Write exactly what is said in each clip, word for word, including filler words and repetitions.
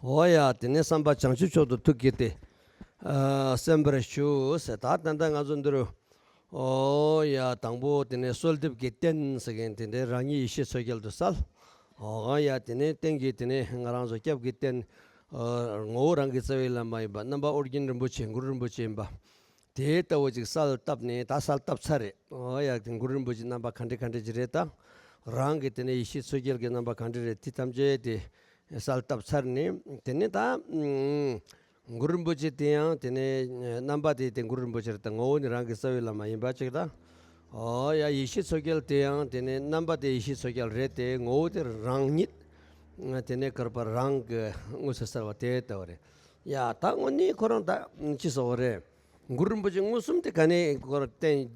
འོ་ཡ། དེ་ནས་བསམ་པ་བྱང་ཆུབ་མཆོག་ཏུ་ཐུགས་བསྐྱེད་དེ། ཨ། གསན་པར་ཞུ་ཟེར། ད་ད་ལྟ་ང་ཚོ་འདི་རུ། འོ་ཡ། དང་པོ་དེ་ནས་གསོལ་འདེབས་ཀྱི་རྟེན་ཟེར་མཁན་དེ་འདྲའི་རང་ཉིད་ཡེ་ཤེས་མཚོ་རྒྱལ་དུ་གསལ། འོ་ཡ། དེ་ནས་རྟེན་གྱི་དེ་ནས་ང་རང་ཚོ་སྐྱབས་ཀྱི་རྟེན། ཨ། ངོ་བོ་རང་གི་རྩ་བའི་བླ་མ་ཡིན་པ་རྣམ་པ་ཨོ་རྒྱན་རིན་པོ་ཆེ་གུ་རུ་རིན་པོ་ཆེ་ཡིན་པ། དེ་ལྟ་བུ་ཅིག་གསལ་བཏབ་ནས། ད་གསལ་བཏབ་ཚར་རེད། འོ་ཡ། དེ་གུ་རུ་རིན་པོ་ཆེ་རྣམ་པ་ག་འདྲ་ག་འདྲ་ཅིག་རེད། ད་རང་གི་དེ་ནས་ཡེ་ཤེས་མཚོ་རྒྱལ་གྱི་རྣམ་པ་ག་འདྲ་རེད། དེ་ཐམས་ཅད་དེ་གསལ་བཏབ་ཚར་ནས། དེ་ནས་ད་གུ་རུ་རིན་པོ་ཆེ་དེ་ཡང་དེ་ནས་རྣམ་པ་དེ་དེ་གུ་རུ་རིན་པོ་ཆེ་རེད། ད་ངོ་བོ་ནི་རང་གི་རྩ་བའི་བླ་མ་ཡིན་པ་ཅིག་ད། འོ་ཡ། ཡེ་ཤེས་མཚོ་རྒྱལ་དེ་ཡང་དེ་ནས་རྣམ་པ་དེ་ཡེ་ཤེས་མཚོ་རྒྱལ་རེད་དེ། ངོ་བོ་དེ་རང་ཉིད། དེ་ནས་ག་རེ་ཟེར་བ། རང་གི་དངོས་སུ་གསལ་བ་དེ་ལྟ་བུ་རེད། ཡ། ད་དངོས་གནས་ཁོ་རང་ད་ཅི་ཟེར་བ་རེད། གུ་རུ་རིན་པོ་ཆེ་མངོན་སུམ་དེ་ག་ནས་ཁོ་རང་རྟེན་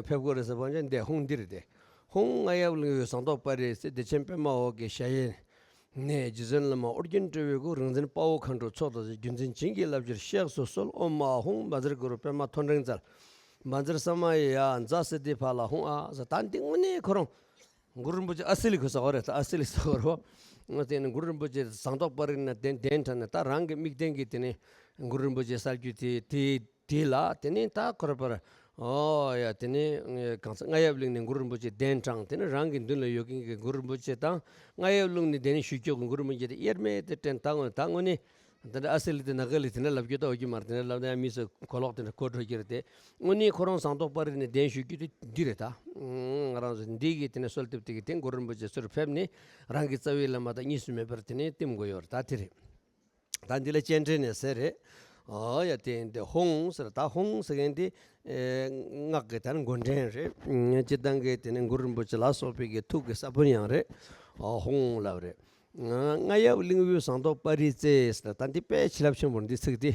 ཕེབས་དགོས་རེད་ཟེར་བ་ཅན་དེ་ཧཱུྃ་འདི་རེད་དེ། ཧཱུྃ་རྔ་ཡབ་གླིང་བའི་ཟངས་མདོག་དཔལ་རི་རྩེ། བདེ་ཆེན་པདྨ་འོད་ཀྱི་ཞལ་ཡལ་ནས། རྗེ་བཙུན་བླ་མ་ཨོ་རྒྱན་སྤྲུལ་པའི་སྐུ། རིག་འཛིན་དཔའ་བོ་མཁའ་འགྲོ་ཚོགས་དང་བཅས། བརྒྱུད་འཛིན་བྱིན་གྱིས་བརླབ་ཕྱིར་གཤེགས་སུ་གསོལ། ཨོཾ་ཨཱཿཧཱུྃ་བཛྲ་གུ་རུ་པདྨ་ཐོད་ཕྲེང་རྩལ། བཛྲ་ས་མ་ཡ་ཛཿསིདྡྷི་ཕ་ལ་ཧཱུྃ་ཨཱཿཟེར། ད་འདི་དངོས་གནས་ཁོ་རང་གུ་རུ་རིན་པོ་ཆེ་ཨ་སི་ལི་ཁོ་ཟེར་བ་རེད། ཨ་སི་ལི་ཟེར་བ་རེད། དེ་ནས་གུ་རུ་རིན་པོ་ཆེ་ཟངས་མདོག་དཔལ་རི་ནས་གདན་གདན་དྲངས་ནས། ད་རང་གི་དམིགས་རྟེན་གྱི་དེ་ནས་གུ་རུ་རིན་པོ་ཆེ་གསལ་རྒྱུ་དེ་དེ་དེ་ལ། དེ་ནས་ད་ཁོ་ར་པར། འོ་ཡ། དེ་ནས་གང་ཟག་རྔ་ཡབ་གླིང་ནས་གུ་རུ་རིན་པོ་ཆེ་གདན་དྲངས། དེ་ནས་རང་གི་མདུན་ལ་ཡོད་མཁན་གྱི་གུ་རུ་རིན་པོ་ཆེ་དང་རྔ་ཡབ་གླིང་ནས་གདན་ཞུ་རྒྱུ་གི་གུ་རུ་རིན་པོ་ཆེ་དེ་དབྱེར་མེད་དུ་བསྟན། ད་དངོས་ད་དངོས་གནས། དེ་འདྲ་ཨ་སི་ལི་དེ་ནག་ལི་དེ་འདྲ་ལབ་རྒྱུ་ད་འོ་རྒྱུ་མ་རེད། དེ་འདྲ་ལབ་ན་ཡང་མི་ཚོ་གོ་ལོག་དེ་འདྲ་གོ་འགྲོ་རྒྱུ་རེད་དེ། དངོས་གནས་ཁོ་རང་ཟངས་མདོག་དཔལ་རི་ནས་གདན་ཞུ་རྒྱུ་དེ་འདི་རེད་ད། ང་རང་ཚོ་འདི་གི་དེ་ནས་གསོལ་འདེབས་དེ་གི་དེ་གུ་རུ་རིན་པོ་ཆེ་ཚུར་ཕེབས་ནས་རང་གི་རྩ་བའི་བླ་མ་དང་གཉིས་སུ་མེད་པར་དེ་ནས་བསྟིམ་དགོས་ཡོད་རེད། ད་དེ་རེད། ད་འདི་ལ་སྤྱན་འདྲེན་ནས་ཟེར་རེད། འོ་ཡ། དེ་འདི་ཧཱུྃ་ཟེར། ད་ཧཱུྃ་ཟེར་མཁན་དེ་ཨེ་སྔགས་ཀྱི་ད་ནི་མགོ་འདྲེན་རེད། སྤྱིར་བཏང་གི་དེ་ནས་གུ་རུ་རིན་པོ་ཆེ་ལ་སོགས་པའི་གི་ཐུགས་ཀྱི་ས་བོན་ཡང་རེད། ཨ། ཧཱུྃ་ལབ་རེད། རྔ་ཡབ་གླིང་བུའི་ཟངས་མདོག་དཔལ་རིའི་རྩེ་ཟེར། ད་འདི་དཔེ་བྱིན་རླབས་ཆེན་པོ་འདི་ཚིག་འདི།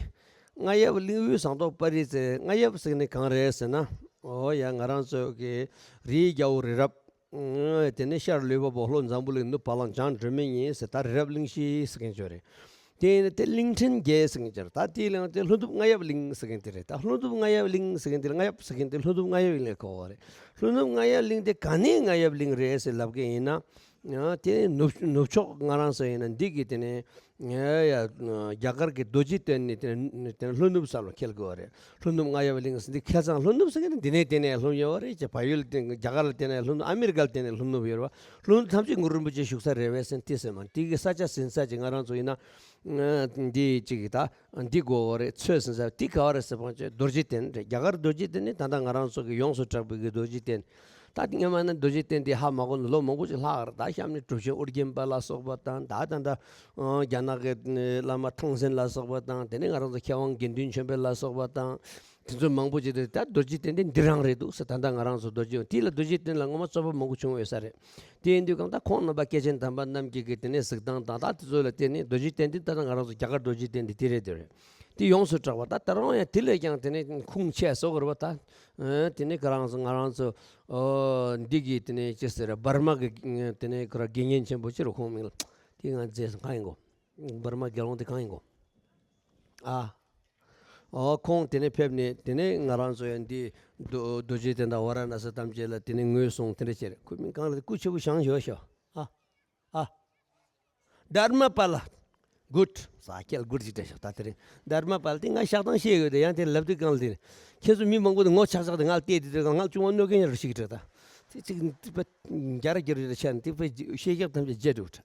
རྔ་ཡབ་གླིང་བུའི་ཟངས་མདོག་དཔལ་རིའི་རྩེ། རྔ་ཡབ་ཟེར་ནི་གང་རེད་ཟེར་ན། འོ་ཡ། ང་རང་ཚོ་གི་རིའི་རྒྱལ་པོ་རི་རབ། དེ་ནས་ཤར་ལུས་འཕགས་པོ། ལྷོ་འཛམ་བུ་གླིང་། ནུབ་བ་ལང་། བྱང་སྒྲོན་མེ་གཉིས་ཟེར། ད་རི་རབ་གླིང་བཞི་ཟེར་མཁན་ཅིག་ཡོད་རེད། དེ་ཡིན་ན་དེ་གླིང་ཕྲན་བརྒྱད་ཟེར་མཁན་ཅིག་ཡོད་རེད། ད་དེའི་གླིང་དེ་ལྷོ་ནུབ་རྔ་ཡབ་གླིང་ཟེར་མཁན་དེ་རེད། ད་ལྷོ་ནུབ་རྔ་ཡབ་གླིང་ཟེར་མཁན་དེ་ལ། རྔ་ཡབ་ཟེར་མཁན་དེ་ལྷོ་ནུབ་རྔ་ཡབ་གླིང་ལ་གོ་བ་རེད། ལྷོ་ནུབ་རྔ་ཡབ་གླིང་དེ་ག་ནས་རྔ་ཡབ་གླིང་རེད་ཟེར་ལབ་མཁན་ཡིན་ན། ཡང་དེ་ནུབ་ནུབ་ཕྱོགས་ང་རང་ཚོ་ཡིན་ན་འདི་གི་དེ་ནས་ཡ་ཡ་རྒྱ་གར་གྱི་རྡོ་རྗེ་གདན་ནས་དེ་ནས་དེ་ནས་ལྷོ་ནུབ་ས་ལ་འཁེལ་དགོས་པ་རེད། ལྷོ་ནུབ་རྔ་ཡབ་གླིང་ཟེར་འདི་ཁ་སང་ལྷོ་ནུབ་ཟེར་མཁན་དེ་འདི་ནས་དེ་ནས་ལྷོ་ནུབ་ཡོད་པ་རེད། ཅེས་བལ་ཡུལ་དེ་རྒྱ་གར་ལ་དེ་ནས་ལྷོ་ནུབ། ཨ་མི་རི་ཀ་ལ་དེ་ནས་ལྷོ་ནུབ་ཡོད་པ། ལྷོ་ནུབ་ཐམས་ཅད་གུ་རུ་རིན་པོ་ཆེ་བཞུགས་ས་རེད་པས་ཟེར་དེ་ཟེར་མ། དེ་གི་ས་ཆ་ཟིན་ས་ཅིག་ང་རང་ཚོ་ཡིན་ན་འདི་ཅིག་གི་ད་འདི་དགོས་པ་རེད། ཚོད་ཟིན་ས་དེ་ག་བ་རེད་ཟེར་བ་ཅིག་རྡོ་རྗེ་གདན་རེད། རྒྱ་གར་རྡོ་རྗེ་གདན་ནི་ད་ལྟ་ང་རང་ཚོ་གི་ཡོངས་སུ་གྲགས་པའི་གི་རྡོ་རྗེ་གདན། ད་སྔོན་མ་ནི་རྡོ་རྗེ་གདན་འདི་ཧ་མ་གོ་ནས་ལོ་མང་པོ་ཅིག་ལྷག་རེད། ད་གཤམ་ནས་གྲུབ་ཆེན་ཨོ་རྒྱན་པ་ལ་སོགས་པ་དང་། ད་ད་ལྟ་ཨ་རྒྱ་ནག་གི་བླ་མ་ཐང་སན་ལ་སོགས་པ་དང་། དེ་ནས་ང་རང་ཚོ་མཁས་དབང་དགེ་འདུན་ཆོས་འཕེལ་ལ་སོགས་པ་དང་། དེ་ཚོ་མང་པོ་ཅིག་རེད། ད་རྡོ་རྗེ་གདན་འདི་འདི་རང་རེད་འདུག་ཟེར། ད་ལྟ་ང་རང་ཚོ་རྡོ་རྗེ་དེ་ལ་རྡོ་རྗེ་གདན་ལ་སྔོན་མ་རྩོད་པ་མང་པོ་བྱུང་ཡོད་ས་རེད། དེ་ཡིན་དུས་གང་ལྟར་ཁོང་རྣམ་པ་སྐྱེས་ཆེན་དམ་པ་རྣམས་ཀྱི་གི་དེ་ནས་གཟིགས་སྟངས་དང་། ད་དེ་ཚོ་ལ་བརྟེན་ནས་རྡོ་རྗེ་གདན་འདི་ད་ལྟ་ང་རང་ཚོ་རྒྱ་གར་རྡོ་རྗེ་གདན་འདི་དེ་རེད། དེ་རེད། དེ་ཡོངས་སུ་གྲགས་པ། ད་ད་རུང་ཡང་དེ་ལས་ཀྱང་དེ་ནས་ཁུངས་ཆེ་སོགས་རེད་པ། ད་ཨ་དེ་ནས་ཁོ་རང་ཚོ་ང་རང་ཚོ་ཨོ་འདི་གི་དེ་ནས་ཅི་ཟེར། འབར་མ་གི་དེ་ནས་ཁོ་རང་དགེ་བསྙེན་ཆེན་པོ་ཅི་རུ་ཁོང་མིང་ལ་དེ་ང་རྗེས་སུ་གང་ཡིན་གོ། འབར་མ་དགེ་སློང་དེ་གང་ཡིན་གོ། ཨ། ཨོ་ཁོང་དེ་ནས་ཕེབས་ནས་དེ་ནས་ང་རང་ཚོ་ཡང་འདི་རྡོ་རྡོ་རྗེ་གདན་དང་ཝཱ་ར་ཎ་སི་ཐམས་ཅད་ལ་དེ་ནས་ངོས་བཟུང་དེ་འདྲ་བྱས་རེད། ཁོའི་མིང་གང་རེད། སྐུ་ཆེ་བོ་ཞང་ཞོ་ཤོ། ཨ། ཨ། དྷརྨ་པཱ་ལ། གུཌ། ས་ཁྱེད་གུཌ་ཅིག་སྤྲད་ཤོག་ད་དེ་རིང་དྷརྨ་པཱ་ལ་དེ་ང་ཤག་དང་ཤེས་ཡོད་དེ། ཡང་དེ་ལབ་དུས་གང་ལ་དེ་ཁྱེད་ཚོ་མི་མང་པོ་དེ་ངོ་ཆག་ཆག་དེ་ང་ལ་བལྟས་དུས་དེ་ང་ལ་ཅུང་མ་གནོད་མཁན་ཡང་རུ་ཞིག་རེད། ད་དེ་ཅིག་དེ་པ་རྒྱ་ར་རྒྱ་རུ་རེ་ཆ་ནས་དེ་པ་ཤེས་རྒྱག་ཐམས་ཅད་བརྗེད་འགྲོ་གྲ།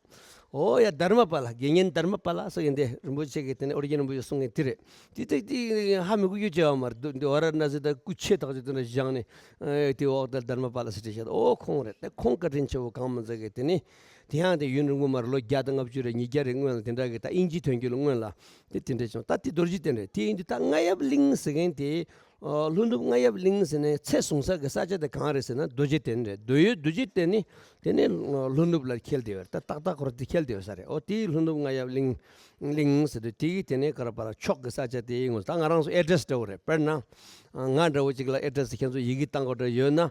ཨོ་ཡ། དྷརྨ་པཱ་ལ། དགེ་བསྙེན་དྷརྨ་པཱ་ལ་སོགས་ཡིན་ཏེ། རིན་པོ་ཆེ་གིས་དེ་ནས་ཨོ་རྒྱན་རིན་པོ་ཆེ་གསུང་མཁན་དེ་རེད། དེ་དེ་དེ་ཧ་མི་གོ་རྒྱུ་བྱས་པ་མ་རེད། འདི་ཝཱ་ར་ཎ་སི་དང་སྐུ་ཆེ་ཐག་ཆོད་དེ་འདྲ་བཞེངས་ནས་དེ་འོག་ཏུ་དྷརྨ་པཱ་ལ་ཟེར་བྲིས་བཞག་ཨོ་ཁོང་རེད། དེ་ཁོང་བཀའ་དྲིན་ཆེ་བོ་གང་མ་ཚད་ཀྱི་དེ་ནས། དེ་ཡང་དེ་ཡུན་རིང་པོ་མ་རེད། ལོ་བརྒྱ་དང་ལྔ་བཅུ་རེ་ཉིས་བརྒྱ་རེ་སྔོན་ལ་དེ་འདྲ་གི་ད་དབྱིན་ཇིའི་དོན་རྒྱུད་ལ་སྔོན་ལ་དེ་དེ་འདྲ་བྱུང་། ད་དེ་རྡོ་རྗེ་གདན་རེད། དེ་ཡིན་དུས་ད་རྔ་ཡབ་གླིང་ཟེར་མཁན་དེ་ལྷོ་ནུབ་རྔ་ཡབ་གླིང་ཟེར་ནས་ཚད་བཟུང་ས་གི་ས་ཆ་དེ་གང་རེད་ཟེར་ན་རྡོ་རྗེ་གདན་རེད། རྡོ་ཡོད་རྡོ་རྗེ་གདན་ནི་དེ་ནས་ལྷོ་ནུབ་ལ་འཁེལ་བསྡད་ཡོད་རེད། ད་ཏག་ཏག་ཁོ་ར་དེ་འཁེལ་བསྡད་ཡོད་ས་རེད། ཨོ་དེ་ལྷོ་ནུབ་རྔ་ཡབ་གླིང་གླིང་ཟེར་དུས་དེ་གི་དེ་ནས་ག་ར་པ་ར་ཕྱོགས་ཀྱི་ས་ཆ་དེ་ཡིན་ངོ་། ད་ང་རང་ཚོ་ཨེ་ཌི་རེ་སི་འདྲ་བོ་རེད། དཔེར་ན་ང་འདྲ་བོ་ཅིག་ལ་ཨེ་ཌི་རེ་སི་ཁྱེད་ཚོ་ཡི་གེ་བཏང་དགོས་འདྲ་ཡོད་ན།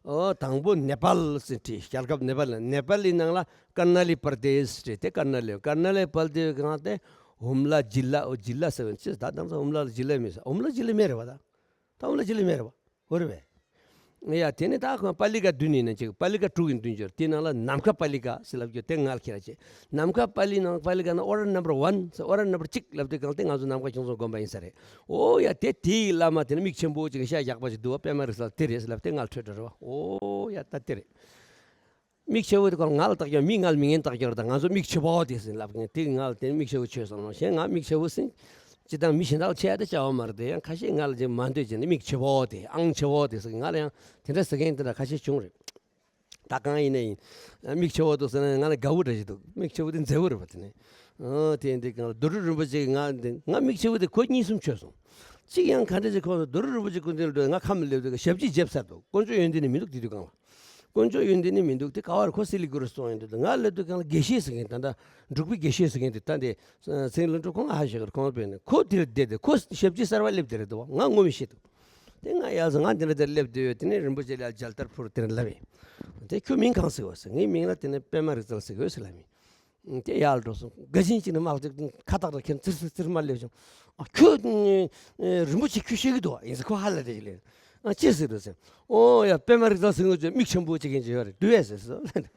ཨོ་དང་པོ་ནེ་པཱལ་ཟེར་བྲིས། ཞལ་ཁབ་ནེ་པཱལ་ལ། ནེ་པཱལ་ལི་ནང་ལ་ཀར་ན་ལི་པར་དེ་སི་བྲིས། དེ་ཀར་ན་ལི། ཀར་ན་ལི་པར་དེ་སི་གང་དེ་ཧུམ་ལ་ཇི་ལ། ཨོ་ཇི་ལ་ཟེར་བ་ཅི། ད་དང་ཚ་ཧུམ་ལ་ལ་ཇི་ལ་མེད་ས། ཧུམ་ལ་ཇི་ལ་མེད་རེད་བ། ད་ད་ཧུམ་ལ་ཇི་ལ་མེད་རེད་བ། འོ་རེད་བས། ཡ་དེ་ནས་ད་ཁོང་པཱ་ལི་ཀ་བདུན་ཡིན་ན་ཅིག་པཱ་ལི་ཀ་དྲུག་གི་མདུན་སྦྱོར་དེའི་ནང་ལ་ནམ་མཁའ་པཱ་ལི་ཀ་ཟེར་ལབ་རྒྱུ་དེ་ང་ལ་ཁྱེད་རང་བྱེད། ནམ་མཁའ་པཱ་ལི་ནང་པཱ་ལི་ཀ་ནང་ཨོ་ར་ནམ་བར་ཝན་ཟེར་ཨོ་ར་ནམ་བར་གཅིག་ལབ་དུས་གང་དེ་ང་ཚོ་ནམ་མཁའ་ཁྱུང་ཚང་དགོན་པ་ཡིན་ས་རེད། ཨོ་ཡ་དེ་དེའི་བླ་མ་དེ་ནི་མིག་ཆེན་པོ་ཅིག་གི་ཤ་རྒྱགས་པ་ཅིག་འདུག་བ། པད་མ་རིག་གསལ་དེ་རེད་ཟེར་ལབ་དེ་ང་ལ་འཕྲོད་འགྲོ་རེད་བ། ཨོ་ཡ་ད་དེ་རེད། མིག་ཆེ་བོ་དེ་ཁོ་ང་ལ་བཏགས་ཀྱང་མི་ང་ལ་མི་ངན་བཏགས་ཀྱང་རེད། ད་ང་ཚོ་མིག་ཆེ་བོ་དེ་ཟེར་ལབ་མཁན་དེ་ང་ལ་དེ་མིག་ཆེ་བོ་ཆོས་སོང་ལ་གཞན་ང་མིག་ཆེ་བོ་ཟེར། ཅི་དང་མི་གཞན་དག་ལ་ཆེ་ཡ་དེ་བྱ་བ་མ་རེད་དེ། ཡང་ཁ་ཤས་ང་ལ་ཅིག་མ་འདོད་ཅེ་ནི་མིག་ཆེ་བོ་དེ་ཨང་ཆེ་བོ་དེ་ཟེར། ང་ལ་ཡང་དེ་འདྲ་ཟེར་མཁན་དེ་འདྲ་ཁ་ཤས་བྱུང་རེད། ད་གང་ཡིན་ན་ཡིན། མིག་ཆེ་བོ་འདུག་ཟེར་ན་ང་ལ་དགའ་བོ་འདྲ་ཞིག་འདུག་མིག་ཆེ་བོ་དེ་མཛེས་བོ་རེད་པ་དེ་ནི། ཨོ་དེ་འདི་གང་ལ་རྡོ་རུ་རིན་པོ་ཆེ་གི་ང་འདི་ང་མིག་ཆེ་བོ་དེ་ཁོ་གཉིས་གསུམ་ཆོད་སོང་། གཅིག་ཡང་ག་འདྲ་ཅིག་ཁོ་རྡོ་རུ་རིན་པོ་ཆེ་སྐུ་མདུན་ལ་འགྲོ་ང་ཁ་མི་སླེབས་དུས་ཞབས་ཕྱི་བརྗེད་ཚར་འདུག་དཀོན་མཆོག་ཡོན་ཏན་ནི་མི་འདུག་དེ་དུས་གང་ལ། དཀོན་མཆོག་ཡོན་ཏན་ནི་མི་འདུག་དེ་ག་བར་ཁོ་སི་ལི་གུ་རུ་སོང་ཡོང་དུས་ང་སླེབས་དུས་གང་ལ་དགེ་བཤེས་ཟེར་མཁན་ད་ལྟ་འབྲུག་པའི་དགེ་བཤེས་ཟེར་མཁན་དེ་ད་འདི་ཚེ་རིང་བློ་གྲོས་ཁོང་ཧ་ཤེས་ཀར་ཁོང་དཔེ་ནས་ཁོ་དེར་བསྡད་དེ་ཁོ་ཞབས་ཕྱི་གསར་བ་སླེབས་དེ་རེད་འདུག་ང་ངོ་མི་ཤེས་འདུག་དེ་ང་ཡར་སོང་ང་འདི་འདྲ་དེར་སླེབས་དུས་ཡོད་དེ་ནས་རིན་པོ་ཆེ་ལ་མཇལ་དར་ཕུལ་དེར་ལབ་ཡིན། དེ་ཁྱོད་མིང་གང་ཟེར་བ་ཟེར། ངའི་མིང་ལ་དེ་ནས་པད་མ་རིག་རྩལ་ཟེར་གི་ཡོད་ཟེར་ལབ་ཡིན། དེ་ཡར་འགྲོ་སོང་། དགའ་ཞིང་གཅིག་ནས་དམག་ཅིག་ཁ་ཐག་ར་ཁྱེར་ཚིར་ཚིར་ཚིར་མ་སླེབས་བྱུང་། ཨ་ཁྱོད་ཨ་རིན་པོ་ཆེ་ཁྱོད་ཤེས་ཀྱི་འདུག་ཨ་ཡིན་ཟེར་ཁོ་ཧ་ལས་རེ་ཞིག་ལས། ཨ་ཅི་ཟེར་འདུག་ཟེར། ཨོ་ཡ་པད་མ་རིག་རྩལ་ཟེར་ངོ་ཅོ་མིག་ཆེན་པོ་ཅིག་ཡིན་ཅི་ཡོད་རེད་འདུག་ཨེ་ཟེར་སོང་།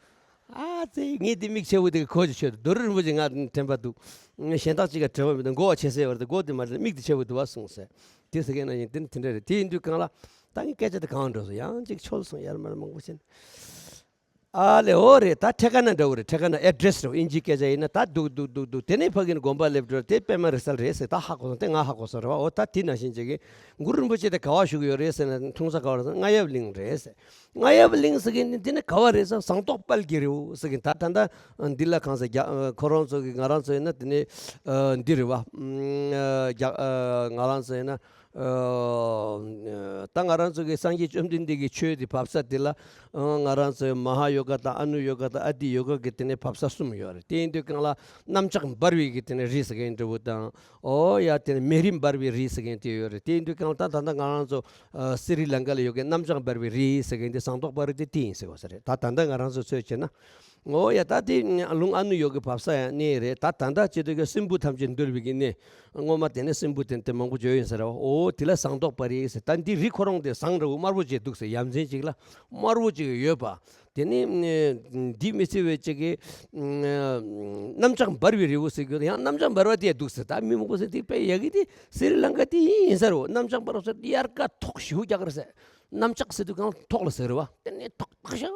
ཨ་ཙི་ངས་དེ་མིག་ཆེ་བོ་དེ་གི་གོ་ཅི་ཆོད་འདུག་རྡོ་རུ་རིན་པོ་ཆེ་ང་དྲན་པ་འདུག་གཞན་དག་ཅིག་ག་དྲན་པ་མི་འདུག་མགོ་བ་ཆེ་ས་ཡོད་རེད་དེ་མགོ་དེ་མ་རེད་མིག་དེ་ཆེ་བོ་འདུག་བ་གསུངས་ཟེར། དེ་ཟེར་མཁན་ན་ཡིན་དེ་ནི་དེ་འདྲ་རེད། དེ་ཡིན་དུས་གང་ལ་ད་ངས་སྐད་ཆ་དེ་གང་འགྲོ་སོང་ཡང་ཅིག་ཆོལ་སོང་ཡར་མར་མང་པོ་བྱས་ནས། ཨ་ལེ་ཨོ་རེད། ད་ཕྲད་ཀ་ན་འདྲ་བོ་རེད། ཕྲད་ཀ་ན་ཨེ་ཌི་རེ་སི་རེད། ཨིན་ཇིའི་སྐད་ཆ་ཡིན་ན་ད་འདུག་འདུག་འདུག་འདུག་དེ་ནས་ཕ་གི་ནས་དགོན་པ་སླེབས་འགྲོ་དེ་པད་མ་རིག་རྩལ་རེད་ཟེར། ད་ཧ་གོ་སོང་། དེ་ང་ཧ་གོ་སོང་རེད་བ། འོ་ད་དེ་ནང་བཞིན་བྱེད་ཀྱི་གུ་རུ་རིན་པོ་ཆེ་དེ་ག་བ་བཞུགས་ཡོད་རེད་ཟེར་ན་འཁྲུངས་ས་ག་བ་རེད་ཟེར་ན་རྔ་ཡབ་གླིང་རེད་ཟེར། རྔ་ཡབ་གླིང་ཟེར་མཁན་དེ་དེ་ནས་ག་བ་རེད་ཟེར་ན་ཟངས་མདོག་དཔལ་གྱི་རི་བོ་ཟེར་མཁན་ད་ད་ལྟ་འདི་ལ་གང་ཟེར་རྒྱ་ཁོ་རང་ཚོ་གི་ང་རང་ཚོ་ཡིན་ན་དེ་ནས་འདི་རེད་བ། རྒྱ་ང་རང་ཚོ་ཡིན་ན། ཨ་ད་ང་རང་ཚོ་གི་སངས་རྒྱས་བཅོམ་ལྡན་འདས་ཀྱི་ཆོས་དེ་བབས་ས་དེ་ལ་ཨ་ང་རང་ཚོའི་མ་ཧཱ་ཡོ་ག་དང་ཨ་ནུ་ཡོ་ག་དང་ཨ་ཏི་ཡོ་ག་གི་དེ་ནས་བབས་ས་གསུམ་ཡོད་རེད། དེ་ཡིན་དུས་གང་ལ་གནམ་ལྕགས་འབར་བའི་གི་དེ་ནས་རི་ཟེར་མཁན་འདྲ་བོ་དང་། ཨོ་ཡ་དེ་ནས་མེ་རི་འབར་བའི་རི་ཟེར་མཁན་དེ་ཡོད་རེད། དེ་ཡིན་དུས་གང་ལ་ད་ད་ལྟ་ང་རང་ཚོ་ཨ་སི་རི་ལང་ཀ་ལ་ཡོད་མཁན་གནམ་ལྕགས་འབར་བའི་རི་ཟེར་མཁན་དེ་ཟངས་མདོག་དཔལ་རི་དེ་དེ་ཡིན་ཟེར་བ་ཟེར་རེད། ད་ད་ལྟ་ང་རང་ཚོ་ཚོས་བྱས་ན། ཨོ་ཡ་ད་དེ་ལུང་ཨ་ནུ་ཡོ་གི་བབས་ས་ཡང་གནས་རེད། ད་ད་ལྟ་བྱེད་དུས་ཀྱི་སྲིན་བུ་ཐམས་ཅད་འདུལ་བའི་གི་གནས། སྔོན་མ་དེ་ནས་སྲིན་བུ་དེ་དེ་མང་པོ་བྱོས་ཡིན་ཟེར་བ། ཨོ་དེ་ལ་ཟངས་མདོག་དཔལ་རི་ཟེར། ད་འདི་རི་ཁོ་རང་དེ་ཟངས་འདྲ་བོ་དམར་པོ་ཅིག་འདུག་ཟེར། ཡ་མཚན་ཅིག་ལ་དམར་པོ་ཅིག་ཡོད་པ། དེ་ནི་འདི་མི་ཚེ་བའི་ཅིག་གི་གནམ་ལྕགས་འབར་བའི་རི་བོ་ཟེར་གྱི་ཡང་གནམ་ལྕགས་འབར་བ་དེ་འདུག་ཟེར། ད་མི་མང་པོ་ཟེར་དེ་དཔེ་ཡ་གི་དེ་སི་རི་ལང་ཀ་དེ་ཡིན་ཟེར་བ། གནམ་ལྕགས་འབར་བ་ཟེར་དེ་དབྱར་ཁ་ཐོག་ཞེ་པོ་རྒྱག་གི་རེད་ཟེར། གནམ་ལྕགས་ཟེར་དུས་གང་ཐོག་ལ་ཟེར་བ། དེ་ནས་ཐོག་ཏག་ཤག་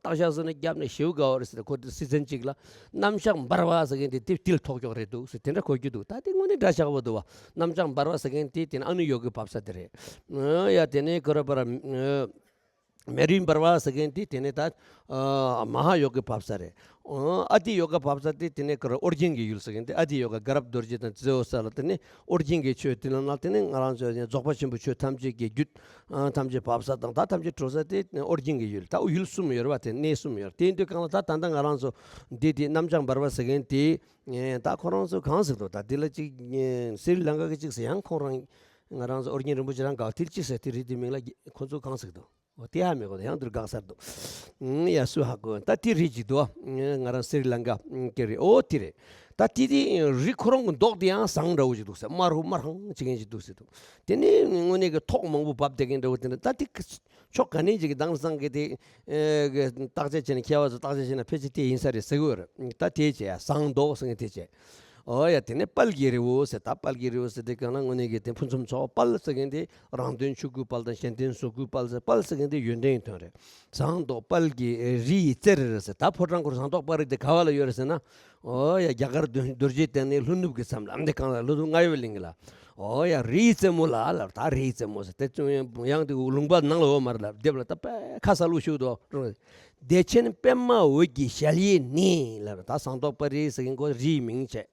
ཏག་ཤག་ཟེར་ནས་རྒྱབ་ནས་ཞེ་པོ་དགའ་བ་རེད་ཟེར། ཁོ་དེ་སི་ཛན་གཅིག་ལ་གནམ་ལྕགས་འབར་བ་ཟེར་མཁན་དེ་དེ་དེ་ལ་ཐོག་ཀྱོག་རེད་འདུག་ཟེར། དེ་འདྲ་གོ་རྒྱུ་འདུག་ད་དེ་དངོས་གནས་འདྲ་ཆགས་པོ་འདུག་བ། གནམ་ལྕགས་འབར་བ་ཟེར་མཁན་དེ་དེ་ནི་ཨ་ནུ་ཡོ་གི་བབས་ས་དེ་རེད། ཨ་ཡ་དེ་ནས་ཁོ་ར་པ་ར་མེ་རི་འབར་བ་ཟེར་མཁན་དེ་དེ་ནས་ད་ཨ་མ་ཧཱ་ཡོ་གི་བབས་ས་རེད། ཨ་ཏི་ཡོ་ག་བབས་ས་དེ་དེ་ནས་ཁོ་ར་ཨོ་རྒྱན་གྱི་ཡུལ་ཟེར་མཁན་དེ་ཨ་ཏི་ཡོ་ག་དགའ་རབ་རྡོ་རྗེ་དང་ཙེའོ་ས་ལ་དེ་ནས་ཨོ་རྒྱན་གྱི་ཆོས་དེ་ནང་ན་དེ་ནས་ང་རང་ཚོ་རྫོགས་པ་ཆེན་པོ་ཆོས་ཐམས་ཅད་ཀྱི་རྒྱུད་ཨ་ཐམས་ཅད་བབས་ས་དང་ད་ཐམས་ཅད་གྲོལ་ས་དེ་ཨོ་རྒྱན་གྱི་ཡུལ། ད་ཡུལ་གསུམ་ཡོད་རེད་བ། དེ་གནས་གསུམ་ཡོད་རེད། དེ་ཡིན་དུས་གང་ལ་ད་ད་ལྟ་ང་རང་ཚོ་འདི་དེ་གནམ་ལྕགས་འབར་བ་ཟེར་མཁན་དེ་ད་ཁོ་རང་ཚོ་གང་ཟེར་འདུག་ད་དེ་ལ་ཅིག་སི་རི་ལང་ཀ་གི་ཅིག་ཟེར། ཡང་ཁོང་རང་ང་རང་ཚོ་ཨོ་རྒྱན་རིན་པོ་ཆེ་རང་ག་དེ་ཅིག་ཟེར། དེ་རི་དེ་མིང་ལ་ཁོ་ཚོ་གང་ཟེར་འདུག་འོ་དེ་ཧ་མི་གོ། ད་ཡང་དུར་འགག་སར་འདུག་ཨུམ། ཡ་སུ་ཧ་གོ། ད་དེ་རི་ཅིག་འདུག་ང་རང་སི་རི་ལང་ཀ་ཨུམ་གི་རི། འོ་དེ་རེད། ད་དེ་དེ་རི་ཁོ་རང་གི་མདོག་དེ་ཡང་ཟངས་འདྲ་བོ་ཅིག་འདུག་ཟེར། དམར་པོ་དམར་ཧང་ཅིག་མཁན་ཅིག་འདུག་ཟེར་འདུག་དེ་ནི་དངོས་གནས་ཀྱི་ཐོག་མང་པོ་བབས་བསྡད་མཁན་འདྲ་བོ་དེ་འདྲ། ད་དེ་ཕྱོགས་ག་ནས་ཅིག་གི་དེང་སང་གི་དེ་ཨེ་གི་བརྟག་དཔྱད་བྱས་ན་མཁས་པ་ཚོ་བརྟག་དཔྱད་བྱས་ན་ཕལ་ཆེར་དེ་ཡིན་ས་རེད་ཟེར་གི་ཡོད་རེད། ད་དེ་བྱས་ཡ་ཟངས་མདོག་ཟེར་མཁན་དེ་བྱས། ཨོ་ཡ་དེ་ནས་དཔལ་གྱི་རི་བོ་ཟེར། ད་དཔལ་གྱི་རི་བོ་ཟེར་དེ་གང་ལ་དངོས་གནས་ཀྱི་དེ་ཕུན་སུམ་ཚོགས། དཔལ་ཟེར་མཁན་དེ་རང་དོན་ཆོས་སྐུའི་དཔལ་དང་གཞན་དོན་བཟོ་སྐུའི་དཔལ་ཟེར། དཔལ་ཟེར་མཁན་དེ་ཡོན་ཏན་གྱི་དོན་རེད། ཟངས་མདོག་དཔལ་གྱི་རི་ཡི་རྩེར་ཟེར། ད་ཕོ་བྲང་ཁོ་ཟངས་མདོག་དཔལ་རི་དེ་ག་བ་ལ་ཡོད་རེད་ཟེར་ན། ཨོ་ཡ་རྒྱ་གར་རྡོ་རྗེ་གདན་ནས་ལྷོ་ནུབ་ཀྱི་མཚམས་ལ་འདི་གང་ལ་ལྷོ་ནུབ་རྔ་ཡབ་གླིང་གི་ལ། ཨོ་ཡ་རི་ཡི་རྩེ་མོ་ལ་ལ། ད་རི་ཡི་རྩེ་མོ་ཟེར་དེ་ཙུང་ཡང་དེ་ལུང་པ་ནང་ལ་འོ་མར་ལ་སྡེབ་ལ་ད་དཔེ་ཁ་གསལ་པོ་ཞུ་དོ། བདེ་ཆེན་པདྨ་འོད་ཀྱི་ཞལ་ཡིན་ནི་ལབ་རེད། ད་ཟངས་མདོག་དཔལ་རི་ཟེར་མཁན་ཁོ་རིའི་མིང་བྱས།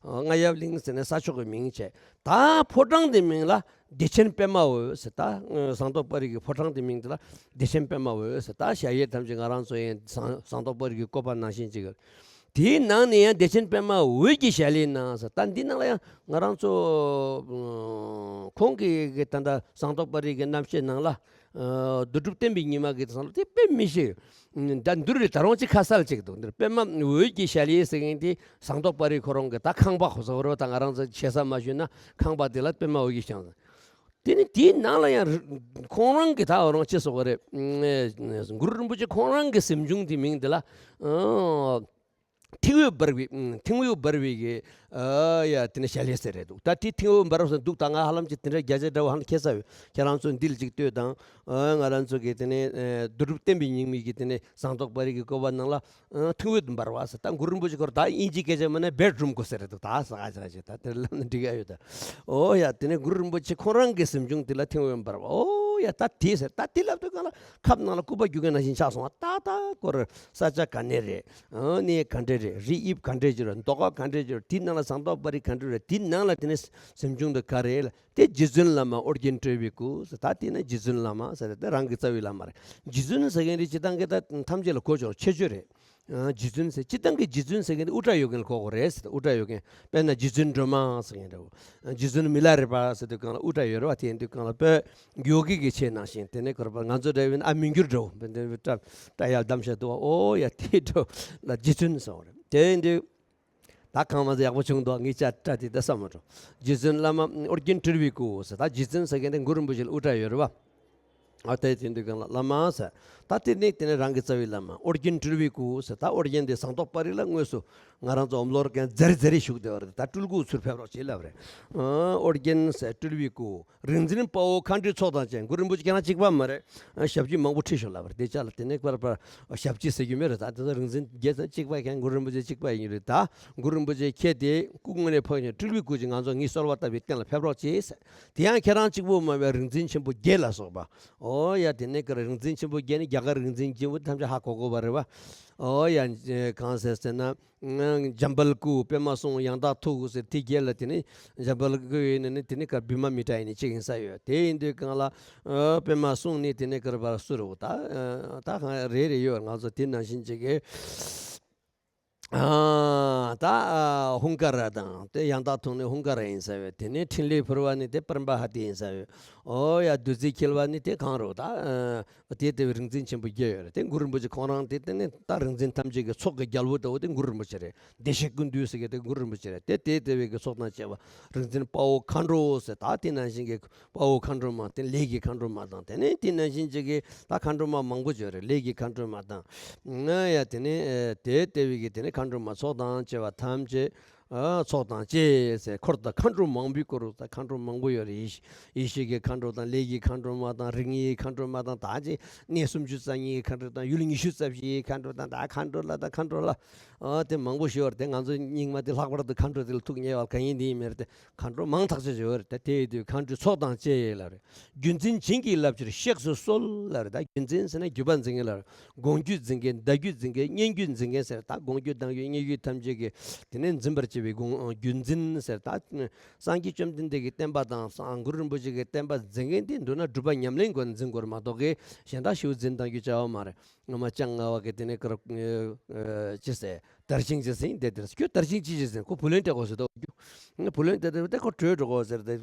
རྔ་ཡབ་གླིང་ཟེར་ནས་ས་ཕྱོགས་ཀྱི་མིང་བྱས། ད་ཕོ་བྲང་དེ་མིང་ལ་བདེ་ཆེན་པདྨ་འོད་ཟེར། ད་ཟངས་མདོག་དཔལ་རི་གི་ཕོ་བྲང་དེ་མིང་དེ་ལ་བདེ་ཆེན་པདྨ་འོད་ཟེར། ད་ཞལ་ཡས་ཐམས་ཅད་ང་རང་ཚོ་ཡང་ཟངས་ཟངས་མདོག་དཔལ་རི་གི་བཀོད་པ་ནང་བཞིན་ཅིག་དེའི་ནང་ནས་ཡང་བདེ་ཆེན་པདྨ་འོད་ཀྱི་ཞལ་ཡིན་ན་ཟེར། ད་འདི་ནང་ལ་ཡང་ང་རང་ཚོ་ཁོང་གི་གི་ད་ལྟ་ཟངས་མདོག་དཔལ་རི་གི་རྣམ་བཤད་ནང་ལ། ཨ་བདུད་འགྲུབ་བསྟན་པའི་ཉི་མ་གི་ཚང་ལ་དེ་དཔེ་མི་ཤེས། ད་འདིར་རེ་ད་རུང་ཅིག་ཁ་གསལ་ཅིག་འདུག་འདིར་པདྨ་འོད་ཀྱི་ཞལ་ཡིན་ཟེར་མཁན་དེ་ཟངས་མདོག་དཔལ་རི་ཁོ་རང་གི་ད་ཁང་པ་ཁོ་ཚོ་རེད་བ། ད་ང་རང་ཚོ་ཆེ་ས་མ་ཞུས་ན་ཁང་པ་དེ་ལ་པདྨ་འོད་ཀྱི་ཞལ། དེ་ནི་དེའི་ནང་ལ་ཡང་རི་ཁོང་རང་གི་ད་འོ་རང་ཅི་སོགས་རེད། ཨ་གུ་རུ་རིན་པོ་ཆེ་ཁོང་རང་གི་གཟིམ་ཆུང་དེ་མིང་དེ་ལ་ཨ་ཐིམ་འོད་འབར་བའི་ཨ་ཐིམ་འོད་འབར་བའི་གི་ཨ་ཡ་དེ་ནི་ཞལ་ལས་ཟེར་རེད་འདུག་ད་དེ་ཐིམ་འོད་འབར་བ་སོགས་འདུག་ད་ང་ཧ་ལམ་ཅིག་དེ་འདྲ་རྒྱ་ཆེ་འདྲ་བོ་ཧ་ལམ་ཁྱེད་ས་ཡོད། ཁྱེད་རང་ཚོ་འདི་ལ་ཅིག་ལྟོས་དང་། ཨ་ང་རང་ཚོ་གི་དེ་ནི་ཨ་བསྡུ་སྒྲུབ་བསྟན་པའི་ཉིང་མིག་གི་དེ་ནི་ཟངས་མདོག་དཔལ་རི་གི་བཀོད་པ་ནང་ལ། ཨ་ཐིམ་འོད་འབར་བ་ཟེར། ད་གུ་རུ་རིན་པོ་ཆེ་ཁོ་རང་ད་དབྱིན་ཇིའི་སྐད་ཆ་མ་ནས་བེད་རུམ་གོ་ཟེར་རེད་འདུག་ད་ཟ་ག་ཟ་ག་ཞིག་ད་དེར་ལབ་ན་འགྲིག་ག་ཡོད་ད། ཨོ་ཡ་དེ་ནས་གུ་རུ་རིན་པོ་ཆེ་ཁོང་རང་གི་གཟིམ་ཆུང་དེ་ལ་ཐིམ་འོད་འབར་བ། ཨོ་ཡ་ད་དེ་ཟེར། ད་དེ་ལབ་དུས་གང་ལ་ཁབ་ནང་ལ་སྐུད་པ་རྒྱུག་མཁན་ནང་བཞིན་ཆགས་སོང་བ། ད་ད་ཁོ་རང་ས་ཆ་ག་ནས་རེད། ཨ་གནས་ག་འདྲས་རེད། རི་དབྱིབས་ག་འདྲས་ཅིག་རེད། མདོག་ཁ་ག་འདྲས་ཅིག་རེད། དེ་ནང་ལ་ཟངས་མདོག་དཔལ་རི་ག་འདྲས་རེད། དེ་ནང་ལ་དེ་ནས་གཟིམ་ཆུང་དེ་ག་རེད་ལ། དེ་རྗེ་བཙུན་བླ་མ་ཨོ་རྒྱན་སྤྲུལ་པའི་སྐུ་ཟེར། ད་དེ་ནི་རྗེ་བཙུན་བླ་མ་ཟེར་ཏེ་རང་གི་རྩ་བའི་བླ་མ་རེད། རྗེ་བཙུན་ཟེར་མཁན་དེ་སྤྱིར་བཏང་གི་ད་ཐམས་ཅད་ལ་གོ་ཆོག་ཁྱད་ཆོས་རེད། ཨ་རྗེ་བཙུན་ཟེར། སྤྱིར་བཏང་གི་རྗེ་བཙུན་ཟེར་མཁན་དེ་དབུ་སྐྲ་ཡོད་མཁན་ལ་གོ་དགོས་རེད་ཟེར་ཏེ། དབུ་སྐྲ་ཡོད་མཁན། དཔེར་ན་རྗེ་བཙུན་སྒྲོལ་མ་ཟེར་མཁན་འདྲ་བོ། རྗེ་བཙུན་མི་ལ་རས་པ་ཟེར་དུས་གང་ལ་དབུ་སྐྲ་ཡོད་རེད་བ། དེ་ཡིན་དུས་གང་ལ་དཔེ་ཡོ་གི་གི་ཆས་ནང་བཞིན་དེ་ནས་གོ་ར་པ་ང་ཚོ་འདྲ་བས་ན་ཨ་མི་འགྱུར་འདྲ་བོ་དཔེ་འདྲ་བའི་སྐྲ་སྐྲ་ཡར་བསྡམས་བཞག་འདུག་བ། ཨོ་ཡ་དེ་འདྲ་བོ་ལ་རྗེ་བཙུན་ཟེར་བ་རེད། དེ་ཡིན་དུས། ད་གང་མ་ཟད་ཡག་པོ་བྱུང་འདུག་ངའི་ཅ་སྐྲ་དེ་ད་བསམ་མ་འགྲོ། རྗེ་བཙུན་བླ་མ་ཨོ་རྒྱན་སྤྲུལ་པའི་སྐུ་ཟེར། ད་རྗེ་བཙུན་ཟེར་མཁན་དེ་གུ་རུ་རིན་པོ་ཆེ་ལ་དབུ་སྐྲ་ཡོད་རེད་བ། ཨ་དེ་དེ་འདུག་གང་ལ་བླ་མ་ཟེར། ད་དེ་ནི་དེ་ནི་རང་གི་རྩ་བའི་བླ་མ་ཨོ་རྒྱན་སྤྲུལ་པའི་སྐུ་ཟེར། ད་ཨོ་རྒྱན་དེ་ཟངས་མདོག་དཔལ་རི་ལ་དངོས་སུ་ང་རང་ཚོ་འོམ་ལོར་མཁན་མཛེར་མཛེར་རེ་བཞུགས་བསྡད་པ་རེད། ད་སྤྲུལ་སྐུ་ཚུར་ཕེབས་རོགས་བྱེད་ལབ་རེད། ཨོ་རྒྱན་ཟེར་སྤྲུལ་པའི་སྐུ། རིག་འཛིན་དཔའ་བོ་མཁའ་འགྲོའི་ཚོགས་དང་བཅས། གུ་རུ་རིན་པོ་ཆེ་ཁྱེད་རང་གཅིག་པ་མ་རེད། ཨ་ཞབས་ཕྱི་མང་པོ་ཁྲིད་ཤོག་ལབ་པ་རེད། དེ་ཅག་ལ་དེ་ནས་པར་པར་ཞབས་ཕྱི་ཟེར་རྒྱུ་མེད་རེད། ད་དེ་ཚོ་རིག་འཛིན་རྒྱལ་ཚང་གཅིག་པ་མཁན་གུ་རུ་རིན་པོ་ཆེ་གཅིག་པ་ཡིན་རེད། ད་གུ་རུ་རིན་པོ་ཆེ་ཁྱེད་དེ་སྐུ་དངོས་གནས་འཕགས་ཤིང་སྤྲུལ་པའི་སྐུ་ཅིག་ང་ཚོ་ངའི་གསོལ་བ་བཏབ་པའི་རྟེན་ལ་ཕེབས་རོགས་གྱིས་ཟེར། དེ་ཡང་ཁྱེད་རང་གཅིག་པུ་མ་བས་རིག་འཛིན་ཆེན་པོ་བརྒྱད་ལ་སོགས་པ། ཨོ་ཡ་དེ་ནས་ག་རེ་རིག་འཛིན་ཆེན་པོ་བརྒྱད་ནི་རྒྱ་གར་རིག་འཛིན་རྒྱལ་པོ་ཐམས་ཅད་ཧ་གོ་དགོས་པ་རེད་བ། ཨོ་ཡ་གང་ཟེར་ཟེར་ན། འཇམ་དཔལ་སྐུ། པདྨ་གསུང་། ཡང་དག་ཐུགས་ཟེར་དེ་བརྒྱད་ལ་དེ་ནི་འཇམ་དཔལ་སྐུ་ཡིན་ནི་དེ་ནི་ག་བི་མ་མི་ཏྲ་ཡིན་ནི་གཅིག་ཡིན་ས་ཡོད། དེ་ཡིན་དུས་གང་ལ་ཨ་པདྨ་གསུང་ནི་དེ་ནི་ག་རེ་བར་སུ་རུ་ད་ཨ་ད་གང་རེ་རེ་ཡོད། ང་ཚོ་དེ་ནང་བཞིན་བྱེད་ཀྱི་ཨ་ད་ཨ་ཧཱུྃ་ཀ་ར་དང་དེ་ཡང་དག་ཐུགས་ནི་ཧཱུྃ་ཀ་ར་ཡིན་ས་ཡོད། དེ་ནི་ཕྲིན་ལས་ཕུར་བ་ནི་དེ་པྲ་བྷ་ཧ་ཏི་ཡིན་ས་ཡོད། ཨོ་ཡ་བདུད་རྩི་འཁྱིལ་བ་ནི་དེ་གང་རུ་ད་ཨ། དེ་ལྟ་བུའི་རིག་འཛིན་ཆེན་པོ་བརྒྱད་ཡོད་རེད། དེ་གུ་རུ་རིན་པོ་ཆེ་ཁོང་རང་དེ་ལྟ་ནས་ད་རིག་འཛིན་ཐམས་ཅད་ཀྱི་ཚོགས་ཀྱི་རྒྱལ་པོ་ལྟ་བུ་དེ་གུ་རུ་རིན་པོ་ཆེ་རེད། བདེ་གཤེགས་ཀུན་འདུས་ཟེར་མཁན་དེ་གུ་རུ་རིན་པོ་ཆེ་རེད། དེ་དེ་ལྟ་བུའི་གི་ཚོགས་དང་བཅས་པ་རིག་འཛིན་དཔའ་བོ་མཁའ་འགྲོ་ཟེར། ད་དེ་ནང་བཞིན་གྱི་དཔའ་བོ་མཁའ་འགྲོ་མ་དེ་ལས་ཀྱི་མཁའ་འགྲོ་མ་དང་། དེ་ནས་དེ་ནང་བཞིན་གྱི་གི་ད་མཁའ་འགྲོ་མ་མང་པོ་ཡོད་རེད། ལས་ཀྱི་མཁའ་འགྲོ་མ་དང་། ང་ཡ་དེ་ནས་དེ་ལྟ་བུའི་གི་དེ་ནས་མཁའ་འགྲོ་མ་ཚོགས་དང་བཅས་པ་ཐམས་ཅད། ཨ་ཚོགས་དང་བཅས་ཟེར། འཁོར་དང་མཁའ་འགྲོ་མང་པོའི་སྐོར་དུ་ད་མཁའ་འགྲོ་མང་པོ་ཡོད་རེད། ཡེ་ཤེས་ཡེ་ཤེས་ཀྱི་མཁའ་འགྲོ་དང་། ལས་ཀྱི་མཁའ་འགྲོ་མ་དང་། རིགས་ལྔའི་མཁའ་འགྲོ་མ་དང་། ད་ཅི་གནས་སུམ་ཅུ་རྩ་གཉིས་ཀྱི་མཁའ་འགྲོ་དང་། ཡུལ་ཉི་ཤུ་རྩ་བཞིའི་མཁའ་འགྲོ་དང་། ད་མཁའ་འགྲོ་ལ་ད་མཁའ་འགྲོ་ལ་ཨ་དེ་མང་པོ་ཞིག་ཡོད་རེད། དེ་ང་ཚོ་རྙིང་མ་དེ་ལྷག་པར་དུ་མཁའ་འགྲོ་དེ་ལ་ཐུགས་མཉེས་པ་གང་ཡིན་དེ་ཡིན་མེད་རེད། དེ་མཁའ་འགྲོ་མང་ཐག་ཆོད་ཅིག་ཡོད་རེད། ད་དེ་ཡོད་དུས་མཁའ་འགྲོའི་ཚོགས་དང་བཅས་ལབ་རེད། བརྒྱུད་འཛིན་བྱིན་གྱིས་བརླབ་ཕྱིར་གཤེགས་སུ་གསོལ་ལབ་རེད། ད་བརྒྱུད་འཛིན་ཟེར་ན་བརྒྱུད་པ་འཛིན་མཁན་ལབ་རེད། དགོངས་བརྒྱུད་འཛིན་མཁན། བརྡ་བརྒྱུད་འཛིན་མཁན། སྙན་བརྒྱུད་འཛིན་མཁན་ཟེར། ད་དགོངས་བརྒྱུད་བརྡ་བརྒྱུད་སྙན་བརྒྱུད་ཐམས་ཅད་ཀྱིས་དེ་ནས་འཛིན་པར་བྱེད་པའི་དགོངས་བརྒྱུད་འཛིན་ཟེར། ད་སངས་རྒྱས་བཅོམ་ལྡན་འདས་ཀྱི་བསྟན་པ་དང་གུ་རུ་རིན་པོ་ཆེ་གི་བསྟན་པ་འཛིན་མཁན་དེ་མདོར་ན་སྒྲུབ་པ་ཉམས་ལེན་སྒོ་ནས་འཛིན་དགོས་རེད་མ་གཏོགས་གི་གཞན་དག་ཞེ་པོ་འཛིན་གཏང་རྒྱུ་བྱ་བ་མ་རེད། སྔ་མ་ལྕང་ང་བ་གི་དེ་ནས་ཀར་ཅི་ཟེར། དར་ཤིང་ཅི་ཟེར་དེ་དེར་ཁྱོད་དར་ཤིང་ཅི་ཅི་ཟེར། ཁོ་བུ་ལོན་སྤྲད་དགོས་ཟེར་དོ། བུ་ལོན་སྤྲད་དེ་ཁོ་བྲོས་འགྲོ་དགོས་ཟེར་ཏེ།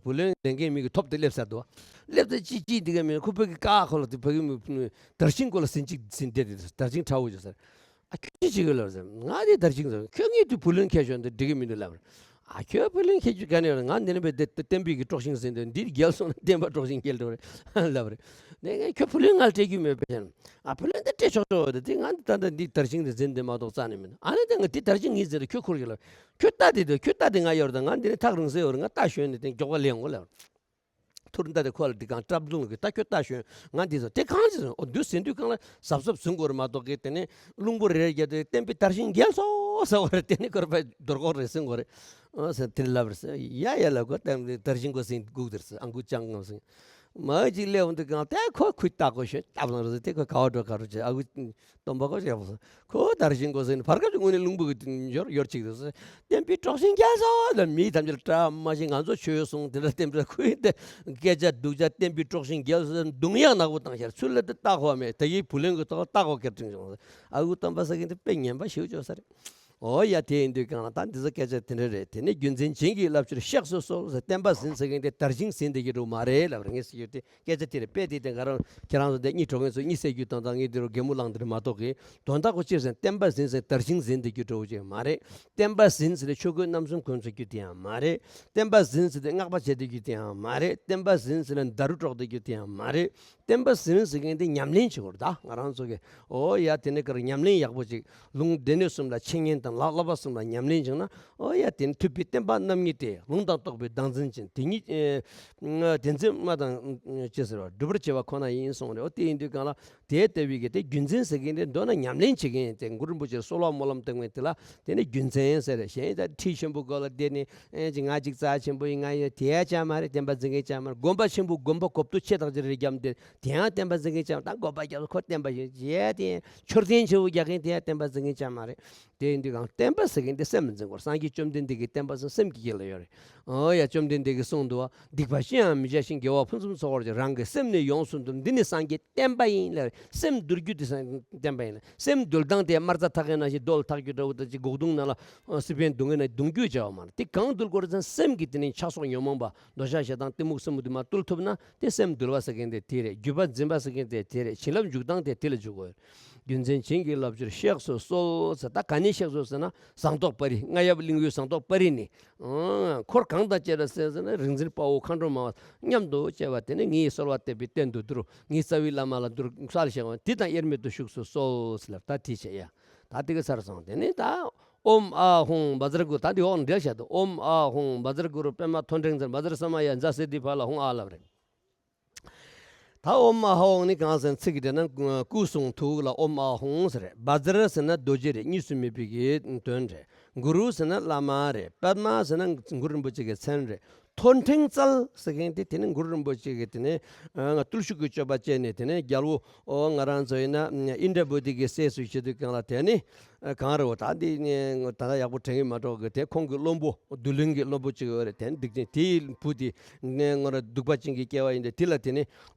བུ་ལོན་ལེན་མཁན་མི་གི་ཐོབ་དེ་སླེབས་ཚར་འདུག་སླེབས་ཚར་ཅི་ཅི་འདི་ག་མིན། ཁོ་ཕ་གི་ཀ་ཁོ་ལ་དེ་ཕ་གི་མི་དར་ཤིང་ཁོ་ལ་ཟིན་ཅིག་ཟིན་དེ་དེ་དར་ཤིང་ཁྲ་བོ་ཅི་ཟེར། ཨ་ཁྱོད་ཅི་ཅི་གི་ལབ་ཟེར། ང་དེ་དར་ཤིང་ཟེར། ཁྱོད་ངའི་དུས་བུ་ལོན་ཁྱེར་ཤོག་འདི་འགྲིག་གི་མི་འདུག་ལབ་རེད། ཨ་ཁྱོད་བུ་ལོན་ཁྱེར་རྒྱུ་ག་ནས་ཡོང་། ང་འདི་ནས་བས་དེ་བསྟན་པའི་གི་དཀྲོག་ཤིང་ཟིན་དེ་འདི་རྒྱལ་སོང་ན་བསྟན་པ་དཀྲོག་ཤིང་རྒྱལ་འགྲོ་རེད་ལབ་རེད། ནས་ཁྱོད་བུ་ལོན་ང་ལ་སྤྲད་རྒྱུ་མེད་པས་ཟེར། ཨ་བུ་ལོན་འདི་སྤྲད་ཆོག་ཆོག་འོ་དེ་ང་འདི་ད་ལྟ་འདི་དར་ཤིང་འདི་འཛིན་འདི་མ་གཏོགས་རྩ་ནས་མིན། ཨ་ནི་དེ་ང་འདི་དར་ཤིང་ངའི་འཛིན་རེད། ཁྱོད་ཁུར་གྱི་ལ། ཁྱོད་ལྟ་དེ་དེ་ཁྱོད་ལྟ་དེ་ང་ཡོད་རེད། ད་ང་འདི་ནས་ཐག་རིང་ས་ཡོད་རེད། ང་ལྟ་ཞོན་ནས་དེ་མགྱོགས་པ་ལེན་འོང་ལབ། ཐུར་ལྟ་དེ་ཁོ་ལ་འདི་གང་སྐྲབ་འཛུང་གི་ད་ཁྱོད་ལྟ་ཞོན། ང་འདི་ཚོ་དེ་གང་ཅི་ཟེར། འོ་འདུག་ཟིན་དུས་གང་ལ་གཟབ་གཟབ་ཟིན་དགོས་རེད་མ་གཏོགས་གི་དེ་ནས་རླུང་བུ་རེ་རེ་བརྒྱབ་སྟེ་བསྟན་པའི་དར་ཤིང་འགྱེལ་སོང་ཟེར་བ་རེད། དེ་ནས་ཁོར་པ་རྡོ་རྐོག་རེ་ཟིན་དགོས་རེད། ཨ་ཟེར་དེ་ནས་ལབ་རེད་ཟེར། ཡ་ཡ་ལབ་གོ། དར་ཤིང་ཁོ་ཟིན་སྒུག་དེར་ཟེར། ཨ་འགུ་ཅང་ངམ་ཟིན། མ་གཅིག་སླེབས་འོང་དུས་གང་དེ་ཁོ་ཁུ་ལྟ་གོ་ཤོད་སྟབས་ལངས་རེད་ཟེར། དེ་ཁོ་ག་བ་འགྲོ་ག་རུ་བྱེད། ཨ་ཁུ་སྟོན་པ་ཁོ་ཡག་པོ་ཟེར། ཁོ་དར་ཤིང་ཁོ་ཟེར་ནས་བར་སྐབས་ཀྱི་དངོས་གནས་རླུང་བུ་གི་ཡོར་ཡོར་ཅིག་འདུག་ཟེར། བསྟན་པའི་དཀྲོག་ཤིང་རྒྱལ་སོང་ལ་མི་ཐམས་ཅད་ལ་བཀྲ་མ་ཤིས། ང་ཚོ་ཆོས་གསུང་དེ་འདྲ་བསྟན་པའི་ཁོའི་དེ་སྐད་ཆ་སྡུག་ཅག་བསྟན་པའི་དཀྲོག་ཤིང་རྒྱལ་སོང་རྡུང་ཡག་ནག་པོ་བཏང་ཤར་ཚུར་ལ་དེ་ལྟ་གོ་མེད། དེ་ཡིས་བུ་ལོན་གི་ཐོག་ལྟ་གོ་ཁེར་ཐིང་བྱུང་ཟེར། ཨ་ཁུ་སྟོན་པ་ཟེར་མཁན་དེ་དཔེ་ངན་པ་ཞེ་པོ་ཅིག་ཡོད་ས་རེད། ཨོ་ཡ། དེ་ཡིན་དུས་གང་ལ་ད་འདི་ཚོ་སྐད་ཆ་དེ་འདྲ་རེད། དེ་ནས་རྒྱུ་མཚན་བྱིན་གྱིས་བརླབ་ཕྱིར་གཤེགས་སུ་གསོལ་ཟེར། བསྟན་པ་ཟིན་ཟེར་མཁན་དེ་དར་ཞིང་ཟིན་བསྡད་ཀྱི་འགྲོ་མ་རེད་ལབ་རེད། ངས་ཟེར་རྒྱུ་དེ་སྐད་ཆ་དེ་རེད། དཔེ་དེ་དེ་ང་རང་ཁྱེད་རང་ཚོ་འདི་གཉིད་བྲོ་མཁན་ཚོ་གཉིད་སད་རྒྱུ་དང་། ད་ངས་འདི་རུ་གད་མོ་ལངས་འདིར་མ་གཏོགས་གི། དོན་དག་ཁོ་ཅི་ཟེར། བསྟན་པ་ཟིན་ཟེར་དར་ཞིང་ཟིན་བསྡད་རྒྱུ་འགྲོ་བོ་ཅིག་མ་རེད། བསྟན་པ་ཟིན་ཟེར་ཏེ་ཆོས་གོས་རྣམ་གསུམ་གོན་ཚུགས་རྒྱུ་དེ་ཡང་མ་རེད། བསྟན་པ་ཟིན་ཟེར་ཏེ་སྔགས་པ་བྱེད་བསྡད་རྒྱུ་དེ་ཡང་མ་རེད། བསྟན་པ་ཟིན་ཟེར་ན་ད་རུ་དཀྲོག་བསྡད་རྒྱུ་དེ་ཡང་མ་རེད། བསྟན་པ་ཟིན་ཟེར་མཁན་དེ་ཉམས་ལེན་བྱེད་དགོས་རེད། ད་ང་རང་ཚོ་གི་ཨོ་ཡ་དེ་ནས་ཀར་ཉམས་ལེན་ཡག་པོ་ཅིག་ལུང་སྡེ་སྣོད་གསུམ་ལ་འཆད་ཉན་དང་ལག་བསླབ་པ་གསུམ་ལ་ཉམས་ལེན་བྱུང་ན། ཨོ་ཡ་དེ་ནི་ཐུབ་པའི་བསྟན་པ་རྣམ་གཉིས་ཏེ། ལུང་དང་རྟོགས་པའི་བདག་འཛིན་ཅན། དེ་ཉིད་ཨེ་དེ་འཛིན་སྨྲ་དང་ཅི་ཟེར་བ་སྒྲུབ་པར་བྱེད་པ་ཁོ་ན་ཡིན་གསུངས་རེད། ཨོ་དེ་ཡིན་དུས་གང་ལ་དེ་ལྟ་བུའི་གི་དེ་རྒྱུ་མཚན་ཟེར་མཁན་དེ་མདོར་ན་ཉམས་ལེན་བྱེད་མཁན་དེ་གུ་རུ་རིན་པོ་ཆེ་གསོལ་བ་སྨོན་ལམ་བཏབ་མཁན་དེ་ལ་དེ་ནི་རྒྱུ་མཚན་ཟེར་རེད། གཞན་ད་ཁྲི་ཆེན་པོ་སྒང་ལ་བསྡད་ནས་ཨེ་ཅི་ང་ཅིག་རྩ་ཆེན་པོ་ཡིན། ང་ཡོད་དེ་ཡ་ཅང་མ་རེད། བསྟན་པ་འཛིན་མཁན་ཅང་མ་རེད། དགོན་པ་ཆེན་པོ་དགོན་པ་གོབ་ཏོ་ཆེ་ཐག་ཆོད་རེད་རྒྱབ་འདི་དེ་ཡང་བསྟན་པ་འཛིན་མཁན་ཅང་མ་རེད། ད་དགོན་པ་རྒྱབ་ཁོ་བསྟན་པ་ཡོད་ཡ་དེ་མཆོད་རྟེན་ཆེ་བོ་རྒྱག་མཁན་དེ་ཡང་བསྟན་པ་འཛིན་མཁན་ཅང་མ་རེད། དེ་ཡིན་དུས་གང་བསྟན་པ་ཟེར་མཁན་དེ་སེམས་ལ་འཛིན་དགོས། སངས་རྒྱས་བཅོམ་ལྡན་འདས་ཀྱི་བསྟན་པ་ཟེར་སེམས་ཀྱི་དཀྱིལ་ལ་ཡོད་རེད། ཨོ་ཡ། བཅོམ་ལྡན་འདས་ཀྱིས་གསུངས་འདུག་བ། སྡིག་པ་ཅི་ཡང་མི་བྱ་ཞིང་། དགེ་བ་ཕུན་སུམ་ཚོགས་པར་སྤྱད། རང་གི་སེམས་ནི་ཡོངས་སུ་འདུལ། འདི་ནི་སངས་རྒྱས་བསྟན་པ་ཡིན་ལབ། སེམས་འདུལ་རྒྱུ་དེ་སངས་རྒྱས་བསྟན་པ་ཡིན་ལབ། སེམས་འདུལ་སྟངས་དེ་དམར་རྩྭ་འཐག་མཁན་ནང་བཞིན་རྡོ་ལ་འཐག་རྒྱུ་འདྲ་བོ་དང་ཅིག་སྒོག་དུང་ནང་ལ་ཨ་སི་པན་བརྡུང་མཁན་ནང་བརྡུང་རྒྱུ་བྱ་བ་མ་རེད། དེ་གང་འདུལ་དགོས་རེད་ཟེར་ན་སེམས་ཀྱི་དེ་ནི་ཆགས་སོགས་ཉོན་མོངས་པ་འདོད་ཆགས་ཞེ་སྡང་གཏི་མུག་གསུམ་པོ་དེ་མར་བཏུལ་ཐུབ་ན་དེ་སེམས་འདུལ་བ་ཟེར་མཁན་དེ་དེ་རེད། བརྒྱུད་པ་འཛིན་པ་ཟེར་མཁན་དེ་དེ་རེད། བྱིན་རླབས་འཇུག་སྟངས་དེ་དེ་ལ་འཇུག་དགོས། རྒྱུ་མཚན་བྱིན་གྱིས་བརླབ་ཕྱིར་གཤེགས་སུ་གསོལ་ཟེར། ད་ག་ནས་གཤེགས་སོ་ཟེར་ན་ཟངས་མདོག་དཔལ་རི། རྔ་ཡབ་གླིང་བུའི་ཟངས་མདོག་དཔལ་རི་ནས། ཨང་། འཁོར་གང་དང་བཅས་པ་ཟེར་ཟེར་ན་རིག་འཛིན་དཔའ་བོ་མཁའ་འགྲོ་མ་མཉམ་དུ་བཅས་པ་དེ་ནས་ངའི་གསོལ་བ་འདེབས་པའི་རྟེན་དུ་གྱུར། ངའི་རྩ་བའི་བླ་མ་ལ་འདུད་གསོལ་ཞེས་པ་འདི་དང་དབྱེར་མེད་དུ་བཞུགས་སུ་གསོལ་ཟེར་ལབ། ད་དེ་བྱས་ཡ། ད་དེ་ག་ཚར་སོང་། དེ་ནས་ད་ཨོཾ་ཨཱཿཧཱུྃ་བཛྲ་གུ་རུ། ད་འདི་འོག་ནས་འགྲེལ་བཤད་འདུག་ཨོཾ་ཨཱཿཧཱུྃ་བཛྲ་གུ་རུ་པདྨ་ཐོད་ཕྲེང་རྩལ། བཛྲ་ས་མ་ཡ་ཛ་ཟེར་དུས་ཕར་ལ་ཧཱུྃ་ཨཱཿ་ལབ་རེད། ད་ཨོཾ་ཨཱཿཧཱུྃ་ནི་གང་ཟེར་ན་ཚིག་གི་སྒྲ་ན་སྐུ་གསུང་ཐུགས་ལ་ཨོཾ་ཨཱཿཧཱུྃ་ཟེར་རེད། བཛྲ་ཟེར་ན་རྡོ་རྗེ་རེད། གཉིས་སུ་མེད་པའི་གི་དོན་རེད། གུ་རུ་ཟེར་ན་བླ་མ་རེད། པདྨ་ཟེར་ན་གུ་རུ་རིན་པོ་ཆེ་གི་མཚན་རེད། ཐོད་ཕྲེང་རྩལ་ཟེར་མཁན་དེ་དེ་ནི་གུ་རུ་རིན་པོ་ཆེ་གི་དེ་ནི་ཨ་བརྟུལ་ཞུགས་ཀྱི་སྤྱོད་པ་སྤྱད་ནས་དེ་ནི་རྒྱལ་པོ་ཨོ་ང་རང་ཚོ་ཡིན་ན་ཨིནྡྲ་བོ་དྷི་གི་སྲས་སུ་བྱེད་དུས་གང་ལ་དེ་ནི། ཨ་གང་རེད་བ། ད་འདི་ནི་ད་ལྟ་ཡག་པོ་དྲན་གྱི་མ་གཏོགས་གི་དེ་ཁོང་གི་བློན་པོ་བདུད་བློན་གྱི་བློན་པོ་གཅིག་ཡོད་རེད། དེ་འདི་དེའི་བུ་དེ་ནས་ངོ་ར་གདུག་པ་ཅན་གྱི་སྐྱེ་བ་ཡིན་ཏེ། དེ་ལ་དེ་ནི་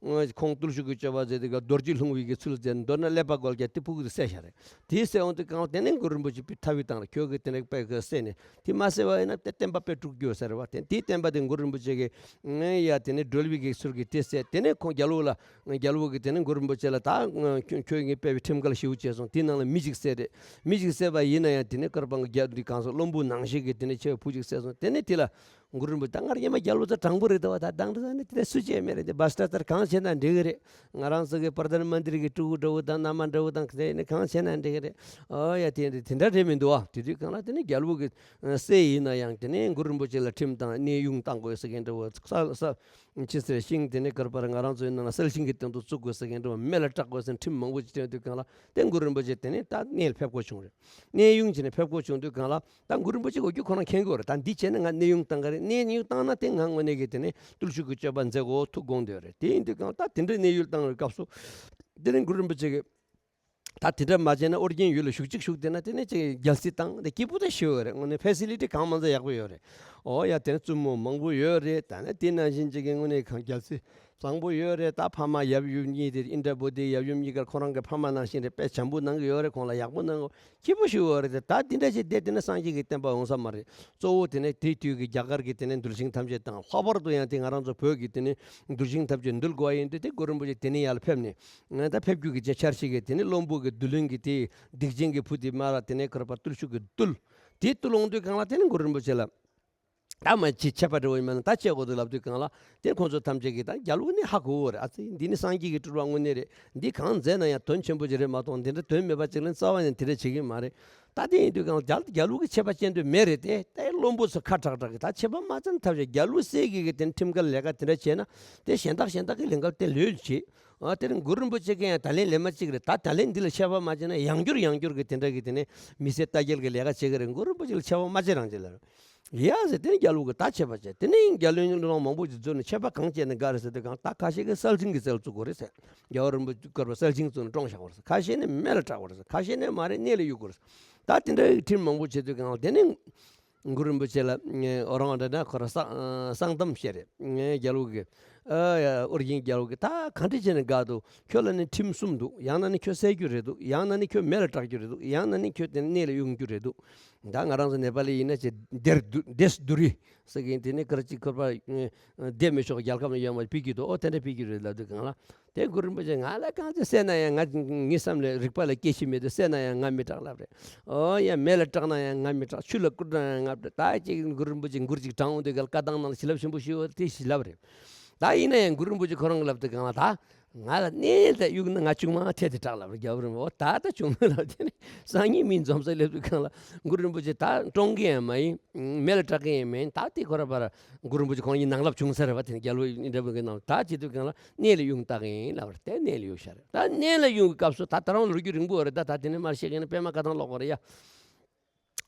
ཁོང་བརྟུལ་ཞུགས་ཀྱི་སྤྱོད་པ་མཛད་དེ་ག་རྡོ་རྗེ་ལྷུང་བའི་གི་ཚུལ་མཛད། མདོར་ན་ཀླད་པ་སྒོ་ལ་རྒྱ་དེ་ཕྲུ་གུ་དེ་བསད་བཞག་རེད། དེ་བསད་འོང་དུས་གང་དེ་ནས་གུ་རུ་རིན་པོ་ཆེ་ཕི་ཐ་བི་བཏང་རེད། ཁྱོད་ཀྱིས་དེ་ནས་དཔེ་གི་བསད་ནས་དེ་མ་བསད་པ་ཡིན་ན་དེ་བསྟན་པ་དཔེ་དཀྲུག་རྒྱུ་ཟེར་བ། དེ་དེའི་བསྟན་པ་དེ་གུ་རུ་རིན་པོ་ཆེ་གི་ཡ་དེ་ནས་སྒྲོལ་བའི་གི་ཚུལ་གྱིས་དེ་བསད། དེ་ནས་ཁོང་རྒྱལ་པོ་ལ། རྒྱལ་པོ་གིས་དེ་ནས་གུ་རུ་རིན་པོ་ཆེ་ལ་ད་ཁྱོད་ཁྱོད་ངས་སྤེལ་བའི་ཁྲིམས་འགལ་ཞེ་པོ་བྱས་སོང་། དེའི་ནང་ལ་མི་ཞིག་བསད་རེད། མི་ཞིག་བསད་པ་ཡིན་ན་ཡང་དེ་ནས་ཀར་པང་གི་རྒྱལ་འདི་གང་སོང་། བློན་པོ་ནང་བཞིན་གྱི་དེ་ནས་ཆེ་བ་བུ་ཞིག་བསད་སོང་། དེ་ནས་དེ་ལ་གུ་རུ་རིན་པོ་ཆེ་ད་སྔར་སྔོན་མ་རྒྱལ་པོ་ཚོ་དྲང་པོ་རེད་དོ། ད་དང་དེ་ཚོ་ནི་དེ་འདྲ་སུ་བྱས་མེད་རེད། དེ་བྷ་སྟྲ་ཙར་གང་བྱས་ན་འགྲིག་གི་རེད། ང་རང་ཚོ་གི་པར་དྷན་མན་དིར་གི་སྤྲུལ་སྐུ་འདྲ་བོ་དང་མནའ་མ་འདྲ་བོ་དང་དེ་ནས་གང་བྱས་ན་འགྲིག་གི་རེད། ཨོ་ཡ་དེ་འདྲ་དེ་འདྲ་རེད་མི་འདུག་ཨ། དེ་དུས་གང་ལ་དེ་ནས་རྒྱལ་པོ་གི་སྲས་ཡིན་ན་ཡང་དེ་ནས་གུ་རུ་རིན་པོ་ཆེ་ལ་ཁྲིམས་དང་གནས་དབྱུང་བཏང་དགོས་ཟེར་མཁན་འདྲ་བོ། ས་ས་ཅི་ཟེར། ཤིང་དེ་ནས་ཀར་པར་ང་རང་ཚོའི་ནང་ན་གསལ་ཤིང་གི་སྟེང་དུ་བཙུགས་དགོས་ཟེར་མཁན་འདྲ་བོ། མེ་ལ་སྲེག་དགོས་ཟེར་ཁྲིམས་མང་པོ་ཅིག་བཏོན་དུས་གང་ལ་དེ་གུ་རུ་རིན་པོ་ཆེ་དེ་ནས་ད་གནས་ལ་ཕེབས་དགོས་བྱུང་རེད། གནས་དབྱུང་བྱས་ནས་ཕེབས་དགོས་བྱུང་དུས་གང་ལ་ད་གུ་རུ་རིན་པོ་ཆེ་གིས་ཁོ་རང་མཁྱེན་གྱི་ཡོད་རེད། ད་འདི་བྱས་ན་ང་གནས་དབྱུང་བཏང་གི་རེད། གནས་དབྱུང་བཏང་ན་དེ་ང་དངོས་གནས་ཀྱི་དེ་ནས་བརྟུལ་ཞུགས་ཀྱི་སྤྱོད་པ་མཛད་དགོས་ཐུགས་དགོངས་བསྡད་ཡོད་རེད། དེ་ཡིན་དུས་གང་ལ་ད་དེ་འདྲའི་གནས་ཡུལ་བཏང་བའི་སྐབས་སུ་དེ་ནས་གུ་རུ་རིན་པོ་ཆེ་གིས། ད་དེ་འདྲ་མ་བྱས་ན་ཨོ་རྒྱན་ཡུལ་ལ་ཞུགས་གཅིག་ཞུགས་བསྡད་ན་དེ་ནས་ཅིག་རྒྱལ་སྲིད་དང་དེ་སྐྱིད་པོ་དེ་ཞེ་པོ་ཡོད་རེད། དངོས་གནས་ཕེ་སི་ལི་ཊི་གང་མང་ཙམ་ཡག་པོ་ཡོད་རེད། ཨོ་ཡ་དེ་ནས་བཙུན་མོ་མང་པོ་ཡོད་རེད། ད་ནི་དེ་ནང་བཞིན་ཅིག་གི་དངོས་གནས་གང་རྒྱལ་སྲིད་བཟང་པོ་ཡོད་རེད། ད་ཕ་མ་ཡབ་ཡུམ་གཉིས་དེ་ཨིནྡྲ་བོ་དྷི་ཡབ་ཡུམ་གཉིས་ཀ་ཁོ་རང་གི་ཕ་མ་ནང་བཞིན་རེད། དཔེ་བྱམས་པོ་གནང་གི་ཡོད་རེད། ཁོང་ལ་ཡག་པོ་གནང་གི་སྐྱིད་པོ་ཞེ་པོ་ཡོད་རེད། ད་དེ་འདྲ་ཞིག་བསྡད་དེ་ནས་སངས་རྒྱས་ཀྱི་བསྟན་པ་ཡོང་ས་མ་རེད། གཙོ་བོ་དེ་ནས་དེ་དུས་ཀྱི་རྒྱ་གར་གྱི་དེ་ནས་འདུལ་ཞིང་ཐམས་ཅད་དང་། ལྷག་པར་དུ་ཡང་དེ་ང་རང་ཚོ་བོད་ཀྱི་དེ་ནས་འདུལ་ཞིང་ཐམས་ཅད་འདུལ་དགོས་པ་ཡིན་དུས་དེ་གུ་རུ་རིན་པོ་ཆེ་དེ་ནས་ཡར་ལ་ཕེབས་ནས། ད་ཕེབས་རྒྱུ་གི་ཆ་འཆར་ཞིག་གིས་དེ་ནས་བློན་པོ་གི་བདུད་བློན་གྱི་དེ་སྡིག་ཅན་གྱི་བུ་དེ་མར་དེ་ནས་ཀར་པ་བརྟུལ་ཞུགས་ཀྱིས་བཏུལ། དེ་བཏུལ་འོང་དུས་གང་ལ་དེ་ནས་གུ་རུ་རིན་པོ་ཆེ་ལ་ད་མ་ཅི་ཆད་པ་འདྲ་བོ་ཡིན་མིན་ད་བཅད་དགོས་འདུག་ལབ་དུས་གང་ལ་དེ་ཁོང་ཚོ་ཐམས་ཅད་ཀྱིས་ད་རྒྱལ་པོ་ནི་ཧ་གོ་བོ་རེད། ཨ་ཙི་འདི་ནི་སངས་རྒྱས་ཀྱི་སྤྲུལ་པ་དངོས་གནས་རེད། འདི་གང་མཛད་ན་ཡང་དོན་ཆེན་པོ་ཅིག་རེད་མ་གཏོགས་འདི་འདྲ་དོན་མེད་པ་ཅིག་ལ་རྩ་བ་ནས་དེ་འདྲ་བྱེད་ཀྱི་མ་རེད། ད་དེ་ཡིན་དུས་གང་ལ་རྒྱལ་རྒྱལ་པོ་གི་ཆད་པ་བཅད་འདོད་མེད་རེད་དེ། ད་བློན་པོ་ཚོ་ཁ་གྲག་གྲག་གི་ད་ཆད་པ་མ་བཅད་ན་ཐབས་ཤེས། རྒྱལ་པོ་སྲས་ཀྱི་གི་དེ་ཁྲིམས་འགལ་ལས་ཀ་དེ་འདྲ་བྱས་ན་དེ་གཞན་དག་གཞན་དག་གི་ལས་འགལ་དེ་ལོས་བྱེད། ཨ་དེ་རིང་གུ་རུ་རིན་པོ་ཆེ་གིས་ཡང་ད་ལན་ལན་མ་གཅིག་རེད། ད་ད་ལན་འདི་ལ་ཆད་པ་མ་བཅད་ན་ཡང་བསྐྱར་ཡང་བསྐྱར་གི་དེ་འདྲ་གི་དེ་ནས་མི་ཚེ་ལྟ་རྒྱལ་གི་ལས་ཀ་བྱེད་གི་རེད། གུ་རུ་རིན་པོ་ཆེ་ལ་ཆད་པ་མ་བཅད་རང་བྱེད་ལ་རེད། ཡ་ཟེར་དེ་ནས་རྒྱལ་པོ་གིས་ད་ཆད་པ་བཅད། དེ་ནས་རྒྱལ་བློན་སློབ་དཔོན་མང་པོ་ཅིག་འཛོམས་ནས་ཆད་པ་གང་བཅད་ན་དགའ་རེད་ཟེར་དུས་གང་ད་ཁ་ཤས་ཀྱིས་གསལ་ཆེན་གྱི་རྩལ་བཙུགས་དགོས་རེད་ཟེར། རྒྱལ་བ་རིན་པོ་ཆེ་བསྐོར་བ་གསལ་ཆེན་བཙུགས་ནས་བཀྲོངས་བཞག་དགོས་རེད་ཟེར། ཁ་ཤས་ནི་མེ་ལ་སྲེག་དགོས་རེད་ཟེར། ཁ་ཤས་ནི་མ་རེད་གནས་ལ་གཡུག་དགོས་རེད་ཟེར། ད་དེ་འདྲའི་ཁྲིམས་མང་པོ་བྱེད་དུས་གང་ལ་དེ་ནས་གུ་རུ་རིན་པོ་ཆེ་ལ་ཨོ་རང་འདྲ་ན་ཁོ་ར་གསང་གསང་གཏམ་བཤད་རེད། རྒྱལ་པོ་གིས་ ཨ་ཡ་ཨོ་རྒྱན་རྒྱལ་པོ་གིས་ད་གང་འདྲ་བྱས་ནས་དགའ་འདུག་ཁྱོད་ལ་ནི་ཁྲིམས་གསུམ་འདུག་ཡང་ན་ནི་ཁྱོད་བསད་རྒྱུ་རེད་འདུག་ཡང་ན་ནི་ཁྱོད་མེ་ལ་སྲེག་རྒྱུ་རེད་འདུག་ཡང་ན་ནི་ཁྱོད་དེ་ནས་གནས་ལ་གཡུག་རྒྱུ་རེད་འདུག་ད་ང་རང་ཚོ་ནེ་པ་ལི་ཡིན་ན་ཅེ་ལྡེ་རྡུ་ལྡེ་སྡུ་རི་ཟེར་གིན་དེ་ནས་ཀར་ཅིག་ཁོར་པ་བསྡད་མི་ཆོག་རྒྱལ་ཁབ་ལ་ཡོད་མ་ཕུད་ཀྱི་འདུག་ཨོ་དེ་འདྲ་ཕུད་ཀྱི་རེད་ལབ་དུས་གང་ལ། དེ་གུ་རུ་རིན་པོ་ཆེ་ང་ལ་གང་ཅི་བསད་ན་ཡང་ང་ངའི་བསམ་ལ་རིག་པ་ལ་སྐྱེ་ཤི་མེད་དུ་བསད་ན་ཡང་ང་མི་སྐྲག་ལབ་རེད། ཨོ་ཡ་མེ་ལ་སྲེག་ན་ཡང་ང་མི་སྐྲག་ཆུ་ལ་བསྐུར་ན་ཡང་ང་མི་སྐྲག་ད་ཅིག་གུ་རུ་རིན་པོ་ཆེ་མགུར་ཅིག་དྲངས་འོང་དུས་གལ་བཀའ་གདམས་ནང་ལ་བྱིན་རླབས་ཆེན་པོ་ཞུ་བ་དེ་ཞིག་ལབ་རེད། ད་ཡིན་ན་ཡང་གུ་རུ་རིན་པོ་ཆེ་ཁོ་རང་གི་ལབ་དུས་གང་ལ་ད་ང་ལ་གནས་ལ་གཡུག་ན་ང་ཆུང་མ་ཐད་དེ་སྐྲག་ལབ་རེད་རྒྱལ་བ་རིན་པོ་ཆེ། ད་ད་ཆུང་མ་ལབ་དེ་ནི་སང་ཉིན་མིན་འཛོམས་ས་སླེབས་དུས་གང་ལ་གུ་རུ་རིན་པོ་ཆེ་ད་བཀྲོངས་གི་ཡང་མ་ཡིན། མེ་ལ་སྲེག་གི་ཡང་མིན། ད་དེ་ཁོ་ར་པ་ར་གུ་རུ་རིན་པོ་ཆེ་ཁོང་གཉིས་ནང་ལབ་བྱུང་ས་རེད་བ། དེ་ནི་རྒྱལ་བོ་འདྲ་པོ་གི་ནང་ད་བྱེད་དུས་གང་ལ་གནས་ལ་གཡུག་བཏང་གི་ཡིན་ལབ་རེད། དེ་གནས་ལ་གཡུག་ཤར་རེད། ད་གནས་ལ་གཡུག་གི་སྐབས་སུ་ད་ད་རུང་ལོ་རྒྱུས་རིང་པོ་རེད། ད་ད་དེ་ནས་མར་བཤད་མཁན་ནི་པད་མ་བཀའ་ཐང་ཀློག་དགོས་རེད་ཡ།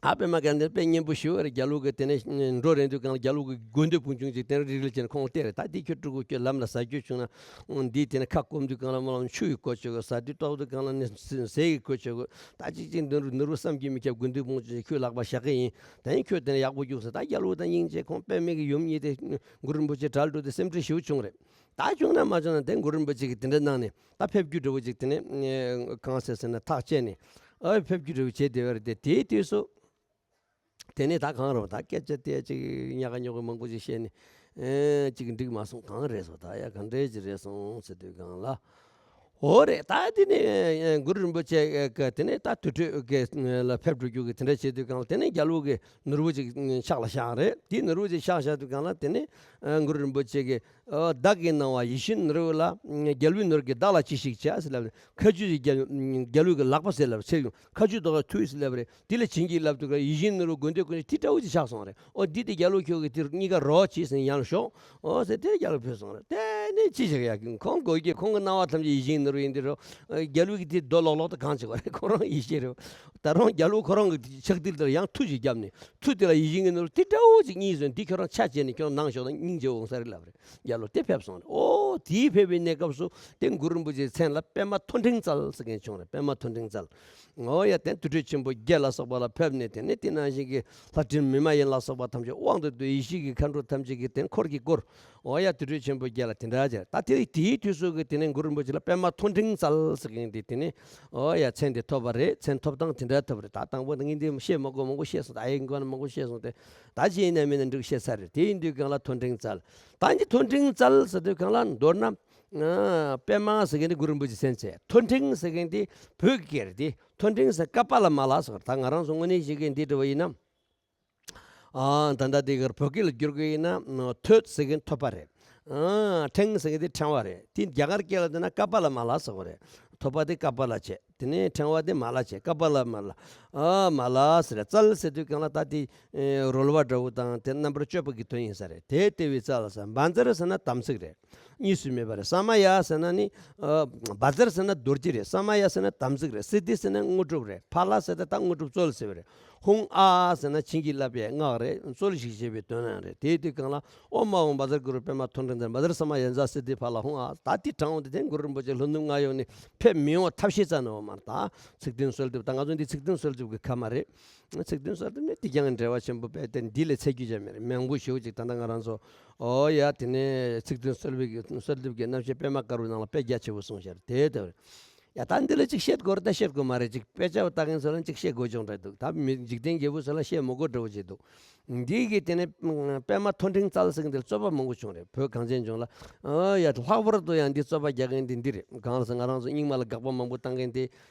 ཨ་པད་མ་བཀའ་ཐང་དཔེ་སྙན་པོ་ཞེ་པོ་རེད། རྒྱ་ལུགས་ཀྱི་དེ་ནས་འགྲོ་རན་དུས་གང་ལ་རྒྱ་ལུགས་ཀྱི་དགོན་སྡེ་ཕུན་ཆུང་ཅིག་དེ་རིག་རིག་བྱས་ནས་ཁོང་བལྟས་རེད། ད་དེ་ཁྱོད་ཕྲུ་གུ་ཁྱོད་ལམ་ལ་ཟ་རྒྱུ་བྱུང་ན་འདི་དེ་ནས་ཁ་སྐོམ་དུས་གང་ལ་སྨོན་ལམ་ཆུ་ཡི་གོ་ཆོད་གོ་ཟ་དུས་ལྟོགས་དུས་གང་ལ་ནི་ཟས་ཀྱི་གོ་ཆོད་གོ་ད་ཅིག་ཅིག་འདི་རུ་ནུ་རུ་བསམ་གྱིས་མི་ཁྱབ་དགོན་སྡེ་ཕུན་ཆུང་ཅིག་ཁྱོད་ལག་པ་བཞག་གི་ཡིན། ད་ཡིན་ཁྱོད་དེ་ནས་ཡག་པོ་རྒྱུགས་ཟེར། ད་རྒྱ་ལུགས་དང་སྙིང་རྗེ་ཁོང་པད་མའི་གི་ཡུམ་གཉིས་དེ་གུ་རུ་རིན་པོ་ཆེ་གྲལ་འགྲོ་དེ་སེམས་ཁྲལ་ཞེ་པོ་བྱུང་རེད། ད་བྱུང་ན་མ་བྱུང་ན་དེ་གུ་རུ་རིན་པོ་ཆེ་གིས་དེ་འདྲ་གནང་ནས་ད་ཕེབས་རྒྱུ་འདྲ་བོ་ཅིག་དེ་ནས་གང་ཟེར་ཟེར་ན་ཐག་བཅད་ནས་ཨ་ཕེབས་རྒྱུ་འདྲ་བོ་བྱས་བསྡད་པ་རེད། དེ་དེའི་དུས་སུ་དེ་ནས་ད་གང་རེད་པ། ད་སྐད་ཆ་དེ་ཅིག་ཉག་ག་ཉོག་གི་མང་པོ་ཅིག་བཤད་ནས་ཨེ་ཅིག་འགྲིག་མ་སོང་། གང་རེད་སོང་། ད་ཡ་ག་འདྲས་ཅིག་རེད་སོང་ཟེར་དུས་གང་ལ། འོ་རེད། ད་དེ་ནས་གུ་རུ་རིན་པོ་ཆེ་གི་དེ་ནས་ད་དུར་ཁྲོད་ཀྱི་ལ་ཕེབས་འགྲོ་རྒྱུ་གི་དེ་འདྲ་བྱེད་དུས་གང་ལ་དེ་ནས་རྒྱ་ལུགས་ཀྱི་ནོར་བུ་ཅིག་ཕྱག་ལ་བཞག་རེད། དེ་ནོར་བུ་ཅིག་ཕྱག་བཞག་དུས་གང་ལ་དེ་ནས་གུ་རུ་རིན་པོ་ཆེ་གི་ཨ་བདག་གི་གནང་བ་ཡིད་བཞིན་ནོར་བུ་ལ། རྒྱལ་བའི་ནོར་གྱིས་བདག་ལ་ཅི་ཞིག་བྱ་ཟེར་ལབ་ནས་ཁ་ཆུ་ཅིག་རྒྱལ་རྒྱལ་བའི་གི་ལག་པ་ཟེར་ལབ་ཚེ་ཁ་ཆུ་དོག་ཐུས་ཟེར་ལབ་རེད། དེ་ལ་བྱིན་གྱིས་བརླབས་དུས་ཀ་ཡིད་བཞིན་ནོར་བུ་དགོས་འདོད་ཀུན་ཅི་དེ་འདྲ་བོ་ཅིག་ཆགས་སོང་རེད། ཨོ་འདི་དེ་རྒྱལ་བ་ཁྱོད་ཀྱི་དེ་གཉིས་ཀ་རོགས་བྱས་ཟིན་ཡང་ལ་ཤོག་ཨོ་ཟེར་དེ་རྒྱལ་བ་ཕེབས་སོང་རེད། དེ་ནས་ཅི་བྱེད་ཡ་ཁོང་དགོས་ཀྱི་ཁོང་གི་གནང་བ་ཐམས་ཅད་ཡིད་བཞིན་ནོར་བུ་ཡིན་དེ་རོ། རྒྱལ་བའི་གི་དེ་རྡོ་ལོག་ལོག་ཏུ་གང་བྱེད་པ་རེད། ཁོ་རང་ཡིད་བཞིན་རེད། ད་རུང་རྒྱལ་བ་ཁོ་རང་གི་ཕྱག་མཐིལ་དེར་ཡང་མཐུ་ཅིག་བརྒྱབ་ནས། མཐུ་དེ་ལ་ཡིད་བཞིན་གྱི་ནོར་བུ་དེ་འདྲ་བོ་ཅིག་གཉིས་བཟོས་འདི་ཁྱོད་རང་ཆ་བྱས་ནས་ཁྱོད་རང་ནང་ཞོག་དང་སྙིང་རྗེ་འོང་ས་རེད་ལབ་རེད། རྒྱལ་ལོ་དེ་ཕེབས་སོང་རེད། ཨོ་དེའི་ཕེབས་པའི་གནས་སྐབས་སུ་དེ་གུ་རུ་རིན་པོ་ཆེའི་མཚན་ལ་པདྨ་མཐོ་འབྲིང་རྩལ་ཟེར་མཁན་བྱུང་རེད། པདྨ་མཐོ་འབྲིང་རྩལ། ཨོ་ཡ་དེ་དུར་ཁྲོད་ཆེན་པོ་བརྒྱད་ལ་སོགས་པ་ལ་ཕེབས་ནས་དེ་ནས་དེ་ནང་བཞིན་གྱི་ལྷ་སྲིན་མི་མ་ཡིན་ལ་སོགས་པ་ཐམས་ཅད་དབང་དུ་བསྡུས་ཡེ་ཤེས་ཀྱི་མཁའ་འགྲོ་ཐམས་ཅད་ཀྱིས་དེ་འཁོར་གྱིས་བསྐོར། ཨོ་ཡ་དུར་ཁྲོད་ཆེན་པོ་བརྒྱད་ལ་དེ་འདྲ་བྱས། ད་དེ་དེའི་དུས་སུ་གི་དེ་ནས་གུ་རུ་རིན་པོ་ཆེ་ལ་པདྨ་མཐོ་འབྲིང་རྩལ་ཟེར་མཁན་དེ་དེ་ནས་ཨོ་ཡ་མཚན་དེ་ཐོབ་པ་རེད། མཚན་ཐོབ་སྟངས་དེ་འདྲ་ཐོབ་པ་རེད། ད་དང་པོ་ངས་འདི་བཤད་མ་དགོས་མང་པོ་བཤད་སོང་། ད་ཨའི་མགོ་ན་མང་པོ་བཤད་སོང་སྟེ། ད་ཅི་ཡིན་ན་མིན་ན་འགྲིག་བཤད་ས་རེད། དེ་ཡིན་དུས་གང་ལ་མཐོ་འབྲིང་རྩལ། ད་འདི་མཐོ་འབྲིང་རྩལ་ཟེར་དུས་གང་ལ་མདོར་ན། ཨ་པདྨ་ཟེར་མཁན་དེ་གུ་རུ་རིན་པོ་ཆེ་མཚན་བྱས། མཐོ་འབྲིང་ཟེར་མཁན་དེ་བོད་ཀྱི་སྐད་རེད་དེ། མཐོ་འབྲིང་ཟེར་ཀ་པཱ་ལ་མ་ལ་ཟེར། ད་ང་རང་ཚོ་དངོས་གནས་བཤད་མཁན་འདི་འདྲ་བ་ཡིན་ན། ཨ་ད་ལྟ་འདི་གར་བོད་སྐད་ལ་བསྒྱུར་དགོས་ཡིན་ན་ཐོད་ཟེར་མཁན་ཐོད་པ་རེད། ཨ་ཕྲེང་ཟེར་མཁན་དེ་ཕྲེང་བ་རེད། དེ་རྒྱ་གར་སྐད་ལ་བསྡད་ན་ཀ་པཱ་ལ་མ་ལ་ཟེར་བ་རེད། ཐོད་པ་དེ་ཀ་པཱ་ལ་བྱས། དེ་ནས་ཕྲེང་བ་དེ་མ་ལ་བྱས། ཀ་པཱ་ལ་མ་ལ། ཨ་མ་ལ་ཟེར་རེད། རྩལ་ཟེར་དུས་གང་ལ་ད་དེ་ཨེ་རོལ་བ་འདྲ་བོ་དང་དེ་རྣམ་པར་དཔྱོད་པ་གི་དོན་ཡིན་ས་རེད། དེ་ལྟ་བུའི་རྩལ་ལ་ཟེར། བཛྲ་ཟེར་ན་དམ་ཚིག་རེད། གཉིས་སུ་མེད་པ་རེད། ས་མ་ཡ་ཟེར་ན་ནི་ཨ་བཛྲ་ཟེར་ན་རྡོ་རྗེ་རེད། ས་མ་ཡ་ཟེར་ན་དམ་ཚིག་རེད། སིདྡྷི་ཟེར་ན་དངོས་གྲུབ་རེད། ཕ་ལ་ཟེར་ན་ད་དངོས་གྲུབ་སྩོལ་ཟེར་བ་རེད། ཧཱུྃ་ཨཱཿ་ཟེར་ན་བྱིན་གྱིས་བརླབས་པའི་སྔགས་རེད། སྩོལ་ཞིང་གཞེས་པའི་དོན་ཡང་རེད། དེ་དུས་གང་ལ་ཨོཾ་ཨཱཿཧཱུྃ་བཛྲ་གུ་རུ་པདྨ་མཐོ་འབྲིང་རྩལ། བཛྲ་ས་མ་ཡ་ཛཿསིདྡྷི་ཕ་ལ་ཧཱུྃ་ཨཱཿ་ད་དེ་དྲངས་འོང་དུས་དེ་གུ་རུ་རིན་པོ་ཆེ་ལྷོ་ནུབ་སྔ་ཡོལ་ནས་ཕེབས་མི་ཡོང་བ་ཐབས་ཤེས་རྩ་ནས་འོང་མ་རེད། ད་ཚིག་བདུན་གསོལ་འདེབས། ད་ང་ཚོ་འདི་ཚིག་བདུན་གསོལ་འདེབས་ཀྱི་ཁ་མ་རེད། ཚིག་བདུན་གསོལ་འདེབས་ནི་དེ་ཀྱང་འགྲེལ་བ་ཆེན་པོ་དཔེ་དེ་འདི་ལས་ཚད་རྒྱུ་ཅང་མེད་རེད། མང་པོ་ཞེ་པོ་ཅིག་ད་ལྟ་ང་རང་ཚོ་ཨོ་ཡ་དེ་ནས་ཚིག་བདུན་གསོལ་བའི་གསོལ་འདེབས་ཀྱི་རྣམ་བཤད་པད་མ་དཀར་པོའི་ནང་ལ་དཔེ་རྒྱ་ཆེ་པོ་གསུངས་ཤར་དེ་ལྟ་བུ་རེད། ཡ་ད་འདི་ལ་ཅིག་བཤད་དགོས་རེད། ད་བཤད་དགོས་མ་རེད། ཅིག་དཔེ་ཆ་བ་ལྟ་མཁན་ཚོ་ལ་ཅིག་བཤད་དགོས་ཀྱང་འདྲ་འདུག་ད་མི་འཇིག་རྟེན་རྒྱལ་པོ་ཚོ་ལ་བཤད་མི་དགོས་འདྲ་བོ་ཅིག་འདུག་འདི་གི་དེ་ནས་པདྨ་མཐོ་འབྲིང་རྩལ་ཟེར་མཁན་དེ་རྩོད་པ་མང་པོ་བྱུང་རེད། བོད་གངས་ཅན་ལྗོངས་ལ། ཨ་ཡ་ལྷག་པར་དུ་ཡང་འདི་རྩོད་པ་རྒྱག་མཁན་དེ་འདི་རེད། གང་ལ་ཟེར་ང་རང་ཚོ་རྙིང་མ་ལ་དགག་པ་མང་པོ་བཏང་མཁན་དེ་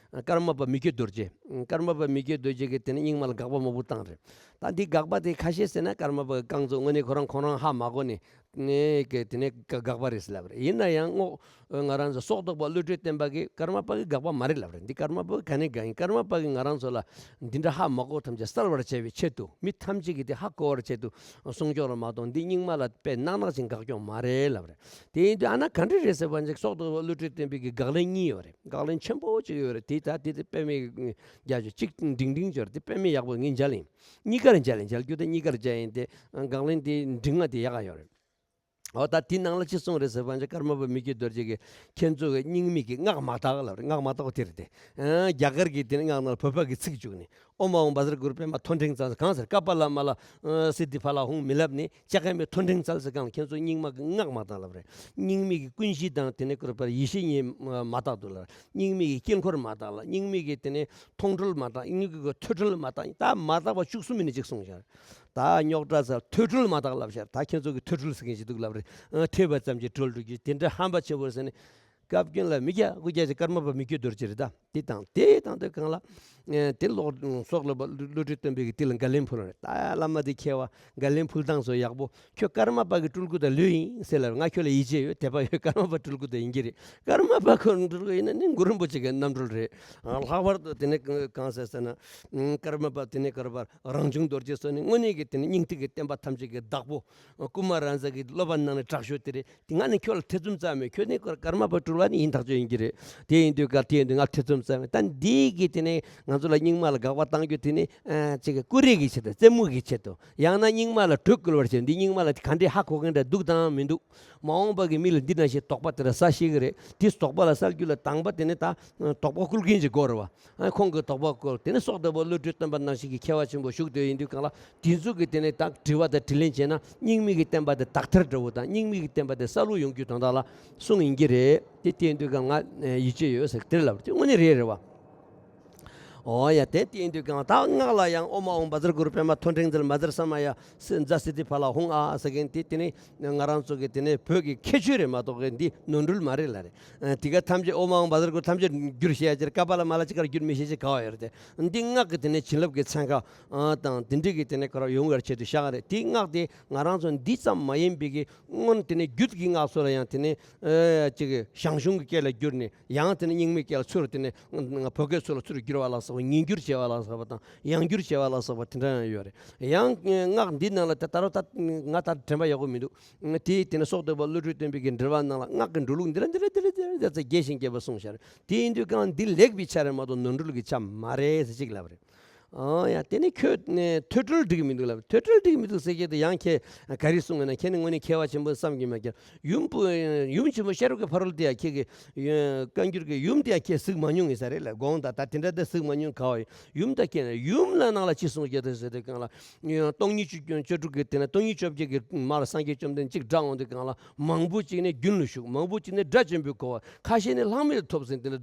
ཀརྨ་པ་མི་བསྐྱོད་རྡོ་རྗེ། ཀརྨ་པ་མི་བསྐྱོད་རྡོ་རྗེ་གིས་དེ་ནས་རྙིང་མ་ལ་དགག་པ་མང་པོ་བཏང་རེད། ད་འདི་དགག་པ་དེ་ཁ་ཤས་ཟེར་ན་ཀརྨ་པ་གི་རྐང་བཙུགས་དངོས་གནས་ཁོ་རང་ཁོང་རང་ཧ་མ་གོ་ནས་ནས་གི་དེ་ནས་དགག་པ་རེད་ཟེར་ལབ་རེད། ཡིན་ན་ཡང་ངོ་ང་རང་ཚོ་སོག་ཐོག་པ་བློ་གྲོས་བསྟན་པ་གིས་ཀརྨ་པ་གི་དགག་པ་མ་རེད་ལབ་རེད། འདི་ཀརྨ་པ་གི་ག་ནས་དགག་ཡིན། ཀརྨ་པ་གིས་ང་རང་ཚོ་ལ་འདི་འདྲ་ཧ་མ་གོ་ཐམས་ཅད་གསལ་བར་བྱ་བའི་ཆེད་དུ་མི་ཐམས་ཅད་ཀྱིས་དེ་ཧ་གོ་བར་ཆེད་དུ་གསུངས་ཀྱོག་ལ་མ་གཏོགས་འདི་རྙིང་མ་ལ་དཔེ་ནག་ནག་ཅིག་དགག་ཀྱོག་མ་རེད་ལབ་རེད། དེ་ཡིན་དུས་ཨ་ན་ག་འདྲ་རེད་ཟེར་བ་ཅིག་སོག་ཐོག་པ་བློ་གྲོས་བསྟན་པའི་གི་དགག་ལན་གཉིས་ཡོད་རེད། དགག་ལན་ཆེན་པོ་ཅིག་ཡོད་རེད། དེ་ད་དེ་དེ་དཔེ་མེད་རྒྱ་ཆེ་གཅིག་འབྲིང་འབྲིང་ཅིག་ཡོད་རེད། དེ་དཔེ་མེད་ཡག་པོ་ངས་མཇལ་ཡིན། གཉིས་ཀར་མཇལ་ཡིན། མཇལ་རྒྱུ་དེ་གཉིས་ཀར་མཇལ་ཡིན། དེ་དགག་ལན་དེ་འབྲིང་ང་དེ་ཡག་ག་ཡོད་རེད། འོ་ད་དེའི་ནང་ལ་ཅི་གསུངས་རེད་ཟེར་བ་ཅིག་ཀརྨ་པ་མི་བསྐྱོད་རྡོ་རྗེ་གིས་ཁྱེད་ཚོ་གི་རྙིང་མའི་གི་སྔགས་མ་དག་ལབ་རེད། སྔགས་མ་དག་པ་དེ་རེད་དེ། ཨ་རྒྱ་གར་གྱི་དེ་ནི་སྔགས་ནང་ལ་བོད་པ་གི་ཚིག་བཅུག་ནས། ཨོཾ་ཨཱཿཧཱུྃ་བཛྲ་གུ་རུ་པདྨ་ཐོད་ཕྲེང་རྩལ་ཟེར་གང་ཟེར། ཀ་པཱ་ལ་མ་ལ་ཨ་སིདྡྷི་ཕ་ལ་ཧཱུྃ་མི་ལབ་ནས་ཅ་ཀ་མི་ཐོད་ཕྲེང་རྩལ་ཟེར་གང་ལ་ཁྱེད་ཚོ་རྙིང་མ་གི་སྔགས་མ་དག་ལབ་རེད། རྙིང་མའི་གི་ཀུན་གཞི་དང་དེ་ནས་གུ་རུ་པར་ཡེ་ཤེས་གཉིས་མ་དག་འདུག་ལབ། རྙིང་མའི་གི་དཀྱིལ་འཁོར་མ་དག་ལ། རྙིང་མའི་གི་དེ་ནས་མཐོང་གྲོལ་མ་དག། རྙིང་མའི་གི་ཐོས་གྲོལ་མ་དག། ད་མ་དག་པ་བཅུ་གསུམ་ཡིན་ནི་ཅིག་གསུངས་ཤག་ད་རྙོག་དྲ་ཟེར་ཐོས་གྲོལ་མ་དག་ལབ་ཤག་ད་ཁྱེད་ཚོ་གི་ཐོས་གྲོལ་ཟེར་མཁན་ཞིག་འདུག་ལབ་རེད། ཨ་ཐོས་པ་ཙམ་གྱིས་གྲོལ་འགྲོ་རྒྱུ་དེ་འདྲ་ཧམ་པ་ཆེན་པོ་ཟེར་ནས། སྐབས་རྒྱུན་ལ་མི་རྒྱ་དགུ་རྒྱ་ཅིག་ཀརྨ་པ་མི་བསྐྱོད་རྡོ་རྗེ་རེད་ད། དེ་དང་དེ་དང་དེ་གང་ལ། ཨ་དེ་ལོག་སོག་ལ་པ་བློ་གྲོས་སྟོན་པའི་གི་དེ་ལ་དགའ་ལན་ཕུལ་བ་རེད། ད་བླ་མ་དེ་མཁས་པ་དགའ་ལན་ཕུལ་སྟངས་སོགས་ཡག་པོ། ཁྱོད་ཀརྨ་པ་གི་སྤྲུལ་སྐུ་དང་ལོས་ཡིན་ཟེར་ལབ། ང་ཁྱོད་ལ་ཡིད་ཆེས་ཡོད། དད་པ་ཡོད། ཀརྨ་པ་སྤྲུལ་སྐུ་དང་ཡིན་གྱི་རེད། ཀརྨ་པ་ཁོ་སྤྲུལ་སྐུ་ཡིན་ན་ནི་གུ་རུ་རིན་པོ་ཆེ་གི་རྣམ་གྲོལ་རེད། ཨ་ལྷག་པར་དུ་དེ་ནས་གང་ཟེར་ཟེར་ན། ཨ་ཀརྨ་པ་དེ་ནས་གུ་རུ་པར་རང་བྱུང་རྡོ་རྗེ་སོགས་ནི་དངོས་གནས་ཀྱི་དེ་ནས་སྙིང་ཐིག་གི་བསྟན་པ་ཐམས་ཅད་ཀྱི་བདག་པོ། ཀུ་མ་ར་ཛ་གི་བསླབ་པ་ནང་ནས་དྲག་ཤོས་དེ་རེད། དེ་ང་ནི་ཁྱོད་ལ་ཐེ་ཚོམ་རྩ་མེད། ཁྱོད་ནི་ཀརྨ་པ་སྤྲུལ་བ་ནི་ཡིན་ཐག་ཆོད་ཡིན་གྱི་རེད། དེ་ཡིན་དུས་ག་དེ་ཡིན་དུས་ང་ཐེ་ཚོམ་རྩ་མེད། ད་འདི་གི་དེ་ནས་ང་ཚོ་ལ་རྙིང་མ་ལ་དགག་པ་བཏང་རྒྱུ་དེ་ནི་ཨ་ཅིག་ཀུ་རེ་གི་ཆེད་དུ། རྩེད་མོ་གི་ཆེད་དུ། ཡང་ན་རྙིང་མ་ལ་དྲོད་བསྐུལ་བར་བྱེད། འདི་རྙིང་མ་ལ་ག་འདྲའི་ཧ་གོ་མཁན་འདྲ་འདུག་དང་མི་འདུག་མ་འོངས་པ་གི་མི་ལ་འདི་ནང་བཞིན་དོགས་པ་དེ་འདྲ་ཟ་ཤེས་ཀྱི་རེད། དེ་དོགས་པ་ལ་སེལ་རྒྱུ་ལ་དང་པ་དེ་ནི་ད་དོགས་པ་བསྐུལ་མཁན་ཅིག་དགོས་རེད་བ། ཨ་ཁོང་གིས་དོགས་པ་བསྐུལ། དེ་ནས་སོག་ལྡབ་པ་བློ་གྲོས་སྟོན་པ་ནང་བཞིན་གྱི་མཁས་པ་ཆེན་པོ་བཞུགས་བསྡད་ཡིན་དུས་གང་ལ། དེ་ཚོ་གིས་དེ་ནས་ད་དྲི་བ་དང་དྲིས་ལན་བྱས་ན་རྙིང་མའི་གི་བསྟན་པ་དེ་དག་ཐེར་འདྲ་བོ་དང་། རྙིང་མའི་གི་བསྟན་པ་དེ་གསལ་པོ་ཡོང་རྒྱུའི་དོན་དག་ལ་གསུངས་ཡིན་གྱི་རེད། དེ་དེ་ཡིན་དུས་གང་ང་ཡིད་ཆེས་ཡོད་ཟེར་དེར་ལབ་དེ་དངོས་གནས་རེད་རེད་བ། ཨོ་ཡ། དེ་དེ་ཡིན་དུས་གང་ད་སྔགས་ལ་ཡང་ཨོཾ་ཨཱཿཧཱུྃ་བཛྲ་གུ་རུ་པདྨ་ཐོད་ཕྲེང་རྩལ། མ་ཛར་ས་མ་ཡ་སི་ཛ་སིདྡྷི་ཕ་ལ་ཧཱུྃ་ཨཱཿ་ཟེར་མཁན་དེ་དེ་ནི་ང་རང་ཚོ་གི་དེ་ནི་བོད་ཀྱི་ཁྱད་ཆོས་རེད་མ་གཏོགས་གི་འདི་ནོར་འཁྲུལ་མ་རེད་ལབ་རེད། ཨ་དེ་ག་ཐམས་ཅད་ཨོཾ་ཨཱཿཧཱུྃ་བཛྲ་གུ་རུ་ཐམས་ཅད་བསྒྱུར་ཤེས་ཡ་ཅིག་ཀ་པཱ་ལ་མ་ལ་ཅིག་གར་བསྒྱུར་མི་ཤེས་ཅིག་ག་བ་ཡོད་རེད་དེ། འདི་སྔགས་ཀྱི་དེ་ནི་བྱིན་རླབས་ཀྱི་ཚན་ཁ་ཨ་དང་དེ་འདྲ་གི་དེ་ནི་ག་རེ་ཡོང་བའི་ཆེད་དུ་བཞག་རེད། དེ་སྔགས་དེ་ང་རང་ཚོ་འདི་ཙམ་མ་ཡིན་པའི་གི་སྔོན་དེ་ནི་རྒྱུད་ཀྱི་སྔགས་ཚོ་ལ་ཡང་དེ་ནི་ཨ་ཅིག་ཞང་ཞུང་གི་སྐད་ལ་བསྒྱུར་ནས། ཡང་དེ་ནས་རྙིང་མའི་སྐད་ལ་ཚུར་དེ་ནས་བོད་སྐད་ཚུར་ལ་ཚུར་བསྒྱུར་བ་ལ་སོགས་པ། ཉིས་འགྱུར་བྱས་པ་ལ་སོགས་པ་དང་། ཡང་འགྱུར་བྱས་པ་ལ་སོགས་པ་དེ་འདྲ་ཡང་ཡོད་རེད། ཡང་སྔགས་འདི་ནང་ལ་ད་ད་རུང་ད་ང་ད་དྲན་པ་ཡག་པོ་མི་འདུག་དེའི་དེ་ནས་སོག་ལྡབ་པ་བློ་གྲོས་སྟོན་པའི་གི་འགྲེལ་པ་ནང་ལ་སྔགས་ཀྱི་འགྲོ་ལུགས་འདི་ལ་འདི་ལ་འདི་ལ་འདི་ལ་འདི་ལ་རྒྱས་ཤིང་རྒྱས་པ་གསུངས་ཤར། དེ་ཡིན་དུས་གང་འདི་ལེགས་པའི་ཆ་རེད་མ་གཏོགས་ནོར་འཁྲུལ་གྱི་ཆ་མ་རེད་ཟེར་ཅིག་ལབ་རེད། ཨོ་ཡ། དེ་ནི་ཁྱོད་ནི་ཐོས་གྲོལ་འགྲིག་མི་འདུག་ལབ། ཐོས་གྲོལ་འགྲིག་མི་འདུག་ཟེར་གྱི་དེ་ཡང་ཁྱེད་ག་རེ་གསུང་གི་ན། ཁྱེད་ནི་དངོས་གནས་མཁས་པ་ཆེན་པོ་བསམ་གྱི་མ་ཁྱེད་ཡུམ་བུ་ཡུམ་ཆེན་པོ་ཤེས་རབ་ཀྱི་ཕ་རོལ་ཏེ་ཡ་ཁྱེད་ཀྱི་བཀའ་འགྱུར་གྱི་ཡུམ་དེ་ཡ་ཁྱེད་གཟིགས་མ་མྱོང་ངེས་ས་རེད་ལ། དགོངས་དག་ད་དེ་འདྲ་དེ་གཟིགས་མ་མྱོང་ག་བ་ཡིན། ཡུམ་ད་ཁྱེད་ནི་ཡུམ་ལ་ནང་ལ་ཅི་གསུང་གི་དེ་ཟེར་དེ་གང་ལ། སྟོང་ཉིད་བཅུ་བཅུ་དྲུག་གི་དེ་ན་སྟོང་ཉིད་བཅོ་བརྒྱད་ཀྱི་མར་སངས་རྒྱས་བཅོམ་ལྡན་གཅིག་སྒྲ་འོང་དེ་གང་ལ། མང་པོ་གཅིག་ནི་རྒྱུན་ལ་ཞུགས། མང་པོ་གཅིག་ནི་སྒྲ་ཆེན་པོས་གོ་བ། ཁ་ཤས་ནི་ལྷག་མེད་ཐོབ་ཟིན་དེ་ལ་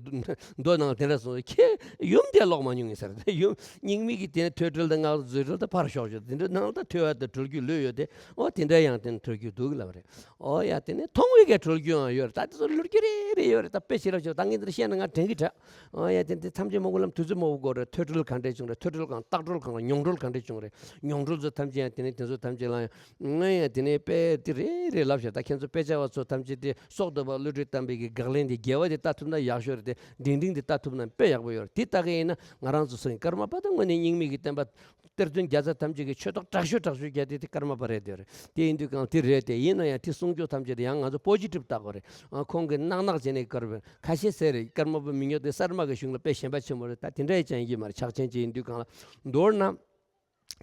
མདོ་ནང་དེ་འདྲ་གསུངས། ཁྱེད་ཡུམ་དེ་ལོག་མ་མྱོང་ངེས་ས་རེད། ཡུམ་རྙིང་མའི་གི་དེ་ནི་ཐོས་གྲོལ་དང་སྔགས་རྫོགས་གྲོལ་དང་ཕར་ཞོག་ཞོག་དེ་འདྲ་ནང་ལ་ད་ཐོས་པ་དང་གྲོལ་རྒྱུ་ལོས་ཡོད་དེ། ཨོ་དེ་འདྲ་ཡང་དེ་ནི་ཐོས་རྒྱུ་འདུག་ལབ་རེད། ཨོ་ཡ། དེ་ནི་མཐོང་བའི་གི་གྲོལ་རྒྱུ་ཡང་ཡོད་རེད། ད་དེ་ཚོ་ལོ་རྒྱུས་རེ་རེ་ཡོད་རེད། ད་དཔེ་ཞེ་དྲག་ཆེ་བ་ད་ངས་འདིར་བཤད་ན་ང་དྲན་གི་དྲག་ཨོ་ཡ། དེ་འདི་ཐམས་ཅད་མང་པོ་ལམ་དུས་ཚོད་མང་པོ་འགོར་རེད། ཐོས་གྲོལ་གང་འདྲས་བྱུང་རེད། ཐོས་གྲོལ་གང་། བཏགས་གྲོལ་གང་། མྱོང་གྲོལ་གང་འདྲས་བྱུང་རེད། མྱོང་གྲོལ་ཚོ་ཐམས་ཅད་ཡང་དེ་ནས་དེ་ཚོ་ཐམས་ཅད་ལ་ཡང་ང་ཡང་དེ་ནས་དཔེ་དེ་རེ་རེ་ལབ་ཤག་ད་ཁྱེད་ཚོ་དཔེ་ཆ་བ་ཚོ་ཐམས་ཅད་དེ་སོག་ལྡབ་པ་བློ་གྲོས་བསྟན་པའི་གི་དགག་ལན་དེ་རྒྱས་པ་དེ་ལྟ་ཐུབ་ན་ཡག་ཤོས་རེད་དེ། འབྲིང་འབྲིང་དེ་ལྟ་ཐུབ་ན་དཔེ་ཡག་པོ་ཡོད་རེད། དེ་ལྟ་གི་ཡིན་ན་ང་རང་ཚོ་སེང་ཀརྨ་པ་དང་དངོས་གནས་རྙིང་མའི་གི་བསྟན་པ་གཏེར་སྟོན་བརྒྱ་རྩ་ཐམས་ཅད་ཀྱི་ཆོས་ཐོག་དྲག་ཤོས་དྲག་ཤོས་བརྒྱ་དེ་དེ་ཀརྨ་པ་རེད་དེ་རེད། དེ་ཡིན་དུས་གང་དེ་རེད་དེ། ཡིན་ན་ཡང་དེ་གསུང་ཆོས་ཐམས་ཅད་དེ་ཡང་ང་ཚོ་པོ་ཛི་ཊིབ་བལྟ་དགོས་རེད། ཨ་ཁོང་གི་ནག་ནག་བྱས་ནས་ཀརྨ་ཁ་ཤས་ཟེར་རེད། ཀརྨ་པ་མི་ཉོ་དེ་གསར་མ་གི་གཞུང་ལ་དཔེ་ཞན་པ་ཆེན་པོ་རེད། ད་དེ་འདྲ་ཡི་ཅན་ཡིན་གྱི་མ་རེད། ཕྱག་ཆེན་ཅིག་ཡིན་དུས་གང་ལ་མདོར་ན།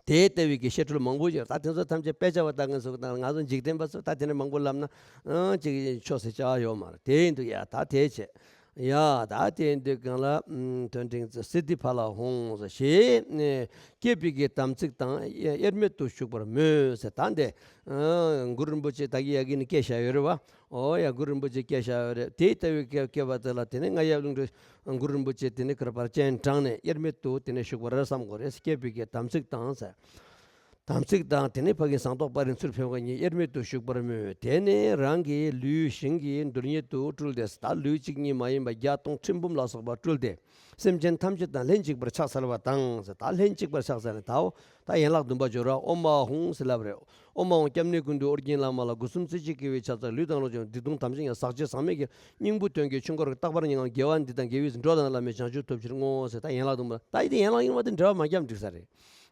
དེ་ལྟ་བུའི་གི་བཤད་སྲོལ་མང་པོ་ཡོད། ད་དེ་ཚོ་ཐམས་ཅད་དཔེ་ཆ་བ་ལྟ་མཁན་ཚོ་དང་ང་ཚོ་འཇིག་རྟེན་པ་ཚོ་ད་དེ་འདྲ་མང་པོ་ལབ་ན་ཨང་ཅིག་ཆོག་ཟེར་ཆགས་ཡོད་མ་རེད། དེ་ཡིན་དུས་ཡ་ད་དེ་བྱས། ཡ་ད་དེ་ཡིན་དུས་གང་ལ་ཐོད་ཕྲེང་རྩལ་སིདྡྷི་ཕ་ལ་ཧཱུྃ་ཟེར་ཞེས་བསྐྱེད་པའི་གི་དམ་ཚིག་དང་དབྱེར་མེད་དུ་བཞུགས་པར་མོས་ཟེར། ད་འདི་གུ་རུ་རིན་པོ་ཆེ་ད་གི་ཡ་གི་ནི་བསྐྱེད་བཞག་ཡོད་རེད་བ། ཨོ་ཡ། གུ་རུ་རིན་པོ་ཆེ་བསྐྱེད་བཞག་ཡོད་རེད། དེ་ལྟ་བུའི་བསྐྱེད་བསྐྱེད་པ་དེ་ལ་དེ་ནས་རྔ་ཡབ་གླིང་དུ་གུ་རུ་རིན་པོ་ཆེ་དེ་ནས་གུ་རུ་བར་སྤྱན་དྲངས་ནས་དབྱེར་མེད་དུ་དེ་ནས་བཞུགས་པར་བསམ་དགོས་རེད། བསྐྱེད་པའི་གི་དམ་ཚིག་དང་ཟེར། དམ་ཚིག་དང་དེ་ནས་ཕ་གི་ཟངས་མདོག་དཔལ་རི་ཚུར་ཕེབས་པ་གཉིས་དབྱེར་མེད་དུ་བཞུགས་པར་མོས། དེ་ནས་རང་གི་ལུས་ཞིང་གི་རྡུལ་སྙེད་དུ་སྤྲུལ་ཏེ། ད་ལུས་གཅིག་གཉིས་མ་ཡིན་པ་བརྒྱ་སྟོང་ཁྲི་འབུམ་ལ་སོགས་པ་སྤྲུལ་ཏེ། སེམས་ཅན་ཐམས་ཅད་དང་ལྷན་ཅིག་པར་ཕྱག་འཚལ་བ་དང་ཟེར། ད་ལྷན་ཅིག་པར་ཕྱག་འཚལ་ནས་ད་འོ་ད་ཡན་ལག་བདུན་པ་སྦྱོར་བ་ཨོཾ་ཨཱཿཧཱུྃ་ཟེར་ལབ་རེད། ཨོཾ་ཨཱཿཧཱུྃ་སྐྱབས་གནས་ཀུན་འདུས་ཨོ་རྒྱན་བླ་མ་ལ། སྒོ་གསུམ་རྩེ་གཅིག་དགེ་བའི་ཕྱག་རྩལ། ལུས་དང་ལོངས་སྤྱོད་སྡིག་ལྟུང་དམ་ཚིག་ཉམས། ཟག་བཅས་ཟག་མེད་ཀྱི་སྙིང་པོ་དོན་གྱི་ཆོས་འཁོར་གྱི། རྟག་པར་ཉེ་ལམ་དགེ་བ་འདི་དང་དགེ་བས་འགྲོ་དང་ལམ་ཡང་བྱང་ཆུབ་ཐོབ་ཕྱིར་བསྔོ་ཟེར། ད་ཡན་ལག་བདུན་པ་ད་ཡི་དེ་ཡན་ལག་རྙིང་མ་དེ་འགྲེལ་པ་མ་བརྒྱབ་འགྲིག་ས་རེད།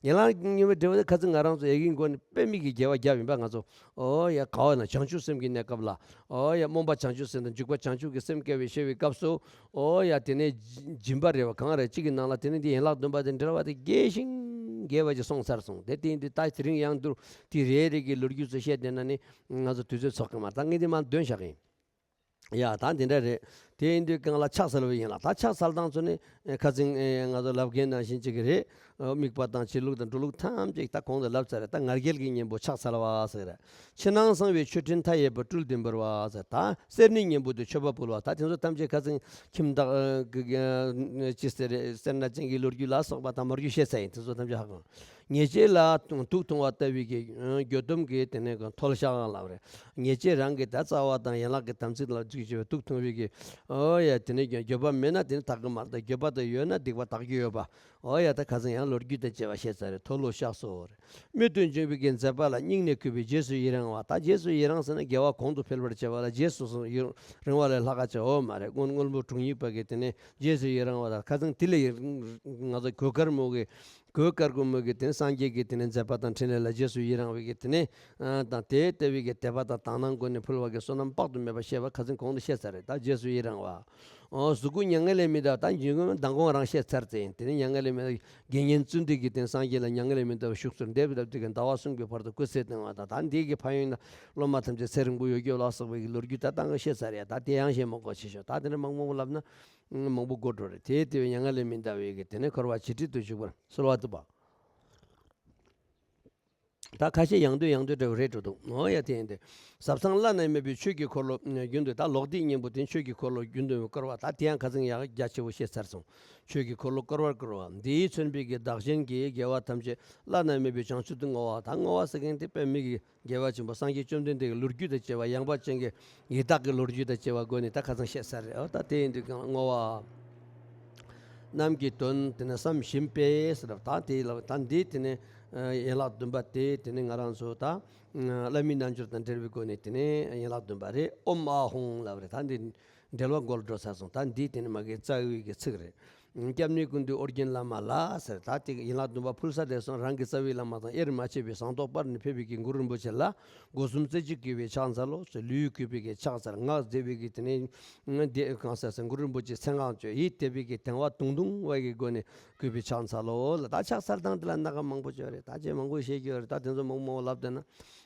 ཡན་ལག་རྙིང་མའི་འགྲེལ་པ་དེ་ཁ་ཚིག་ང་རང་ཚོ་ཡ་གིའི་སྒོ་ནས་དཔེ་མེད་ཀྱི་དགེ་བ་བརྒྱབ་ཡིན་པ་ང་ཚོ། ཨོ་ཡ། ག་བ་ན་བྱང་ཆུབ་སེམས་ཀྱི་གནས་སྐབས་ལ། ཨོ་ཡ། སྨོན་པ་བྱང་ཆུབ་སེམས་དང་འཇུག་པ་བྱང་ཆུབ་ཀྱི་སེམས་བསྐྱེད་པའི་ཤེས་པའི་སྐབས་སུ། ཨོ་ཡ། དེ་ནས་སྦྱིན་པ་རེད་བ་གང་རེད་གཅིག་གི་ནང་ལ་དེ་ནས་འདི་ཡན་ལག་བདུན་པ་དེ་འགྲེལ་པ་དེ་རྒྱས་ཤིང་ རྒྱས་པ་ཅིག་སོང་ཚར་སོང་། དེ་དེ་ཡིན་དུས་ད་དེ་རིང་ཡང་འདུར་དེ་རེ་རེ་གི་ལོ་རྒྱུས་ཚོ་བཤད་བསྡད་ན་ནི་ང་ཚོ་དུས་ཚོད་ཚོགས་ཀྱི་མ་རེད། ད་ངས་འདི་མར་འདོན་བཞག་གི་ཡིན། ཡ་ད་འདི་འདྲ་རེད། དེ་ཡིན་དུས་གང་ལ་ཕྱག་འཚལ་བ་ཡིན་ལ། ད་ཕྱག་འཚལ་སྟངས་ཚོ་ནི་ཁ་སང་ང་ཚོ་ལབ་མཁན་ནང་བཞིན་ཅིག་གི་རེད། དམིགས་པ་དང་བྱེད་ལུགས་དང་འགྲོ་ལུགས་ཐམས་ཅད་ད་གོང་དུ་ལབ་ཚར་རེད། ད་ང་རྒྱལ་གྱི་གཉེན་པོ་ཕྱག་འཚལ་བ་ཟེར་རེད། ཕྱི་ནང་གསང་བའི་མཆོད་སྤྲིན་མཐའ་ཡས་པ་སྤྲུལ་བདེ་འབར་བ་ཟེར། ད་སེར་སྣའི་གཉེན་པོ་དེ་མཆོད་པ་ཕུལ་བ། ད་དེ་ཚོ་ཐམས་ཅད་ཁ་སང་ཁྱིམ་བདག་ཅི་ཟེར་རེད། སེར་སྣ་ཅན་གྱི་ལོ་རྒྱུས་ལ་སོགས་པ་དང་མ་རྒྱུས་བཤད་ཚར་ཡིན། དེ་ཚོ་ཐམས་ཅད་ཧ་གོ། ཉེས་བྱས་ལ་དུག་འཐུང་བ་ལྟ་བུའི་གི་འགྱོད་སྡོམ་གྱི་དེ་ནས་མཐོལ་བཤགས་ལབ་རེད། ཉེས་བྱས་རང་གི་ད་རྩ་བ་དང་ཡན་ལག་གི་དམ་ཚིག་ལ་འཇུག་བྱས་པའི་དུག་འཐུང་བའི་གི་ཨོ་ཡ་དེ་ནས་འགྱོད་པ་མེད་ན་དེ་ནི་དག་གི་མ་རེད། འགྱོད་པ་དང་ཡོད་ན་སྡིག་པ་དག་རྒྱུ་ཡོད་པ། ཨོ་ཡ་ད་ཁ་སང་ཡང་ལོ་རྒྱུས་དང་བཅས་པ་བཤད་ཚར་རེད། མཐོལ་ལོ་བཤགས་སོ་རེད། རྨད་དུ་བྱུང་བའི་གི་མཛད་པ་ལ་སྙིང་ནས་གུས་པས་རྗེས་སུ་ཡི་རང་བ། ད་རྗེས་སུ་ཡི་རང་ཟེར་ན་དགེ་བ་གོང་དུ་འཕེལ་བར་བྱེད་པ་ལ་རྗེས་སུ་ཡི་རང་བ་ལས་ལྷག་ག་བྱ་འོ་མ་རེད། སྔོན་སྔོན་པོ་དྲུང་ཡིག་པ་གི་དེ་ནས་རྗེས་སུ་ཡི་རང་བ། ད་ཁ་སང་དེ་ལས་ང་ཚོ་གོས་དཀར་མོ་གི་གོས་དཀར་གོ་མོ་གི་དེ་ནས་སངས་རྒྱས་ཀྱི་དེ་ནས་མཛད་པ་དང་འཕྲིན་ལས་ལ་རྗེས་སུ་ཡི་རང་བའི་གི་དེ་ནས་དང་དེ་ལྟ་བུའི་གི་དད་པ་དང་དག་སྣང་སྒོ་ནས་ཕུལ་བ་གི་བསོད་ནམས་དཔག་ཏུ་མེད་པ་བཤད་པ་ཁ་སང་གོང་དུ་བཤད་ཚར་རེད། ད་རྗེས་སུ་ཡི་རང་བ། ཨོ་གཟུགས་སྐུ་མྱ་ངན་ལས་མི་འདའ་བ། ད་མདང་དགོང་རང་བཤད་ཚར་ཚེ་ཡིན། དེ་ནས་མྱ་ངན་ལས་མི་འདའ་བའི་དགེ་བསྙེན་བརྩོན་འགྲུས་ཀྱི་རྟེན་སངས་རྒྱས་ལ་མྱ་ངན་ལས་མི་འདའ་བའི་ཤུགས་སུ་འདེབས་ལབ་དེ་གི་ཟླ་བ་གསུམ་གྱི་བར་དུ་སྐུ་ཚེ་བརྟན་བ་དང་། ད་འདི་གི་ཕན་ཡོན་ལ་སློབ་མ་ཐམས་ཅད་ཚེ་རིང་པོ་ཡོད་རྒྱུ་ལ་སོགས་པའི་གི་ལོ་རྒྱུས་ད་ལྟ་ང་བཤད་ཚར་ཡ། ད་དེ་ཡང་བཤད་མ་དགོས་ཆེ་ཤོས། ད་དེ་འདྲ་མང་མང་པོ་ལབ་ན་མང་པོ་དགོས་འགྲོ་རེད། དེ་དེ་བས་མྱ་ངན་ལས་མི་འདའ་བའི་གི་དེ་ནས་འཁོར་བ་འཆི་བྲིད་དུ་འཇུག་པར་གསོལ་བ་འདེབས་པ། ད་ཁ་ཤས་ཡང་འདོན་ཡང་འདོན་འདྲ་བོ་རེད་འགྲོ་འདུག་ཨོ་ཡ་དེ་ཡིན་ཏེ། ཟབ་གསང་བླ་ན་མེད་པའི་ཆོས་ཀྱི་འཁོར་ལོ་རྒྱུན་དུ། ད་ལོག་ལྟའི་གཉེན་པོ་དེ་ཆོས་ཀྱི་འཁོར་ལོ་རྒྱུན་དུ་བསྐོར་བ། ད་དེ་ཡང་ཁ་སང་ཡག་རྒྱ་ཆེ་བོ་བཤད་ཚར་སོང་། ཆོས་ཀྱི་འཁོར་ལོ་བསྐོར་བར་བསྐུལ་བ། འདིས་མཚོན་པའི་གི་བདག་གཞན་གྱི་དགེ་བ་ཐམས་ཅད་བླ་ན་མེད་པའི་བྱང་ཆུབ་ཏུ་བསྔོ་བ། ད་བསྔོ་བ་ཟེར་མཁན་དེ་དཔེ་མི་གི་དགེ་བ་ཆེན་པོ་སངས་རྒྱས་བཅོམ་ལྡན་འདས་ཀྱི་ལོ་རྒྱུས་དང་བཅས་པ། ཡངས་པ་ཅན་གྱི་ཡི་དྭགས་ཀྱི་ལོ་རྒྱུས་དང་བཅས་པ་སྒོ་ནས་ད་ཁ་སང་བཤད་ཚར་རེད། ཨོ་ད་དེ་ཡིན་དུས་གང་བསྔོ་བ། རྣམས་ཀྱི་དོན་དེ་ནི་བསམ་བཞིན་པས་ཟེར་བ། ད་དེ་ལ་ད་འདི་དེ་ནི་ཡན་ལག་བདུན་པ་དེ་དེ་ནི་ང་རང་ཚོ་ད་བླ་མའི་རྣལ་འབྱོར་དང་འབྲེལ་བའི་སྒོ་ནས་དེ་ནི་ཡན་ལག་བདུན་པ་རེད། ཨོཾ་ཨཱཿཧཱུྃ་ལབ་རེད། ད་འདི་འབྲེལ་བ་འགོ་ལ་འགྲོ་ཚར་སོང་། ད་འདི་དེ་ནི་མ་གི་རྩ་བའི་གི་ཚིག་རེད། སྐྱབས་གནས་ཀུན་འདུས་ཨོ་རྒྱན་བླ་མ་ལ་ཟེར། ད་དེ་ཡན་ལག་བདུན་པ་ཕུལ་ས་དེ་སོང་རང་གི་རྩ་བའི་བླ་མ་དང་དབྱེར་མ་ཕྱེ་བའི་ཟངས་མདོག་དཔལ་ནས་ཕེབས་པའི་གི་གུ་རུ་རིན་པོ་ཆེ་ལ་སྒོ་གསུམ་རྩེ་གཅིག་གུས་པས་ཕྱག་འཚལ་ལོ་ཟེར། ལུས་གུས་པའི་གི་ཕྱག་འཚལ། ངག་བཟླས་པའི་གི་དེ་ནས་དེ་གང་ཟེར་ཟེར་གུ་རུ་རིན་པོ་ཆེའི་མཚན་སྔགས་བརྗོད། ཡིད་དད་པའི་གི་དང་བ་དུང་དུང་བའི་གི་སྒོ་ནས་གུས་པས་ཕྱག་འཚལ་ལོ་ལ། ད་ཕྱག་འཚལ་སྟངས་དེ་ལ་སྣ་ཁ་མང་པོ་བརྗོད་རེད། ད་ཅེས་མང་པོ་བཤད་རྒྱུ་རེད། ད་དེ་ཚོ་མང་པོ་ལབ་བསྡད་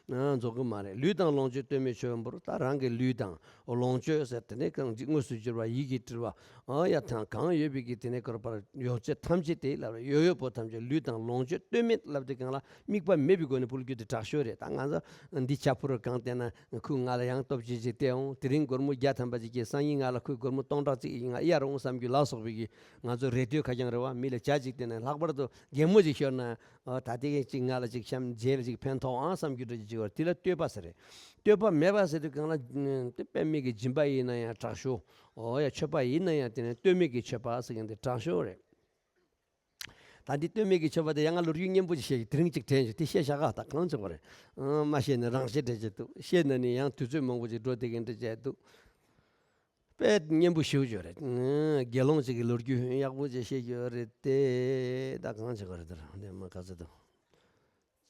ན་རྫོགས་གི་མ་རེད། ལུས་དང་ལོངས་སྤྱོད་ལྟོས་མེད་མཆོད་འབུལ། ད་རང་གི་ལུས་དང་ལོངས་སྤྱོད་ཟེར་དེ་ནས་གང་ཅི་དངོས་སུ་གྱུར་པ་ཡིད་ཀྱིས་བྲིས་པ། ཨ་ཡ་ཐང་གང་ཡོད་པའི་གི་དེ་ནས་གར་པར་ཡོ་བྱད་ཐམས་ཅད་དེ་ལ་ཡོད་ཡོད་པོ་ཐམས་ཅད་ལུས་དང་ལོངས་སྤྱོད་ལྟོས་མེད་ལབ་དེ་གང་ལ་དམིགས་པ་མེད་པའི་སྒོ་ནས་ཕུལ་རྒྱུ་དེ་དྲག་ཤོས་རེད། ད་ང་ཚོ་འདི་ཆ་ཕུར་གང་བལྟས་ན་ཁོས་ང་ལ་ཡང་སྟོབས་ཆེ་ཆེ་སྟེར་འོང་། དེ་རིང་སྒོར་མོ་བརྒྱ་ཐམ་པ་ཅིག་གི་སང་ཉིན་ང་ལ་ཁོས་སྒོར་མོ་སྟོང་ཕྲག་གཅིག་ཡིན་ང་གཡར་འོང་བསམ་རྒྱུ་ལ་སོགས་པའི་གི་ང་ཚོ་རེ་ལྟོས་ཁ་རྐྱང་རེད་བ། མི་ལ་བྱ་ཅིག་བལྟས་ན་ལྷག་པར་དུ་རྒན་མོ་ཅིག་ཤོར་ན་ཨོ་ད་དེ་གི་ཅིག་ང་ལ་ཅིག་གཤམ་རྗེས་ལ་ཅིག་ཕན་ཐོགས་ཨང་བསམ་རྒྱུ་འདྲ་ཅིག་བར་དེ་ལ་ལྟོས་པ་ཟེར་རེད། ལྟོས་པ་མེད་པ་ཟེར་དུས་གང་ལ་དེ་དཔེ་མི་གི་སྦྱིན་པ་ཡིན་ན་ཡང་དྲག་ཤོས། ཨོ་ཡ་མཆོད་པ་ཡིན་ན་ཡང་དེ་ནི་ལྟོས་མེད་ཀྱི་མཆོད་པ་ཟེར་མཁན་དེ་དྲག་ཤོས་རེད། ད་འདི་ལྟོས་མེད་ཀྱི་མཆོད་པ་དེ་ཡང་ང་ལོ་རྒྱུས་སྙན་པོ་ཅིག་བཤད་ཀྱི་དེ་རིང་ཅིག་དྲན་བྱུང་། དེ་བཤད་བཞག་ག་ད་གང་བྱེད་དགོས་རེད། ཨང་མ་བཤད་ན་རང་བཤད་འདྲ་བྱེད་འདུག་བཤད་ན་ནི་ཡང་དུས་ཚོད་མང་པོ་ཅིག་འགྲོ་བསྡད་མཁན་འདྲ་བྱེད་འདུག་དཔེ་སྙན་པོ་ཞེ་པོ་ཅིག་རེད། ཨང་དགེ་སློང་ཅིག་གི་ལོ་རྒྱུས་ཡག་པོ་ཅིག་བཤད་ཀྱི་ཡོད་རེད་དེ། ད་གང་བྱེད་དགོས་རེད། དེ་རང་དེ་མ་ག་ཚོད་འདུག་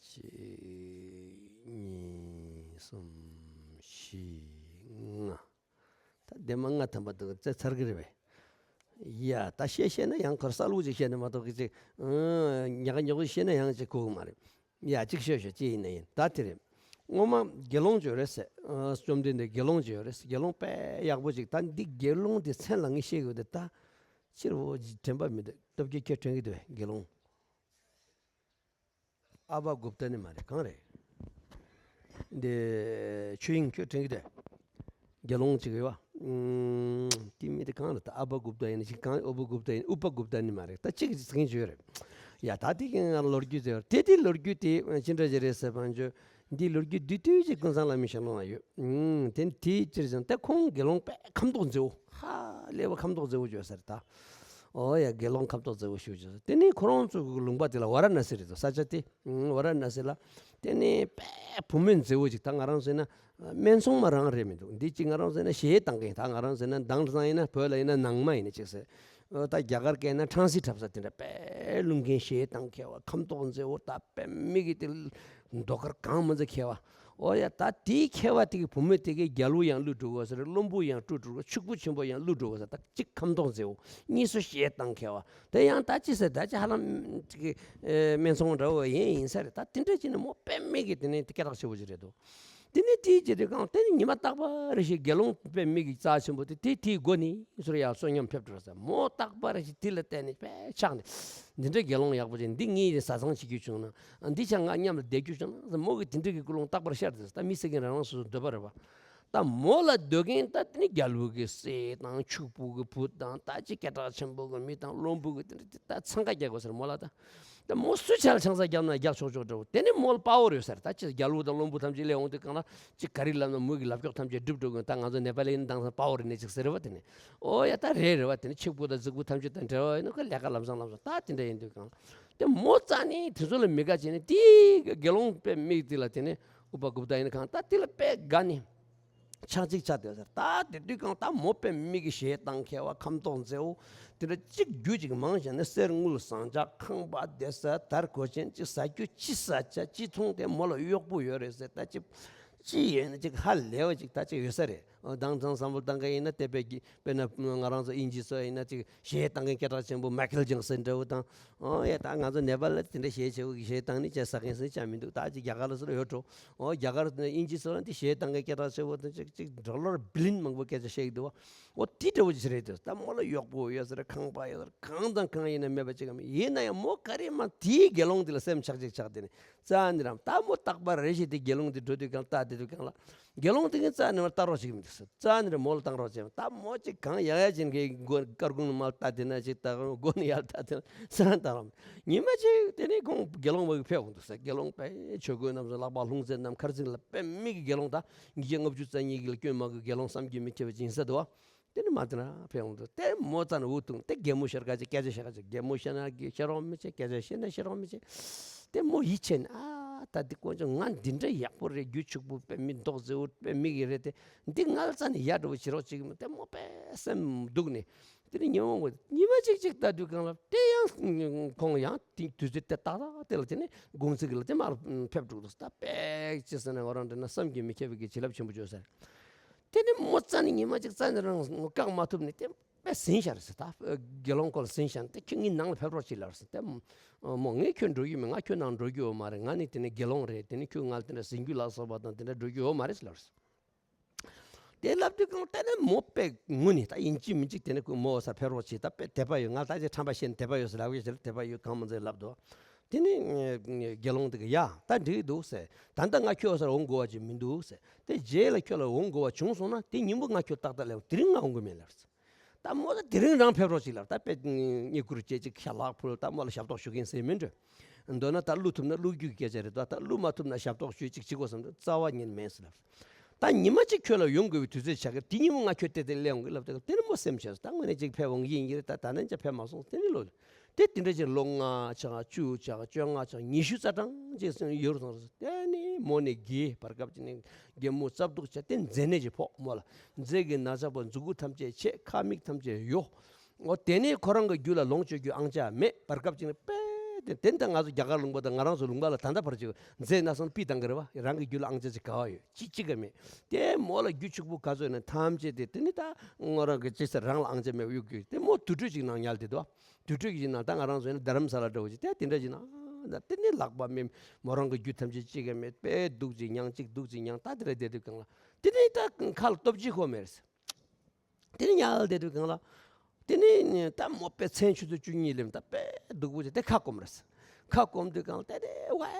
གཅིག་གཉིས་གསུམ་བཞི་ལྔ། ད་དེ་མ་ལྔ་ཐམ་པ་འདུག་རྩེ་ཚར་གི་རེད་པས། ཡ་ད་བཤད་བཤད་ན་ཡང་ཁོར་གསལ་པོ་ཅིག་བཤད་ན་མ་གཏོགས་གི་ཅིག་ཨང་ཉག་ཉོག་བཤད་ན་ཡང་ཅིག་གོ་གི་མ་རེད། ཡ་གཅིག་ཤོད་ཤོད་ཅི་ཡིན་ན་ཡིན། ད་དེ་རེད། སྔོན་མ་དགེ་སློང་ཅིག་ཡོད་རེད་ཟེར། ཨ་བཅོམ་ལྡན་འདས་དགེ་སློང་ཅིག་ཡོད་རེད་ཟེར། དགེ་སློང་དཔེ་ཡག་པོ་ཅིག་ད་འདི་དགེ་སློང་དེ་མཚན་ལ་ངས་བཤད་གི་ཡོད་དེ་ད་ཕྱིར་འོ་དྲན་པ་མི་འདུག་སྟོབས་རྒྱལ་ཁྱོད་དྲན་གི་འདུག་པས་དགེ་སློང་ཨ་བ་གུཔྟ་ནི་མ་རེད། གང་རེད། འདི་ཆོས་དབྱིངས་ཁྱོད་དྲན་གི་འདུག་དགེ་སློང་ཅིག་ཡོད་པ། ཨུམ། དེ་མི་དེ་གང་རེད། ད་ཨ་བ་གུཔྟ་ཡིན་ཅིག་གང་ཨོ་བུ་གུཔྟ་ཡིན་ཨུ་པ་གུཔྟ་ནི་མ་རེད། ད་གཅིག་ཟིན་གྱི་ཡོད་རེད། ཡ་ད་དེ་གི་ང་ལོ་རྒྱུས་དེ་དེ་དེ་ལོ་རྒྱུས་དེ་ཅི་འདྲ་ཅིག་རེད་ཟེར་བ་འཇོ། འདི་ལོ་རྒྱུས་བསྡུས་བསྡུས་ཅིག་ཀུན་བཟང་བླ་མའི་ཞལ་ལུང་ལ་ཡོད། ཨུམ། དེ་དེ་ཅིར་ཟིན་དེ་ཁོང་དགེ་སློང་དཔེ་ཁམས་ཐོག་མཛེས་པོ། ཧ་ལས་པ་ཁམས་ཐོག་མཛེས་པོ་བརྗོད་ཟེར་ད། ཨོ་ཡ་དགེ་སློང་ཁམས་ཐོག་མཛེས་པོ་ཞུ་བརྗོད་ཟེར། དེ་ནས་ཁོ་རང་ཚོ་གི་ལུང་པ་དེ་ལ་ཝ་ར་ཎ་སི་རེད་འདུག་ས་ཆ་དེ། ཨུམ། ཝ་ར་ཎ་སི་ལ། དེ་ནས་དཔེ་བུ་མོ་མཛེས་པོ་ཅིག་ད་ང་རང་ཟེར་ན། སྨད་འཚོང་མ་རང་རེད་མི་འདུག་འདི་ཅིག་ང་རང་ཟེར་ན་གཞས་བཏང་གིན། ད་ང་རང་ཟེར་ན་དེང་སང་ཡིན་ན་བོད་ལ་ཡིན་ན་ནང་མ་ཡིན་ན་ཅིག་ཟེར། ཨོ་ད་རྒྱ་གར་སྐད་ན་ཁྲང་སི་འཁྲབ་ས་དེ་འདྲ་དཔེ་རླུང་འཁན་གཞས་བཏང་མཁས་པ་ཁམས་ཐོག་མཛེས་པོ་ད་དཔེ་མི་གི་དེ་མདོག་དཀར་གང་མ་མཛེས་མཁས་པ། ཨོ་ཡ། ད་དེའི་མཁས་པ་དེ་གི་བུ་མོ་དེ་གི་རྒྱལ་པོ་ཡང་བསླུས་འགྲོ་གོ་ཟེར། བློན་པོ་ཡང་བསླུས་འགྲོ་གོ། ཕྱུག་པོ་ཆེན་པོ་ཡང་བསླུས་འགྲོ་གོ་ཟེར། ད་གཅིག་ཁ་མདོག་མཛེས་པོ། གཉིས་སུ་གཞས་བཏང་མཁས་པ། དེ་ཡང་ད་ཅི་ཟེར། ད་ཅི་ཧ་ལམ་ཅིག་གི་ཨེ་སྨད་འཚོང་འདྲ་བོ་ཡིན་ཡིན་ས་རེད། ད་དེ་འདྲ་བྱས་ནས་མོ་དཔེ་མེད་ཀྱི་དེ་ནས་སྐད་གྲགས་ཆེ་བོ་ཅིག་རེད་འདུག་དེ་ནས་དེའི་རྗེས་དེ་གང་དེ་ནས་ཉི་མ་རྟག་པར་རེ་ཞིག་དགེ་སློང་དཔེ་མེད་ཀྱི་རྩ་ཆེན་པོ་དེ་དེ་དེའི་སྒོ་ནས་ཟུར་ཡར་བསོད་སྙོམས་ཕེབས་འགྲོ་ས། མོ་རྟག་པར་རེ་ཞིག་དེ་ལ་བལྟས་ནས་དཔེ་ཆགས་ནས། འདི་འདྲའི་དགེ་སློང་ཡག་པོ་ཅིག་འདི་ངས་བཟའ་ཚང་བྱེད་རྒྱུ་བྱུང་ན། འདི་ཆ་ང་མཉམ་ལ་བསྡད་རྒྱུ་བྱུང་ན་ཟེར། མོ་གི་དེ་འདྲ་གི་ཀུན་སློང་རྟག་པར་ཤར་ཏེ། ད་མི་སེ་གིན་རང་རང་སོ་སོ་འདོད་པ་རེད་པ། ད་མོ་ལ་འདོད་མཁན་ད་དེ་ནི་རྒྱལ་པོ་གི་སྲས་དང་ཕྱུག་པོ་གི་བུ་དང་། ད་ཅི་སྐད་གྲགས་ཆེན་པོ་གི་མི་དང་། བློན་པོ་གི་དེ་འདྲ་ད་འཚང་ཁ་རྒྱག་དགོས་ཟེར་མོ་ལ། ད་ད་མོ་སུ་ཆ་ལ་ཆང་ས་བརྒྱབ་ན་རྒྱག་ཆོག་ཆོག་འདྲ་བོ། དེ་ནི་མོ་ལ་དཔའ་བོ་རེད་ཟེར། ད་ཅི་རྒྱལ་པོ་དང་བློན་པོ་ཐམས་ཅད་སླེབས་འོང་དུས་གང་ལ་ཅི་ག་རེ་ལབ་ན་མོ་གི་ལབ་ཀྱོག་ཐམས་ཅད་འགྲུབ་འགྲོ་གི། ད་ང་ཚོ་ནེ་པ་ལི་ཡིན་དང་ས་དཔའ་བོ་རེད་ནས་ཅིག་ཟེར་བ། དེ་ནི་ཨོ་ཡ་ད་རེད་རེད་བ། དེ་ནི་ཕྱུག་པོ་དང་རྫིག་པོ་ཐམས་ཅད་དང་འབྲེལ་བ་ཡིན་ན་ཁོ་ལས་ཀ་ལམ་སང་ལམ་སང་། ད་དེ་འདྲ་ཡིན་དུས་གང་ལ་དེ་མོ་རྩ་ནས་དེ་ཚོ་ལ་མི་དགའ་བྱས་ནས། དེའི་དགེ་སློང་དཔེ་མེད་དེ་ལ་དེ་ནས་ཨུ་པ་གུཔ་ཏ་ཡིན་གང་ད་དེ་ལ་དཔེ་དགའ་ནས་ཆག་ཅིག་ཆགས་བསྡད་ཟེར། ད་དེ་དུས་གང་ད་མོ་དཔེ་མེད་ཀྱི་གཞས་བཏང་མཁས་པ། ཁ་མདོག་མཛེས་པོ། དེ་འདྲ་གཅིག་རྒྱུད་ཅིག་མང་བྱས་ནས་གསེར་དངུལ་ཟངས་ལྕགས་ཁང་པ་སྡེ་ས་དར་གོས་ཆེན་ཅིག་ཟ་རྒྱུ་ཅི་ཟ་བྱ་ཅི་འཐུང་དེ་མོ་ལ་གཡོག་པོ་ཡོད་རེད་ཟེར། ད་ཅི་ཅི་ཡོད་ན་ཅིག་ཧ་ལས་པ་ཅིག་ད་ཅིག་ཡོད་ས་རེད། ཨོ་དང་ཚང་བསམ་བློ་བཏང་མཁན་ཡིན་ན། དེ་དཔེ་གི་དཔེར་ན་ང་རང་ཚོ་དབྱིན་ཇི་ཚོ་ཡིན་ན་ཅིག་གཞས་བཏང་མཁན་སྐད་གྲགས་ཆེན་པོ་མའི་ཁལ་ཇེག་སན་འདྲ་བོ་དང་། ཨོ་ཡ་ད་ང་ཚོ་ནེ་པ་ལ་དེ་འདྲ་གཞས་ཆེ་བོ་གི་གཞས་བཏང་ནི་ཅི་ཟ་མཁན་སུ་ཅང་མི་འདུག་ད་ཅིག་རྒྱ་གར་ལ་སུ་ལ་ཡོད་འགྲོ། ཨོ་རྒྱ་གར་དབྱིན་ཇི་ཚོ་ལ་འདི་གཞས་བཏང་མཁན་སྐད་གྲགས་ཆེ་བོ་དང་ཅིག་ཅིག་ཌོ་ལར་བི་ལི་ཡོན་མང་པོ་སྐད་ཆ་བཤད་ཀྱི་འདུག་བ། ཨོ་དེ་འདྲ་བོ་ཅིག་རེད་འདུག་ད་མོ་ལ་གཡོག་པོ་ཡོད་ས་རེད། ཁང་པ་ཡོད་ས་རེད། གང་དང་གང་ཡིན་ན་མེད་པ་ཅིག་གམ། ཡིན་ན་ཡང་མོ་ག་རེ་མ་དེའི་དགེ་སློང་དེ་ལ་སེམས་ཆགས་ཅིག་ཆགས་དེ་ནི། རྩ་ནས་རང་ད་མོ་རྟག་པར་རེ་ཞིག་དེ་དགེ་སློང་དེ་འགྲོ་དུས་གང་ལྟ་དེ་དུས་གང་ལ། དགེ་སློང་དེ་གིས་རྩ་ནས་མར་ལྟ་རོགས་བྱེད་ཀྱི་མི་འདུག་ཟེར། རྩ་ནས་རང་མོ་ལ་བཏང་རོགས་བྱེད། ད་མོ་ཅིག་གང་ཡག་ཡག་ཅན་གྱི་མགོ་དཀར་ཁུང་ནས་མར་ལྟ་དེ་ན་ཅིག་ལྟ། མགོ་ནས་ཡར་ལྟ་དེ་ན་ས་ལྟ་རོགས། ཉི་མ་ཅིག་དེ་ནས་ཁོང་དགེ་སློང་མ་གི་ཕེབས་འོང་འདུག་ཟེར། དགེ་སློང་དཔེ་ཆོས་གོས་རྣམས་སུ་ལག་པ་ལྷུང་བཟེད་རྣམས་ཁར་འཛིན་ལ་དཔེ་མི་གི་དགེ་སློང་ད་ཉིས་བརྒྱ་ལྔ་བཅུ་རྩ་གཉིས་ཀྱི་ལ་སྐྱོན་མ་གི་དགེ་སློང་བསམ་གྱིས་མི་ཁྱབ་པ་ཅིག་ཡིན་ས་འདུག་བ། དེ་ནི་མ་དེ་ན་ཕེབས་འོང་དུས་དེ་མོ་རྩ་ནས་འུ་ཐུག་དེ་རྒན་མོ་ཤར་ག་ཅིག་སྐད་ཆ་བཤད་ག་ཅིག་རྒན་མོ་ཤར་ན་གི་ཤེས་རོགས་མི་བྱེད། སྐད་ཆ་བཤད་ན་ཤེས་རོགས་མི་བྱེད། དེ་མོ་ཡིད་ཆེས་ནས། ཨ་ད་འདི་དཀོན་མཆོག་ང་འདི་འདྲ་ཡག་པོ་རེད། རྒྱུད་ཕྱུག་པོ་དཔེ་མི་མདོག་མཛེས་པོ་དཔེ་མི་གི་རེད། དེ་འདི་ང་ལ་རྩ་ནས་ཡ་འགྲོ་བ་བྱེད་རོགས་ཅིག་མི་དེ་མོ་དཔེ་སེམས་སྡུག་ནས། དེ་ནི་ཉི་མ་ཉི་མ་གཅིག་གཅིག་ལྟ་དུས་གང་ལ་དེ་ཡང་ཁོང་ཡང་དེ་དུས་ཚོད་དེ་ཏག་ཏག་དེ་ལ་དེ་ནི་དགོང་ཚིགས་ལ་དེ་མར་ཕེབས་འགྲོ་འདུག་ད་དཔེ་ཅི་ཟེར་ན་ང་རང་འདྲ་ན་བསམ་གྱིས་མི་ཁྱབ་པའི་གི་བྱིན་རླབས་ཆེན་པོ་བྱོས་ཟེར། དེ་ནི་མོ་རྩ་ནས་ཉི་མ་གཅིག་རྩ་ནས་རང་བཀག་མ་ཐུབ་ནས་དེ་དཔེ་ཟིན་ཤར་ཟེར། ད་དགེ་སློང་ཁོ་ལ་ཟིན་ཤར་ནས་དེ་ཁྱོད་ངའི་ནང་ལ་ཕེབས་རོགས་བྱེད་ལབ་ཟེར། དེ་མོ་ངས་ཁྱོད་འགྲོ་རྒྱུ་མེད། ང་ཁྱོད་ནང་འགྲོ་རྒྱུ་ཡོད་མ་རེད། ང་ནི་དེ་ནི་དགེ་སློང་རེད། དེ་ནི་ཁྱོད་ང་ལ་དེ་འདྲ་ཟིན་རྒྱུ་ལ་སོགས་པ་དང་དེ་འདྲ་འགྲོ་རྒྱུ་ཡོད་མ་རེད་ཟེར་ལབ་ཟེར། དེ་ལབ་དུས་གང་ལྟར་ནས་མོ་དཔེ་ངུ་ནས། ད་ཡིན་གཅིག་མིན་གཅིག་དེ་ནས་ཁོས་མོ་འོ་སར་ཕེབས་རོགས་བྱེད། ད་དཔེ་དད་པ་ཡོད། ང་ད་ཅིག་ཁྲམ་པ་བཤད་ནས་དད་པ་ཡོད་ཟེར་ལབ་ཡོད་ཟེར། དད་པ་ཡོད་གང་མང་ཟེར་ལབ་འདུག་དེ་ནས་དགེ་སློང་དེ་གིས་ཡ་ད་འགྲིག་འདུག་ཟེར། ད་ལྟ་ང་ཁྱོད་འོ་སར་འོང་དགོས་པ་ཅིག་མི་འདུག་ཟེར། དེ་རྗེས་ལ་ཁྱོད་ལ་འོང་དགོས་པ་བྱུང་སོང་ན་དེ་ཉིན་མོ་ང་ཁྱོད་ཏག་ཏག་སླེབས། དེ་རིང་ང་འོང་གི་མེད་ལབ་ཟེར། ད་མོ་ད་དེ་རིང་རང་ཕེབས་རོགས་ཅིག་ལབ། ད་དཔེ་བསྙེན་བཀུར་བྱེད་ཅིག་ཤ་ལག་ཕུལ། ད་མོ་ལ་ཞབས་ཏོག་ཞུ་མཁན་ཟེར་མིན་འགྲོ། མདོར་ན་ད་བླུག་ཐུབ་ན་བླུག་རྒྱུ་གི་སྐད་ཆ་རེད་དོ། ད་བླུག་མ་ཐུབ་ན་ཞབས་ཏོག་ཞུས་ཅིག་བྱེད་དགོས་བསམ་འགྲོ། རྩ་བ་ཉིད་མེད་ཟེར་ལབ། ད་ཉི་མ་གཅིག་ཁྱོད་ལ་ཡོང་དགོས་པའི་དུས་ཚོད་ཆགས་ཀྱི། དེ་ཉིན་མོ་ང་ཁྱོད་ཏེ་ཏེ་སླེབས་འོང་གི་ལབ། དེ་དེ་ནི་མོ་སེམས་ཆེ་སོང་། ད་དངོས་གནས་གཅིག་ཕེབས་འོང་གི་ཡིན་གྱི་རེད། ད་ད་ནས་ཀྱང་ཕེབས་མ་སོང་། དེ་ནི་ལོ་དེ་དེ་འདྲ་ཅིག་ལོ་ལྔ་ཆགས། བཅུ་ཆགས། བཅོ་ལྔ་ཆགས། ཉི་ཤུ་རྩ་གྲངས་ཅིག་སོང་ཡོད་སོང་། དེ་ནི་མོ་ནི་དགེ་བར་སྐབས་ཅིག་ནི་རྒན་མོ་རྩ་སྡུག་ཆགས། དེ་མཛེ་ནད་ཅིག་ཕོག་མོ་ལ། མཛེ་གི་ན་ཚ་པོ། མཛུ་གུ་ཐམས་ཅད་ཆད། ཁ་མིག་ཐམས་ཅད་གཡོ། འོ་དེ་ནས་ཁོ་རང་གི་རྒྱུད་ལ་ལོངས་སྤྱོད་རྒྱུ་ཨང་ཅག་མེད། བར་སྐབས་ཅིག་ནི་དཔེ་དེ་དེ་ད་ང་ཚོ་རྒྱ་གར་ལུང་པ་དང་ང་རང་ཚོ་ལུང་པ་ལ་ད་ལྟ་བར་ཅིག་མཛེ་ན་སོང་པི་བཏང་གི་རེད་བ། རང་གི་རྒྱུད་ལ་ཨང་ཅག་ཅིག་ག་བ་ཡོད། ཅི་ཅི་ག་མེད། དེ་མོ་ལ་རྒྱུ་ཕྱུག་པོ་ག་ཚོད་ནས་ཐམས་ཅད་དེ་དེ་ནི་ད་ངོ་རང་གི་ཅི་ཟེར་རང་ལ་ཨང་ཅག་མེད་གཡུག་གི། དེ་མོ་དུར་ཁྲོད་ཅིག་ནང་ཉལ་དེ་འདུག་དུར་ཁྲོད་ཅིག་ནང་ད་ང་རང་ཚོ་ཡིན་ན་རྡ་རམ་ས་ལ་འདྲ་བོ་ཅིག་དེ་དེ་འདྲ་ཅིག་ནང་ད་དེ་ནི་ལག་པ་མེད། མོ་རང་གི་རྒྱུ་ཐམས་ཅད་ཅི་ག་མེད། དཔེ་སྡུག་ཅིག་མྱངས། ཅིག་སྡུག་ཅིག་མྱངས། ད་དེ་འདྲ་བསྡད་དུས་གང་ལ་དེ་ནི་ད་ཁ་ལ་སྟོབས་ཅིག་ཁོ་མེད་རེད། དེ་ནས་ཉལ་བསྡད་དུས་གང་ལ། དེ་ནས་ད་མོ་དཔེ་མཚན་ཆུ་ཚོད་བཅུ་གཉིས་སླེབས། ད་དཔེ་སྡུག་པོ་ཅིག་དེ་ཁ་སྐོམ་རེད། ཁ་སྐོམ་དུས་གང་ལ་དེ་དེ་ཝེ།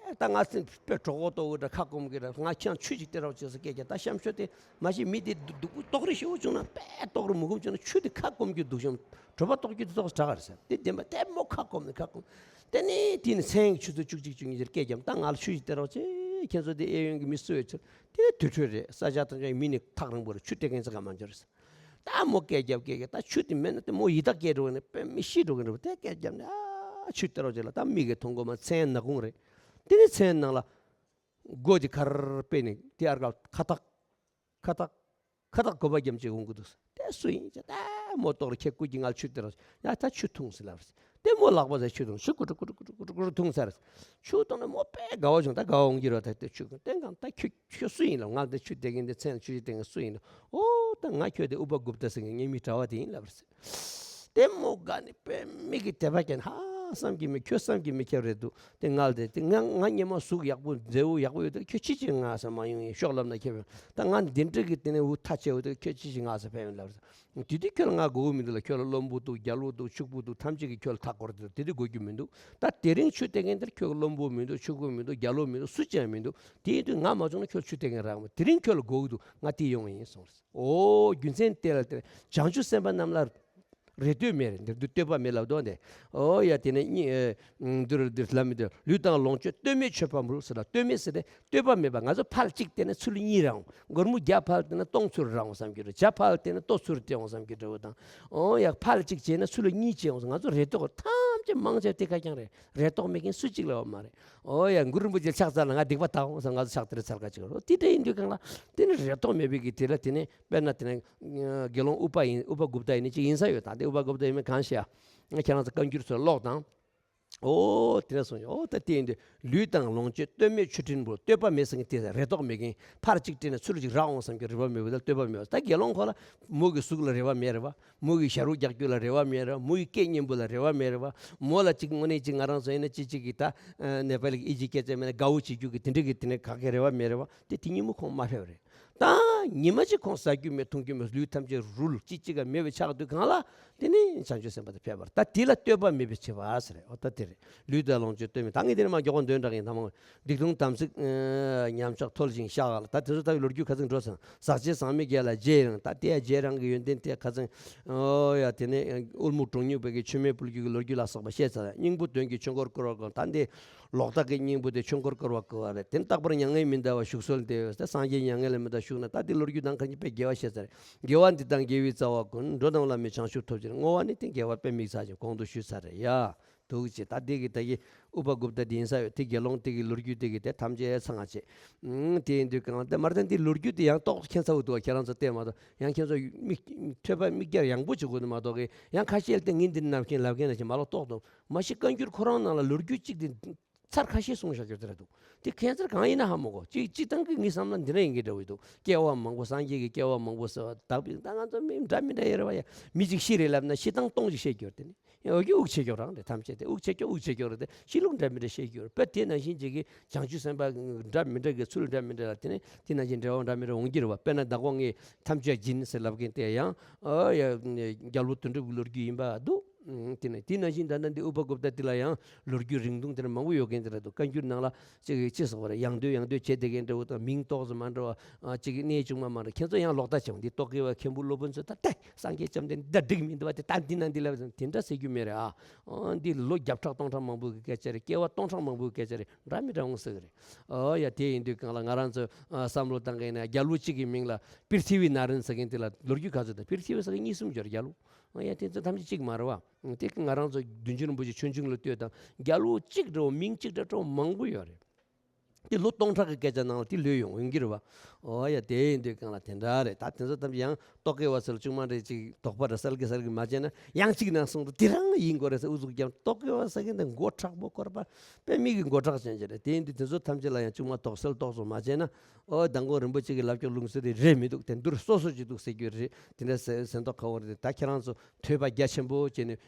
ད་ང་སེམས་དཔེ་གྲོགས་པོ་ལྟ་བུ་འདྲ་ཁ་སྐོམ་གི་ར། ང་ཁྱེད་ཆུ་ཅིག་སྟེར་རོགས་བྱེད་ཟེར་སྐད་རྒྱབ། ད་གཤམ་ཤོད་དེ་མ་གཞི་མི་དེ་སྡུག་སྡུག་པོ་ལྟོགས་རི་ཞེ་པོ་བྱུང་ན། དཔེ་ལྟོགས་རི་མུ་གུམ་བྱུང་ན་ཆུ་དེ་ཁ་སྐོམ་རྒྱུ་འདུག་ཤོམ། དྲོ་པ་ལྟོགས་རྒྱུ་དེ་ཏོག་ཙམ་དྲག་ག་རེད་ཟེར། དེ་བདེན་པ་དེ་མོ་ཁ་སྐོམ་ནས་ཁ་སྐོམ། དེ་ནས་དེ་ནས་མཚན་ཆུ་ཚོད་བཅུ་གཅིག་བཅུ་གཉིས་ཅིག་སྐད་རྒྱབ། ད་ང་ལ་ཆུ་ཅིག་སྟེར་རོགས་བྱེད། ཁྱེད་ཚོ་དེ་གཡས་གཡོན་གྱི་མི་སུ་ཡོད་ཚོད། དེ་ནས་དུར་ཁྲོད་རེད། ས་ཆ་དང་ཅང་མི་ནི་ཐག་རིང་པོ་རེད། ཆུ་སྟེར་མཁན་ཅིག་ག་མ་འབྱོར་ཟེར། ད་མོ་སྐད་རྒྱབ་སྐད་རྒྱབ། ད་ཆུ་དེ་མེད་ན་དེ་མོ་ཡི་དྭགས་སྐྱེ་འགྲོ་གི་ནི་དཔེ་མི་ཤི་འགྲོ་གི་འདྲ་བོ། དེ་སྐད་རྒྱབ་ནས་ཨ་ཆུ་སྟེར་རོགས་བྱེད་ལ། ད་མི་གིས་མཐོང་གོ་མ། མཚན་ནག་ཁུང་རེད། དེ་ནས་མཚན་ནང་ལ་སྒོ་དེ་ཁར་ཕྱེ་ནས་དེ་ཨར་ཀ་ཁ་ཐག་ཁ་ཐག་ཁ་ཐག་གོ་བ་རྒྱབ་ཅིག་འོང་གི་འདུག་དེ་སུ་ཡིན་ཅེ། ད་མོ་ལྟོགས་རེད། ཁྱེད་སྐུ་གྱི་ང་ལ་ཆུ་སྟེར་རོགས། ཡ་ད་ཆུ་འཐུང་ཟེར་ལབ་རེད། ལྟད་མོ་ལག་པ་ཟེར་ཆུ་འཐུང་། ཆུ་ཀུ་ཀྲུ་ཀུ་ཀྲུ་ཀུ་ཀྲུ་ཀུ་ཀྲུ་འཐུང་ཚར། ཆུ་འཐུང་ནས་མོ་དཔེ་དགའ་བོ་བྱུང་། ད་དགའ་བོ་འོང་གི་རེད། ད་དེ་ཆུ་བཏང་གང་། ད་ཁྱོད་ཁྱོད་སུ་ཡིན་ལབ། ང་འདི་ཆུ་སྟེར་མཁན་འདི་མཚན་ལ་ཆུ་ཞིག་སྟེར་མཁན་སུ་ཡིན་ལབ། ཨོ་ད་ང་ཁྱོད་དེ་ཨུ་པ་གུཔྟ་ཟེར་མཁན་ངའི་མི་གྲྭ་བ་དེ་ཡིན་ལབ་རེད་ཟེར། ལྟད་མོ་དགའ་ནས་དཔེ་མི་གི་དད་པ་སྐྱེས། ཧ་བསམ་གྱིས་མི་ཁྱོད་བསམ་གྱིས་མི་ཁྱབ་རེད་འདུག་དེ་ང་ལ་དེ་དེ་ང་ང་སྔོན་མ་གཟུགས་ཡག་པོ་མཛེས་པོ་ཡག་པོ་ཡོད་དུས་ཁྱོད་ཅི་ཅི་ང་ས་མ་ཡོང་ཡིན་ཤོག་ལབ་ན་ཁྱོད་ད་ང་འདི་འདྲ་གི་དེ་ནས་འུ་ཐག་ཆད་འོ་དུས་ཁྱོད་ཅི་ཅི་ང་ས་ཕེབས་ཡིན་ལབ་རེད། དེ་དུས་ཁྱོད་ལ་ང་དགོས་མི་འདུག་ལ། ཁྱོད་ལ་བློན་པོ་འདུག་རྒྱལ་པོ་འདུག་ཕྱུག་པོ་འདུག་ཐམས་ཅད་ཀྱིས་ཁྱོད་ལ་མཐའ་བསྐོར་དེ་དེ་དུས་དགོས་རྒྱུ་མི་འདུག་ད་དེ་རིང་ཆུ་སྟེར་མཁན་དེར་ཁྱོད་ཀྱི་བློན་པོ་མི་འདུག་ཕྱུག་པོ་མི་འདུག་རྒྱལ་པོ་མི་འདུག་སུ་ཅང་མི་འདུག་དེ་ཡིན་དུས་ང་མ་བྱུང་ན་ཁྱོད་ཆུ་སྟེར་མཁན་རག་མ། དེ་རིང་ཁྱོད་ལ་དགོས་ཀྱི་འདུག་ང་དེ་ཡོང་བ་ཡིན་གསུངས་རེད། ཨོ་རྒྱུ་མཚན་དེ་ལ་དེ་བྱང་ཆུབ་སེམས་དཔའ་རྣམས་ལ་རེ་ལྟོས་མེད་རེད། འདིར་འདུག་ལྟོས་པ་མེད་ལབ་དོན་དེ། ཨོ་ཡ་དེ་ནས་གཉིས་འདིར་འདིར་ལབ་མི་འདུག་ལུས་དང་ལོངས་སྤྱོད་ལྟོས་མེད་མཆོད་པ་འབུལ་ཟེར་ལ། ལྟོས་མེད་ཟེར་ནས་ལྟོས་པ་མེད་པ། ང་ཚོ་ཕར་གཅིག་བལྟས་ན་ཚུར་གཉིས་རག་འོང་། སྒོར་མོ་བརྒྱ་ཕར་བལྟས་ན་སྟོང་ཚུར་རག་འོང་བསམ་གྱི་འདྲ། བརྒྱ་ཕར་བལྟས་ན་སྟོང་ཚུར་སྟེར་འོང་བསམ་གྱི་འདྲ་བོ་དང་། ཨོ་ཡ་ཕར་གཅིག་བྱས་ན་ཚུར་ལ་གཉིས་བྱས་འོང་། ང་ཚོ་རེ་དོགས་ཐམས་ཅད་མང་ཆེ་བ་དེ་ཁ་རྐྱང་རེད། རེ་དོགས་མེད་མཁན་སུ་གཅིག་ལ་ཡོད་མ་རེད། ཨོ་ཡ་གུ་རུ་རིན་པོ་ཆེ་ཕྱག་འཚལ་ན་ང་སྡིག་པ་དག་འོང་ཟེར་ང་ཚོ་ཕྱག་དེ་འདྲ་འཚལ་ཁ་ཅིག་རེད། དེ་འདྲ་ཡིན་དུས་གང་ལ་དེ་ནི་རེ་དོགས་མེད་པའི་གི་དེ་ལ་དེ་ནི་དཔེར་ན་དེ་ནི་དགེ་སློང་ཨུ་པ་ཡིན། ཨུ་པ་གུཔྟ་ཡིན་ནི་ཅིག་ཡིན་ས་ཡོད། ད་དེ་ཨུ་པ་གུཔྟ་ཡིན་མིན་གང་ཤེས་ཡ། ཁྱེད་རང་ཚོ་བཀའ་འགྱུར་ཚོ་ཀློག་དང་། ཨོ་དེ་འདྲ་སོང་། ཨོ་ད་དེ་ཡིན་དུས་ལུས་དང་ལོངས་སྤྱོད་ལྟོས་མེད་མཆོད་སྤྲིན་འབུལ། ལྟོས་པ་མེད་ཟེར་མཁན་དེ་རེ་དོགས་མེད་མཁན། ཕར་གཅིག་བལྟས་ན་ཚུར་གཅིག་རག་འོང་བསམ་གྱི་རེ་བ་མེད་པ་དང་ལྟོས་པ་མེད་པ། ད་དགེ་སློང་ཁོ་ལ་མོ་གི་གཟུགས་ལ་རེ་བ་མེད་རེད་བ། མོ་གི་ཞྭ་རུ་རྒྱག་རྒྱུ་ལ་རེ་བ་མེད་རེད་བ། མོ་གི་སྐད་སྙན་པོ་ལ་རེ་བ་མེད་རེད་བ། མོ་ལ་གཅིག་དངོས་གནས་གཅིག་ང་རང་ཚོ་ཡིན་ན་གཅིག་གཅིག་གིས་ད་ནེ་པ་ལི་གི་ཨི་ཇི་སྐད་ཆ་མེད་ན་དགའ་བོ་བྱེད་རྒྱུ་གི་དེ་འདྲ་གི་དེ་ནས་ག་གེ་རེ་བ་མེད་རེད་བ། དེ་དེ་ཉིན་མོ་ཁོང་མ་ཕེབས་རེད། ད་ཉི་མ་གཅིག་ཁོང་ཟ་རྒྱུ་མེད་འཐུང་རྒྱུ་མེད། ལུས་ཐམས་ཅད་རུལ་གཅིག་གཅིག་ག་མེད་པའི་ཆགས་དུས་གང་ལ་དེ་ནི་བྱང་ཆུབ་སེམས་དཔའ་དེ་ཕེབས་པར། ད་དེ་ལ་ལྟོས་པ་མེད་པའི་བྱེད་པ་ཟེར་རེད། འོ་ད་དེ་རེད། ལུས་དང་ལོངས་སྤྱོད་ལྟོས་མེད། ད་ངས་དེ་ནས་མ་མགྱོགས་པོ་འདོན་དྲག་ཡིན། ད་མ་སྡིག་ལྟུང་དམ་ཚིག་ཉམས་ཆག་མཐོལ་ཞིང་བཤགས་ལ། ད་དེ་ཚོ་ད་ལོ་རྒྱུས་ཁ་ཚང་འགྲོ་སོང་། ཟག་བཅས་ཟག་མེད་བརྒྱད་ལ་རྗེས་རང་། ད་དེ་ཡ་རྗེས་རང་གི་ཡོན་ཏན་དེ་ཁ་ཚང་། ཨོ་ཡ་དེ་ནས་དབུལ་མོ་གྲོང་སྙིང་པའི་གི་ཆོས་མེད་ཕུལ་རྒྱུ་གི་ལོ་རྒྱུས་ལ་སོགས་པ་བཤད་ཚར། སྙིང་པོ་དོན་གྱི་ཆོས་འཁོར་བསྐོར་བ་དགོས། ད་འདི་ལོག་ལྟ་གི་སྙིང་པོ་དེ་ཆོས་འཁོར་བསྐོར་བ་དགོས་པ་རེད། དེ་ནི་རྟག་པར་མྱ་ངན་མི་འདའ་བར་བཞུགས་གསོལ་འདེབས་ཟེར། སངས་རྒྱས་མྱ་ངན་ལས་མི་འདའ་བཞུགས་ན། ད་འདི་ལོ་རྒྱུས་ནང་ཁ་ཉིན་པའི་དགེ་བ་བཤད་ཚར་རེད། དགེ་བ་འདི་དང་དགེ་བའི་རྩ་བ་ཀུན། འགྲོ་རྣམས་བླ་མེད་བྱང་ཆུབ་ཐོབ་ཕྱིར་བསྔོ་བ་ནི། དེ་དགེ་བ་དཔེ་དམིགས་བསགས་ཤིང་གོང་དུ་ཞུས་ཚར་རེད་ཡ། འདུག་ཅེས། ད་འདི་གི་ད་གི་ཨུ་པ་གུཔྟ་འདི་ཡིན་ས་ཡོད། དེ་དགེ་སློང་དེ་གི་ལོ་རྒྱུས་དེ་གི་དེ་ཐམས་ཅད་ཚང་བ་བྱས། ཨང་། དེ་ཡིན་དུས་གང་ལ་དེ་མར་ད་འདི་ལོ་རྒྱུས་དེ་ཡང་ཏོག་ཙམ་མཁྱེན་ཚར་བ་འདུག་བ། ཁྱེད་རང་ཚོ་བལྟས་མ་གཏོགས། ཡང་ཁྱེད་ཚོ་མིག་ཐོས་པ་མིག་རྒྱར་ཡངས་པོ་བྱེད་དགོས་འདུག་མ་གཏོགས་གི། ཡང་ཁ་ཤས་ལ་དེ་ངས་འདི་ནམ་མཁྱེན་ལབ་མཁན་ལ་ཞིག་མ་ལོག་ཏོག་ཏོ། མ་གཞི་བཀའ་འགྱུར་ཁོ་རང་ནང་ལ་ལོ་རྒྱུས་གཅིག་དེ་ཚར་ཁ་ཤས་གསུངས་བཞག་རྒྱུ་དེ་རེད་འདུག་དེ་ཁྱད་མཚར་གང་ཡིན་ན་ཧ་མ་གོ། གཅིག་གཅིག་དང་གི་ངའི་བསམ་ན་འདི་འདྲ་ཡིན་གྱི་འདྲ་བོ་འདུག་སྐྱེ་བ་མང་པོ། སངས་རྒྱས་ཀྱི་སྐྱེ་བ་མང་པོ་ཟེར་བ་དག་པའི། ད་ང་ཚོ་མི་འདྲ་མི་འདྲ་ཡོད་རེད་བ་ཡ། མི་གཅིག་ཤི་རེད་ལབ་ན་ཤི་སྟངས་སྟོང་ཅིག་བཤད་རྒྱུ་རེད། དེ་ནི་ཡང་འུ་ཅག་དབུགས་ཆད་རྒྱུ་རང་རེད། ཐམས་ཅད་དེ་དབུགས་ཆད་རྒྱུ་དབུགས་ཆད་རྒྱུ་རེད་དེ། ཤི་ལུགས་འདྲ་མི་འདྲ་བཤད་རྒྱུ་རེད། དཔེ་དེ་ནང་བཞིན་ཅིག་གི་བྱང་ཆུབ་སེམས་དཔའ་འདྲ་མི་འདྲ་གི་ཚུལ་འདྲ་མི་འདྲ་ལ་དེ་ནི་དེ་ནང་བཞིན་འབྲེལ་བ་འདྲ་མི་འདྲ་འོང་གི་རེད་བ། དཔེར་ན་བདག་པོ་ངས་ཐམས་ཅད་སྦྱིན་ཟེར་ལབ་མཁན་དེ་ཡང་ཨ་ཡ་རྒྱལ་པོ་དོན་གྲུབ་ཀྱི་ལོ་རྒྱུས་ཡིན་པ་འདུག་དེ་ནི་དེ་ནང་བཞིན་ད་ལྟ་འདི་ཨུ་པ་གུཔྟ་དེ་ལ་ཡང་ལོ་རྒྱུས་རིང་ཐུང་དེ་འདྲ་མང་པོ་ཡོད་མཁན་དེ་འདྲ་འདུག་བཀའ་འགྱུར་ནང་ལ་ཅིག་ཅི་ཟེར་བ་རེད། ཡང་ཟློས་ཡང་ཟློས་བྱས་བསྡད་མཁན་འདྲ་བོ་དང་། མིང་ཏོག་ཙམ་མ་འདྲ་བ་ཅིག་གི་གནས་ཆུང་མ་མ་འདྲ། ཁྱེད་ཚོ་ཡང་ལོག་ལྟ་བྱུང་། འདི་རྟོག་གེ་བ་མཁན་པོ་སློབ་དཔོན་ཚོས་ད་ལྟ་སངས་རྒྱས་བཅོམ་ལྡན་འདས་འདྲ་འགྲིག་མི་འདུག་བ། དེ་ད་འདི་ན་འདི་ལབ་དེ་འདྲ་ཟེར་རྒྱུ་མེད་རེད་ཨ། ཨོ་འདི་ལོ་བརྒྱ་ཕྲག་སྟོང་ཕྲག་མང་པོ་གི་སྐད་ཆ་རེད། སྐྱེ་བ་སྟོང་ཕྲག་མང་པོ་གི་སྐད་ཆ་རེད། འདྲ་མི་འདྲ་འོང་ཟེར་གི་རེད། ཨོ་ཡ་དེ་ཡིན་དུས་གང་ལ་ང་རང་ཚོ་ཨ་བསམ་བློ་བཏང་གི་ཡིན་ན་རྒྱལ་པོ་གཅིག་གི་མིང་ལ་པིར་ཐི་བི་ན་རན་ཟེར་མཁན་དེ་ལ་ལོ་རྒྱུས་ག་ཚོད་དང་། པིར་ཐི་བི་ཟེར་མཁན་གཉིས་གསུམ་ཡོད་རེད་རྒྱལ་པོ། ཨོ་ཡ་དེ་ཚོ་ཐམས་ཅད་གཅིག་མ་རེད་བ། དེ་ང་རང་ཚོ་བདུད་འཇོམས་རིན་པོ་ཆེ་ཆོས་འབྱུང་ལ་ལྟོས་དང་། རྒྱལ་པོ་གཅིག་འདྲ་བོ་མིང་གཅིག་འདྲ་འདྲ་བོ་མང་པོ་ཡོད་རེད། དེ་ལོ་སྟོང་ཕྲག་གི་སྐད་ཆ་ནང་ལ་དེ་ལོས་ཡོང་ཡོང་གི་རེད་བ། ཨོ་ཡ་དེ་ཡིན་དུས་གང་ལ་དེ་འདྲ་རེད། ད་དེ་ཚོ་ཐམས་ཅད་ཡང་རྟོག་གེ་བ་ཚོ་ལ་ཅུང་མ་འདྲ་ཅིག་དོགས་པ་འདྲ་སལ་གི་སལ་གི་མ་བྱས་ན། ཡང་གཅིག་ནང་གསུངས་འདུག་དེ་རང་ཡིན་དགོས་རེད་ཟེར་ཨུ་ཚུགས་རྒྱབ། རྟོག་གེ་བ་ཟེར་མཁན་དེ་མགོ་མཁྲེགས་པོ་འཁོར་པ་དཔེ་མི་གི་མགོ་མཁྲེགས་ཅན་ཅིག་རེད། དེ་ཡིན་དུས་དེ་ཚོ་ཐམས་ཅད་ལ་ཡང་ཅུང་མ་དོགས་སེལ་ཏོག་ཙམ་མ་བྱས་ན། ཨོ་མདང་དགོང་རིན་པོ་ཆེ་གི་ལབ་ཀྱོག་ལུང་ཟེར་དེ་རེད་མི་འདུག་དེ་འདུར་སོ་སོ་ཅིག་འདུག་ཟེར་རྒྱུ་རེད། དེ་འདྲ་ཟེར་ཟེར་མདོག་ཁ་བོ་རེད། ད་ཁྱེད་རང་ཚོ་ཐོས་པ་རྒྱ་ཆེན་པོ་བྱས་ནས་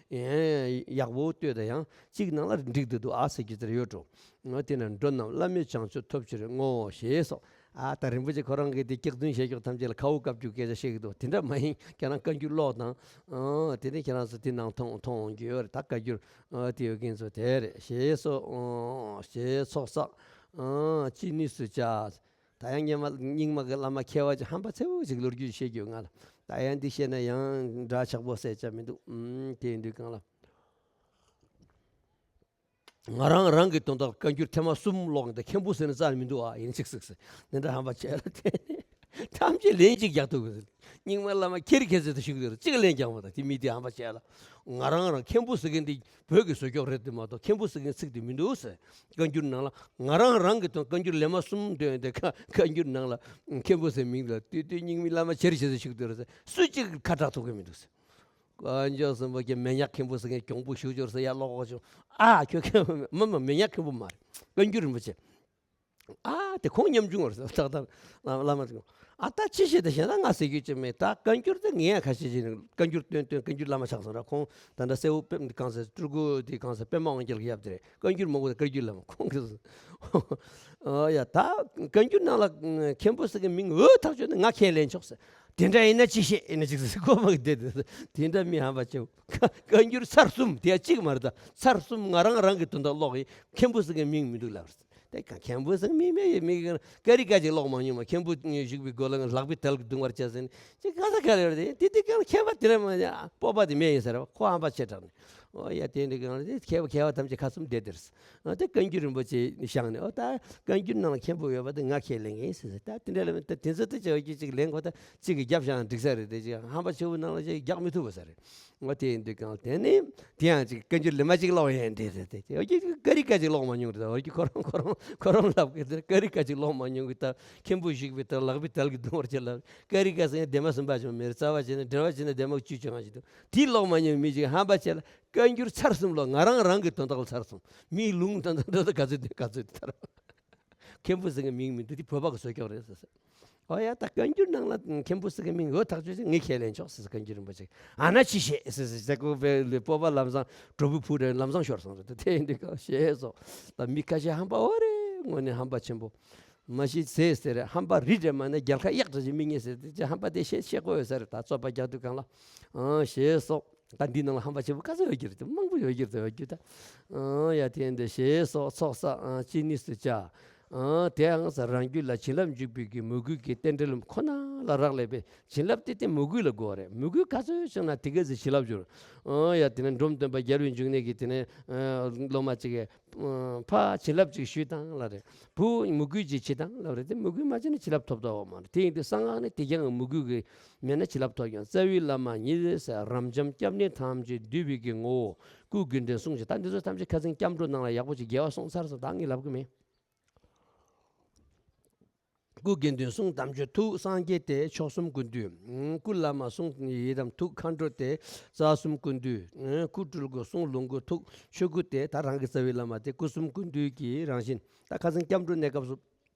ཡག་པོ་ལྟོས་དང་། ཡང་གཅིག་ནང་ལ་འགྲིག་འདུག་འདུག་ཨ་ཟེར་རྒྱུ་དེ་རེད་ཡོད་འགྲོ། ཨོ་དེ་ན་འགྲོ་རྣམས་བླ་མེད་བྱང་ཆུབ་ཐོབ་ཕྱིར་བསྔོའོ་ཞེས་སོགས། ཨ་ད་རིན་པོ་ཆེ་ཁོ་རང་གིས་དེ་སྐྱག་རྫུན་བཤད་ཀྱོག་ཐམས་ཅད་ལ་ཁ་བོ་བཀབ་རྒྱུ་སྐད་ཆ་བཤད་ཀྱི་འདུག་དེ་འདྲ་མ་ཡིན། ཁྱེད་རང་བཀའ་འགྱུར་ཀློག་དང་། ཨོ་དེ་ནས་ཁྱེད་རང་ཚོ་དེ་ནང་མཐོང་མཐོང་འོང་རྒྱུ་ཡོད་རེད། ད་བཀའ་འགྱུར་ཨོ་དེ་ཡོད་མཁན་ཚོ་དེ་རེད། ཞེས་སོགས། ཨོ་ཞེས་ཚོགས་བསགས། ཨོ་ཅི་ནུས་སུ་བྱ། ད་ཡང་སྙིགས་མ་སྙིགས་མ་གི་བླ་མ་མཁས་པ་ཅིག་ཧམ་པ་ཚ་བོ་ཞིག་ལོ་རྒྱུས་བཤད་རྒྱུ་ང་ལ། ད་ཡང་འདི་བཤད་ན་ཡང་འདྲ་ཆགས་པོ་ཟེར་བྱ་མི་འདུག་ཨུམ་དེ་ཡིན་དུས་གང་ལ། ང་རང་རང་གི་དོན་དག་བཀའ་འགྱུར་ཐེངས་མ་གསུམ་ཀློག་འདི་མཁན་པོ་ཟེར་ན་རྩ་ནས་མི་འདུག་ཨ། ཡིན་ཅིག་ཟིག་ཟེར། འདི་འདྲ་ཧམ་པ་བྱས་ལ་བརྟེན་ནས་ཐམས་ཅད་ལན་གཅིག་རྒྱག་ཐུབ་གི་ཟེར། རྙིང་མ་བླ་མ་ཁྱེར་ཁྱེར་ཟེར་དུ་ཞུགས་ཟེར་གཅིག་ལན་རྒྱག་མ་ཐུབ། དེ་མི་དེ་ཧམ་པ་བྱས་ལ། ང་རང་རང་མཁན་པོ་ཟེར་མཁན་དེ་བོད་ཀྱི་བཟོ་ཀྱོག་རེད་དེ་མ་གཏོགས་མཁན་པོ་ཟེར་མཁན་ཚིག་དེ་མི་འདུག་ཟེར། བཀའ་འགྱུར་ནང་ལ་ང་རང་རང་གི་དོན་བཀའ་འགྱུར་ལན་མ་གསུམ་འདོན་ཏེ་བཀའ་བཀའ་འགྱུར་ནང་ལ་མཁན་པོ་ཟེར་མིང་ལ་ལྟོས་ལྟོས་རྙིང་མའི་བླ་མ་ཁྱེར་ཁྱེར་ཟེར་ཞུགས་ཟེར་སུ་གཅིག་ཁ་གྲག་ཐུབ་ཀྱི་མི་འདུག་ཟེར། དཀོན་མཆོག་གསུམ་པོ་གི་མེ་ཉག་མཁན་པོ་ཟེར་མཁན་གྱོང་པོ་ཞུ་འབྱོར་ཟེར་ཡ་ཀློག་གོ་བྱུང་། ཨ་ཁྱོད་ཁྱོད་མ་མ་མེ་ཉག་མཁན་པོ་མ་རེད། བཀའ་འགྱུར་རིན་པོ་ཆེ། ཨ་དེ་ཁོང་ཉམ་ཆུང་བར་ཟེར་ཏག་ཏག་བླ་མ་ཚོ། ཨ་ད་ཅི་བྱེད་དེ་གཞན་ད་ང་ཟེར་རྒྱུ་ཅི་མེད། ད་བཀའ་འགྱུར་དེ་ངས་ཡང་ཁ་ཤས་ཅིག་བཀའ་འགྱུར་སྟོན་སྟོན་བཀའ་འགྱུར་བླ་མ་ཆགས་སོང་ར། ཁོང་ད་ལྟ་སེའུ་དཔེ་གང་ཟེར་སྤྲུལ་སྐུ་དེ་གང་ཟེར་པདྨ་དབང་རྒྱལ་གྱི་ཡབ་དེ་རེད། བཀའ་འགྱུར་མང་པོ་བཀའ་འགྱུར་བླ་མ་ཁོང་གིས། ཨོ་ཡ་ད་བཀའ་འགྱུར་ནང་ལ་མཁན་པོ་ཟེར་གི་མིང་འོས་ཐག་ཆོད་ནས་ང་ཁས་ལེན་ཆོག་ཟེར། དེ་འདྲ་ཡིན་ན་ཅི་བྱེད་ཡིན་ན་ཅིག་ཟེར་ཁོ་མ་གི་དེ་དེ་དེ་འདྲ་མི་ཧམ་པ་ཆེ། བཀའ་འགྱུར་ཚར་གསུམ་དེ་ཡ་གཅིག་མ་རེད། ད་ཚར་གསུམ་ང་རང་རང་གི་དོན་དག་ཀློག་ཡིན། མཁན་པོ་ཟེར་གི་མིང་མི་འདུག་ལབ་རེད། དེ་ག་མཁན་པོ་ཟེར་མི་མེད་ཡོད་མི་གི་ཀ་རི་ཀ་ཅིག་ཀློག་མ་མྱོང་བ། མཁན་པོ་བཞུགས་པའི་སྒོ་ལ་ལག་པའི་དལ་གྱིས་བརྡུང་བར་བྱས་ཟིན་ཅིག་ག་ས་ག་ལེར་དེ་དེ་དེ་ག་མཁས་པ་དེ་རེད་མ་ཡ་སྤོབས་པ་དེ་མེད་ཡིན་ཟེར་བ་ཁོ་ཧམ་པ་ཆེ་དྲགས་ནས། ཨོ་ཡ་དེ་འདྲ་གི་ང་ཚོ་མཁས་པ་མཁས་པ་ཐམས་ཅད་ཁ་གསུམ་བསྡད་དེར། ཨོ་དེ་བཀའ་འགྱུར་རིན་པོ་ཆེ་བཞག་ནས་ཨོ་ད་བཀའ་འགྱུར་ནང་ལ་མཁན་པོ་ཡོད་པ་དེ་ང་ཁས་ལེན་གི་ཡིན་ཟེར་ཟེར། ད་དེ་འདྲ་ལ་ད་དེ་ཚོ་དེ་བྱ་བ་ཅིག་ཅིག་ལེན་གོ། ད་གཅིག་གི་རྒྱབ་བཞག་ན་འགྲིག་ས་རེད། དེ་ཅིག་ཧམ་པ་ཆེ་བོ་ནང་ལ་ཅིག་རྒྱག་མི་ཐུབ་པ་ས་རེད། ཨོ་དེ་ཡིན་དུས་གང་དེ་ནི་དེ་ཡང་ཅིག་བཀའ་འགྱུར་ལི་མ་ཅིག་ཀློག་ཡིན་དེ་རེད། དེ་ཨོ་ཅིག་ཀ་རི་ཀ་ཅིག་ཀློག་མ་མྱོང་རེད། ཨོ་ཅིག་ཁོ་རང་ཁོ་རང་ཁོ་རང་ལབ་གི་དེ་ཀ་རི་ཀ་ཅིག་ཀློག་མ་མྱོང་གི། ད་མཁན་པོ་བཞུགས་པའི་ད་ལག་པའི་དལ་གྱིས་བརྡུང་བར་བྱེད་ལབ། ཀ་རི་ཀ་ཟེར་ཡང་དེ་མ་ཟིན་པ་ཅུང་མེད། རྩ་བ་བྱས་ན་འགྲེལ་བ་བྱས་ན་དེ་མ་བཅུ་བཅོ་ལྔ་ཞིག་འདུག་དེ་ཀློག་མ་མྱོང་མི་ཅིག་ཧམ་པ་ཆེ་ལ། བཀའ་འགྱུར་ཚར་གསུམ་ལོ་ང་རང་རང་གི་དོན་དག་ལ་ཚར་གསུམ། མིའི་ལུང་དང་དོན་དག་ག་ཚོད་དེ་ག་ཚོད་དེ་ཐར། མཁན་པོ་ཟེར་མཁན་མིང་མི་འདུག་དེ་བོད་པ་གི་བཟོ་ཀྱོག་རེད་ཟེར་ཟེར། ཨོ་ཡ་ད་བཀའ་འགྱུར་ནང་ལ་མཁན་པོ་ཟེར་མཁན་མིང་འོས་ཐག་ཆོད་ཟེར་ངས་ཁས་ལེན་ཆོག་ཟེར་ཟེར། བཀའ་འགྱུར་རིན་པོ་ཆེ་ཨ་ན་ཅི་བྱེད་ཟེར་ཟེར་ཟེར་ཁོ་བའི་ལས་སྤོབས་པ་ལམ་སང་གྲོ་བུ་ཕུ་རེ་ལམ་སང་ཤོར་སོང་རེད། དེ་འདི་ག་ཞེས་སོགས་ད་མི་ཁ་ཤས་ཧམ་པ་འོ་རེད། དངོས་གནས་ཧམ་པ་ཆེན་པོ། མ་གཞི་ཟས་ཟེར་རེད། ཧམ་པ་རི་རེད་མ་ནས་རྒྱལ་ཁ་གཡག་འདྲ་ཞིག་མི་ངེས་ཟེར་དེ་ཅི་ཧམ་པ་དེ་བཤད་བཤད་དགོས་ཡོད་ས་རེད། ད་རྩོད་པ་རྒྱག་དུས་གང་ལ་ཨང་ཞེས་སོགས་ད་འདི་ནང་ལ་ཧམ་པ་ཆེན་པོ་ག་ཚོད་ཡོད་ཀྱི་རེད། དེ་མང་པོ་ཡོད་ཀྱི་རེད། ཡོད་ཀྱི་ད་ཨང་ཡ་དེ་འདི་ཞེས་སོགས་ཚོགས་བསགས་ཨང་ཅི་ནུས་སུ་བྱ། ཨང་དེའང་ས་རང་རྒྱུད་ལ་བྱིན་རླབས་འཇུག་པའི་གི་མོས་གུས་ཀྱི་རྟེན་འབྲེལ་ཁོ་ན་ལ་རག་ལས་པའི་བྱིན་རླབས་དེ་དེ་མོས་གུས་ལ་དགོས་རེད། མོས་གུས་ག་ཚོད་བྱུང་ན་དེ་ག་ཚོད་བྱིན་རླབས་འབྱོར། ཨང་ཡ་དེ་ནས་འབྲོམ་སྟོན་པ་རྒྱལ་བའི་འབྱུང་གནས་ཀྱི་དེ་ནས་སློབ་མ་ཅིག་གིས། ཕ་བྱིན་རླབས་ཅིག་ཞུས་དང་ལབ་རེད། བུ་མོས་གུས་ཅིག་བྱེད་དང་ལབ་རེད། དེ་མོས་གུས་མ་བྱས་ན་བྱིན་རླབས་ཐོབ་ཐུབ་པ་མ་རེད། དེ་ཡིན་དུས་གསང་སྔགས་ནི་དེ་རྐྱང་གི་མོས་གུས་ཀྱི་མེད་ན་བྱིན་རླབས་ཐོབ་ཀྱང་རྩ་བའི་བླ་མ་ཉིད་ཟེར་རབ་འབྱམས་སྐྱབས་གནས་ཐམས་ཅད་འདུས་པའི་གི་ངོ་བོ་སྐུ་དགེ་འདུན་གསུང་ཞིང་། ད་འདི་ཚོ་ཐམས་ཅད་ཁ་སང་སྐྱབས་འགྲོ་ནང་ལ་ཡག་པོ་ཅིག་རྒྱལ་བ་གསུངས་ཚར་སོང་། ད་ངས་ལབ་གི་མེད། སྐུ་དགེ་འདུན་གསུང་དམ་ཆོས་ཐུགས་སངས་རྒྱས་ཏེ་མཆོག་གསུམ་ཀུན་འདུས། སྐུ་བླ་མ་གསུང་ཡི་དམ་ཐུགས་མཁའ་འགྲོ་སྟེ་རྩ་གསུམ་ཀུན་འདུས། སྐུ་སྤྲུལ་སྐུ་གསུང་ལོངས་སྐུ་ཐུགས་ཆོས་སྐུ་སྟེ། ད་རང་གི་རྩ་བའི་བླ་མ་དེ་སྐུ་གསུམ་ཀུན་འདུས་ཀྱི་རང་བཞིན། ད་ཁ་སང་སྐྱབས་འགྲོ་གནས་སྐབས་སུ་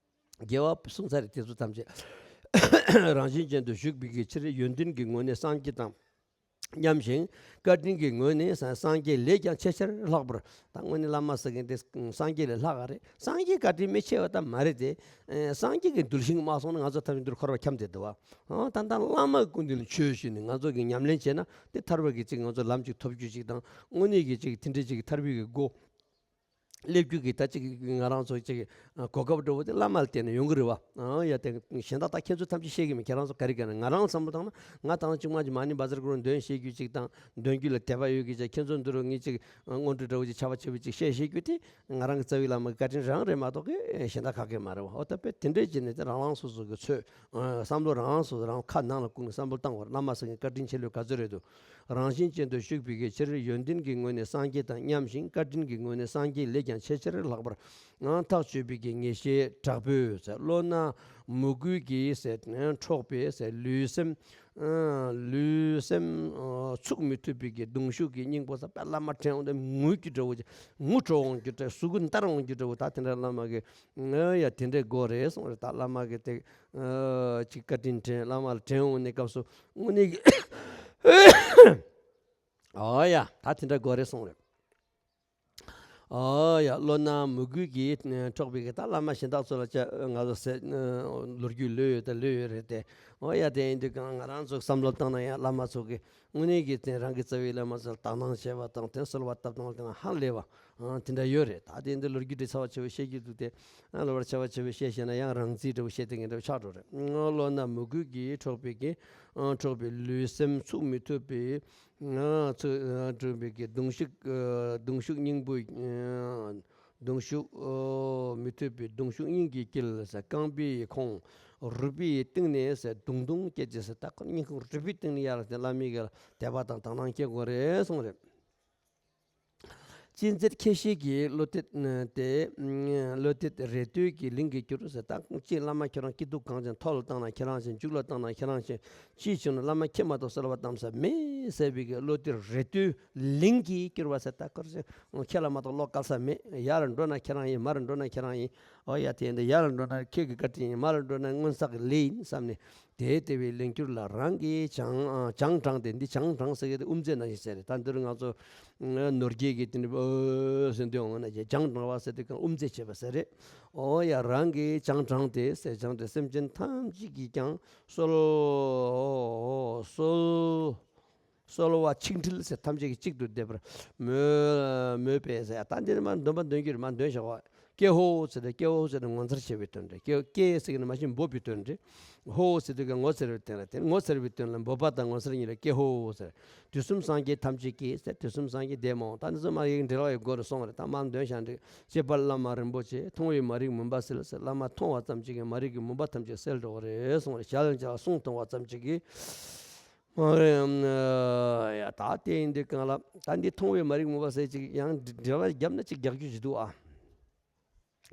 རྒྱལ་བ་གསུང་ཚར་རེད། དེ་ཚོ་ཐམས་ཅད་རང་བཞིན་ཅན་དུ་བཞུགས་པའི་གི་ཕྱིར་ཡོན་ཏན་གྱི་ངོས་ནས་སངས་རྒྱས་དང་མཉམ་ཞིང་། བཀའ་དྲིན་གྱི་ངོས་ནས་སངས་རྒྱས་ལས་ཀྱང་ཆེས་ཆེར་ལྷག་པར། ད་དངོས་གནས་བླ་མ་ཟེར་མཁན་དེ་སངས་རྒྱས་ལས་ལྷག་ག་རེད། སངས་རྒྱས་བཀའ་དྲིན་མི་ཆེ་བ་ད་མ་རེད་དེ། ཨེ་སངས་རྒྱས་ཀྱི་གདུལ་ཞིང་མ་སོང་ན་ང་ཚོ་ཐམས་ཅད་འདིར་འཁོར་བ་འཁྱམས་བསྡད་འདུག་བ། ཨ་ད་ལྟ་བླ་མ་སྐུ་མདུན་ལ་ཆོས་ཞུས་ནས་ང་ཚོ་གི་ཉམས་ལེན་བྱས་ན་དེ་ཐར་པ་གི་ཅིག་ང་ཚོ་ལམ་ཅིག་ཐོབ་རྒྱུ་ཅིག་དང་། དངོས་གནས་ཀྱི་ཅིག་དེ་འདྲའི་ཅིག་ཐར་པའི་གི་སྒོ་སླེབས་རྒྱུ་གི་ད་ཅིག་ང་རང་ཚོ་ཅིག་གོ་སྐབས་འདྲ་བོ་དེ་བླ་མ་ལ་བརྟེན་ནས་ཡོང་གི་རེད་བ། ཨ་ཡ་དེ་གཞན་དག་ད་ཁྱེད་ཚོ་ཐམས་ཅད་ཤེས་ཀྱི་མེད། ཁྱེད་རང་ཚོ་ག་རེ་ག་རེ། ང་རང་བསམ་བློ་བཏང་ན་ང་ད་ཅིག་མ་ཅིག་མ་ཎི་བཛྲ་གུ་རུ་འདོན་ཤེས་རྒྱུ་ཅིག་དང་། འདོན་རྒྱུ་ལ་དད་པ་ཡོད་ཀྱི་ཅིག་ཁྱེད་ཚོ་འདི་རུ་ངས་ཅིག་སྔོན་འགྲོ་འདྲ་བོ་ཅིག་ཆར་པ་ཆེ་བོ་ཅིག་བཤད་ཤེས་རྒྱུ་དེ་ང་རང་གི་རྩ་བའི་བླ་མ་གི་བཀའ་དྲིན་རང་རེད་མ་གཏོགས་གི་གཞན་དག་ག་གེ་མ་རེད་བ། ཨོ་ད་དཔེ་དེ་འདྲས་བྱས་ནས་དེ་རང་རང་སོ་སོ་གི་ཚོད། ཨ་བསམ་བློ་རང་རང་སོ་སོ་རང་ཁ་ནང་ལ་བཀུག་ནས་བསམ་བློ་བཏང་བར། བླ་མ་ཟེར་མཁན་བཀའ་དྲིན་ཆེ་ལོས་ག་ཚོད་རེད་འདུག་རང་བཞིན་ཅན་དུ་བཞུགས་པའི་གི་ཕྱིར་ཡོན་ཏན་གྱི་ངོས་ནས་སངས་རྒྱས་དང་མཉམ་ཞིང་། བཀའ་དྲིན་གྱི་ངོས་ནས་སངས་རྒྱས་ལས་ཀྱང་ཆེས་ཆེར་ལྷག་པར། ཨ་ཐག་ཆོད་པའི་གི་ངེས་ཤེས་དྲག་པོས་ཟེར། བློ་སྣ་མོས་གུས་ཀྱིས་ཟེར་འཕྲོག་པའི་ཟེར་ལུས་སེམས། ཨ་ལུས་སེམས་ཨ་ཚུགས་མི་ཐུབ་པའི་གི་གདུང་ཤུགས་ཀྱི་སྙིང་པོ་ཟེར། དཔེ་བླ་མ་དྲན་འོང་དུས་ངུ་རྒྱུ་འདྲ་བོ་ཅིག་ངུ་འཕྲོ་འོང་རྒྱུ་འདྲ། གཟུགས་པོ་འདར་འོང་རྒྱུ་འདྲ་བོ། ད་དེ་འདྲ་བླ་མ་གི་ཨ་ཡ་དེ་འདྲའི་སྒོ་རེད་གསུངས་རེད། ད་བླ་མ་གི་དེ། ཨ་ཅིག་བཀའ་དྲིན་དྲན། བླ་མ་ལ་དྲན་འོང་ནས་སྐབས་སུ་དངོས་གནས་ཀྱི་ཨོ་ཡ་ད་དེ་འདྲ་དགོས་རེད་གསུངས་རེད། ཨོ་ཡ་བློ་སྣ་མོས་གུས་ཀྱིས་འཕྲོག་པའི་གི་ད་བླ་མ་གཞན་དག་ཚོ་ལ་ཅི་ང་ཚོ་ཟེར་ལོ་རྒྱུས་ལོས་ཡོད་ད་ལོས་ཡོད་རེད་དེ། ཨོ་ཡ་དེ་ཡིན་དུས་གང་ང་རང་ཚོ་བསམ་བློ་བཏང་ན་ཡང་བླ་མ་ཚོ་གི་དངོས་གནས་ཀྱི་དེ་རང་གི་རྩ་བའི་བླ་མ་ཚོ་ལ་དག་སྣང་བྱས་པ་དང་དེ་གསོལ་བ་བཏབ་སྟངས་དེ་ཧ་ལས་པ། ཨང་དེ་འདྲ་ཡོད་རེད། ད་དེ་འདི་ལོ་རྒྱུས་འདྲ་ཚ་བ་ཆེ་བོ་བཤད་རྒྱུ་འདུག་སྟེ། ཨང་ལོ་བར་ཆ་བ་ཆེ་བོ་བཤད་ཤེས་ན་ཡང་རང་རྩིས་འདྲ་བོ་བཤད་དེ་ངན་འདྲ་བོ་ཆགས་འགྲོ་རེད། ཨང་བློ་སྣ་མོས་གུས་ཀྱིས་འཕྲོག་པའི་གི་ཨང་འཕྲོག་པའི་ལུས་སེམས་ཚུགས་མི་ཐུབ་པའི་ཨང་ཚུགས་ཨང་འཕྲོག་པའི་གི་གདུང་ཤུགས་ཨ་གདུང་ཤུགས་སྙིང་པོ་ཨང་གདུང་ཤུགས་ཨོ་མི་ཐུབ་པའི་གདུང་ཤུགས་སྙིང་གི་དཀྱིལ་ཟེར། རྐང་པའི་ཁོང་རུས་པའི་གཏིང་ནས་ཟེར་དུང་དུང་སྐད་ཅིག་ཟེར། ད་ཁོ་སྙིང་ཁོང་རུས་པའི་གཏིང་ནས་ཡར་དེ་བླ་མའི་གི་དད་པ་དང་དག་སྣང་སྐྱེ་དགོས་རེད་གསུངས་རེད། ཅི་མཛད་ཁྱེད་ཤེས་ཀྱི་བློ་གཏད་དེ། བློ་གཏད་རེ་ལྟོས་ཀྱི་ལིང་གིས་བསྒྱུར་ཟེར། ད་ཅི་བླ་མ་ཁྱེད་རང་སྐྱིད་སྡུག་གང་ཅན། མཐོ་ལ་བཏང་ན་ཁྱེད་རང་བཞིན། མཇུག་ལ་བཏང་ན་ཁྱེད་རང་བཞིན། ཅི་བྱུང་ན་བླ་མ་ཁྱེད་མ་གཏོགས་གསོལ་བ་བཏབ་ས་མེད་ཟེར་བའི་གི་བློ་གཏད་རེ་ལྟོས་ལིང་གིས་བསྒྱུར་བ་ཟེར། ད་ཁོ་རང་ཁྱེད་ལ་མ་གཏོགས་བློ་དཀར་ས་མེད། ཡར་འགྲོ་ན་ཁྱེད་རང་ཡིན། མར་འགྲོ་ན་ཁྱེད་རང་ཡིན། ཨོ་ཡ། དེ་འདི་ཡར་འགྲོ་ན་ཁྱེད་ཀྱི་བཀའ་དྲིན་ཡིན། མར་འགྲོ་ན་སྔོན་བསགས་ཀྱི་ལས་ཡིན་བསམ་ནས། དེ་ལྟ་བུའི་ལིང་སྐྱུར་ལ་རང་གིས་བྱང་། ཨ། བྱང་དྲངས་ཏེ། འདི་བྱང་དྲངས་ཟེར་གྱི་དེ་དབུ་མཛད་ནང་བཞིན་ཟེར་རེད། ད་འདིར་ང་ཚོ་ནོར་རྒྱས་ཀྱི་དེ་འདྲ་ཨོ་ཟེར་འདོན་འོང་ན་བྱང་དྲངས་པ་ཟེར་དུས་གང་དབུ་མཛད་བྱས་པ་ཟེར་རེད། ཨོ་ཡ། རང་གིས་བྱང་དྲངས་ཏེ་ཟེར། བྱང་སྟེ་སེམས་ཅན་ཐམས་ཅད་ཀྱིས་ཀྱང་གསོལ། གསོལ། གསོལ་བ་ཆིག་དྲིལ་ཟེར། ཐམས་ཅད་ཀྱིས་གཅིག་ཏུ་བསྡེབས་པར་མོས། མོས་པས་ཟེར། ད་འདི་ནི་མ་འདོན་པ་འདོན་རྒྱུ་རེད། མ་འདོན་བཞག་པ། ཀྱེ་ཧོ་ཟེར་ཏེ། ཀྱེ་ཧོ་ཟེར་ཏེ་ངོ་མཚར་ཆེ་བའི་དོན་རེད། ཀྱེ། ཀྱེ་ཟེར་གྱི་ནི་མ་གཞི་འབོད་པའི་དོན་རེད། ཧོ་ཟེར་དུས་ཀྱང་ངོ་མཚར་བའི་དོན་རེད། དེ་ངོ་མཚར་བའི་དོན་ལ་འབོད་པ་དང་ངོ་མཚར་གཉིས་ལ་ཀྱེ་ཧོ་ཟེར། དུས་གསུམ་སངས་རྒྱས་ཐམས་ཅད་ཀྱིས་ཟེར། དུས་གསུམ་སངས་རྒྱས་འདས་མ་འོངས། ད་འདི་ཚོ་མ་ཡིག་འབྲེལ་བ་ཡི་སྒོ་ནས་སོང་བ་རེད། ད་མ་འདོན་བཞག་འགྲིག། ཅེས་པར་བླ་མ་རིན་པོ་ཆེ། མཐོང་བས་མ་རིག་མུན་པ་སེལ་ཟེར། བླ་མ་མཐོང་བ་ཙམ་གཅིག་གིས་མ་རིག་གི་མུན་པ་ཐམས་ཅད་སེལ་འགྲོ་བ་རེད་གསུངས་རེད། ཞལ་མཇལ་གསུང་མཐོང་བ་ཙམ་གཅིག་གིས། ཨ་ཡ། ད་དེ་ཡིན་དུས་གང་ལ། ད་འདི་མཐོང་བས་མ་རིག་མུན་པ་སེལ། ཅིག་ཡང་འབྲེལ་བ་བརྒྱབ་ན་ཅིག་རྒྱག་རྒྱུ་ཞིག་འདུག་ཨ།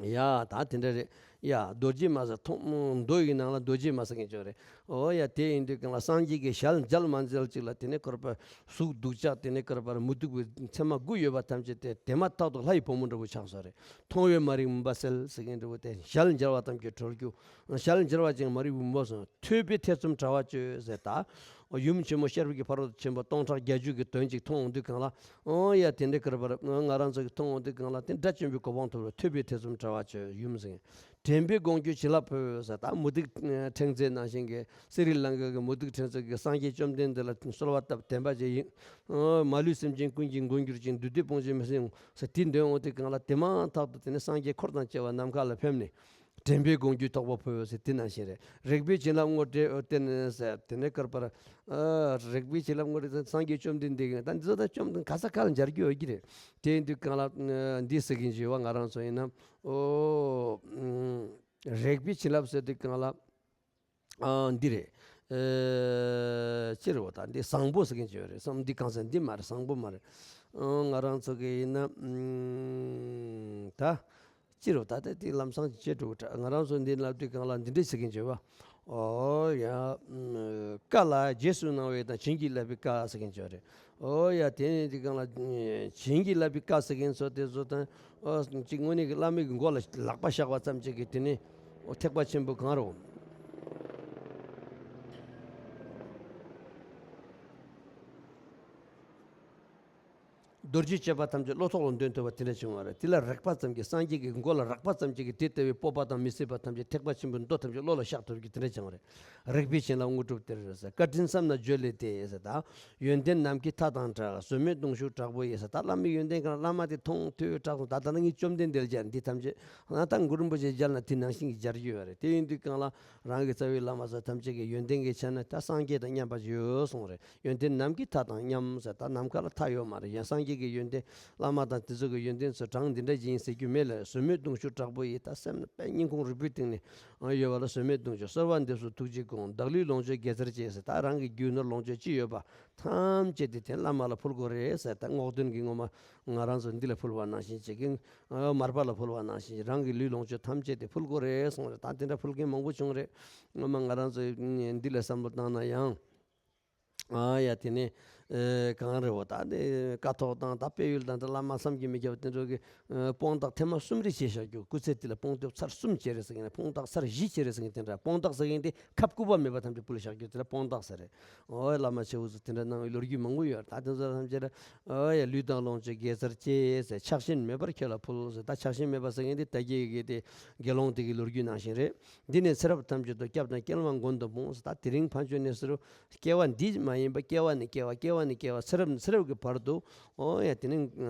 ཡ། ད་དེ་འདྲ་རེད། ཡ། རྡོ་རྗེ་མ་ཟེར། མཐོང་། མདོ་ཡི་ནང་ལ་རྡོ་རྗེ་མ་ཟེར་མཁན་ཅིག་ཡོད་རེད། ཨོ་ཡ། དེ་ཡིན་དུས་གང་ལ་སངས་རྒྱས་ཀྱི་ཞལ་མཇལ་མ་མཇལ་ཅིག་ལ། དེ་ནས་ཁོ་རང་པ་ཟུག་སྡུག་ཅག། དེ་ནས་ཁོ་རང་པ་མུ་སྟེགས་པའི་མཚན་མ་དགུ་ཡོད་པ་ཐམས་ཅད་དེ་དེ་མ་ཐག་ཏུ་ལྷ་ཡི་བུ་མོ་འདྲ་བོ་ཆགས་སོང་རེད། མཐོང་བས་མ་རིག་མུན་པ་སེལ་ཟེར་མཁན་འདྲ་བོ་དེ། ཞལ་མཇལ་བ་ཙམ་གྱིས་གྲོལ་རྒྱུ། ཞལ་མཇལ་བ་ཅིག་མ་རིག་པའི་མུན་པ་སེལ། ཐོས་པས་ཐེ་ཚོམ་བྲལ་བར་བྱོས་ཟེར། ད་ཡུམ་ཆེན་མོ་ཤར་བའི་གི་ཕ་རོལ་ཏུ་ཕྱིན་པ་སྟོང་ཕྲག་བརྒྱད་ཅུ་གི་དོན་ཅིག་མཐོང་འོང་དུས་གང་ལ། ཨོ་ཡ། དེ་འདྲའི་སྐབས་པར་ང་རང་ཚོ་གིས་མཐོང་འོང་དུས་གང་ལ། དེ་དགྲ་བཅོམ་པའི་གོ་འཕང་ཐོབ་རེད། ཐོས་པས་ཐེ་ཚོམ་བྲལ་བར་བྱོས། ཡུམ་ཟེར། དྲན་པས་དགོངས་རྒྱུ་བྱིན་རླབས་འཕོས་ཟེར། ད་མུ་སྟེགས་ཕྲེང་མཛེས་ནང་བཞིན་གྱི། སི་རི་ལང་ཀ་གི་མུ་སྟེགས་ཕྲེང་མཛེས་ཀྱིས་སངས་རྒྱས་བཅོམ་ལྡན་འདས་ལ་གསོལ་བ་བཏབ། བདེན་པ་ཅིག་ཡིན། མ་ལུས་སེམས་ཅན་ཀུན་གྱི་མགོན་གྱུར་ཅིང་། བདུད་སྡེ་དཔུང་བཅས་མི་སྲིད་འོང་ཟེར། དེ་འདོན་འོང་དུས་གང་ལ། དེ་མ་ཐག་ཏུ་དེ་ནས་སངས་རྒྱས་འཁོར་དང་བཅས་པ་ནམ་མཁའ་ལ་ཕེབས་ནས། དྲན་པས་དགོངས་རྒྱུའི་དོགས་པ་འཕོས་ཟེར། དེ་ནང་བཞིན་རེད། རེག་པའི་བྱིན་རླབས་དངོས་འབྲེལ་བསྟན་ཟེར། དེ་ནས་སྐབས་པར། ཨ། རེག་པའི་བྱིན་རླབས་དངོས་འབྲེལ་སངས་རྒྱས་བཅོམ་ལྡན་འདས་ཀྱིས། ད་འདི་ཚོ་ད་བཅོམ་ལྡན་ག་ས་ག་ལ་མཇལ་རྒྱུ་ཡོད་ཀྱི་རེད། དེ་ཡིན་དུས་གང་ལ་འདི་ཟེར་གྱིན་བྱས་པ། ང་རང་ཚོ་ཡིན་ན། ཨོ། རེག་པའི་བྱིན་རླབས་ཟེར་དུས་གང་ལ། ཨ། འདི་རེད། ཨེ། ཅི་རེད་བ། ད་འདི་བཟང་པོ་ཟེར་མཁན་ཅིག་ཡོད་རེད་བསམ། འདི་གང་ཟེར། འདི་མ་རེད། བཟང་པོ་མ་རེད། ཨ། ང་རང་ཚོ་གི་ཡིན་ན། ཨམ། ད་ཅི་རེད་བ། ད་ལྟ་དེ་ལམ་སང་ཅིག་བྱེད་འགྲོ་གི་ད། ང་རང་ཚོ་འདི་ལབ་དུས་གང་ལ་འདི་འདྲ་ཟེར་མཁན་ཅིག་ཡོད་བ། ཨོ་ཡ། ཀ་ལ་རྗེས་སུ་གནང་བའི་དང་། བྱིན་གྱིས་བརླབས་པའི་བཀའ་ཟེར་མཁན་ཅིག་ཡོད་རེད། ཨོ་ཡ། དེ་ནས་འདི་གང་ལ་བྱིན་གྱིས་བརླབས་པའི་བཀའ་ཟེར་མཁན་ཚོ་དེ་ཚོ་དང་། ཨོ། ཅིག་དངོས་གནས་ཀྱི་བླ་མའི་གི་མགོ་ལ་ལག་པ་བཞག་པ་ཙམ་ཅིག་གིས་དེ་ནས། ཨོ། ཐེག་པ་ཆེན་པོ་གང་རུང་། རྡོ་རྗེ་གཅེས་པ་ཐམས་ཅད་བློ་ཐོག་ལ་འདོན་ཐུབ་པ་དེ་འདྲ་བྱུང་བ་རེད། དེ་ལ་རེག་པ་ཙམ་གྱིས། སངས་རྒྱས་ཀྱི་མགོ་ལ་རེག་པ་ཙམ་ཅིག་གིས་དེ་ལྟ་བུའི་སྤོབས་པ་དང་མི་སྲིད་པ་ཐམས་ཅད་ཐེག་པ་ཆེན་པོའི་མདོ་ཐམས་ཅད་བློ་ལ་ཤར་ཐུབ་ཀྱི་དེ་འདྲ་བྱུང་བ་རེད། རེག་པའི་བྱིན་རླབས་དངོས་གྲུབ་སྟེར་ཟེར། བཀའ་དྲིན་བསམ་ན་བརྗོད་ལས་འདས་ཟེར། ད་ཡོན་ཏན་ནམ་མཁའི་མཐའ་དང་འདྲ། བཟོད་མེད་གདུང་ཤུགས་དྲག་པོ་ཡིས་ཟེར། ད་བླ་མའི་ཡོན་ཏན་གང་། བླ་མ་དེ་མཐོང་ཐོས་དྲག་སོང་། ད་ད་ནི་ངས་བཅོམ་ལྡན་འདས་ལ་མཇལ། འདི་ཐམས་ཅད་ང་ད་གུ་རུ་རིན་པོ་ཆེ་མཇལ་ན་དེ་ནང་བཞིན་གྱི་མཇལ་རྒྱུ་ཡོད་རེད། དེ་ཡིན་དུས་གང་ལ་རང་གི་རྩ་བའི་བླ་མ་ཚོ་ཐམས་ཅད་ཀྱི་ཡོན་ཏན་གྱི་ཆ་ནས་ད་སངས་རྒྱས་དང་མཉམ་པ་ཡོད་གསུངས་རེད། ཡོན་ཏན་ནམ་མཁའི་མཐའ་དང་མཉམ་ཟེར། ད་ནམ་མཁའ་ལ་མཐའ་ཡོད་མ་རེད། ཡང་སངས་རྒྱས་ཀྱི་ཡོན་ཏན་བླ་མ་དང་དེ་ཚོ་གི་ཡོན་ཏན་ཚོ་གྲངས་འདི་འདྲ་ཡིན་ཟེར་རྒྱུ་མེད་ལ། བཟོད་མེད་གདུང་ཤུགས་དྲག་པོ་ཡིས། ད་སེམས་ནི་དཔེ་སྙིང་ཁོང་རུས་པའི་གཏིང་ནས་ཡོད་པ་ལ་བཟོད་མེད་གདུང་ཤུགས། གསོལ་བ་འདེབས་སོ་ཐུགས་རྗེས་དགོངས། བདག་ལུས་ལོངས་སྤྱོད་དགེ་རྩར་བཅས་ཟེར། ད་རང་གི་རྒྱུ་ནོར་ལོངས་སྤྱོད་ཅི་ཡོད་པ་ཐམས་ཅད་དེ་དེ་བླ་མ་ལ་ཕུལ་དགོས་རེད་ཟེར། ད་སྔོག་འདོན་གྱི་ངོ་མ་ང་རང་ཚོ་འདི་ལ་ཕུལ་བ་ནང་བཞིན་བྱེད་ཀྱི། མར་པ་ལ་ཕུལ་བ་ནང་བཞིན། རང་གི་ལུས་ལོངས་སྤྱོད་ཐམས་ཅད་དེ་ཕུལ་དགོས་རེད་གསུངས་རེད། ད་དེ་འདྲ་ཕུལ་མཁན་མང་པོ་བྱུང་རེད། སྔོན་མ་ང་རང་ཚོས་འདི་ལ་བསམ་བློ་བཏང་ན་ཡང་། ཨ་ཡ། དེ་ནས་ཨེ་གང་རེད་བ། ད་དེ་ཀཿཐོག་དང་ད་དཔལ་ཡུལ་དང་དེ་བླ་མ་བསམ་གྱིས་མི་ཁྱབ་པ་དེ་ཚོ་གི་ཨེ་དཔང་རྟགས་ཐེངས་མ་གསུམ་རེ་བྱས་བཞག་རྒྱུ། སྐུ་ཚེ་དེ་ལ་དཔང་རྟགས་ཚར་གསུམ་བྱས་རེད་ཟེར་མཁན། དཔང་རྟགས་ཚར་བཞི་བྱས་རེད་ཟེར་མཁན་དེ་འདྲ། དཔང་རྟགས་ཟེར་མཁན་དེ་ཁབ་སྐུད་པ་མེད་པ་ཐམས་ཅད་ཕུལ་བཞག་རྒྱུ་དེ་ལ་དཔང་རྟགས་ཟེར་རེད། ཨོ་ཡ། བླ་མ་ཆེ་བོ་ཚོ་དེ་འདྲ་གནང་བའི་ལོ་རྒྱུས་མང་པོ་ཡོད་རེད། ད་དེ་ཚོ་ཐམས་ཅད་ཨོ་ཡ། ལུས་དང་ལོངས་སྤྱོད་དགེ་རྩར་བཅས་ཟེར། ཆགས་ཞེན་མེད་པར་ཁྱོད་ལ་ཕུལ་ཟེར། ད་ཆགས་ཞེན་མེད་པ་ཟེར་མཁན་དེ་ད་གིན་གྱི་དེ་དགེ་སློང་དེ་གི་ལོ་རྒྱུས་ནང་བཞིན་རེད། འདི་ནས་ཚེ་རབས་ཐམས་ཅད་དུ་སྐྱབས་དང་སྐྱེལ་མ་མགོན་དུ་འཕོངས་ཟེར། ད་དེ་རིང་ཕན་ཆོད་ནས་ཟེར། སྐྱེ་བ་འདི་མ་ཡིན་པ་སྐྱེ་བ་ནས་སྐྱེ་བ། སྐྱེ་བ་ནས་སྐྱེ་བ། ཚེ་རབས་ནས་ཚེ་རབས་ཀྱི་བར་དུ། ཨོ་ཡ། དེ་ནི་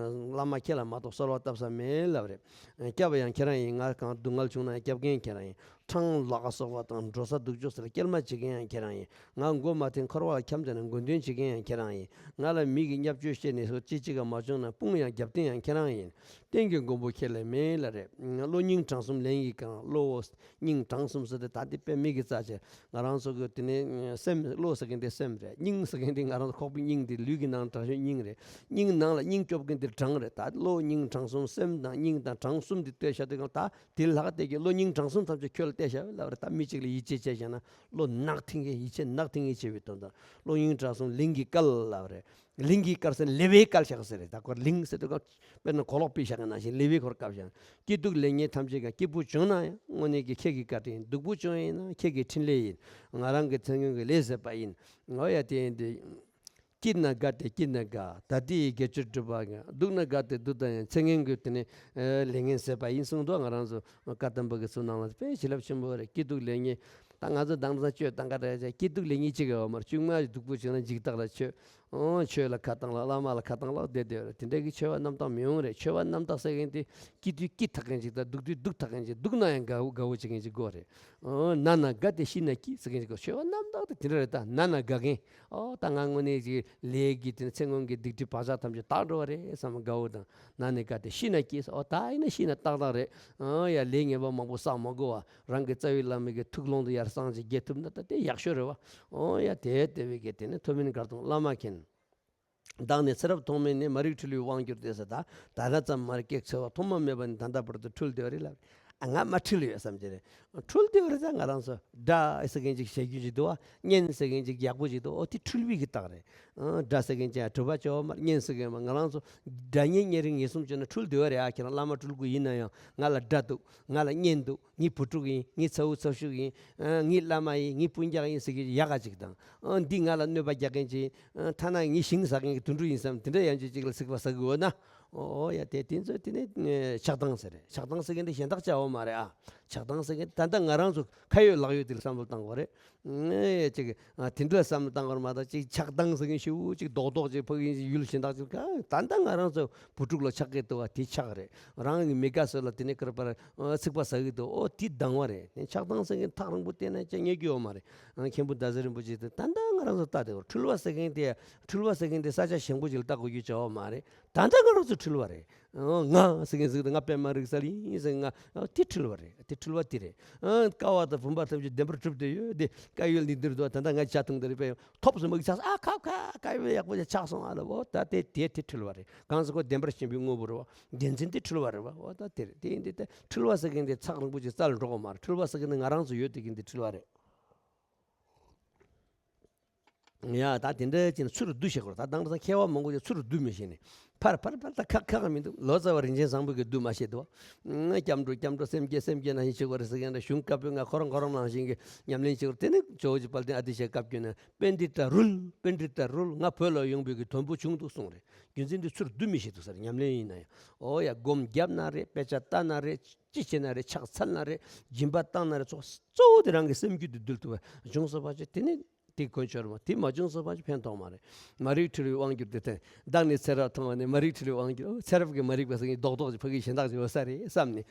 བླ་མ་ཁྱེད་ལ་མ་གཏོགས་གསོལ་བ་བཏབ་ས་མེད་ལབ་རེད། སྐྱབས་ཡང་ཁྱེད་རང་ཡིན། ང་གང་སྡུག་བསྔལ་བྱུང་ན་ཡང་སྐྱབས་མཁན་ཁྱེད་རང་ཡིན། འཕྲང་ལག་སོགས་པ་དང་འགྲོ་ས་སྡུག་ཅོག་ཟེར་སྐྱེལ་མ་བྱེད་མཁན་ཡང་ཁྱེད་རང་ཡིན། ང་མགོ་མ་ཐེན་འཁོར་བ་ལ་འཁྱམས་བསྡད་ན་མགོ་འདོན་བྱེད་མཁན་ཡང་ཁྱེད་རང་ཡིན། ང་ལ་མི་གིས་བརྙས་བཅོས་བཤད་ནས་སོ་ཅི་གཅིག་ག་མ་བྱུང་ན་དཔུང་ཡང་རྒྱབ་རྟེན་ཡང་ཁྱེད་རང་ཡིན། རྟེན་གྱི་མགོན་པོ་ཁྱེད་ལས་མེད་ལ་རེད། བློ་སྙིང་བྲང་གསུམ་ལན་གྱིས་གང་། བློ་སྙིང་བྲང་གསུམ་ཟེར་ཏེ་ད་འདི་དཔེ་མི་གི་རྩ་ཆེ། ང་རང་ཚོ་གི་དེ་ནས་སེམས། བློ་ཟེར་མཁན་དེ་སེམས་རེད། སྙིང་ཟེར་མཁན་དེ་ང་རང་ཚོ་ཁོག་པའི་སྙིང་དེ། ལུས་ཀྱི་ནང་དྲག་ཤོས་སྙིང་རེད། སྙིང་ནང་ལ་སྙིང་སྐྱོབ་མཁན་དེ་བྲང་རེད། ད་བློ་སྙིང་བྲང་གསུམ། སེམས་དང་སྙིང་དང་བྲང་གསུམ་དེ་བལྟས་བཞག་དུས་གང་ད་དེ་ལྷག་བལྟས་ཀྱི་བློ་སྙིང་བྲང་གསུམ་ཐམས་ཅད་ཁྱོད་ལ་གཏད་བཞག་པས་ལབ་རེད། ད་མི་གཅིག་ལ་ཡིད་ཆེས་བྱས་བཞག་ན་བློ་ནག་ཐིང་གི། ཡིད་ཆེས་ནག་ཐིང་གི་བྱས་པའི་དོན་དང་། བློ་སྙིང་བྲང་གསུམ་ལིང་གིས་བཀལ་ལབ་རེད། ལིང་གིས་བཀལ་ཟེར་ལེ་བའི་བཀལ་བཞག་ཟེར་རེད། ད་ཁོ་ལིང་ཟེར་དུས་གང་དཔེར་ན་གོ་ལོག་ཕུད་བཞག་གི་ནང་བཞིན་ལེ་བའི་ཁོར་བཀལ་བཞག། སྐྱིད་སྡུག་ལེགས་ཉེས་ཐམས་ཅད་ཀྱང་། སྐྱིད་པོ་བྱུང་ན་ཡང་དངོས་གནས་ཀྱི་ཁྱེད་ཀྱི་བཀའ་དྲིན། སྡུག་པོ་བྱུང་ཡིན་ན་ཁྱེད་ཀྱི་འཕྲིན་ལས་ཡིན། ང་རང་གི་མཚན་སྔོན་གྱི་ལས་བཟོད་པ་ཡིན། འོ་ཡ་དེ་ཡིན་དེ། སྐྱིད་ན་དགའ་སྟེ་སྐྱིད་ན་དགའ། ད་ལྟའི་དགེ་སྦྱོར་སྒྲུབ་པ་ཡང་། སྡུག་ན་དགའ་སྟེ་སྡུག་དང་ཡང་། མཚན་སྔོན་གྱི་དེ་ནས་ལས་ངན་བཟོད་པ་ཡིན་གསུངས་འདུག། ང་རང་ཚོ་བཀའ་གདམས་པ་གི་ཚུལ་ནང་ལ་དཔེ་བྱིན་རླབས་ཆེན་པོ་རེད། སྐྱིད་སྡུག་ལེགས་ཉེས། ད་ང་ཚོ་དེང་སང་ཆོས་བཏང་ག་རེད་ཅེ། སྐྱིད་སྡུག་ལེགས་ཉེས་གཅིག་ཡོད་མ་རེད། བཅུ་ལྔ་སྡུག་པོ་བྱུང་ན་འཇིགས་སྐྲག་ལ་ཆོས། ཨོ་ཆོས་ལ་ཁ་བཏང་ལ། བླ་མ་ལ་ཁ་བཏང་ལ་བསྡད་བསྡད་རེད། དེ་འདྲ་གི་ཆོས་པ་རྣམ་དག་མི་ཡོང་རེད། ཆོས་པ་རྣམ་དག་ཟེར་མཁན་དེ་སྐྱིད་དུས་སྐྱིད་ཐག་མཁན་ཅིག་དང་། སྡུག་དུས་སྡུག་ཐག་མཁན་ཅིག། སྡུག་ན་ཡང་དགའ་བོ་དགའ་བོ་བྱེད་མཁན་ཅིག་དགོས་རེད། ཨོ་ན་ན་དགའ་སྟེ་ཤི་ན་སྐྱིད་ཟེར་མཁན་ཅིག་དགོས། ཆོས་པ་རྣམ་དག་དེ་དེ་འདྲ་རེད། ད་ན་ན་དགའ་མཁན། ཨོ་ད་ང་དངོས་གནས་ཀྱི་ལས་ཀྱི་དེ་ནི་མཚན་སྔོན་གྱི་སྡིག་སྒྲིབ་བག་ཆགས་ཐམས་ཅད་དག་འགྲོ་བ་རེད་བསམ་དགའ་བོ་དང་། ན་ནས་དགའ་སྟེ་ཤི་ན་སྐྱིད། ཨོ་ད་ཡིན་ན་ཤི་ན་ཏག་ཏག་རེད། ཨོ་ཡ་ལས་ངན་པ་མང་པོ་བསགས་མ་དགོས་པ། རང་གི་རྩ་བའི་བླ་མའི་གི་ཐུགས་ཀློང་དུ་ཡར་སངས་རྒྱས་རྒྱས་ཐུབ་ན་ད་དེ་ཡག་ཤོས་རེད་བ། ཨོ་ཡ་དེ་དེ་བའི་གི་དེ་ནི་ཐོབ་མིན་དགར་སྟོང་བླ་མ་མཁྱེན། བདག་ནི་ཚེ་རབས་ཐོག་མེད་ནས། མ་རིག་འཁྲུལ་བའི་དབང་གྱུར་ཏེ་ཟེར། ད་ད་ལྟ་ཙམ་མར་སྐྱེ་ཚེ་བ་ཐོག་མ་མེད་པ་ནས་ད་ལྟ་བར་དུ་འཁྲུལ་བསྡད་པ་རེད་ལབ། ཨ་ང་མ་འཁྲུལ་ཡོད་བསམ་གྱི་རེད། འཁྲུལ་བསྡད་པ་རེད། ད་ང་རང་ཚོ་དགྲ་ཟེར་མཁན་ཅིག་བྱེད་རྒྱུ་ཅིག་འདུག་བ། གཉེན་ཟེར་མཁན་ཅིག་ཡག་པོ་ཅིག་འདུག། ཨོ་དེ་འཁྲུལ་བའི་གི་རྟགས་རེད། ཨ་དགྲ་ཟེར་མཁན་ཅིག་ཡང་གྲུབ་པ་ཅོག་མ། གཉེན་ཟེར་མཁན་མ། ང་རང་ཚོ་དགྲ་གཉེན་གཉེན་རིགས་ངེས་གསུམ་བྱས་ན་འཁྲུལ་བསྡད་པ་རེད། ཨ་ཁྱེད་རང་བླ་མ་སྤྲུལ་སྐུ་ཡིན་ན་ཡང་ང་ལ་དགྲ་འདུག། ང་ལ་གཉེན་འདུག། ངའི་བུ་ཕྲུག་ཡིན། ངའི་ཚ་བོ་ཚ་ཤུག་ཡིན། ཨ་ངའི་བླ་མ་ཡིན། ངའི་སྤུན་ཀྱག་ཡིན་ཟེར་གྱི་ཡག་ག་ཅིག་དང་། ཨ་འདི་ང་ལ་གནོད་པ་རྒྱག་མཁན་ཅིག། ཨ་ཐ་ན་ངའི་ཞིང་ཟ་མཁན་གྱི་དུད་འགྲོ་ཡིན་བསམ་དེ་འདྲ་ཡང་ཅིག་ཅིག་ལ་ཚིག་པ་ཟ་གི་ཡོད་ན། ཨོ་ཡ་དེ་དེ་ཚོ་དེ་ནི་ཆགས་སྡང་ཟེར་རེད། ཆགས་སྡང་ཟེར་མཁན་དེ་གཞན་དག་བྱ་བ་མ་རེད་ཨ། ཆགས་སྡང་ཟེར་མཁན་ད་ལྟ་ང་རང་ཚོ་ཁ་ཡོད་ལག་ཡོད་དེ་ལ་བསམ་བློ་བཏང་དགོས་རེད། ཨེ་ཅིག་ཨ་དེ་འདྲ་བསམ་བློ་བཏང་དགོས་རེད་མ་གཏོགས། ཅིག་ཆགས་སྡང་ཟེར་མཁན་ཞེ་པོ་ཅིག་རྡོག་རྡོག་ཅིག་ཕ་གི་ཡུལ་གཞན་དག་ཅིག་ག་ད་ལྟ་ང་རང་ཚོ་བུ་ཕྲུག་ལ་ཆགས་ཀྱི་འདུག་བ། དེ་ཆགས་རེད། རང་གི་མི་དགའ་སོགས་ལ་དེ་ནས་ཀར་པར་ཚིག་པ་ཟ་གི་འདུག། ཨོ་དེ་སྡང་བ་རེད། ཆགས་སྡང་ཟེར་མཁན་ཐག་རིང་པོ་བལྟས་ན་ཅང་རྙེད་རྒྱུ་ཡོད་མ་རེད། ཨ་མཁན་པོ་ཟླ་ཟེར་རིན་པོ་ཆེ་དེ་ད་ལྟ་ང་རང་ཚོ་ལྟ་དེ་འཁྲུལ་བ་ཟེར་མཁན་དེ། འཁྲུལ་བ་ཟེར་མཁན་དེ་ས་ཆ་ཞན་པོ་ཅིག་ལ་ལྟ་དགོས་རྒྱུ་བྱ་བ་མ་རེད། ད་ལྟ་ང་རང་ཚོ་འཁྲུལ་བ་རེད། ཨ་ང་ཟེར་མཁན་ཟེར་གི་འདུག། ང་པད་མ་རིག་གསལ་ཡིན་ཟེར། ང་ཨ་དེ་འཁྲུལ་བ་རེད། དེ་འཁྲུལ་བ་དེ་རེད། ཨ་ཀ་བ་དང་བུམ་པ་ཐམས་ཅད་བདེན་པར་གྲུབ་བསྡད་ཡོད་དེ། ཀ་ཡོད་ལི་འདིར་འདུག། ད་ལྟ་ང་ཇ་འཐུང་དེ་རེད་པས། ཐོབ་སོང་མ་གི་ཆགས་སོང་། ཨ་ཁ་ཁ་ཀ་ཡོད་ཡག་པོ་ཆགས་སོང་ཨ་ལ། འོ་ད་དེ་དེ་དེ་འཁྲུལ་བ་རེད། གང་ཟེར་ཁོ་བདེན་པར་ཞེན་པའི་དངོས་པོ་རེད་བ། བདེན་འཛིན་དེ་འཁྲུལ་བ་རེད་བ། འོ་ད་དེ་རེད། དེ་ཡིན་དུས་ད་འཁྲུལ་བ་ཟེར་མཁན་དེ་ཐག་རིང་པོ་ཅིག་རྩ་ལ་འགྲོ་གི་མ་རེད། འཁྲུལ་བ་ཟེར་མཁན་དེ་ང་རང་ཚོ་ཡོད་དེ་གིན་དེ་འཁྲུལ་བ་རེད། ཡ་ད་དེ་འདྲ་བྱས་ནས་ཚུར་བསྡུ་བྱེད་དགོས། ད་དེང་སང་མཁས་པ་མང་པོ་ཅིག་ཚུར་བསྡུ་མི་ཤེས་ནས་ཕར་ཕར་ཕར་ད་ཁག་ཁག་མི་འདུག། ལོ་ཙཱ་བ་རིན་ཆེན་བཟང་པོ་གིས་བསྡུ་མ་ཤེས་འདུག། སྐྱབས་འགྲོ་སྐྱབས་འགྲོ་སེམས་བསྐྱེད་སེམས་བསྐྱེད་ནང་བཞིན་བྱེད་དགོས་རེད་ཟེར་མཁན་འདྲ། གཞུང་བཀའ་པོད་ལྔ་ཁོ་རང་ཁོ་རང་ནང་བཞིན་གྱི་ཉམས་ལེན་བྱེད་དགོས་རེད། དེ་ནི་ཇོ་བོ་རྗེ་དཔལ་ལྡན་ཨ་ཏི་ཤའི་བཀའ་བརྒྱུད་ནས་པཎྜི་ཏ་རུལ། པཎྜི་ཏ་རུལ། ང་བོད་ལ་ཡོང་བའི་གི་དོན་པོ་བྱུང་འདུག་གསུངས་རེད། རྒྱུ་མཚན་འདི་ཚུར་བསྡུ་མི་ཤེས་འདུག་ཟེར། ཉམས་ལེན་ཡིན་ན་ཡང་། ཨོ་ཡ་སྒོམ་བརྒྱབ་ན་རེད། དཔེ་ཆ་ལྟ་ན་རེད། ཅི་བྱས་ན་རེད། ཕྱག་འཚལ་ན་རེད། སྦྱིན་པ་བཏང་ན་རེད། ཚོགས་གཙོ་བོ་དེ་རང་གི་སེམས་རྒྱུད་དུ་འདུལ་ཐུབ་པ་བྱུང་སོང་བ་ཅིག་དེ་ནི་དེ་དཀོན་མཆོག་རེད་མ། དེ་མ་བྱུང་སོང་བ་ཅིག་ཕན་ཐོགས་མ་རེད། མ་རིག་འཁྲུལ་བའི་དབང་གྱུར་ཏེ། དེ་བདག་ནི་ཚེ་རབས་ཐོག་མ་ནས། མ་རིག་འཁྲུལ་བའི་དབང་གྱུར། ཨོ་ཚེ་རབས་ཀྱི་མ་རིག་པ་ཟེར་མཁན་རྡོག་རྡོག་ཅིག་ཕ་གི་གཞན་དག་ཅིག་ཡོད་ས་རེད་བསམ་ནས་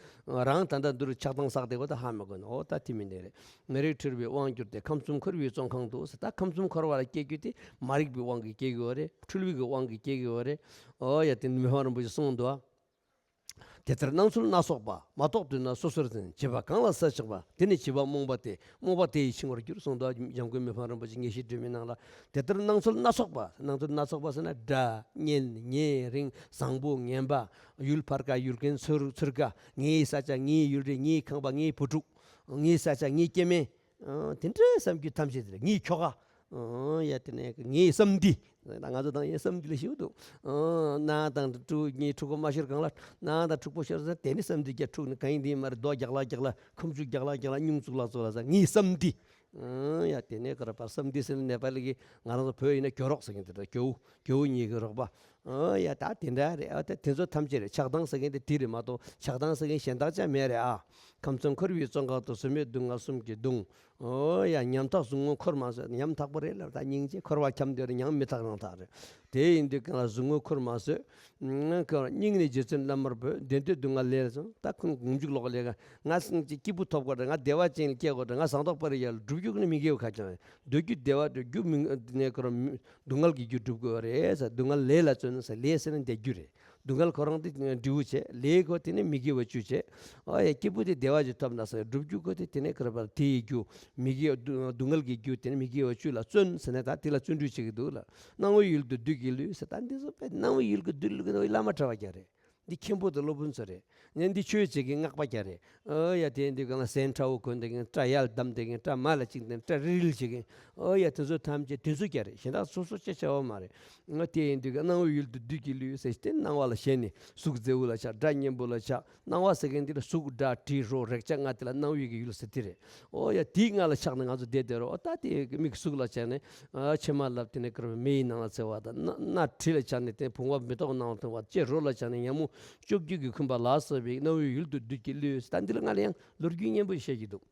རང་ད་ལྟ་འདི་རུ་ཆགས་སྡང་བསགས་བསྡད་པ་ད་ཧ་མ་གོ་ན། ཨོ་ད་དེ་མིན་ནས་རེད། མ་རིག་འཁྲུལ་བའི་དབང་གྱུར་ཏེ། ཁམས་གསུམ་འཁོར་བའི་བཙོན་ཁང་དུ་ཟེར། ད་ཁམས་གསུམ་འཁོར་བ་ལ་སྐྱེ་རྒྱུ་དེ་མ་རིག་པའི་དབང་གིས་སྐྱེ་གི་ཡོད་རེད། འཁྲུལ་བའི་གི་དབང་གིས་སྐྱེ་གི་ཡོད་རེད། ཨོ་ཡ་དེ་མི་ཕམ་རིན་པོ་ཆེས་གསུངས་འདུག། དེ་ལྟར་སྣང་ཚུལ་སྣ་ཚོགས་པ། མ་རྟོགས་དུས་ན་སོ་སོར་འཛིན། བྱིས་པ་གང་ལ་ས་ཆགས་པ། དེ་ནི་བྱིས་པ་རྨོངས་པ་སྟེ། རྨོངས་པ་དེ་ཡི་འཆིང་བར་འགྱུར་གསུངས་འདུག། འཇམ་མགོན་མི་ཕམ་རིན་པོ་ཆེ་ངེས་ཤེས་སྒྲོན་མེའི་ནང་ལ། དེ་ལྟར་སྣང་ཚུལ་སྣ་ཚོགས་པ། སྣང་ཚུལ་སྣ་ཚོགས་པ་ཟེར་ན་དགྲ་གཉེན་ཉེ་རིང་བཟང་པོ་ངན་པ། ཡུལ་ཕར་ཁ་ཡུལ་རྒན་ཚུར་ཚུར་ཁ། ངའི་ས་ཆ། ངའི་ཡུལ་རེད། ངའི་ཁང་པ། ངའི་བུ་ཕྲུག། ངའི་ས་ཆ། ངའི་སྐྱེ་དམན། ཨང་། དེ་འདྲའི་བསམ་རྒྱུ་ཐམས་ཅད་དེ་རེད། ངའི་ཁྱོ་ག། ཨང་། ཡ་དེ་ནས་ངའི་བསམ་འདི། ད་ང་ཚོ་དང་ཡང་བསམ་འདི་ལ་ཞེ་པོ་འདུག། ཨང་། ནང་དང་ཕྲུ་གུ། ངའི་ཕྲུ་གུ་མ་ཤོར་གང་ལ། ནང་དང་ཕྲུ་གུ་ཤོར་ཟེར། དེ་ནི་བསམ་འདི་རྒྱ་ཕྲུག་ནི་གང་ཡིན་འདི་ཡིན་མ་རེད། རྡོ་རྒྱག་ལ་རྒྱག་ལ། ཁུ་བྱུག་རྒྱག་ལ་རྒྱག་ལ། སྙུང་བཙུགས་ལ་བཙུགས་ལ་ཟེར། ངའི་བསམ་འདི། ཨང་། ཡ་དེ་ནས་ག་རེ་བར་བསམ་འདི་ཟེར་ནས་ནེ་པ་ལི་གི། ང་རང་ཚོ་བོད་ཡིན་ན་གྱོ་རོག་ཟེར་མཁན་དེ་འདྲ། གྱོ་བོ། གྱོ་བོ་གཉིས་ཀྱི་རོགས་པ། ཨོ་ཡ། ད་དེ་འདྲ་རེད། ཨ་ད་དེ་ཚོ་ཐམས་ཅད་རེད། ཆགས་སྡང་ཟེར་མཁན་དེ་དེ་རེད་མ་གཏོགས། ཆགས་སྡང་ཟེར་མཁན་གཞན་དག་ཅང་མེད་རེད་ཨ། ཁམས་གསུམ་འཁོར་བའི་བཙོན་ཁང་དུ། བཟོད་མེད་སྡུག་བསྔལ་གསུམ་གྱིས་གདུང་། ཨོ་ཡ། ཉམ་ཐག་ཟུག་རྔུ་འཁོར་མ་བཟོད། ཉམ་ཐག་པ་རེད་ལབ། ད་སྙིང་རྗེ། འཁོར་བ་འཁྱམས་བསྡད་རེད། ཡང་མི་ཐག་རང་ཐག་རེད། དེ་ཡིན་དུས་གང་ལ་ཟུག་རྔུ་འཁོར་མ་བཟོད། སྙིང་ནས་རྗེ་བཙུན་བླ་མར་འབོད། བདེ་འདོད་སྡུག་བསྔལ་ལས་ལ་བརྩོན། ད་ཁོང་མཇུག་ལོག་ལས་ཀ། ང་སེམས་ཀྱི་སྐྱིད་པོ་ཐོབ་དགོས་རེད། ང་བདེ་བ་ཅན་སྐྱེ་དགོས་རེད། ང་ཟངས་མདོག་དཔལ་རི་ཡར་སྒྲུབ་རྒྱུ་ནི་མི་དགེ་བ་ཁ་ཅང་རེད། འདོད་རྒྱུ་བདེ་བ་སྒྲུབ་རྒྱུ་མི་ནས་ཁོ་རང་སྡུག་བསྔལ་གྱི་རྒྱུ་སྒྲུབ་དགོས་རེད་ཟེར། སྡུག་བསྔལ་ལས་ལ་བརྩོན་ཟེར། ལས་ཟེར་ན་བདེ་རྒྱུ་རེད། སྡུག་བསྔལ་ཁོ་རང་དེ་འབྲས་བུ་བྱས། ལས་ཁོ་དེ་ནི་མི་དགེ་བ་བཅུ་བྱས། ཨོ་ཡ། སྐྱིད་པོ་དེ་བདེ་བ་ཅིག་ཐོབ་ན་ཟེར། སྒྲུབ་རྒྱུ་ཁོ་དེ་དེ་ནས་ཁོ་རང་དེ་ཡི་རྒྱུ་མི་དགེ་སྡུག་སྡུག་བསྔལ་གྱི་རྒྱུ་དེ་ནི་མི་དགེ་བ་བཅུ་ལ་བརྩོན་ཟེར་ནས་ད་དེ་ལ་བརྩོན་འགྲུས་བྱེད་ཀྱི་འདུག་ལ། སྣང་བའི་ཡུལ་དུ་བདུད་ཀྱིས་བསླུས་ཟེར། ད་འདི་ཚོ་དཔེ་སྣང་བའི་ཡུལ་གྱི་བདུད་བསླུ་གི་འདུག། བླ་མ་གྲྭ་པ་རྒྱག་རེད། འདི་མཁན་པོ་དང་སློབ་དཔོན་ཚོ་རེད། ངས་འདི་ཆོས་བྱེད་མཁན་སྔགས་པ་རྒྱག་རེད། ཨོ་ཡ། དེ་འདི་གང་ལ་སེམས་ཁྲ་བོ་གོན་བསྡད་མཁན། སྐྲ་ཡར་བསྡམས་བསྡད་མཁན། སྐྲ་མར་ལ་བཅིངས་བསྡད་མཁན། སྐྲ་རིལ་རིལ་བྱེད་མཁན། ཨོ་ཡ། དེ་ཚོ་ཐམས་ཅད་དེ་ཚོ་རྒྱག་རེད། གཞན་དག་སོ་སོ་སྐད་ཆ་བ་མ་རེད། ཨོ་དེ་ཡིན་དུས་ཀ་སྣང་བའི་ཡུལ་དུ་བདུད་ཀྱིས་བསླུས་ཟེར་ཏེ། སྣང་བ་ལ་ཞེན་ནས་གཟུགས་མཛེས་པོ་ལ་ཆགས། སྒྲ་སྙན་པོ་ལ་ཆགས། སྣང་བ་ཟེར་མཁན་འདི་ལ་གཟུགས་སྒྲ་དྲི་རོ་རེག་བྱ་ལྔ་དེ་ལ་སྣང་བའི་གི་ཡུལ་ཟེར་དེ་རེད། ཨོ་ཡ། དེའི་ལྔ་ལ་ཆགས་ནས་ང་ཚོ་བསྡད་བསྡད་རོགས། ཨོ་ད་དེ་མིག་གཟུགས་ལ་ཆགས་ནས་ཨ་ཕྱེ་མ་ལེབ་དེ་ནས་ཀར་མེ་ཡི་ནང་ལ་འཚེར་བ་དང་། སྣ་སྣ་དྲི་ལ་ཆགས་ནས་དེ་བུང་བ་མེ་ཏོག་ནང་ལ་ཐོན་པ། ལྕེ་རོ་ལ་ཆགས་ནས་ཉ་མོ་བཅོ་བརྒྱད་ཀྱིས་འཁུམས་པ་ལ་སོགས་པའི་སྣང་བའི་ཡུལ་དུ་བདུད་ཀྱིས་བསླུས། ད་འདི་ལ་ང་ལ་ཡང་ལོ་རྒྱུས་སྙན་པོ་བཤད་ཀྱི་འདུག།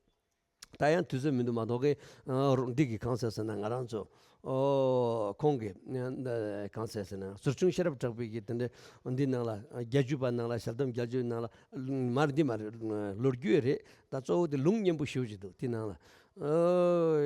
ད་ཡང་དུས་ཚོད་མི་འདུག་མ་གཏོགས་ཀི། ཨ་རོ་འདི་གི་གང་ཟེར་ཟེར་ན། ང་རང་ཚོ་ཨོ་ཁོང་གི་ཨ་གང་ཟེར་ཟེར་ན། ཟུར་ཆུང་ཤེས་རབ་གྲགས་པའི་གི་དེ་འདྲ་འདི་ནང་ལ། རྒྱལ་རྒྱུད་པ་ནང་ལ། ཞལ་གདམས་རྒྱལ་རྒྱུད་ནང་ལ། མར་འདི་མ་རེད། ལོ་རྒྱུས་རེད། ད་གཙོ་བོ་དེ་ལུང་སྙན་པོ་ཞེ་པོ་ཅིག་འདུག། དེ་ནང་ལ་ཨོ་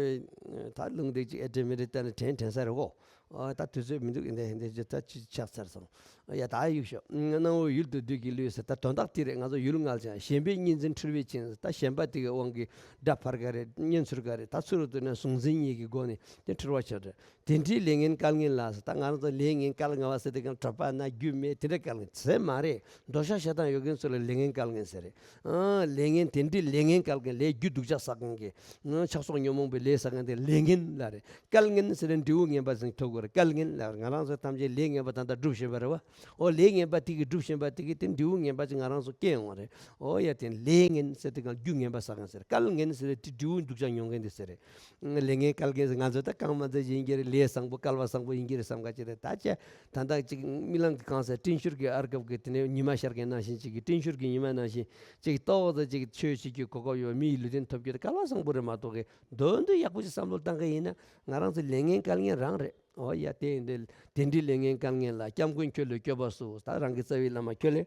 ད་ལུང་འདི་ཅིག་ཨེ་དྲན་མི་རེད། ད་ནི་དྲན་དྲན་ས་རེད་གོ། ཨོ་ད་དུས་ཚོད་མི་འདུག། འདི་འདི་ཅི་ད་ཅི་ཆགས་ཚར་སོང་། ཡ་ད་གཡུག་ཤོག། སྣང་བའི་ཡུལ་དུ་བདུད་ཀྱིས་བསླུས་ཟེར། ད་དོན་དག་དེ་རེད། ང་ཚོ་ཡུལ་ངལ་ཅིང་ཞེན་པའི་གཉིས་འཛིན་འཁྲུལ་པས་བཅིངས་ཟེར། ད་ཞེན་པ་དེ་གི་དབང་གིས་སྒྲ་ཕར་ག་རེ། བརྙན་ཚུར་ག་རེ། ད་ཚུར་དུ་ནས་གཟུང་འཛིན་གཉིས་ཀྱི་སྒོ་ནས་དེ་འཁྲུལ་བ་ཆགས་རེད། དེ་འདྲའི་ལས་ངན་བཀལ་ངན་ལ་ཟེར། ད་ང་རང་ཚོ་ལས་ངན་བཀལ་ངན་པ་ཟེར་དེ་གང་། གྲྭ་པ་ན་རྒྱུས་མེད་དེ་འདྲ་བཀལ་ངན་ཟེར་མ་རེད། འདོད་ཆགས་ཞེ་སྡང་ཡོད་མཁན་ཚོ་ལ་ལས་ངན་བཀལ་ངན་ཟེར་རེད། ཨ་ལས་ངན། དེ་འདྲའི་ལས་ངན་བཀལ་མཁན། ལས་རྒྱུ་སྡུག་ཅག་བསགས་མཁན་གྱི། ཨ་ཆགས་སོགས་ཉོན་མོངས་པའི་ལས་བསགས་མཁན་དེ་ལས་ངན་ལབ་རེད། བཀལ་ངན་ཟེར་ན་འབྲས་བུ་ངན་པ་ཟིག་ཐོབ་དགོས་རེད། བཀལ་ངན་ལབ་རེད། ང་རང་ཚོ་ཐམས་ཅད་ལས་ངན་པ་ད་ལྟ་སྒྲུབ་བཞིན་པ་རེད་བ། ཨོ་ལས་ངན་པ་དེ་གིས་སྒྲུབ་བཞིན་པ་དེ་གིས་དེ་འབྲས་བུ་ངན་པ་ཅིག་ང་རང་ཚོ་སྐྱེ་ཡོང་བ་རེད། ཨོ་ཡ། དེ་ལས་ངན་ཟེར་དེ་གང་རྒྱུ་ངན་པ་བསགས་མཁན་ཟེར། བཀལ་ངན་ཟེར་དེ་འབྲས་བུ་སྡུག་ཅག་མྱོང་མཁན་དེ་ཟེར་རེད། ལས་ངན་བཀལ་མཁན་ཟེར། ང་ཚོ་ད་གང་མ་ཚད་ཡིན་གྱི་རེད། ལས་བཟང་པོ་བཀལ་བ་བཟང་པོ་ཡིན་གྱི་རེད་བསམ་ག་ཅི་རེད། ད་ཅི་ད་ལྟ་ཅིག་རྨི་ལམ་གྱི་གང་ཟེར། སྤྲིན་ཤུར་གྱི་ཨར་ཀབ་ཀྱི་དེ་ནས་ཉི་མ་ཤར་མཁན་ནང་བཞིན་ཅིག་གི། སྤྲིན་ཤུར་གྱི་ཉི་མ་ནང་བཞིན་ཅིག་ཏོག་ཙམ་ཅིག་ཆོས་བྱེད་རྒྱུའི་གོ་སྐབས་ཡོད། མི་ཡི་ལུས་རྟེན་ཐོབ་རྒྱུ་དེ་བཀལ་བ་བཟང་པོ་རེད་མ་གཏོགས་ཀི། མདོར་བསྡུས་ཡག་པོ་ཅིག་བསམ་བློ་བཏང་གི་ཡིན་ན། ང་རང་ཚོ་ལས་ངན་བཀལ་མཁན་རང་རེད། ཨོ་ཡ། དེ་ཡིན་དུས་དེ་འདྲའི་ལས་ངན་བཀལ་མཁན་ལ། སྐྱབས་མགོན་ཁྱོད་ལ་སྐྱོབ་པ་སུ། ད་རང་གི་རྩ་བའི་བླ་མ་ཁྱོད་ལ།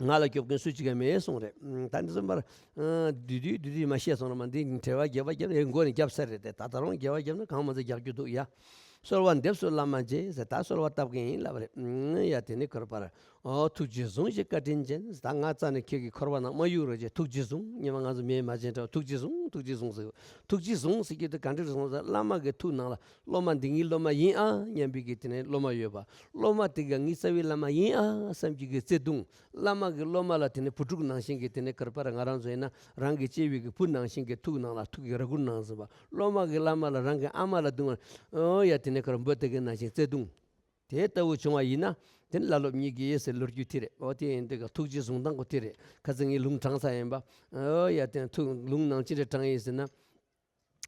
ང་ལ་སྐྱོབ་མཁན་སུ་གཅིག་ཀྱང་མེད་གསུངས་རེད། ཨ་ད་འདི་ཚོ་མར་ཨ་བསྡུས་བསྡུས་བསྡུས་བསྡུས་མ་བཤད་སོང་ར། མ་འདི་དྲི་བ་བརྒྱད་པ་བརྒྱབ་ནས་མགོ་ནས་བརྒྱབ་ས་རེད་དེ། ད་ད་རུང་བརྒྱད་པ་བརྒྱབ་ན་གང་མ་ཚད་རྒྱག་རྒྱུ་འདུག་ཡ། གསོལ་བ་འདེབས་སོ་བླ་མ་རྗེ་ཟེར། ད་གསོལ་བ་བཏབ་མཁན་ཡིན་ལབ་རེད། ཨ་ཡ། དེ་ནི་འཁོར་བར་ཨོ་ཐུགས་རྗེས་བཟུང་ཞེས་བཀའ་དྲིན་ཅན་ཟེར། ད་ང་རྩ་ནས་ཁྱེད་ཀྱི་འཁོར་བ་ནང་མ་གཡུག་རོགས་བྱེད། ཐུགས་རྗེས་བཟུང་། སྔོན་མ་ང་ཚོ་མེད་མ་བྱན་འདྲ་བོ། ཐུགས་རྗེས་བཟུང་། ཐུགས་རྗེས་བཟུང་ཟེར། ཐུགས་རྗེས་བཟུང་ཟེར་གྱི་དེ་ག་འདྲ་རེད་སོང་ཟེར། བླ་མ་གི་ཐུགས་ནང་ལ་སློབ་མ་འདི་ངའི་སློབ་མ་ཡིན་ཨ་སྙམ་པའི་གི་དེ་ནས་སློབ་མ་ཡོད་པ། སློབ་མ་དེ་ག་ངའི་རྩ་བའི་བླ་མ་ཡིན་ཨ་བསམ་གྱི་གི་བརྩེ་གདུང་། བླ་མ་གི་སློབ་མ་ལ་དེ་ནས་བུ་ཕྲུག་ནང་བཞིན་གྱི་དེ་ནས་འཁོར་བར་ང་རང་ཚོ་ཡིན་ན་རང་གི་གཅེས་པའི་གི་བུ་ནང་བཞིན་གྱི་ཐུགས་ནང་ལ་ཐུགས་ཀྱི་ར་གུར་ནང་ཟིན་པ། སློབ་མ་གི་བླ་མ་ལ་རང་གི་ཨ་མ་ལ་གདུང་བ། ཨོ་ཡ། དེ་ནས་འཁོར་འབོད་དེ་གི་ནང་བཞིན་བརྩེ་གདུང་དེ་ལྟ་བུ་བྱུང་བ་ཡིན་ན། དེ་ནི་བླ་སློབ་གཉིས་ཀྱི་ཡེ་ཟེར་ལོ་རྒྱུས་དེ་རེད། ཨོ་དེ་ཡིན་དུས་ག་ཐུགས་རྗེ་བཟུང་སྟངས་གོ་དེ་རེད། ཁ་སང་ངས་ལུང་དྲངས་ཚར་ཡིན་པ། ཨོ་ཡ། དེ་ཐུགས་ལུང་ནང་ཅི་འདྲ་དྲངས་ཡིན་ཟེར་ན།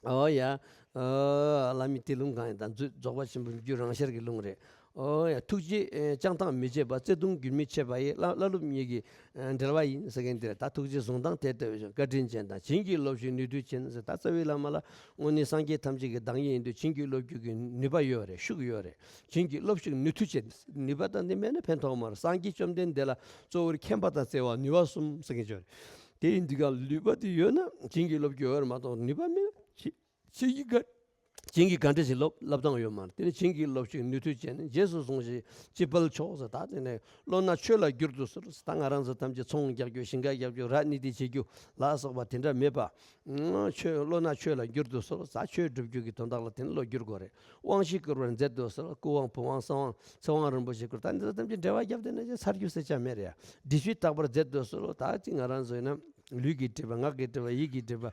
ཨོ་ཡ། ཨོ་བླ་མའི་དེ་ལུང་གང་ཡིན། ད་མཛོད་རྫོགས་པ་ཆེན་པོའི་རྒྱུད་རང་ཤར་གྱི་ལུང་རེད། ཨོ་ཡ། ཐུགས་རྗེ་ཨེ་བཅང་ཐངས་མི་བརྗེད་པ། བརྩེ་གདུང་རྒྱུན་མི་འཆད་པ་ཡིས། བླ་བླ་སློབ་གཉིས་ཀྱི་ཨེ་འབྲེལ་བ་ཡིན་ཟེར་མཁན་དེ་རེད། ད་ཐུགས་རྗེ་བཟུང་སྟངས་དེ་ལྟ་བུ་བྱུང་། བཀའ་དྲིན་ཅན་དང་། བྱིན་གྱིས་རློབ་ཤིག་ནུས་མཐུ་ཅན་ཟེར། ད་རྩ་བའི་བླ་མ་ལ་དངོས་གནས་སངས་རྒྱས་ཐམས་ཅད་ཀྱི་བདག་ཉིད་ཡིན་དུས་བྱིན་གྱིས་རློབ་རྒྱུ་གི་ནུས་པ་ཡོད་རེད། ཤུགས་ཡོད་རེད། བྱིན་གྱིས་རློབ་ཤིག་ནུས་མཐུ་ཅན། ནུས་པ་དང་འདི་མེད་ན་ཕན་ཐོགས་མ་རེད། སངས་རྒྱས་བཅོམ་ལྡན་འདས་ལ་གཙོ་བོར་མཁྱེན་པ་དང་བརྩེ་བ། ནུས་པ་གསུམ་ཟེར་མཁན་ཅིག་ཡོད་རེད། དེ་ཡིན་དུས་ག་ནུས་པ་དེ་ཡོད་ན་བྱིན་གྱིས་རློབ་རྒྱུ་ཡོད་རེད་མ་གཏོགས། ནུས་པ་མེད་ན་བྱིན་བྱིན་གྱིས་ག་བྱིན་གྱིས་ག་འདྲ་ཞིག་རློབ་བསླབ་སྟངས་ཡོད་མ་རེད། དེ་ནི་བྱིན་གྱིས་རློབ་ཤིག་ནུས་མཐུ་ཅན། རྗེས་སུ་བཟུང་ཞིག་ཅི་ཕལ་མཆོག་ཟེར། ད་དེ་ནས་བློ་སྣ་ཆོས་ལ་བསྒྱུར་དུ་གསོལ་ཟེར། ད་ང་རང་ཚོ་ཐམས་ཅད་ཚོང་རྒྱག་རྒྱུ། ཞིང་ཁ་རྒྱག་རྒྱུ། ར་ནི་དེ་བྱེད་རྒྱུ་ལ་སོགས་པ་དེ་འདྲ་མེད་པ། ཆོས་བློ་སྣ་ཆོས་ལ་བསྒྱུར་དུ་གསོལ། ད་ཆོས་སྒྲུབ་རྒྱུ་གི་དོན་དག་ལ་དེ་ནི་བློ་བསྒྱུར་དགོས་རེད། དབང་བཞི་བསྐུར་བར་མཛད་དུ་གསོལ། སྐུ་དབང་། བུམ་དབང་། གསང་དབང་། ཚེ་དབང་རིན་པོ་ཆེ་བསྐུར། ད་འདི་ཚོ་ཐམས་ཅད་འབྲེལ་བ་བརྒྱབ་བསྡད་ན་ཅི་ཚར་རྒྱུ་ཟེར་ཆ་མེད་རེད་ཡ། འདྲི་གཅོད་དག་པར་མཛད་དུ་གསོལ། ད་ཅི་ང་རང་ཚོ་ཡིན་ན་ལུས་ཀྱི་སྒྲིབ་པ། ངག་གི་སྒྲིབ་པ། ཡིད་ཀྱི་སྒྲིབ་པ།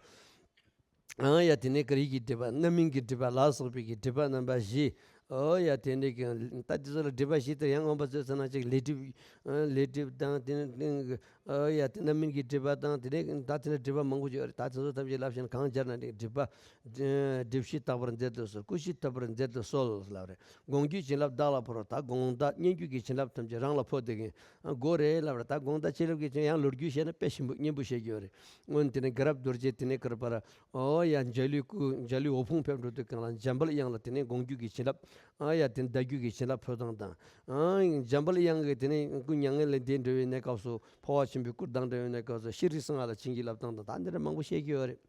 ཨང་ཡ། དེ་ནས་ཀར་ཡིད་ཀྱི་སྒྲིབ་པ། རྣམ་སྨིན་གྱི་སྒྲིབ་པ་ལ་སོགས་པའི་གི་སྒྲིབ་པ་རྣམ་པ་བཞི། ཨོ་ཡ་དེ་འདྲའི་གི་ད་དེ་ཚོ་ལ་སྒྲིབ་པ་བཞི་དེ་ཡང་མངོན་པ་མཛོད་ཟེར་ན་ཅིག་ལས་སྒྲིབ། ལས་སྒྲིབ་དང་དེ་ནས་ཨོ་ཡ་དེ་རྣམ་སྨིན་གྱི་སྒྲིབ་པ་དང་དེ་ནས་ད་དེ་འདྲ་སྒྲིབ་པ་མང་པོ་ཅིག་ཡོད་རེད། ད་དེ་ཚོ་ཐམས་ཅད་བསླབ་བཞིན་གང་སྦྱར་ན་འགྲིག་སྒྲིབ་པ། སྒྲིབ་བཞི་དག་པར་མཛད་དུ་གསོལ། སྐུ་བཞི་ཐོབ་པར་མཛད་དུ་གསོལ་ལབ་རེད། དགོངས་རྒྱུད་བྱིན་རླབས་བདག་ལ་ཕོབ། ད་དགོངས་དག་སྙན་བརྒྱུད་ཀྱི་བྱིན་རླབས་ཐམས་ཅད་རང་ལ་ཕོག་བསྡད་མཁན་དགོས་རེད་ལབ་རེད། ད་དགོངས་དག་བྱིན་རླབས་ཀྱི་ཡང་ལོ་རྒྱུས་བཤད་ན་དཔེ་ཞིམ་པོ་སྙན་པོ་བཤད་ཀྱི་ཡོད་རེད། སྔོན་དེ་ནས་དགའ་རབ་རྡོ་རྗེ་དེ་ནས་ག་རེ་ཟེར། ཨོ་ཡ་འཇའ་ལུས་སྐུ་འཇའ་ལུས་འོད་ཕུང་ཕེབས་འགྲོ་དུས་སྒང་ལ་འཇམ་དཔལ་དབྱངས་ལ་དེ་ནས་དགོངས་རྒྱུད་ཀྱི་བྱིན་རླབས། ཨ་ཡ་དེ་ནས་བརྡ་བརྒྱུད་ཀྱི་བྱིན་རླབས་ཕོག་སྟངས་དང་། ཨ་འཇམ་དཔལ་དབྱངས་ཀྱི་དེ་ནས་སྐུ་མྱ་ངན་ལས་འདས་འགྲོ་བའི་གནས་སྐབས་སུ་འཕོ་བ་ཆེན་པོའི་སྐུར་ལྡང་འགྲོ་བའི་གནས་སྐབས་སུ་ཤྲཱི་སིང་ཧ་ལ་བྱིན་གྱིས་བརླབས་སྟངས་དང་ད་འདི་འདྲ་མང་པོ་བཤད་ཀྱི་ཡོད་རེད།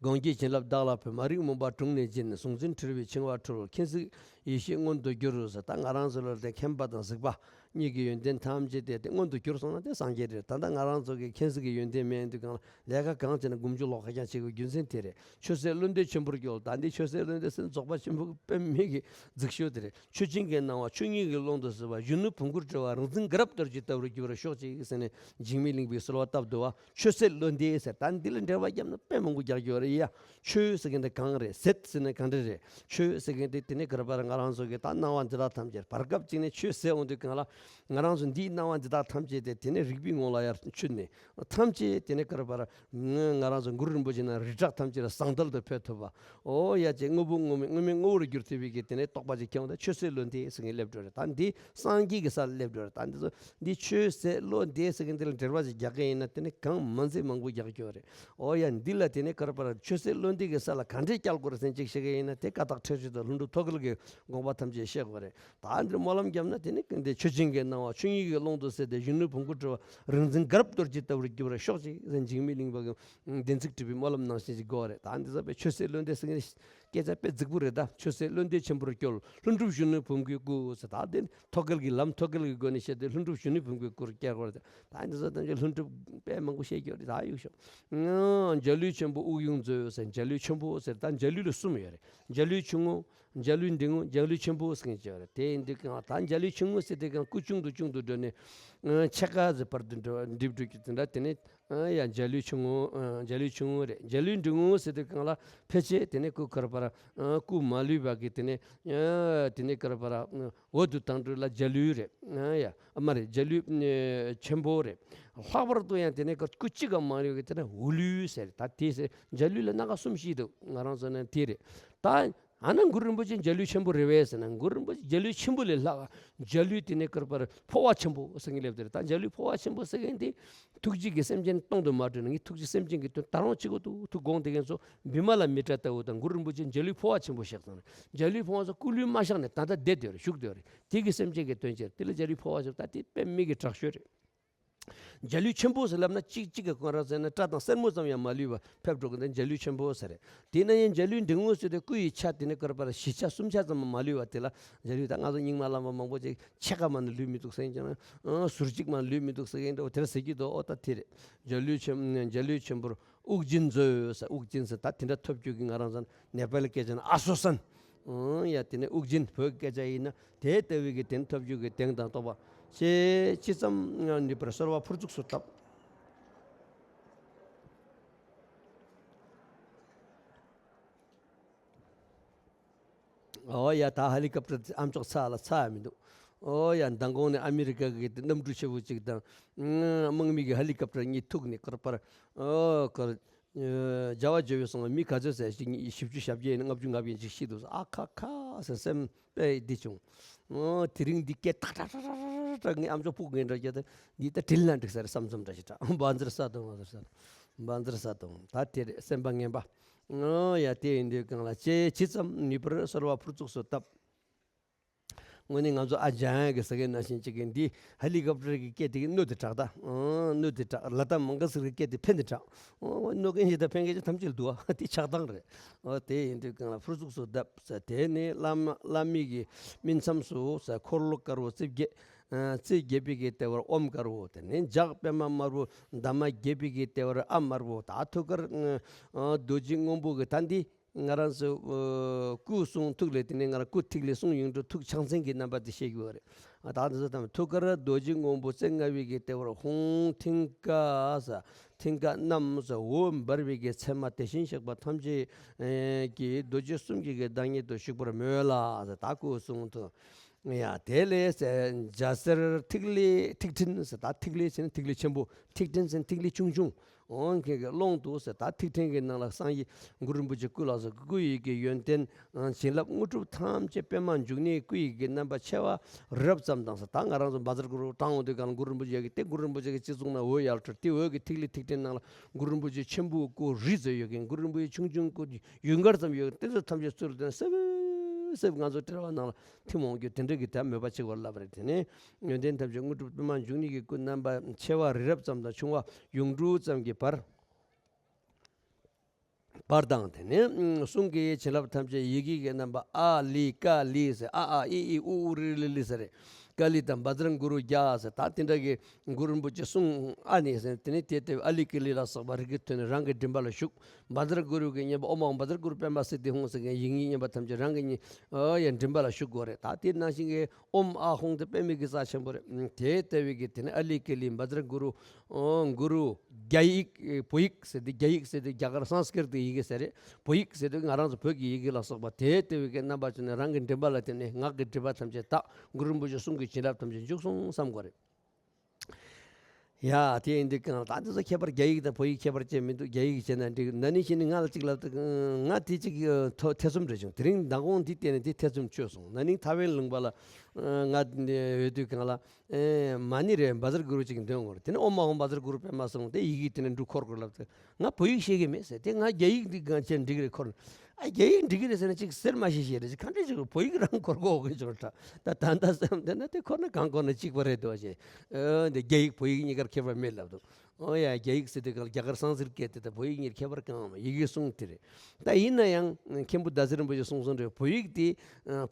དགོངས་རྒྱུད་བྱིན་རླབས་བདག་ལ་ཕོབ། མ་རིག་མུན་པ་དྲུངས་ནས་འབྱིན། གཟུང་འཛིན་འཁྲུལ་པའི་འཆིང་བ་འཁྲུལ། མཁྱེན་གཟིགས་ཡེ་ཤེས་མངོན་དུ་གྱུར་ཟེར། ད་ང་རང་ཚོ་ལ་དེ་མཁྱེན་པ་དང་གཟིགས་པ་གཉིས་ཀྱི་ཡོན་ཏན་ཐམས་ཅད་དེ་དེ་མངོན་དུ་གྱུར་སོང་ན་དེ་སངས་རྒྱས་རེད། ད་ལྟ་ང་རང་ཚོ་གི་མཁྱེན་གཟིགས་ཀྱི་ཡོན་ཏན་མེད་དུས་སྒང་ལ་ལས་ཀ་གང་བྱས་ན་སྒོམ་རྒྱུ་ལོག་ཁ་རྐྱང་བྱེད་དགོས་རྒྱུ་མཚན་དེ་རེད། ཆོས་ཟད་བློ་འདས་ཆེན་པོར་སྐྱོལ། ད་འདི་ཆོས་ཟད་བློ་འདས་ཟེར་ན་རྫོགས་པ་ཆེན་པོ་དཔེ་མེད་ཀྱི་རྫིག་ཤོས་དེ་རེད། ཆོས་ཅན་གྱི་སྣང་བ་ཆོས་ཉིད་ཀྱི་ཀློང་དུ་གསལ་བ། གཞོན་ནུ་བུམ་སྐུར་གྲོལ་བ། རིག་འཛིན་དགའ་རབ་རྡོ་རྗེ་ལྟ་བུར་གྱུར་པར་ཤོག་ཅིག་ཟེར་ནས་འཇིགས་མེད་གླིང་པས་གསོལ་བ་བཏབ་འདུག་བ། ཆོས་ཟད་བློ་འདས་ཟེར། ད་འདི་ལ་འགྲེལ་པ་བརྒྱབ་ན་དཔེ་མང་པོ་རྒྱག་རྒྱུ་རེད་ཡ། ཆོས་ཟེར་མཁན་དེ་གང་རེད། ཟད་ཟེར་ན་གང་འདྲ་རེད། ཆོས་ཟེར་མཁན་དེ་དེ་ནས་ག་རེ་ཟེར། ང་རང་ཚོ་གི་ད་སྣང་བ་འདི་དག་ཐམས་ཅད་བར་སྐབས་གཅིག་ནས་ཆོས་ཟད་འོང་དུས་སྒང་ལ་ང་རང་ཚོ་འདིའི་སྣང་བ་འདི་དག་ཐམས་ཅད་དེ་དེ་ནས་རིག་པའི་ངོ་ལ་ཡར་ཆུད་ནས་ཐམས་ཅད་དེ་ནས་ག་རེ་ཟེར། ང་རང་ཚོ་གུ་རུ་རིན་པོ་ཆེ་ནས་རི་བྲག་ཐམས་ཅད་ལ་ཟང་ཐལ་དུ་འཕོས་ཐུབ་པ། ཨོ་ཡ་ཅེ་དངོས་པོ་དངོས་མེད་དངོས་མེད་དངོས་པོར་གྱུར་ཐུབ་པའི་གི་དེ་ནས་རྟོགས་པ་ཅིག་སྐྱེ་འོང་ད་ཆོས་ཟད་བློ་འདས་ཟེར་མཁན་སླེབས་འགྲོ་རེད། ད་འདི་སངས་རྒྱས་ཀྱི་སར་སླེབས་འགྲོ་རེད། ད་འདི་ཚོ་འདི་ཆོས་ཟད་བློ་འདས་ཟེར་མཁན་དེ་ལ་འགྲེལ་པ་ཅིག་རྒྱག་གི་ཡིན་ན་དེ་ནི་གང་མ་མཛད་མང་པོ་རྒྱག་རྒྱུ་རེད། ཨོ་ཡ་འདི་ལ་དེ་ནི་ག་རེ་ཟེར། ཆོས་ཟད་བློ་འདས་ཀྱི་ས་ལ་ག་འདྲས་བསྐྱལ་དགོས་རེད་ཟེར་ཅིག་བཤད་གི་ཡིན་ན་དེ་ཀ་དག་ཁྲེགས་ཆོད་དང་ལྷུན་གྲུབ་ཐོད་རྒལ་གྱི་དགོངས་པ་ཐམས་ཅད་བཤད་དགོས་རེད། ད་འདིར་སྨོན་ལམ་བརྒྱབ་ན་དེ་ནི་འདི་ཆོས་ཅན་གྱི་སྣང་བ་ཆོས་ཉིད་ཀྱི་ཀློང་དུ་གསལ་ཏེ་གཞོན་ནུ་བུམ་སྐུར་གྲོལ་བ། རིག་འཛིན་དགའ་རབ་རྡོ་རྗེ་ལྟ་བུར་གྱུར་པར་ཤོག་ཅིག་ཟེར་འཇིགས་མེད་གླིང་པ་གི་བདེན་ཚིག་སྒྲུབ་པའི་སྨོན་ལམ་ནང་བཞིན་ཅིག་དགོས་རེད། ད་འདི་ཚོ་དཔེ་ཆོས་ཟད་བློ་འདས་ཟེར་མཁན་སྐད་ཆ་དཔེ་རྫིག་པོ་རེད། ད་ཆོས་ཟད་བློ་འདས་ཆེན་པོར་སྐྱོལ། ལྷུན་གྲུབ་གཞོན་ནུ་བུམ་སྐུའི་སྐུ་ཟེར། ད་དེ་ཐོད་རྒལ་གྱི་ལམ་ཐོད་རྒལ་གྱི་སྒོ་ནས་བཤད་དེ་ལྷུན་གྲུབ་གཞོན་ནུ་བུམ་སྐུའི་སྐུར་བསྐྱལ་དགོས་རེད། ད་འདི་ཚོ་ཐམས་ཅད་ལྷུན་གྲུབ་དཔེ་མང་པོ་བཤད་རྒྱུ་རེད། ད་གཡུག་ཤོག་འཇའ་ལུས་ཆེན་པོ་དབུགས་དབྱུང་མཛོད་ཟེར། འཇའ་ལུས་ཆེན་པོ་ཟེར། ད་འཇའ་ལུས་ལ་གསུམ་ཡོད་རེད། འཇའ་ལུས་ཆུང་ངུ། འཇའ་ལུས་འབྲིང་ངུ། འཇའ་ལུས་ཆེན་པོ་ཟེར་མཁན་ཅིག་ཡོད་རེད། དེ་ཡིན་དུས་གང་ད་འཇའ་ལུས་ཆུང་ངུ་ཟེར་དུས་གང་སྐུ་ཆུང་དུ་ཆུང་དུ་འགྲོ་ནས་ཕྱེད་ཀ་ཟེར་བར་དུ་འགྲོ་འགྲིབ་འགྲོ་རྒྱུ་དེ་འདྲ། དེ་ནས་ཡ་འཇའ་ལུས་ཆུང་ངུ། འཇའ་ལུས་ཆུང་ངུ་རེད། འཇའ་ལུས་འབྲིང་ངུ་ཟེར་དུས་གང་ལ་ཕལ་ཆེར་དེ་ནས་སྐུ་ག་རེ་ཟེར། སྐུ་མ་ལུས་པ་གི་དེ་ནས་དེ་ནས་ག་རེ་ཟེར། འོ་དུ་དང་འགྲོ་ལ་འཇའ་ལུས་རེད། ཡ་ཨ་མ་རེད། འཇའ་ལུས་ཆེན་པོ་རེད། ལྷག་པར་དུ་ཡང་དེ་ནས་སྐུ་གཅིག་གམ་མ་ལུས་པའི་དེ་ནས་འོད་ལུས་ཟེར། ད་དེ་ཟེར་འཇའ་ལུས་ལ་སྣ་ཁ་གསུམ་བཞི་འདུག་ང་རང་ཚོ་ནས་དེ་རེད། ད་ཨ་ན་གུ་རུ་རིན་པོ་ཆེ་འཇའ་ལུས་ཆེན་པོ་རེད་པས་ཟེར་ན་གུ་རུ་རིན་པོ་ཆེ་འཇའ་ལུས་ཆེན་པོ་ལས་ལྷག་འཇའ་ལུས་དེ་ནས་ག་རེ་ཟེར་འཕོ་བ་ཆེན་པོ་ཟེར་མཁན་སླེབས་དེ་རེད། ད་འཇའ་ལུས་འཕོ་བ་ཆེན་པོ་ཟེར་མཁན་དེ་ཐུགས་རྗེ་གིས་སེམས་ཅན་སྟོང་དུ་མ་གྲོལ་ན་ངས་ཐུགས་རྗེ་སེམས་ཅན་གྱི་དོན་ད་རུང་བྱེད་དགོས་འདུག་ཐུགས་དགོངས་དེ་མཁན་ཚོ་བི་མ་ལ་མི་ཏྲ་ལྟ་བུ་དང་གུ་རུ་རིན་པོ་ཆེ་འཇའ་ལུས་འཕོ་བ་ཆེན་པོ་བཞག་སོང་རེད། འཇའ་ལུས་འཕོ་བ་ཚོ་སྐུ་ལུས་མ་བཞག་ནས་ད་ལྟ་བསྡད་དེ་རེད། བཞུགས་དེ་རེད། དེ་གིས་སེམས་ཅན་གྱི་དོན་བྱེད་དེ་ལ་འཇའ་ལུས་འཕོ་བ་ཟེར། ད་དེ་དཔེ་མི་སྲིད་དྲག་ཤོས་རེད། འཇའ་ལུས་ཆེན་པོ་ཟེར་ལབ་ན་གཅིག་གཅིག་གི་གང་ར་ཟེར་ན་སྐྲ་དང་སེན་མོ་ཙམ་ཡང་མ་ལུས་པ་ཕེབས་འགྲོ་གི་འདི་འཇའ་ལུས་ཆེན་པོ་ཟེར་རེད། དེས་ན་ཡང་འཇའ་ལུས་འབྲིང་ངུ་ཟེར་དུས་སྐུ་ཡི་ཆ་དེ་ནི་ག་རེ་ཟེར་བཞི་ཆ་གསུམ་ཆ་ཙམ་མ་ལུས་པ་དེ་ལ་འཇའ་ལུས། ད་ང་ཚོ་རྙིང་མ་བླ་མ་མང་པོ་ཅིག་ཕྱེད་ཀ་མ་ནི་ལུས་མི་འདུག་ཟེར་ཀྱང་ཟུར་གཅིག་མ་ལུས་མི་འདུག་ཟེར་ཀྱང་འདྲ་བོ་དེ་འདྲ་ཟེར་གྱི་འདུག་ཨོ་ད་དེ་རེད། འཇའ་ལུས་ཆེན་འཇའ་ལུས་ཆེན་པོར་དབུགས་འབྱིན་མཛོད་ཟེར། དབུགས་འབྱིན་ཟེར་ད་དེ་འདྲ་ཐོབ་རྒྱུ་གི་ང་རང་ཚོ་ནེ་པ་ལི་སྐད་ཆ་ན་ཨ་སོ་སན། ཨང་ཡ་དེ་ནས་དབུགས་འབྱིན་བོད་སྐད་ཆ་ཡིན་ན་དེ་ལྟ་བུའི་གི་དེ་ཐོབ་རྒྱུ་གི་གདེང་དང་རྟོགས་པ་ཤེས་ཅི་ཙམ་ནུས་པར་གསོལ་བ་ཕུར་ཚུགས་སུ་བཏབ། ཨོ་ཡ་ད་ཧེ་ལི་ཀོབ་ཊར་ཨ་མཆོག་ཚ་ལ་ཚ་ཡ་མི་འདུག་ཨོ་ཡ་མདང་དགོང་ནས་ཨ་མི་རི་ཀ་གི་གནམ་གྲུ་ཆེ་བོ་གཅིག་དང་དམག་མི་གི་ཧེ་ལི་ཀོབ་ཊར་གཉིས་ཐུག་ནས་ཀར་པར་ཨོ་ཀར། རྒྱལ་བ་ཇོ་བོའི་གསུང་ལ་མི་ག་ཚོད་ཟེར་ཞིག་བཞི་བཅུ་ཞེ་བརྒྱད་ཡིན་ན་ལྔ་བཅུ་ང་བརྒྱད་ཅིག་ཤི་འདུག་ཨ་ཁ་ཁ་ཟེར་སེམས་པས་འདི་བྱུང་། ཨོ་དེ་རིང་འདི་སྐད་ཏག་ཏག་ཏག་ཏག་ངས་ཨ་མཆོག་སྤུ་གུ་འདྲ་བརྒྱབ་ད་འདི་ད་དྲིལ་ན་འགྲིག་ས་རེད་བསམ་བསམ་འདྲ་ཞིག་གྲགས། བཛྲ་ས་དང་བཛྲ་ས་བཛྲ་ས་དང་ད་དེ་རེད་སེམས་པ་ངན་པ། ཨོ་ཡ་དེ་ཡིན་དུས་གང་ལ་ཅེ་ཇི་ཙམ་ནུས་པར་གསོལ་བ་ཕུར་ཚུགས་སུ་བཏབ། དངོས་གནས་ང་ཚོ་ཨ་ཇང་གི་ཟེར་མཁན་ནང་བཞིན་གཅིག་གི་འདི་ཧེ་ལི་ཀོབ་ཊར་གི་སྐད་དེ་གི་སྣོད་དེ་དྲག་ད། ཨང་སྣོད་དེ་དྲག་ལ་དྭགས་མང་ག་ཟེར་གི་སྐད་དེ་ཕན་དེ་དྲག་ཨོ་སྣོད་མཁན་ཞིག་དང་ཕན་མཁན་ཞིག་ཐམས་ཅད་ལ་འདུག་ཨ་དེ་ཆགས་སྡང་རེད། ཨོ་དེ་ཡིན་དུས་གང་ལ་ཕུར་ཚུགས་སུ་བརྡབས་ཟེར། དེ་ནས་བླ་མ་བླ་མའི་གི་སྨིན་མཚམས་སུ་ཟེར་འཁོར་ལོ་དཀར་པོ་རྩིབས་བརྒྱད། རྩིབས་བརྒྱད་པའི་གི་ལྟེ་བར་ཨོཾ་དཀར་པོ། དེ་ནས་ལྗགས་པད་མ་དམར་པོ་འདབ་མ་བརྒྱད་པའི་གི་ལྟེ་བར་ཨ་དམར་པོ། ད་ཐུགས་ཀར་རྡོ་རྗེ་སྔོན་པོ་གི་ད་འདི། ང་རང་ཚོ་སྐུ་གསུང་ཐུགས་ལས་དེ་ནས་ང་རང་སྐུ་ཐིག་ལེ་གསུང་ཡོངས་གྲུབ་ཐུགས་ཕྱག་མཚན་གྱི་རྣམ་པ་དེ་བཤད་ཀྱི་ཡོད་རེད། ད་འདི་ཚོ་ཐམས་ཐུགས་ཀར་རྡོ་རྗེ་སྔོན་པོ་རྩེ་ལྔ་པའི་གི་ལྟེ་བར་ཧཱུྃ་མཐིང་ག་ས་མཐིང་ག་བསྣམས་ས་འོད་འབར་བའི་གི་མཚན་མ་དེ་བཞིན་གཤེགས་པ་ཐམས་ཅད་ཀྱི་རྡོ་རྗེ་གསུམ་གྱི་གི་བདག་ཉིད་དུ་བཞུགས་པར་མོས་ལ་ཟེར། ད་སྐུ་གསུང་ཐུགས། ཡ། དེ་ལས་ཟེར་འཇའ་ཟེར་ཐིག་ལེ་ཐིག་ཕྲན་ཟེར། ད་ཐིག་ལེ་ཟེར་ན་ཐིག་ལེ་ཆེན་པོ། ཐིག་ཕྲན་ཟེར་ན་ཐིག་ལེ་ཆུང་ཆུང་། འོང་མཁན་གྱི་ཀློང་དུ་ཟེར། ད་ཐིག་ཕྲན་གྱི་ནང་ལ་གསང་ཡེ་གུ་རུ་རིན་པོ་ཆེ་སྐུ་ལ་སོགས་སྐུ་ཡི་གི་ཡོན་ཏན་བྱིན་རླབས་དངོས་གྲུབ་ཐམས་ཅད་པདྨ་འབྱུང་གནས་སྐུ་ཡི་གི་རྣམ་པ་ཆེ་བ་རི་རབ་ཙམ་དང་ཟེར། ད་ང་རང་ཚོ་བཛྲ་གུ་རུ་དྲངས་འོང་དུས་གང་ལ་གུ་རུ་རིན་པོ་ཆེ་གི་དེ་གུ་རུ་རིན་པོ་ཆེ་གི་སྤྱི་གཙུག་ན་འོད་ཡར་འཕྲོས། དེ་འོད་ཀྱི་ཐིག་ལེ་ཐིག་ཕྲན་ནང་ལ་གུ་རུ་རིན་པོ་ཆེ་ཆེན་པོ་སྐུ་རི་ཙམ་ཡོད་མཁན། གུ་རུ་རིན་པོ་ཆེ་ཆུང་ཆུང་སྐུ་ཡུངས་ཀར་ཙམ་ཡོད་མཁན། དེ་ཚོ་ཐམས་ཅད་ཚུར་བསྟན་སེབ་སེབ་ང་ཚོ་དྲེལ་བ་ནང་ལ་ཐིམ་འོང་རྒྱུ་དེ་འདྲ་གི་ད་མོས་པ་ཆེ་བར་བསླབ་པ་རེད། དེ་ནས་ཡོན་ཏན་ཐམས་ཅད་དངོས་གྲུབ་པདྨ་འབྱུང་གནས་ཀྱི་སྐུ་རྣམ་པ་ཆེ་བ་རི་རབ་ཙམ་དང་ཆུང་བ་ཡུངས་འབྲུ་ཙམ་གྱི་བར། བར་དང་། དེ་ནས་གསུང་གི་བྱིན་རླབས་ཐམས་ཅད་ཡི་གེ་གི་རྣམ་པ་ཨ་ལི་ཀ་ལི་ཟེར། ཨ་ཨ་ཨི་ཨི་ཨུ་ཨུ་རི་ལི་ལི་ཟེར་རེད། ཀ་ལི་དང་བཛྲ་གུ་རུ་རྒྱ་ཟེར། ད་དེ་འདྲ་གི་གུ་རུ་རིན་པོ་ཆེ་གསུང་ཨ་ནི་ཟེར། དེ་ནས་དེ་ལྟ་བུའི་ཨ་ལི་ཀི་ལི་ལ་སོགས་པ་རིགས་ཀྱི་ཐོན་ནས་རང་གི་མགྲིན་པ་ལ་ཞུགས། བཛྲ་གུ་རུ་གི་བསྙེན་པ་ཨོཾ་ཨཱཿཧཱུྃ་བཛྲ་གུ་རུ་པདྨ་སིདྡྷི་ཧཱུྃ་ཟེར་མཁན་ཡིག་རྙིང་བསྙེན་པ་ཐམས་ཅད་རང་གི་སྙིང་ཨོ་ཡ་མགྲིན་པ་ལ་ཞུགས་དགོས་རེད། ད་དེ་ནང་བཞིན་གྱི་ཨོཾ་ཨཱཿཧཱུྃ་དེ་པདྨའི་གི་རྩ་ཆེན་པོ་རེད། དེ་ལྟ་བུའི་གི་དེ་ནས་ཨ་ལི་ཀི་ལི་བཛྲ་གུ་རུ། ཨོ་གུ་རུ་རྒྱ་ཡིག་བོད་ཡིག་ཟེར་དུས། རྒྱ་ཡིག་ཟེར་དུས་རྒྱ་གར་སཾ་སྐྲྀཏ་ཡི་གེ་ཟེར་རེད། བོད་ཡིག་ཟེར་དུས་ང་རང་ཚོ་བོད་ཀྱི་ཡི་གེ་ལ་སོགས་པ་དེ་ལྟ་བུའི་གི་རྣམ་པ་ཅན་ནི་རང་གི་མགྲིན་པ་ལ་བསྟིམ་ནས་ངག་གི་སྒྲིབ་པ་ཐམས་ཅད་དག། གུ་རུ་རིན་པོ་ཆེ་གསུང་གི་བྱིན་རླབས་ཐམས་ཅད་འཇུག་སོང་བསམ་དགོས་རེད། ཡ། དེ་ཡིན་དུས་གང་ལ་ད་འདི་ཚོ་ཁྱད་པར། རྒྱ་ཡིག་དང་བོད་ཡིག་ཁྱད་པར་ཅན་མི་འདུག་རྒྱ་ཡིག་བྱས་ན་འགྲིག་ན་ནིང་གཞེས་ནིང་ང་ལ་གཅིག་ལབ་དུས། ང་དེ་གཅིག་ཐོ་ཐེ་ཚོམ་རེ་བྱུང་། དེ་རིང་མདང་དགོང་འདི་བལྟས་ནས་དེ་ཐེ་ཚོམ་ཆོད་སོང་། ན་ནིང་ཐའེ་ཝན་ལུང་པ་ལ་ང་འདི་ཡོད་དུས་གང་ལ། ཨེ། མ་ཎི་རེད། བཛྲ་གུ་རུ་གཅིག་འདོན་དགོས་རེད། དེ་ནས་ཨོཾ་ཨཱཿཧཱུྃ་བཛྲ་གུ་རུ་པདྨ་གསུངས། དེ་ཡི་གེ་དེ་ནས་འབྲུ་འཁོར་དགོས་ལབ་དུས། ང་བོད་ཡིག་ཤེས་ཀྱི་མེད་ཟེར། དེ་ང་རྒྱ་ཡིག་འདི་གང་བྱས་འགྲིག་རེད་འཁོར། ཨ། རྒྱ་ཡིག་འགྲིག་གི་རེད་ཟེར་ན་ཅིག་ཟེར་མ་ཤེས་ཤེས་རེད། ག་འདྲ་ཅིག་བོད་ཡིག་རང་འཁོར་དགོས་གི་བྱུང་། ད་ད་ལྟ་བསམ་བསྡད་ན་དེ་འཁོར་ན་གང་འཁོར་ན་གཅིག་པ་རེད་འདུག་བ་ཞེས། ཨོ་འདི་རྒྱ་ཡིག་བོད་ཡིག་གཉིས་ཀར་ཁྱད་པར་མེད་ལབ་འདུག་ཨོ་ཡ། རྒྱ་ཡིག་ཟེར་དུས་གང་ལ་རྒྱ་གར་སཾ་སྐྲྀཏ་དེ་དང་བོད་ཡིག་གཉིས་ཁྱད་པར་གང་ཡང་མེད། ཡི་གེ་གསུམ་དེ་རེད། ད་ཡིན་ན་ཡང་མཁན་པོ་ཟླ་ཟེར་རིན་པོ་ཆེས་གསུངས་སོང་རེད། བོད་ཡིག་དེ་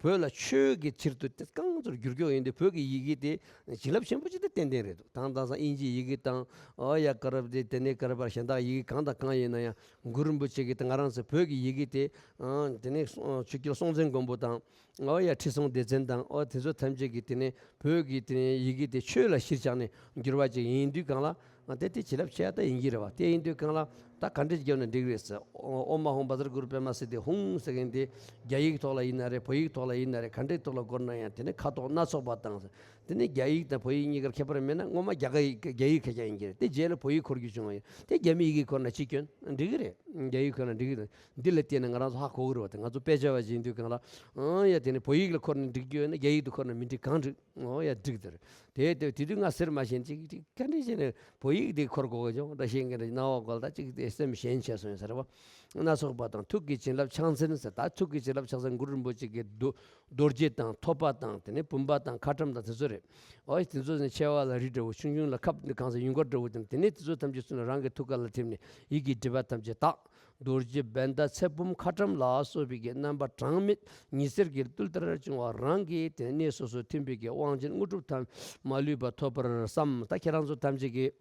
བོད་ལ་ཆོས་ཀྱི་ཕྱིར་དུ་དེ་རྐང་ཚུར་བསྒྱུར་རྒྱུ་ཡིན་དུས་བོད་ཀྱི་ཡི་གེ་དེ་བྱིན་རླབས་ཆེན་པོ་ཅིག་དེ་ཏན་ཏན་རེད་འདུག་དང་དེང་སང་དབྱིན་ཇིའི་ཡི་གེ་དང་། ཨོ་ཡ། ཀ་རབ་དེ་དེ་ནས་ཀ་ར་པར་གཞན་དག་ཡི་གེ་གང་དང་གང་ཡིན་ན་ཡང་། གུ་རུ་རིན་པོ་ཆེ་གིས་ད་ང་རང་ཚོའི་བོད་ཀྱི་ཡི་གེ་དེ། ཨང་། དེ་ནས་སྲོང་། ཆོས་རྒྱལ་སྲོང་བཙན་སྒམ་པོ་དང་། ཨོ་ཡ། ཁྲི་སྲོང་ལྡེ་བཙན་དང་། ཨོ་དེ་ཚོ་ཐམས་ཅད་ཀྱིས་དེ་ནས་བོད་ཀྱི་དེ་ནས་ཡི་གེ་དེ་ཆོས་ལ་གཞིར་བཞག་ནས་བསྒྱུར་བ་ཅིག་ཡིན་དུས་གང་ལ། ཨ། དེ་དེ་བྱིན་རླབས་ཆེ་ཡ་ད་ཡིན་གྱི་རེད་བ། དེ་ཡིན་དུས་གང་ལ་ད་ག་འདྲས་བརྒྱབ་ན་འགྲིག་རེད་ཟེར། ཨོཾ་ཨཱཿཧཱུྃ་བཛྲ་གུ་རུ་པདྨ་སིདྡྷི་ཧཱུྃ་ཟེར་མཁན་དེ་རྒྱ་ཡིག་ཐོག་ལ་ཡིན་ན་རེད། བོད་ཡིག་ཐོག་ལ་ཡིན་ན་རེད། ག་འདྲས་ཐོག་ལ་བསྐོར་ན་ཡང་དེ་ནས་ཁ་དོག་སྣ་ཚོགས་པ་དང་། དེ་ནས་རྒྱ་ཡིག་དང་བོད་ཡིག་གཉིས་ཀར་ཁྱད་པར་མེད་ན་སྔོན་མ་རྒྱ་གར་ཡིག་རྒྱ་ཡིག་ཁ་རྐྱང་ཡིན་གྱི་རེད། དེ་རྗེས་ལ་བོད་ཡིག་འཁོར་རྒྱུ་བྱུང་བ་ཡིན། དེ་རྒྱ་མི་ཡི་གེ་འཁོར་ན་ཅི་སྐྱོན། འགྲིག་གི་རེད། རྒྱ་ཡིག་འཁོར་ན་འགྲིག་གི་རེད། འདི་ལ་བལྟས་ན་ང་རང་ཚོ་ཧ་གོ་གི་རེད་བ། དེ་ང་ཚོ་དཔེ་ཆ་བ་ཞིག་ཡིན་དུས་གང་ལ། ཨང་། ཡ། དེ་ནས་བོད་ཡིག་ལ་འཁོར་ན་འགྲིག་རྒྱུ་ཡོད་ན་རྒྱ་ཡིག་ཏུ་འཁོར་ན་མི་འགྲིག་གང་འགྲིག་ཨོ་ཡ། འགྲིག་དེར། དེ་དེ་དེ་དུས་ང་ཟེར་མ་ཤེས། ཅིག་ཅིག་ག་འདྲ་བྱས་ནས་བོད་ཡིག་དེ་འཁོར་དགོས་ཀྱི་བྱུང་། འདྲ་ཤེས་མཁན་རེ་སྣང་བ་སྐོར་ད་ཅིག་དེ་སེམས་ཞན་ཆགས་སོང་ཡིན་ཟེར་བ། སྣ་ཚོགས་པ་དང་ཐུགས་ཀྱི་བྱིན་རླབས་ཕྱག་མཚན་ཟེར། ད་ཐུགས་ཀྱི་བྱིན་རླབས་ཕྱག་མཚན་གུ་རུ་རིན་པོ་ཆེ་གི་རྡོ་རྡོ་རྗེ་དང་ཐོད་པ་དང་། དེ་ནས་བུམ་པ་དང་ཁ་ཊྭཱཾ་དང་དེ་ཚོ་རེད། ཨོ་ཡ། དེ་ཚོ་ནི་ཆེ་བ་ལ་རི་འདྲ་བོ། ཆུང་ཆུང་ལ་ཁབ་ནི་གང་ཟེར་ཡུངས་ཀར་འདྲ་བོ་དེ། དེ་ནས་དེ་ཚོ་ཐམས་ཅད་ཚུར་ནས་རང་གི་ཐུགས་ཀ་ལ་ཐིམ་ནས་ཡི་གེའི་སྒྲིབ་པ་ཐམས་ཅད་དག་རྡོ་རྗེ་བྷནྡྷ་ཚེ་བུམ་ཁ་ཊྭཱཾ་ལ་སོགས་པའི་གི་རྣམ་པ་གྲངས་མེད་ཉི་ཟེར་གྱི་རྡུལ་ལྟར་བྱུང་བ་རང་གི་དེ་གནས་སོ་སོར་ཐིམ་པའི་གི་དབང་ཆེན་དངོས་གྲུབ་ཐ་མ་ལུས་པ་ཐོབ་པར་བསམ། ད་ཁྱེད་རང་ཚོ་ཐམས་ཅད་ཀྱིས་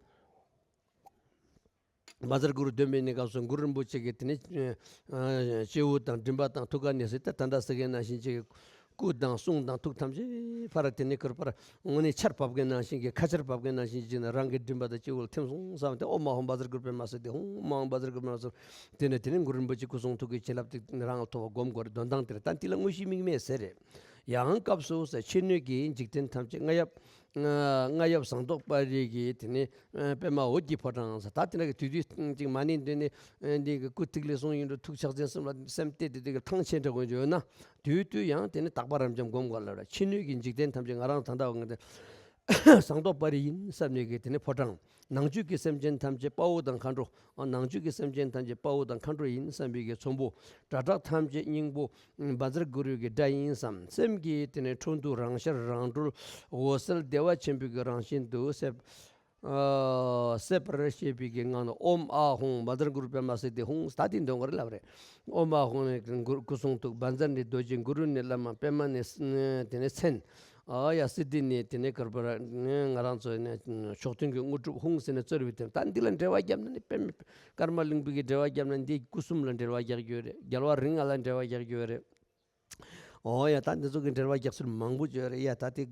བཛྲ་གུ་རུ་འདོན་པའི་གནས་སྐབས་སུ་གུ་རུ་རིན་པོ་ཆེ་གི་དེ་ནས་ཨ་སྤྱི་བོ་དང་མགྲིན་པ་དང་ཐུགས་ཀ་ནས་ཟེར་ཏེ་ད་ལྟ་ཟེར་མཁན་ནང་བཞིན་ཅིག་སྐུ་དང་གསུང་དང་ཐུགས་ཐམས་ཅད་ཕར་དེ་ནས་ཁུར་པར་དངོས་གནས་ཆར་བབས་མཁན་ནང་བཞིན་གྱི། ཁ་ཆར་བབས་མཁན་ནང་བཞིན་གྱི་ནས་རང་གི་མགྲིན་པ་དང་སྤྱི་བོ་ལ་ཐིམ་སོང་བསམ་སྟེ། ཨོཾ་ཨཱཿཧཱུྃ་བཛྲ་གུ་རུ་པདྨ་སིདྡྷི་ཧཱུྃ། ཨོཾ་ཨཱཿཧཱུྃ་བཛྲ་གུ་རུ་པདྨ་སིདྡྷི་ཧཱུྃ། དེ་ནས་དེ་ནས་གུ་རུ་རིན་པོ་ཆེ་སྐུ་གསུང་ཐུགས་ཀྱི་བྱིན་རླབས་དེ་རང་ལ་ཐོབ་པ་སྒོམ་དགོས་རེད། འདོན་སྟངས་དེ་རེད། ད་འདི་ལ་དངོས་གཞི་དམིགས་མེད་ཟེར་རེད། ཡང་སྐབས་སུ་ཟེར། ཕྱི་སྣོད་ཀྱི་འཇིག་རྟེན་ཐམས་ཅད་རྔ་ཡབ། རྔ་ཡབ་ཟངས་མདོག་དཔལ་རི་གི་དེ་ནས་པདྨ་འོད་ཀྱི་ཕོ་བྲང་ཟེར། ད་དེ་འདྲ་གི་དུས་དུས་ཅིག་མ་ཎི་འདོན་ནས་འདི་གི་སྐུ་ཐིག་ལེ་གསུང་ཡིན་འགྲོ། ཐུགས་ཕྱག་མཚན་གསུམ་ལ་སེམས་གཏད་དེ་དེ་གི་ཐང་ཆད་འདྲ་དགོས་ཡོད་ན། དུས་དུས་ཡང་དེ་ནས་དག་པ་རབ་འབྱམས་སྒོམ་དགོས་ལབ་ར། ཕྱི་སྣོད་ཀྱི་འཇིག་རྟེན་ཐམས་ཅད་ང་རང་ད་ལྟ་བ་ངས་ཟངས་མདོག་དཔལ་རི་ཡིན་བསམ་ནས་གི་དེ་ནས་ཕོ་བྲང་། ནང་བཅུད་ཀྱི་སེམས་ཅན་ཐམས་ཅད་དཔའ་བོ་དང་མཁའ་འགྲོ། ནང་བཅུད་ཀྱི་སེམས་ཅན་ཐམས་ཅད་དཔའ་བོ་དང་མཁའ་འགྲོ་ཡིན་བསམ་པའི་གི་ཚོམ་བུ། སྒྲ་གྲགས་ཐམས་ཅད་སྙིང་པོ་བཛྲ་གུ་རུ་གི་སྒྲ་ཡིན་བསམ། སེམས་ཀྱི་དེ་ནས་འཕྲོ་འདུ་རང་ཤར་རང་གྲོལ། འོད་གསལ་བདེ་བ་ཆེན་པོའི་གི་རང་བཞིན་དུ་སད། ཨ། སད་པར་བཤད་པའི་གི་ངང་ནས་ཨོཾ་ཨཱཿཧཱུྃ་བཛྲ་གུ་རུ་པདྨ་སིདྡྷི་ཧཱུྃ། ད་དེ་འདོན་དགོས་རེད་ལབ་རེད། ཨོཾ་ཨཱཿཧཱུྃ་ནས་གུ་རུ་སྐུ་གསུང་ཐུགས། བཛྲ་ནས་རྡོ་རྗེ། གུ་རུ་ནས་བླ་མ། པདྨ་ནས་དེ་ནས་མཚན། ཨ་ཡ། སིདྡྷི་ནས་དེ་ནས་ག་རེ་ལབ་ར། ང་རང་ཚོ་ནས་མཆོག་ཐུན་གྱི་དངོས་གྲུབ། ཧཱུྃ་ཟེར་ནས་རྩ་བའི་དོན། ད་འདི་ལ་འགྲེལ་བ་བརྒྱབ་ན་ནི་དཔེ་མེད། ཀརྨ་གླིང་པའི་གི་འགྲེལ་བ་བརྒྱབ་ན་འདི་སྐུ་གསུམ་ལ་འགྲེལ་བ་རྒྱག་རྒྱུ་རེད། རྒྱལ་བ་རིགས་ལྔ་ལ་འགྲེལ་བ་རྒྱག་རྒྱུ་རེད། ཨོ་ཡ། ད་འདི་ཚོ་གི་འགྲེལ་བ་རྒྱག་ཚུལ་མང་པོ་ཅིག་ཡོད་རེད་ཡ། ད་དེ་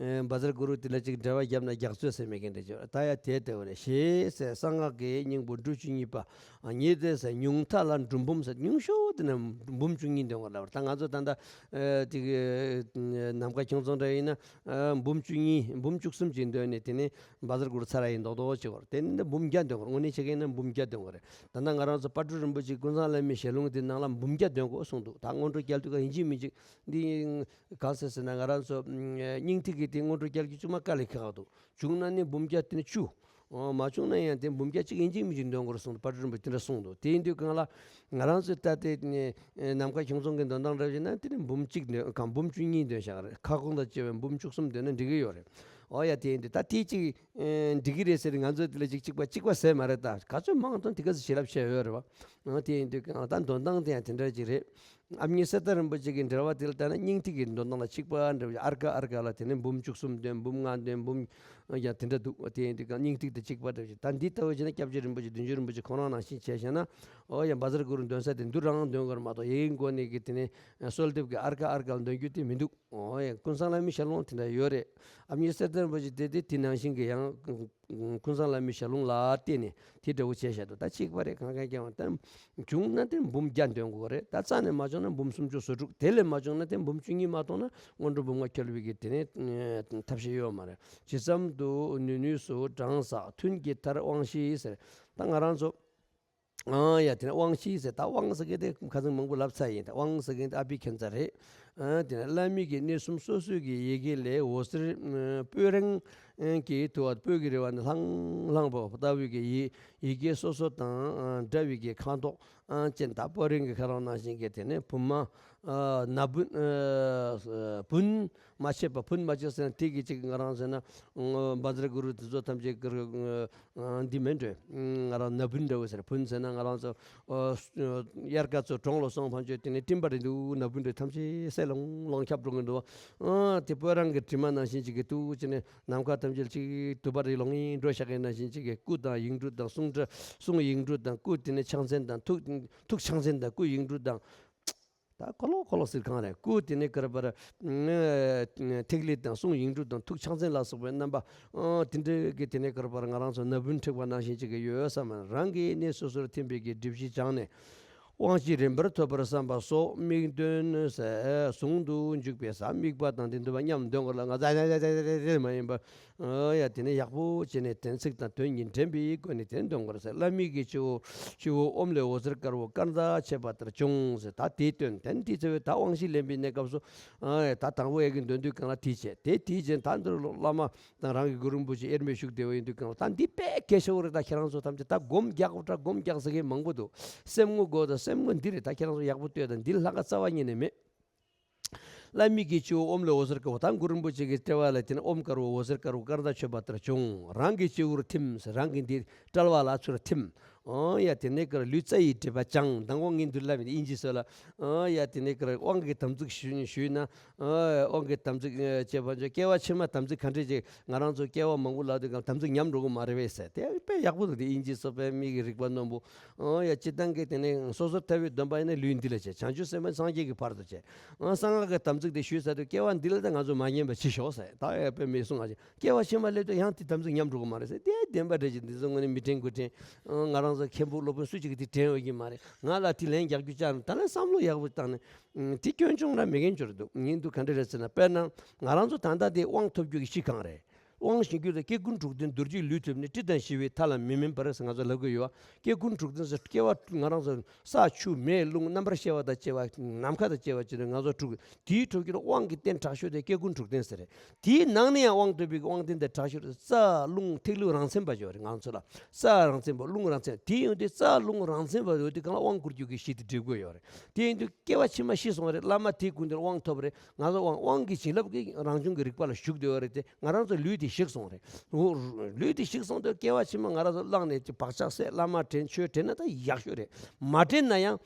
ཨེ་བཛྲ་གུ་རུ་དེ་ལ་ཅིག་འགྲེལ་པ་བརྒྱབ་ན་རྒྱགས་ཚོད་ཟེར་མེད་མཁན་འདྲ་ཅིག་ཡོད་རེད། ད་ཡ་དེ་དེ་བ་རེད། ཞེས་ཟེར་གསང་སྔགས་ཀྱི་སྙིང་པོ་འབྲུ་བཅུ་གཉིས་པ། ཨ་ཉེ་དེ་ཟེར་ཉུང་མཐའ་ལ་འབྲུ་འབུམ་ཟེར། ཉུང་ཤོས་དེ་ནས་འབུམ་བཅུ་གཉིས་འདོན་དགོས་ལབ་པ་རེད། ད་ང་ཚོ་ད་ལྟ་ཨེ་དེ་གི་ནམ་མཁའ་ཁྱུང་ཚང་འདྲ་ཡིན་ན་ཨ་འབུམ་བཅུ་གཉིས་འབུམ་བཅུ་གསུམ་ཅིག་འདོན་ནས་དེ་ནས་བཛྲ་གུ་རུ་ཚར་ཡིན་མདོག་མདོག་བྱེད་དགོས་རེད། དེ་ནས་འབུམ་བརྒྱ་འདོན་དགོས་རེད། དངོས་གནས་བྱེད་མཁན་ན་འབུམ་བརྒྱ་འདོན་དགོས་རེད། ད་ལྟ་ང་རང་ཚོ་དཔལ་སྤྲུལ་རིན་པོ་ཆེ་ཀུན་བཟང་བླ་མའི་ཞལ་ལུང་དེ་ནང་ལ་འབུམ་བརྒྱ་འདོན་དགོས་གསུངས་འདུག་ད་སྔོན་འགྲོ་རྒྱལ་དུས་ཀ་ཡིན་གཅིག་མིན་གཅིག་འདི་གང་ཟེར་ཟེར་ན། ང་རང་ཚོ་སྙིང་ཐིག་གི་དེ་སྔོན་འགྲོ་རྒྱལ་གྱི་བཅུ་མ་དཀའ་ལས་ཁག་འདུག་བྱུང་ན་ནི་འབུམ་བརྒྱ་དེ་ནི་བཅུ། ཨོ་མ་བྱུང་ན་ཡང་དེ་འབུམ་བརྒྱ་གཅིག་ཡིན་གཅིག་མིན་གཅིག་འདོན་དགོས་རེད་གསུངས་འདུག་དཔལ་སྤྲུལ་རིན་པོ་ཆེ་དེ་འདྲ་གསུངས་འདུག་དེ་ཡིན་དུས་གང་ལ་ང་རང་ཚོས་ད་ལྟའི་ནི་ནམ་མཁའ་ཁྱུང་ཚང་གི་འདོན་སྟངས་འདྲ་བྱས་ན་དེ་ནི་འབུམ་གཅིག་འདོན་གང་འབུམ་བཅུ་གཉིས་འདོན་བཞག་རེད། ཁ་སྐོང་དང་བཅས་པའི་འབུམ་བཅུ་གསུམ་འདོན་ན་འགྲིག་གི་ཡོད་རེད། ཨོ་ཡ་དེ་ཡིན་དུས་ད་དེ་གཅིག་འགྲིག་གི་རེད་ཟེར། ང་ཚོས་དེ་ལ་ཅིག་གཅིག་པ་གཅིག་པ་ཟེར་མ་རེད། ད་ག་ཚོད་མང་དང་དེ་ག་ཚོད་བྱིན་རླབས་བྱས་ཡོད་རེད་བ། ཨོ་དེ་ཡིན་དུས་གང་ལ་ད་འདོན་སྟངས་དེ་ཡང་དེ་འདྲ་ཅིག་རེད། ཨ་མྱེས་གསེར་རྟ་རིན་པོ་ཆེ་གི་འགྲེལ་པ་དེ་ལ་བལྟས་ན་སྙིང་ཐིག་གི་འདོན་སྟངས་ལ་གཅིག་པ་འདྲ་བ་ཨར་ཀ་ཨར་ཀ་ལ་དེ་ནས་འབུམ་བཅུ་གསུམ་འདོན། འབུམ་ལྔ་འདོན། འབུམ་ཡང་དེ་འདྲ་འདུག་དེ་ཡིན་དུས་ཀྱང་སྙིང་ཐིག་དང་གཅིག་པ་འདྲ་བ་ཞིག་ད་འདི་ལྟ་བུ་བྱས་ན་སྐྱབས་རྗེ་རིན་པོ་ཆེ་བདུད་འཇོམས་རིན་པོ་ཆེ་ཁོང་རང་ནང་བཞིན་བྱས་བཞག་ན། ཨོ་ཡ་བཛྲ་གུ་རུ་འདོན་ས་དེ་འདུ་རང་འདོན་དགོས་རེད་མ་གཏོགས་ཡི་གེའི་སྒོ་ནས་ཀྱི་དེ་ནས་གསོལ་འདེབས་ཀྱི་ཨར་ཀ་ཨར་ཀ་ལ་འདོན་རྒྱུ་དེ་མི་འདུག་ཨོ་ཡ་ཀུན་བཟང་བླ་མའི་ཞལ་ལུང་དེ་འདྲ་ཡོད་རེད། ཨ་མྱེས་གསེར་རྟ་རིན་པོ་ཆེ་དེ་དེ་དེ་ནང་བཞིན་གྱི་ཡང་ཀུན་བཟང་བླ་མའི་ཞལ་ལུང་ལ་བརྟེན་ནས་དེ་འདྲ་བོ་བྱས་བཞག་འདུག་ད་གཅིག་པ་རེད། གང་ག་རྐྱང་བ་ད་བྱུང་ན་དེ་འབུམ་བརྒྱ་འདོན་དགོས་རེད། ད་རྩ་ནས་མ་བྱུང་ན་འབུམ་སུམ་ཅུ་སོ་དྲུག་དེ་ལས་མ་བྱུང་ན་དེ་འབུམ་བཅུ་གཉིས་མ་གཏོང་ན་སྔོན་འགྲོ་འབུམ་ལྔ་ཁྱོད་པའི་གི་དེ་ནས་ཐབས་ཤེས་ཡོད་མ་རེད། ཇི་ཙམ་དུ་ནུས་ནུས་སུ་གྲངས་བསགས། ཐུན་གྱི་མཐར་དབང་བཞི་ཟེར། ད་ང་རང་ཚོ་ཨང་ཡ་དེ་ནས་དབང་བཞི་ཟེར། ད་དབང་ཟེར་གི་དེ་ཁ་སང་མང་པོ་ལབ་ཚར་ཡིན། ད་དབང་ཟེར་གི་དེ་ཨ་པི་ཁན་ཚ་རེད། ཨ་དེ་ནས་བླ་མེད་ཀྱི་གནས་གསུམ་སོ་སོའི་གི་ཡི་གེ་ལས་འོད་ཟེར་སྤོས་རང་གི་དུ་བ་སྤོས་ཀྱི་རེ་བ་ནི་ལྷང་ལྷང་པོ་ལྟ་བུའི་གི་ཡི་ཡི་གེ་སོ་སོ་དང་འདྲ་བའི་གི་ཁ་དོག་ཨ་ཅན་ད་སྤོས་རང་གི་ཁ་རང་ནང་བཞིན་གི་དེ་ནས་བུ་མ་ན་བུན་བུན་མ་ཆད་པ་བུན་མ་ཆད་ཟེར་ན་དེ་གི་ཅིག་ང་རང་ཟེར་ན་བཛྲ་གུ་རུ་དེ་ཚོ་ཐམས་ཅད་ཀྱི་འདི་མིན་འགྲོ། ང་རང་ན་བུན་འདྲ་བོ་ཟེར། བུན་ཟེར་ན་ང་རང་ཚོ་དབྱར་ཁ་ཚོ་གྲོང་ལ་སོང་ཕན་ཆོད་དེ་ནས་སྤྲིན་པ་རེད་འདུག་ན་བུན་འདྲ་ཐམས་ཅད་སེ་ལོང་ལོང་ཁྱབ་འགྲོ་གི་འདུག་དེ་སྤོས་རང་གི་དྲི་མ་ནང་བཞིན་ཅིག་གི་ཏུ་ཅི་ནས་ནམ་མཁའ་ཐམས་ཅད་ཅིག་དུ་བ་རེ་ལོང་ཡིན་འགྲོ་ཤག་གི་ནང་བཞིན་ཅིག་གི་སྐུ་དང་ཡིག་འབྲུ་དང་གསུང་སྒྲ་གསུང་ཡིག་འབྲུ་དང་སྐུ་དེ་ནས་ཕྱག་མཚན་དང་ཐུགས་ཐུགས་ཕྱག་མཚན་དང་སྐུ་ཡིག་འབྲུ་དང་། ད་ཁོ་ལོ་ཁོ་ལོ་ཟེར་གང་རེད། སྐུ་དེ་ནས་ཀར་པར་ཐིག་ལེ་དང་གསུང་ཡིག་འབྲུ་དང་ཐུགས་ཕྱག་མཚན་ལ་སོགས་པའི་རྣམ་པ་དེ་འདྲ་གི་དེ་ནས་ཀར་པར་ང་རང་ཚོ་ན་བུན་འཁྲིགས་པ་ནང་བཞིན་ཅིག་གི་ཡོད་བསམ། རང་གི་གནས་སོ་སོར་ཐིམ་པའི་གི་སྒྲིབ་གཞི་སྦྱངས་ནས་དབང་བཞི་རིམ་པར་ཐོབ་པར་བསམ་པ་སོགས་དམིགས་འདོན་ཟུང་དུ་འཇུག་པའི་ས་དམིགས་པ་དང་དེ་འདུན་པ་མཉམ་འདོན་དགོས་ལ། ང་ཚ་མ་ཡིན་པ། ཨ་ཡ་དེ་ནས་ཡག་པོ་བྱས་ནས་དོན་ཚིག་དང་དོན་གཉིས་འདྲེན་པའི་སྒོ་ནས་དེ་འདོན་དགོས་ཟེར། བླ་མེད་ཀྱི་སྤྱི་བོ་སྤྱི་བོ་ཨོཾ་ལས་འོད་ཟེར་དཀར་པོ་སྐར་མཛའ་ཆད་པ་ལྟར་བྱུང་ཟེར། ད་དེའི་དོན་དེ་ནི་དེའི་ཚེ་བའི་ད་དབང་བཞི་ལེན་པའི་གནས་སྐབས་སུ་ཨ་ཡ་ད་དང་པོ་ཡ་གི་འདོན་དུས་གང་ལ་དེ་བྱས། དེ་དེའི་རྗེས་ད་འདིར་བླ་མ་དང་རང་གི་གུ་རུ་རིན་པོ་ཆེ་དབྱེར་མེད་བཞུགས་བསྡད་པ་ཡིན་དུས་གང་ལ་ད་འདི་དཔེ་གལ་ཆེ་བོ་རེད། ད་ཁྱེད་རང་ཚོ་ཐམས་ཅད་ད་སྒོམ་རྒྱག་དགོས། ད་སྒོམ་རྒྱག་ཟེར་མཁན་མང་པོ་འདུག་སེམས་ངོ་དགོས། ད་སེམས་ངོ་འདི་རེད། ད་ཁྱེད་རང་ཚོ་ཡག་པོ་ལྟོས། ད་འདི་ལྷག་ག་རྩ་བ་ཉིད་ནས་མེད། བླ་མེད་ཀྱི་སྤྱི་བོ་ཨོཾ་ལས་འོད་ཟེར་དཀར་པོ། ད་གུ་རུ་རིན་པོ་ཆེ་གི་དཔྲལ་བ་ལ་དེ་ནས་ཨོཾ་དཀར་པོ་འོད་ཟེར་དཀར་པོ་སྐར་མཛའ་ཆད་པ་ལྟར་བྱུང་། རང་གི་སྤྱི་བོར་ཐིམ་ཟེར། རང་གི་འདི་དཔྲལ་བ་ལ་ཚུར་ཐིམ། ཨོ་ཡ་དེ་ནས་ཀར་ལུས་རྩ་ཡི་སྒྲིབ་པ་སྦྱངས། མདང་དགོང་ངས་འདུལ་ལ་མི་དབྱིན་ཇི་སོ་ལ། ཨོ་ཡ་དེ་ནས་ཀར་དབང་གི་དམ་ཚིག་ཞུས་ཞུས་ན། ཨོ་དབང་གི་དམ་ཚིག་བྱས་པ་ཚོ་སྐྱེ་བ་ཕྱི་མ་དམ་ཚིག་ག་འདྲས་ཅིག་ང་རང་ཚོ་སྐྱེ་བ་མང་པོ་ལ་དུས་གང་དམ་ཚིག་ཉམས་འགྲོ་གི་མ་རེད་པས་ཟེར། དེ་དཔེ་ཡག་པོ་འདུག་དེ་དབྱིན་ཇི་སོ་པའི་མི་གི་རིག་པ་རྣོན་པོ། ཨོ་ཡ་སྤྱི་བཏང་གི་དེ་ནས་སོ་སོར་ཐར་པའི་སྡོམ་པ་ཡིན་ན་ལུས་འདི་ལ་བྱེད། བྱང་ཆུབ་སེམས་དཔའ་སངས་རྒྱས་ཀྱི་བར་དུ་བྱེད། ཨང་གསང་སྔགས་ཀྱི་དམ་ཚིག་དེ་ཞུས་ཚར་དུས་སྐྱེ་བ་འདི་ལ་ད་ང་ཚོ་མ་ཉན་པ་ཅིག་ཤོག་ཟེར། ད་ཡ་དཔེ་མི་གསུང་ང་ཅིག་སྐྱེ་བ་ཕྱི་མ་སླེབས་དུས་ཡང་དེ་དམ་ཚིག་ཉམས་འགྲོ་གི་མ་རེད་ཟེར། དེ་བདེན་པ་རེད་ཅིག་འདི་ཚོ་དངོས་གནས་མི་དྲན་དགུ་དྲན། ཨང་ང་རང་ཚོ་མཁན་པོ་སློབ་དཔོན་སུ་གཅིག་གིས་དེ་དྲན་འོས་ཀྱི་མ་རེད། ང་ལ་དེ་ལན་རྒྱག་རྒྱུ་ཅང་མེད། ད་ལན་བསམ་བློ་ཡག་པོ་བཏང་ནས་དེ་སྐྱོན་བྱུང་ན་མི་རྒན་འགྱུར་འདུག་ངས་འདུག་ག་འདྲ་རེད་ཟེར་ན། དཔེར་ན་ང་རང་ཚོ་ད་ལྟ་དེ་དབང་ཐོབ་རྒྱུ་གི་གཞི་གང་རེད། དབང་བྱིན་རྒྱུ་དང་སྐྱེ་ཀུན་འགྲོ་དོན་རྡོ་རྗེའི་ལུས་ཐོབ་ནས་སྲིད་དང་ཞི་བའི་མཐའ་ལ་མི་དམན་པར་ཟེར་ང་ཚོ་ལབ་ཀྱི་ཡོད། སྐྱེ་ཀུན་འགྲོ་དོན་ཟེར་སྐྱེ་བ་ང་རང་ཚོ་ས་ཆུ་མེ་རླུང་རྣམ་པར་ཤེས་པ་དང་བཅས་པ་ནམ་མཁའ་དང་བཅས་པ་ཅིག་ནས་ང་ཚོ་འགྲོ་གི། དེའི་འགྲོ་རྒྱུར་དབང་གི་རྟེན་དྲག་ཤོས་དེ་སྐྱེ་ཀུན་འགྲོ་དོན་ཟེར་རེད། དེའི་ནང་ནས་ཡང་དབང་ཐོབ་པའི་དབང་རྟེན་དེ་དྲག་ཤོས་རེད། རྩ་རླུང་ཐིག་ལེ་རང་མཚན་པ་ཅིག་ཡོད་རེད། ང་ཚོ་ལ་རྩ་རང་མཚན་པ་རླུང་རང་མཚན། དེ་ཡོང་དུས་རྩ་རླུང་རང་མཚན་པ་ཡོད་དུས་གང་ལ་དབང་བསྐུར་རྒྱུ་གི་གཞི་དེ་འགྲིག་གི་ཡོད་རེད། དེ་ཡིན་དུས་སྐྱེ་བ་ཕྱི་མ་ཤི་སོང་བ་རེད། བླ་མ་དེའི་སྐུ་མདུན་དབང་ཐོབ་པ་རེད། ང་ཚོ་དབང་དབང་གི་བྱིན་རླབས་ཀྱིས་རང་བྱུང་གི་རིག་པ་ལ་ཞུགས་བསྡད་པ་རེད་དེ། ང་རང་ཚོ་ལུས་དེ་ཞིག་སོང་རེད། འོ་ལུས་དེ་ཞིག་སོང་དུས་སྐྱེ་བ་ཕྱི་མ་ང་རང་ཚོ་བླངས་ནས་ཅིག་བག་ཆགས་སད། བླ་མ་དྲན། ཆོས་དྲན་ན་ད་ཡག་ཤོས་རེད། མ་དྲན་ན་ཡང་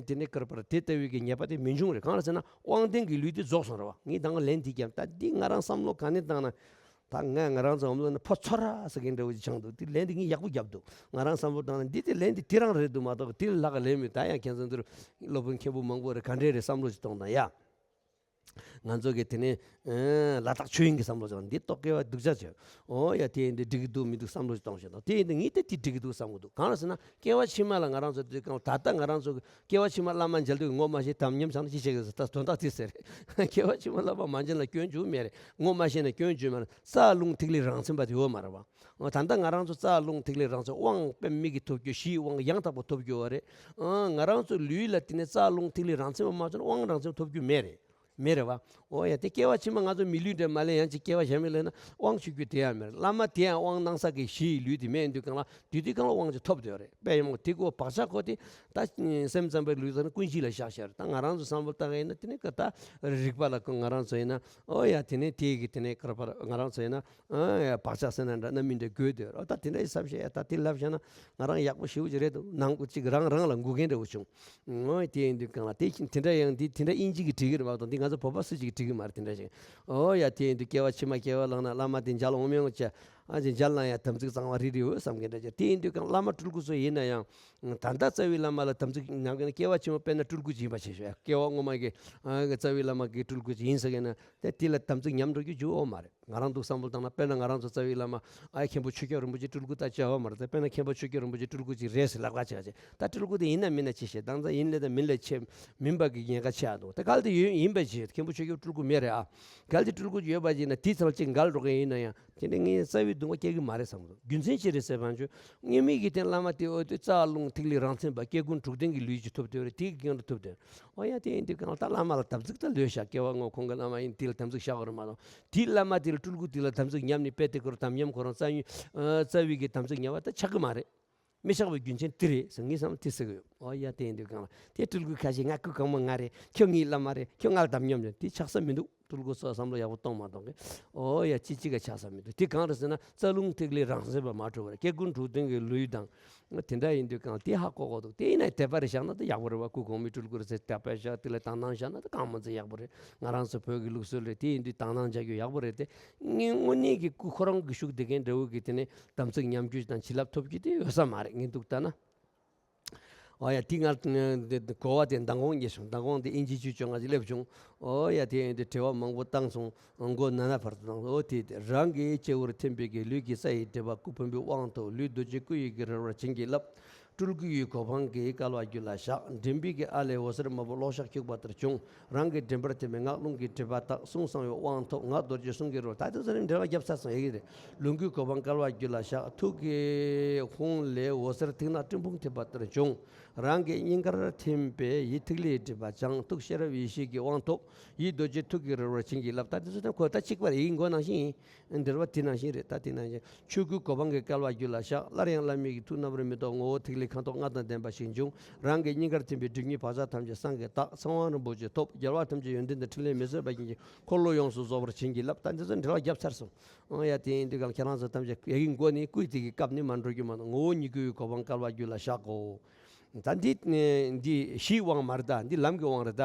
དེ་ནས་ཀར་པར་དེ་ལྟ་བུའི་གི་ཉེས་པ་དེ་མི་འབྱུང་རེད། གང་ལ་ཟེར་ན་དབང་ལྡན་གྱི་ལུས་དེ་རྫོགས་སོང་རེད་བ། ངས་ད་ང་ལན་དེ་བརྒྱབ། ད་འདི་ང་རང་བསམ་བློ་ག་ནས་བཏང་ན། ད་ང་ང་རང་ཚོ་འོམ་ལོ་ན་ཕོ་ཚོ་ར་ཟེར་མཁན་འདྲ་བོ་ཅིག་ཆགས་འདུག་དེ་ལན་དེ་ངས་ཡག་པོ་བརྒྱབ་འདུག་ང་རང་བསམ་བློ་བཏང་ན་འདི་དེ་ལན་དེ་དེ་རང་རེད་འདུག་མ་གཏོགས་དེ་ལས་ལྷག་ག་ལན་མེད། ད་ཡང་ཁྱེད་ཚོ་འདིར་སློབ་དཔོན་མཁན་པོ་མང་པོ་རེད། ག་འདྲས་རེད་བསམ་བློ་ཅིག་གཏོང་དང་ཡ། ང་ཚོ་གི་དེ་ནས་ལ་དྭགས་ཆོས་དབྱིངས་ཀྱི་བསམ་བློ་ཅིག་འདི་རྟོག་གེ་བ་སྡུག་ཅག་བྱས། ཨོ་ཡ་དེ་འདི་འགྲིག་གི་འདུག་མི་འདུག་བསམ་བློ་ཅིག་གཏོང་བཞིན་འདུག་དེ་ཡིན་དུས་ངས་དེ་དེ་འགྲིག་གི་འདུག་བསམ་གི་འདུག་གང་ལ་ཟེར་ན་སྐྱེ་བ་ཕྱི་མ་ལ་ང་རང་ཚོ་དེ་གང་ད་ལྟ་ང་རང་ཚོ་གི་སྐྱེ་བ་ཕྱི་མ་བླ་མ་མཇལ་དུས་ངོ་མ་ཤེས་དམ་ཉམས་བྱང་ན་ཅི་བྱེད་གི་ཟེར་ད་དོན་དག་དེ་ཟེར། སྐྱེ་བ་ཕྱི་མ་བླ་མ་མ་མཇལ་ན་སྐྱོན་བརྗོད་མེད་རེད། ངོ་མ་ཤེས་ན་སྐྱོན་བརྗོད་མེད་རེད། རྩ་རླུང་ཐིག་ལེ་རང་མཚན་པ་དེ་ཡོད་མ་རེད་བ། ཨོ་ད་ལྟ་ང་རང་ཚོ་རྩ་རླུང་ཐིག་ལེ་རང་མཚན་དབང་དཔེ་མིག་གིས་ཐོབ་རྒྱུ་གཞིའི་དབང་ཡང་དག་པ་ཐོབ་རྒྱུ་བ་རེད། ཨང་ང་རང་ཚོ་ལུས་ལ་དེ་ནས་རྩ་རླུང་ཐིག་ལེ་རང་མཚན་པ་མ་ཐོབ་ན་དབང་རང་མཚན་ཐོབ་རྒྱུ་མེད་རེད། མེད་རེད་བ། ཨོ་ཡ་དེ་སྐྱེ་བ་ཕྱི་མ་ང་ཚོ་མི་ལུས་འདྲ་མ་ལེན་ཡང་ཅིག་སྐྱེ་བ་གཞན་མི་ལེན་ན་དབང་ཆུ་རྒྱུ་དེ་ཡང་མེད་རེད། བླ་མ་དེ་ཡང་དབང་གནང་ས་གི་གཞིའི་ལུས་དེ་མེད་འདུག་གང་ལ་དེ་དུས་གང་ལ་དབང་ཆུ་ཐོབ་བསྡད་རེད། དཔེ་ཡང་དེ་གོ་བག་ཆགས་གོ་དེ་ད་སེམས་ཙམ་པའི་ལུས་ཙམ་ན་ཀུན་གཞི་ལ་བཞག་བཞག་རེད། ད་ང་རང་ཚོ་བསམ་བློ་བཏང་ཡིན་ན་དེ་ནས་ཀ་ད་རིག་པ་ལ་ང་རང་ཚོ་ཡིན་ན་ཨོ་ཡ་དེ་ནས་དེ་གི་དེ་ནས་ཀར་པར་ང་རང་ཚོ་ཡིན་ན། ཨ་ཡ་བག་ཆགས་ཟེར་ན་འདྲ་རྣམ་སྨིན་འདྲ་དགོས་འདོད་རོ། ད་དེ་འདྲ་ཡི་བསམ་ཤེས་ཡ་ད་དེ་ལབ་བྱས་ན་ང་རང་ཡག་པོ་ཞེ་པོ་ཅིག་རེད་འདུག་ནང་གཅིག་རང་རང་ལ་འགུག་མཁན་འདྲ་བོ་བྱུང་། ཨོ་དེ་ཡིན་དུས་གང་ལ་དེ་དེ་འདྲ་ཡང་འདི་དེ་འདྲ་དབྱིན་ཇི་གི་བྲིས་ཀྱི་རེད་མ་གཏོགས་འདི་ང་ཚོ་བོད་པ་སུ་གཅིག་གིས་བྲིས་ཀྱི་མ་རེད་དེ་འདྲ་ཞིག་ཨོ་ཡ་དེ་ཡིན་དུས་སྐྱེ་བ་ཕྱི་མ་སྐྱེ་བ་བླངས་ན་བླ་མ་དེ་མཇལ་འོང་མི་འོང་བྱས་ཨ་ཅེ་མཇལ་ན་ཡང་དམ་ཚིག་གཙང་བ་རིལ་རིལ་འོས་བསམ་མཁན་འདྲ་ཅིག་དེ་ཡིན་དུས་གང་བླ་མ་སྤྲུལ་སྐུ་ཚོ་ཡིན་ན་ཡང་ད་ལྟ་རྩ་བའི་བླ་མ་ལ་དམ་ཚིག་ཉམས་མཁན་སྐྱེ་བ་ཕྱི་མ་དཔེར་ན་སྤྲུལ་སྐུ་ཅིག་ཡིན་པ་བྱས་ཤོག་སྐྱེ་བ་སྔོན་མ་གི་ཨ་རྩ་བའི་བླ་མ་གི་སྤྲུལ་སྐུ་ཅིག་ཡིན་ཟེར་མཁན་ན། དེ་དེ་ལ་དམ་ཚིག་ཉམས་འགྲོ་རྒྱུ་འཇུག་འོ་མ་རེད། ང་རང་འདུག་བསམ་བློ་བཏང་ན་དཔེར་ན་ང་རང་ཚོ་རྩ་བའི་བླ་མ་ཨའི་མཁན་པོ་ཆོས་སྐྱབས་རིན་པོ་ཆེ་སྤྲུལ་སྐུ་ལྟ་བྱ་བ་མ་རེད། དཔེར་ན་མཁན་པོ་ཆོས་སྐྱབས་རིན་པོ་ཆེ་སྤྲུལ་སྐུ་ཅིག་རེད་ཟེར་ལབ་ཁ་ཆེ་ཁ་ཆེ་ད་སྤྲུལ་སྐུ་དེ་ཡིན་ན་མིན་ན་ཅི་བྱེད་སྟངས་ད་ཡིན་ལས་ད་མིན་ལས་ཆེ་མིན་པ་གི་ཉེན་ཁ་ཆེ་ཨ་འདུག་ད་གལ་ཏེ་ཡོད་ཡིན་པ་ཅི་མཁན་པོ་ཆོས་སྐྱབས་སྤྲུལ་སྐུ་མེད་རེད་ཨ། གལ་ཏེ་སྤྲུལ་སྐུ་ཡོད་པ་ཅིག་ན་དེའི་ཚབ་ལ་ཅིག་འགལ་འགྲོ་མཁན་ཡིན་ན་ཡང་དེ་ནི་ངས་རྩ་བའི་སྡུག་བསྔལ་སྐྱེ་གི་མ་རེད་བསམ་འདུག་རྒྱུ་མཚན་ཅི་རེད་ཟེར་བ་ཆོས་དངོས་མེད་ཀྱི་སྟེང་བླ་མ་དེ་འོ་དེ་རྩ་རླུང་ཐིག་ལེ་རང་མཚན་པ་སྐྱེ་ཀུན་དྲུག་ལྡན་གྱི་ལུས་ཀྱི་ཐོབ་དེ་རེད་དེ་གི་སྐྱོན་རུ་ཐོབ་དེ་རེད། ཨོ་ཡ་དེ་ཡིན་དུས་གང་ལ་ད་བླ་མ་ལ་དམ་ཚིག་ད་ལོས་བཞག་སྐྱེ་བ་སྔོན་ཁོང་གི་བླ་མ་ཡིན་དེ་ལ་དམ་ཚིག་བཞག་དགོས་རེད་མ་གཏོགས་དེའི་བླ་མ་དེ་ལ་སྤྲུལ་སྐུ་དེ་ལ་དམ་ཚིག་ཉམས་ནས་དཔེ་དེ་ཁོ་རང་དམ་ཉམས་ཁོ་རང་རྩ་ཡུན་རྩ་བའི་གི་དམ་ཚིག་ཉམས་པ་ད་ཆགས་གི་མ་རེད། མི་ཆགས་པའི་རྒྱུ་མཚན་དེ་རེད་ཟེར་ངས་བསམ་དེ་ཟེར་གི་ཡོད། ཨོ་ཡ་དེ་ཡིན་དུས་གང་ལ་དེ་སྤྲུལ་སྐུ་ཁ་ཤས་ང་སྐུ་གང་མོ་ང་རེད་ཁྱོད་ངའི་བླ་མ་རེད་ཁྱོད་ང་ལ་དམ་ཉམས་ཉམས་དེ་ཆགས་ས་མི་འདུག་སྤྲུལ་སྐུ་སོགས་བསམ་བློ་ཡག་པོ་གཏོང་མ་གཏོང་གི་ཨོ་ཡ་ཅི་ཅི་ག་ཆགས་ས་མི་འདུག་དེ་གང་རེད་ཟེར་ན་རྩ་རླུང་ཐིག་ལེ་རང་མཚན་པ་མ་གྲུབ་པ་རེད། སྐྱེ་ཀུན་དྲུག་ལྡན་གྱི་ལུས་དང་། དེ་འདྲ་ཡིན་དུས་གང་དེ་ཧ་གོ་གོ་འདུག་དེ་ཡིན་ན་དད་པ་རེ་བཞག་ན་ད་ཡག་པོ་རེད་བ། སྐུ་གོང་མའི་སྤྲུལ་སྐུ་རེད་ཟེར་དད་པ་བཞག་དེ་ལ་དག་སྣང་བཞག་ན་ད་གང་མ་ཚད་ཡག་པོ་རེད། ང་རང་ཚོ་བོད་ཀྱི་ལུགས་སྲོལ་རེད། དེ་ཡིན་དུས་དག་སྣང་བྱ་རྒྱུ་ཡག་པོ་རེད་དེ། ངས་དངོས་གནས་ཀྱི་སྐུ་ཁོ་རང་གི་བཞུགས་བསྡད་མཁན་འདྲ་བོ་གི་དེ་ནས་དམ་ཚིག་ཉམས་རྒྱུ་དང་བྱིན་རླབས་ཐོབ་རྒྱུ་དེ་ཡོད་ས་མ་རེད་ངས་འདུག་ལྟ་ན། ཨོ་ཡ་དེ་ང་གོ་བ་དེ་མདང་དགོང་རྙེད་བྱུང་། མདང་དགོང་དེ་ཨིན་ཇི་ཆུ་བཅོ་ལྔ་ཅིག་སླེབས་བྱུང་། ཨོ་ཡ་དེ་ཡིན་དུས་དྲི་བ་མང་པོ་བཏང་སོང་། མགོ་ན་ན་བར་དུ་བཏང་སོང་། ཨོ་དེ་དེ་རང་གི་སྤྱི་བོར་ཐིམ་པའི་གི་ལུས་ཀྱི་རྩ་ཡི་སྒྲིབ་པ་སྐུ་ཕུང་པོའི་དབང་ཐོབ་ལུས་རྡོ་རྗེ་སྐུ་ཡི་གི་རལ་པར་བྱིན་གྱིས་བརླབས། སྤྲུལ་སྐུ་ཡི་གོ་འཕང་གི་སྐལ་བ་རྒྱུད་ལ་བཞག་མགྲིན་པའི་གི་ཨ་ལས་འོད་ཟེར་དམར་པོ་གློག་ཞགས་འཁྱུག་པ་ལྟར་བྱུང་། རང་གི་མགྲིན་པར་ཐིམ་པས་སྔགས་རླུང་གི་སྒྲིབ་པ་དག་གསུང་གསང་བའི་དབང་ཐོབ་ངག་རྡོ་རྗེ་གསུང་གི་རོལ། ད་དེ་ཚོ་ནི་འགྲེལ་བ་བརྒྱབ་ཚར་སོང་ཡ་གི་རེད། ལོངས་སྐུའི་གོ་འཕང་སྐལ་བ་རྒྱུད་ལ་བཞག་ཐུགས་ཀྱི་ཧཱུྃ་ལས་འོད་ཟེར་ཐིག་ནག་སྤྲིན་ཕུང་ཐིམ་པ་ལྟར་བྱུང་། རང་གི་སྙིང་གར་ཐིམ་པས་ཡིད་ཐིག་ལེའི་སྒྲིབ་པ་སྦྱངས། ཐུགས་ཤེས་རབ་ཡེ་ཤེས་ཀྱི་དབང་ཐོབ། ཡིད་རྡོ་རྗེ་ཐུགས་ཀྱི་རལ་པར་བྱིན་གྱིས་བརླབས། ད་དེ་ཚོ་ནི་ཁོ་ད་གཅིག་པ་རེད། ཡིག་མགོ་ནང་བཞིན་ཡིན། འདིར་བ་དེ་ནང་བཞིན་རེད། ད་དེ་ནང་བཞིན་ཆོས་སྐུའི་གོ་འཕང་གི་སྐལ་བ་རྒྱུད་ལ་བཞག་སླར་ཡང་བླ་མེད་ཀྱི་ཐུགས་རྣམ་རོལ་མི་རྟོག་ངོ་བོ་ཐིག་ལེ་ཁ་དོག་ལྔ་དང་ལྡན་པ་ཞིག་འབྱུང་། རང་གི་སྙིང་གར་ཐིམ་པས་སྒྲིབ་གཉིས་བག་ཆགས་ཐམས་ཅད་སངས་རྒྱས་དག་གསང་བ་རིན་པོ་ཆེ་ཐོབ། རྒྱལ་བ་ཐམས་ཅད་ཡོན་ཏན་དང་ཕྲིན་ལས་མི་ཟད་པ་ཅན་གྱི་འཁོར་ལོ་ཡོངས་སུ་རྫོགས་པར་བྱིན་གྱིས་བརླབས། ད་འདི་ཚོ་འགྲེལ་བ་བརྒྱབ་ཚར་སོང་། ཨང་ཡ་དེ་ཡིན་དུས་གང་ཁྱེད་རང་ཚོ་ཐམས་ཅད་ཡ་གི་མགོ་ནས་སྐུའི་དེ་གི་སྐབས་ནི་མ་འགྲོ་རྒྱུ་མ་གཏོགས་ངོ་བོ་ཉིད་སྐུའི་གོ་འཕང་སྐལ་བ་རྒྱུད་ལ་བཞག་གོ། ད་འདི་འདི་གཞིའི་དབང་མ་རེད། ད་འདི་ལམ་གྱི་དབང་རེད། ད་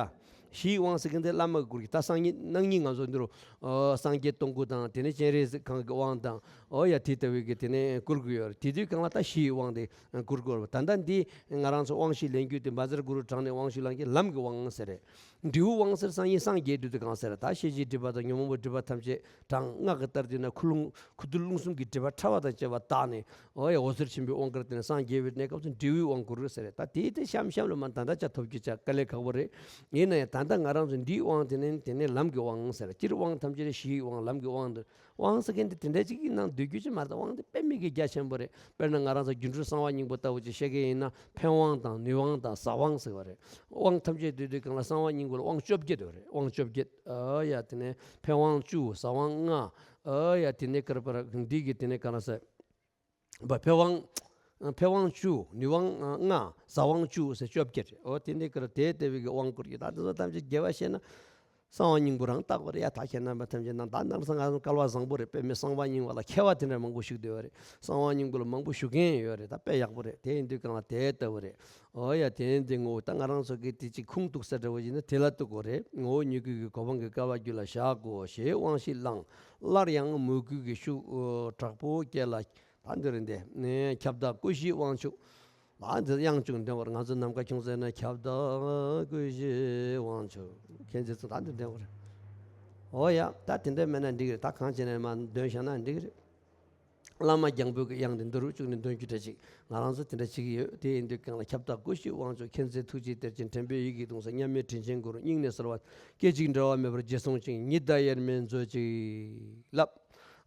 གཞིའི་དབང་ཟེར་མཁན་དེ་བླ་མ་གི་སྐུར་གྱི་ད་སང་ཉིན་གནངས་ཉིན་ང་ཚོ་འདི་རུ་ཨོ་སངས་རྒྱས་སྟོང་སྐུ་དང་དེ་ནས་སྤྱན་རས་གཟིགས་གང་གི་དབང་དང་ཨོ་ཡ་དེ་ལྟ་བུའི་གི་དེ་ནས་བསྐུར་གི་ཡོད་རེད། དེ་དུས་གང་ལ་ད་གཞིའི་དབང་དེ་བསྐུར་དགོས་རེད། ད་ལྟ་འདི་ང་རང་ཚོ་དབང་ཤེས་ལེན་རྒྱུ་དེ་བཛྲ་གུ་རུ་བགྲངས་ནས་དབང་ཤེས་ལེན་གྱི་ལམ་གྱི་དབང་ཟེར་རེད། འབྲས་བུའི་དབང་ཟེར་སང་ཉིན་སངས་རྒྱས་དུས་དེ་གང་ཟེར་རེད། ད་ཤེས་བྱའི་སྒྲིབ་པ་དང་ཉོན་མོངས་པའི་སྒྲིབ་པ་ཐམས་ཅད་གྲངས་ལྔ་གི་ལྟར་དུས་ན་ཁུ་རླུང་ཁུ་རྡུལ་རླུང་གསུམ་གྱི་སྒྲིབ་པ་ཕྲ་བ་དང་བཅས་པ་དག་ནས་ཨོ་ཡ་འོད་ཟེར་ཆེན་པོའི་དབང་བསྐུར་དེ་ནས་སངས་རྒྱས་པའི་གནས་སྐབས་སུ་འབྲས་བུའི་དབང་བསྐུར་ཟེར་རེད། ད་དེའི་དེ་གཤམ་གཤམ་ལ་མ་ད་ལྟ་ཅག་ཐོབ་རྒྱུ་ཅག་དཀའ་ལས་ཁག་པོ་རེད། ཡིན་ན་ཡང་ད་ལྟ་ང་རང་ཚོ་འདིའི་དབང་དེ་ནི་དེ་ནས་ལམ་གྱི་དབང་ཟེར། སྤྱིར་དབང་ཐམས་ཅད་གཞིའི་དབང་ལམ་གྱི་དབང་དུ། དབང་ཟེར་མཁན་དེ་དེ་འདྲ་ཅིག་གི་ནང་སྡོད་རྒྱུ་ཅིག་མ་རེད། དབང་དེ་དཔེ་མི་སྲིད་རྒྱ་ཆེན་པོ་རེད། དཔེར་ན་ང་རང་ཚོ་སྒྱུ་འཕྲུལ་གསང་བ་སྙིང་པོ་ལྟ་བུ་ཅིག་བཤད་མཁན་ཡིན་ན་ཕན་དབང་དང་ནུས་དབང་དང་ཟབ་དབང་ཟེར་བ་རེད། དབང་ཐམས་ཅད་སྡོད་དུས་གང་ལ་གསང་བ་སྙིང་པོ་ལ་དབང་བཅོ་བརྒྱད་ཡོད་རེད། དབང་བཅོ་བརྒྱད། ཨ་ཡ་དེ་ནས་ཕན་དབང་བཅུ་ཟབ་དབང་ལྔ། ཨ་ཡ་དེ་ནས་ཀར་པར་འདི་གི་དེ་ནས་གང་ལ་ཟེར། བ་ཕན་དབང་། ཕན་དབང་བཅུ་ནུས་དབང་ལྔ་ཟབ་དབང་བཅུ་ཟེར་བཅོ་བརྒྱད་རེད། འོ་དེ་འདྲའི་ཀར་དེ་ལྟ་བུའི་གི་དབང་བསྐུར་གྱི་ད་དེ་ཚོ་ཐམས་ཅད་རྒྱས་པ་བཤད་ན། གསང་བ་སྙིང་པོ་རང་བཏགས་པ་རེད་ཡ། ད་ཁྱེད་རྣམ་པ་ཐམས་ཅད་ནང་ད་ནང་སང་ང་ཚོ་སྐལ་བ་བཟང་པོ་རེད། དཔེ་མི་གསང་བ་སྙིང་པོ་ལ་མཁས་པ་དེ་འདྲ་མང་པོ་བཞུགས་བསྡད་པ་རེད། གསང་བ་སྙིང་པོ་ལ་མང་པོ་ཞུ་མཁན་ཡོད་རེད། ད་དཔེ་ཡག་པོ་རེད། དེ་ཡིན་དུས་གང་ལ་དེ་ལྟ་བུ་རེད། འོ་ཡ་དེ་ཡིན་དུས་ངོ་བོ་ད་ང་རང་ཚོ་གི་དེ་ཅིག་ཁུངས་གཏུགས་ས་འདྲ་བོ་ཡིན་ན་དེ་ལ་གཏུགས་དགོས་རེད། ངོ་བོ་ཉིད་སྐུ་གི་གོ་འཕང་གི་སྐལ་བ་རྒྱུད་ལ་བཞག་གོ་ཞེས་དབང་བཞི་བླངས། སླར་ཡང་མོས་གུས་ཀྱི་ཤུགས་དྲག་པོ་བསྐྱེད་ལ། ད་འདིར་འདི་ནས་ཁྱབ་བདག་སྐུ་བཞིའི་དབང་ཕྱུག་ལ་འདི་དབྱངས་ཅུང་ལྡན་པར་ང་ཚོ་ནམ་མཁའ་ཁྱུང་ཟེར་ན་ཁྱབ་བདག་སྐུ་བཞིའི་དབང་ཕྱུག་མཁྱེན་བརྩེ་ཚོ་ད་འདི་ལྡན་པར། འོ་ཡ། ད་དེ་འདྲ་མེད་ན་འགྲིག་གི་རེད། ད་གང་བྱས་ནས་མར་འདོན་བཞག་ན་འགྲིག་གི་རེད། བླ་མ་རྒྱང་འབོད་ཀྱི་དབྱངས་དེ་འདི་རུ་བཅུག་ནས་འདོན་རྒྱུ་འདྲ་ཅིག་ང་རང་ཚོ་དེ་འདྲ་བྱེད་ཀྱི་ཡོད། དེ་ཡིན་དུས་གང་ལ་ཁྱབ་བདག་སྐུ་གཤེགས་དབང་ཕྱུག་མཁྱེན་བརྩེ་ཐུགས་རྗེའི་གཏེར་ཆེན་དྲན་པའི་ཡིད་ཀྱིས་གདུང་སེམས་མཉམ་མེད་དྲིན་ཅན་གུ་རུ། སྙིང་ནས་གསོལ་བ་སྐད་ཅིག་འབྲལ་བ་མེད་པར་རྗེས་བཟུང་ཅིང་། ཉི་ཟླ་དབྱེར་མེད་མཛོད་ཅིག་བརླབས།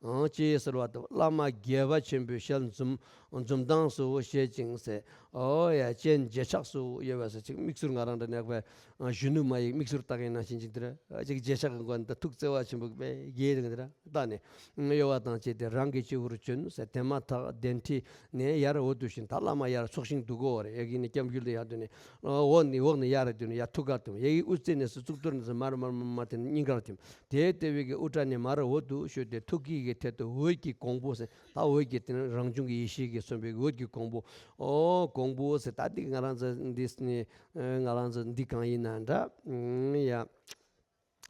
ཨང་། ཅེས་གསོལ་བ་བཏབ། བླ་མ་དགྱེས་པ་ཆེན་པོའི་ཞལ་འཛུམ་འཛུམ་མདངས་སུ་བཞད་ཅིང་ཟེར། ཨོ་ཡ། སྤྱན་རྗེས་ཆགས་སུ་གཡོ་བ་ཟེར། ཅིག་མིག་ཟུར་ང་རང་འདྲ་ནས་པའི་གཞོན་ནུ་མ་ཡིས་མིག་ཟུར་བལྟ་མཁན་ནང་བཞིན་ཅིག་འདིར་ཅིག་རྗེས་ཆགས་ཀྱི་སྒོ་ནས་ད་ཐུགས་བརྩེ་བ་ཆེན་པོ་དཔེ་རྒྱས་ཀྱི་འདིར་བལྟ་ནས་གཡོ་བ་དང་བཅས་ཏེ་རང་གི་སྤྱི་བོར་བྱོན་ཟེར། དེ་མ་ཐག་གདན་ཁྲི་ནས་ཡར་འོ་དུ་ཞིང་ད་བླ་མ་ཡར་ཚོགས་ཞིང་འདུག་གོ་རེད། ཡ་གི་ནས་སྐྱབས་འགྱུར་དུ་ཡར་འདུག་ནས་འོག་ནས་འོག་ནས་ཡར་འདུག་ནས་ཡར་ཐུགས་ཀར་ཐིམ། ཡ་གི་དབུ་རྩེ་ནས་སུ་གཙུག་ཏོར་ནས་སུ་མར་མར་མར་མར་དེ་ནས་སྙིང་གར་ཐིམ། དེའི་ལྟེ་བའི་གི་དབུ་སྐྲ་ནས་མར་འོ་དུ་ཞུ་སྟེ་ཐུགས་ཀྱི་གི་ཐད་དུ་འོད་ཀྱི་གོང་བུ་ཟེར། ད་འོད་ཀྱི་དེ་ནི་རང་བྱུང་གི་ཡེ་ཤེས་ཀྱིས་མཚོན་པའི་འོད་ཀྱི་གོང་བུ། ཨོ་གོང་བུ་ཟེར། ད་འདི་ང་རང་ཚོ་འདི་ནི་ང་རང་ཚོ་འདི་གང་ཡིན་ན་འདྲ། ཡ།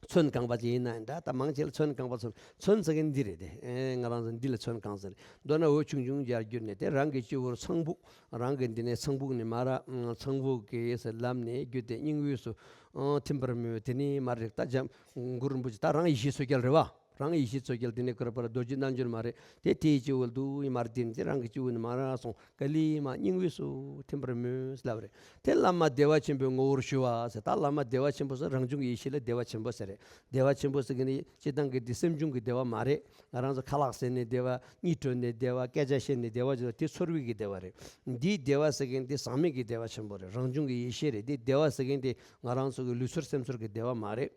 ཚོན་གང་པ་ཅིག་ཡིན་ན་འདྲ། ད་མང་ཆེ་ལ་ཚོན་གང་པ་ཚོན་ཚོན་ཟེར་མཁན་འདི་རེད་དེ། ཨེ་ང་རང་ཚོ་འདི་ལ་ཚོན་གང་ཟེར། མདོར་ན་འོད་ཆུང་ཆུང་ཅིག་གྱུར་ནས་དེ་རང་གི་སྤྱི་བོར་ཚངས་བུག་རང་གི་འདི་ནས་ཚངས་བུག་ནས་མར་ཚངས་བུག་གི་ཟེར་ལམ་ནས་བརྒྱུད་དེ་སྙིང་དབུས་སུ་ཨང་ཐིམ་པར་མོས། དེ་ནས་མར་རེག་ད་འཇམ་མགོན་རིན་པོ་ཆེ་ད་རང་ཡེ་ཤེས་མཚོ་རྒྱལ་རེད་བ། རང་ཡེ་ཤེས་མཚོ་རྒྱལ་དེ་ནས་ཀུ་ར་པ་ར་རྡོ་རྗེ་རྣལ་འབྱོར་མ་རེད་དེ། དེའི་སྤྱི་བོ་ལྡུག་ཡིན་མར་དེ་ནས་རང་གི་སྤྱི་བོ་ནས་མར་སོང་། ག་ལེ་མར་སྙིང་དབུས་སུ་ཐིམ་པར་མོས་ལབ་རེད། དེ་བླ་མ་བདེ་བ་ཆེན་པོའི་ངོ་བོར་ཞུ་བ་ཟེར། ད་བླ་མ་བདེ་བ་ཆེན་པོ་ཟེར་རང་བྱུང་གི་ཡེ་ཤེས་ལ་བདེ་བ་ཆེན་པོ་ཟེར་རེད། བདེ་བ་ཆེན་པོ་ཟེར་གི་ནི་སྤྱི་བཏང་གི་དེ་སེམས་བྱུང་གི་བདེ་བ་མ་རེད། ང་རང་ཚོ་ཁ་ལག་ཟས་ནས་བདེ་བ། གཉིད་བྲོ་ནས་བདེ་བ། སྐད་ཆ་བཤད་ནས་བདེ་བ་ཅིག་དེ་ཚོར་བའི་གི་བདེ་བ་རེད། འདིའི་བདེ་བ་ཟེར་མཁན་དེ་ཟག་མེད་ཀྱི་བདེ་བ་ཆེན་པོ་རེད། རང་བྱུང་གི་ཡེ་ཤེས་རེད། འདིའི་བདེ་བ་ཟེར་མཁན་དེ་ང་རང་ཚོ་གི་ལུས་ཚོར་སེམས་ཚོར་གྱི་བདེ་བ་མ་རེད།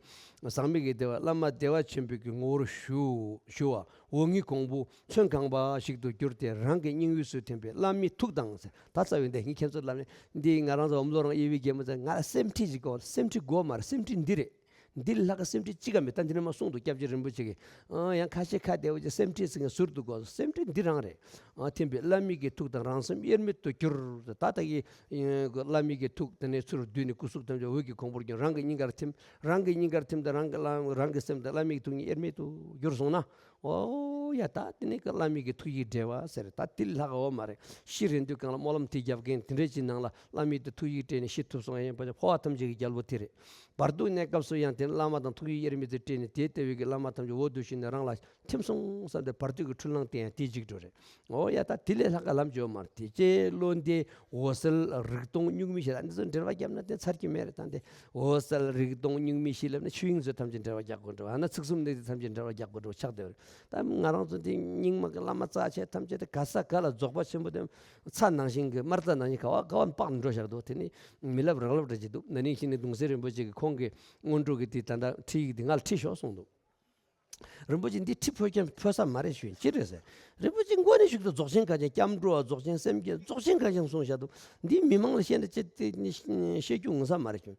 ཟག་མེད་ཀྱི་བདེ་བ། བླ་མ་བདེ་བ་ཆེན་པོའི་གི་ངོ་བོར་ཞུ་ཞུ་བ། འོད་ལྔའི་གོང་བུ་ཚོན་གང་པ་ཞིག་ཏུ་གྱུར་ཏེ་རང་གི་སྙིང་དབུས་སུ་ཐིམ་པས་བླ་མའི་ཐུགས་དང་ཟེར། ད་རྩ་བའི་འདི་ངས་ཁྱེད་ཚོ་ལབ་ནས་འདི་ང་རང་ཚོ་འོམ་ལོ་རང་དབྱེ་བའི་རྒྱལ་མོ་ཚོ་ང་ལ་སེམས་ཁྲིད་ཅིག་དགོས། སེམས་ཁྲིད་དགོས་མ་རེད། སེམས་ཁྲིད་འདི་རེད། འདི་ལས་ལྷག་ག་སེམས་ཁྲིད་ཅི་ག་མེད། ད་འདི་ནས་མ་གསུངས་འདུག་སྐྱབས་རྗེ་རིན་པོ་ཆེ་གིས། ཨང་ཡང་ཁ་ཤས་ཁ་བདེ་བོ་ཅིག་སེམས་ཁྲིད་ཟེར་མཁན་ཟུར་དུ་དགོས། སེམས་ཁྲིད་འདི་རང་རེད། ཨང་ཐིམ་པས་བླ་མའི་གི་ཐུགས་དང་རང་སེམས་དབྱེར་མེད་དུ་གྱུར། ད་ལྟ་གི་བླ་མའི་གི་ཐུགས་དེ་ནས་ཚུར་བསྡུས་ནས་སྐུ་གཟུགས་ཐམས་ཅད་འོད་ཀྱི་གོང་བུར་གྱུར། རང་གི་སྙིང་གར་ཐིམ། རང་གི་སྙིང་གར་ཐིམ་དང་རང་གི་བླ་རང་གི་སེམས་དང་བླ་མའི་གི་ཐུགས་གཉིས་དབྱེར་མེད་དུ་གྱུར་སོང་ན། ཨོ་ཡ། ད་དེ་ནས་ཀྱི་བླ་མའི་གི་ཐུགས་ཡིད་འབྲེལ་བ་ཟེར། ད་དེ་ལས་ལྷག་ག་ཡོད་མ་རེད། ཤི་རན་དུས་གང་ལ་སྨོན་ལམ་དེ་རྒྱབ་མཁན་དེ་འདྲ་ཅིག་ནང་ལ་བླ་མའི་དེ་ཐུགས་ཡིད་སྤྲད་ནས་ཤི་ཐུབ་སོང་ཡིན་པ། འཕོ་བ་ཐམས་ཅད་ཀྱི་རྒྱལ་པོ་དེ་རེད། བར་དུ་གནས་སྐབས་སུ་ཡང་དེ་བླ་མ་དང་ཐུགས་ཡིད་དབྱེར་མེད་དུ་སྤྲད་ནས་དེའི་ལྟེ་བའི་གི་བླ་མ་ཐམས་ཅད་འོ་དུ་ཞིག་ནས་རང་ལ་ཐིམ་སོང་བསམ་སྟེ་བར་དུ་གི་འཁྲུལ་སྣང་དེ་ཡང་དེ་འཇིག་འགྲོ་རེད། ཨོ་ཡ། ད་དེ་ལས་ལྷག་ག་ལམ་ཅིག་ཡོད་མ་རེད། དེ་ལྕེ་བློ་འདས་འོད་གསལ་རིག་སྟོང་གཉུག་མའི་ཞལ། ཨ་འདི་ཚོ་འགྲེལ་བ་བརྒྱབ་ན་དེ་ཚར་གྱི་མེད་རེད། ད་འདི་འོད་གསལ་རིག་སྟོང་གཉུག་མའི་ཞལ་ལབ་ན་ཆོས་དབྱིངས་ཚོ་ཐམས་ཅད་འགྲེལ་བ་རྒྱག་དགོས་འགྲོ། ཨ་ན་ཚིག་གསུམ་ནི་དེ་ཐམས་ཅད་འགྲེལ་བ་རྒྱག་དགོས་འགྲོ་ཆགས་བསྡད་རེད། ད་ང་རང་ཚོ་འདི་རྙིང་མ་གི་བླ་མ་རྩ་ཆེ་ཐམས་ཅད་དེ་ག་ས་ག་ལ་རྫོགས་པ་ཆེན་པོ་དེ་ཚྭ་ནང་བཞིན་གི་དམར་རྩྭ་ནང་བཞིན་ག་བ་ག་བ་འབག་འགྲོ་བཞག་འདུག་དེ་ནི་མི་ལབ་རང་ལབ་འདྲ་ཅིག་འདུག་ན་ནིང་ཞིག་ནི་གདུང་སྲས་རིན་པོ་ཆེ་གི་ཁོང་གི་སྔོན་འགྲོ་གི་དེ་ད་ལྟ་ཁྲིད་ཡིག་དེ་ང་ལ་ཁྲིད་ཤོག་གསུངས་འདུག་རིན་པོ་ཆེ་འདི་ཁྲི་ཕོ་རྒྱ་ཕོ་ས་མ་རེད་ཞུ་ཡིན་ཅི་རེད་ཟེར། རིན་པོ་ཆེ་མགོ་ནས་ཞུགས་ཏུ་རྫོགས་ཆེན་ཁ་ཅན། སྐྱབས་འགྲོ་བ་རྫོགས་ཆེན་སེམས་བསྐྱེད་རྫོགས་ཆེན་ཁ་ཅན་གསུངས་བཞག་འདུག་འདི་མི་མང་ལ་བཤད་ན་ཅི་སྟེ་བཤད་རྒྱུ་ངོ་ས་མ་རེད་ཞུ།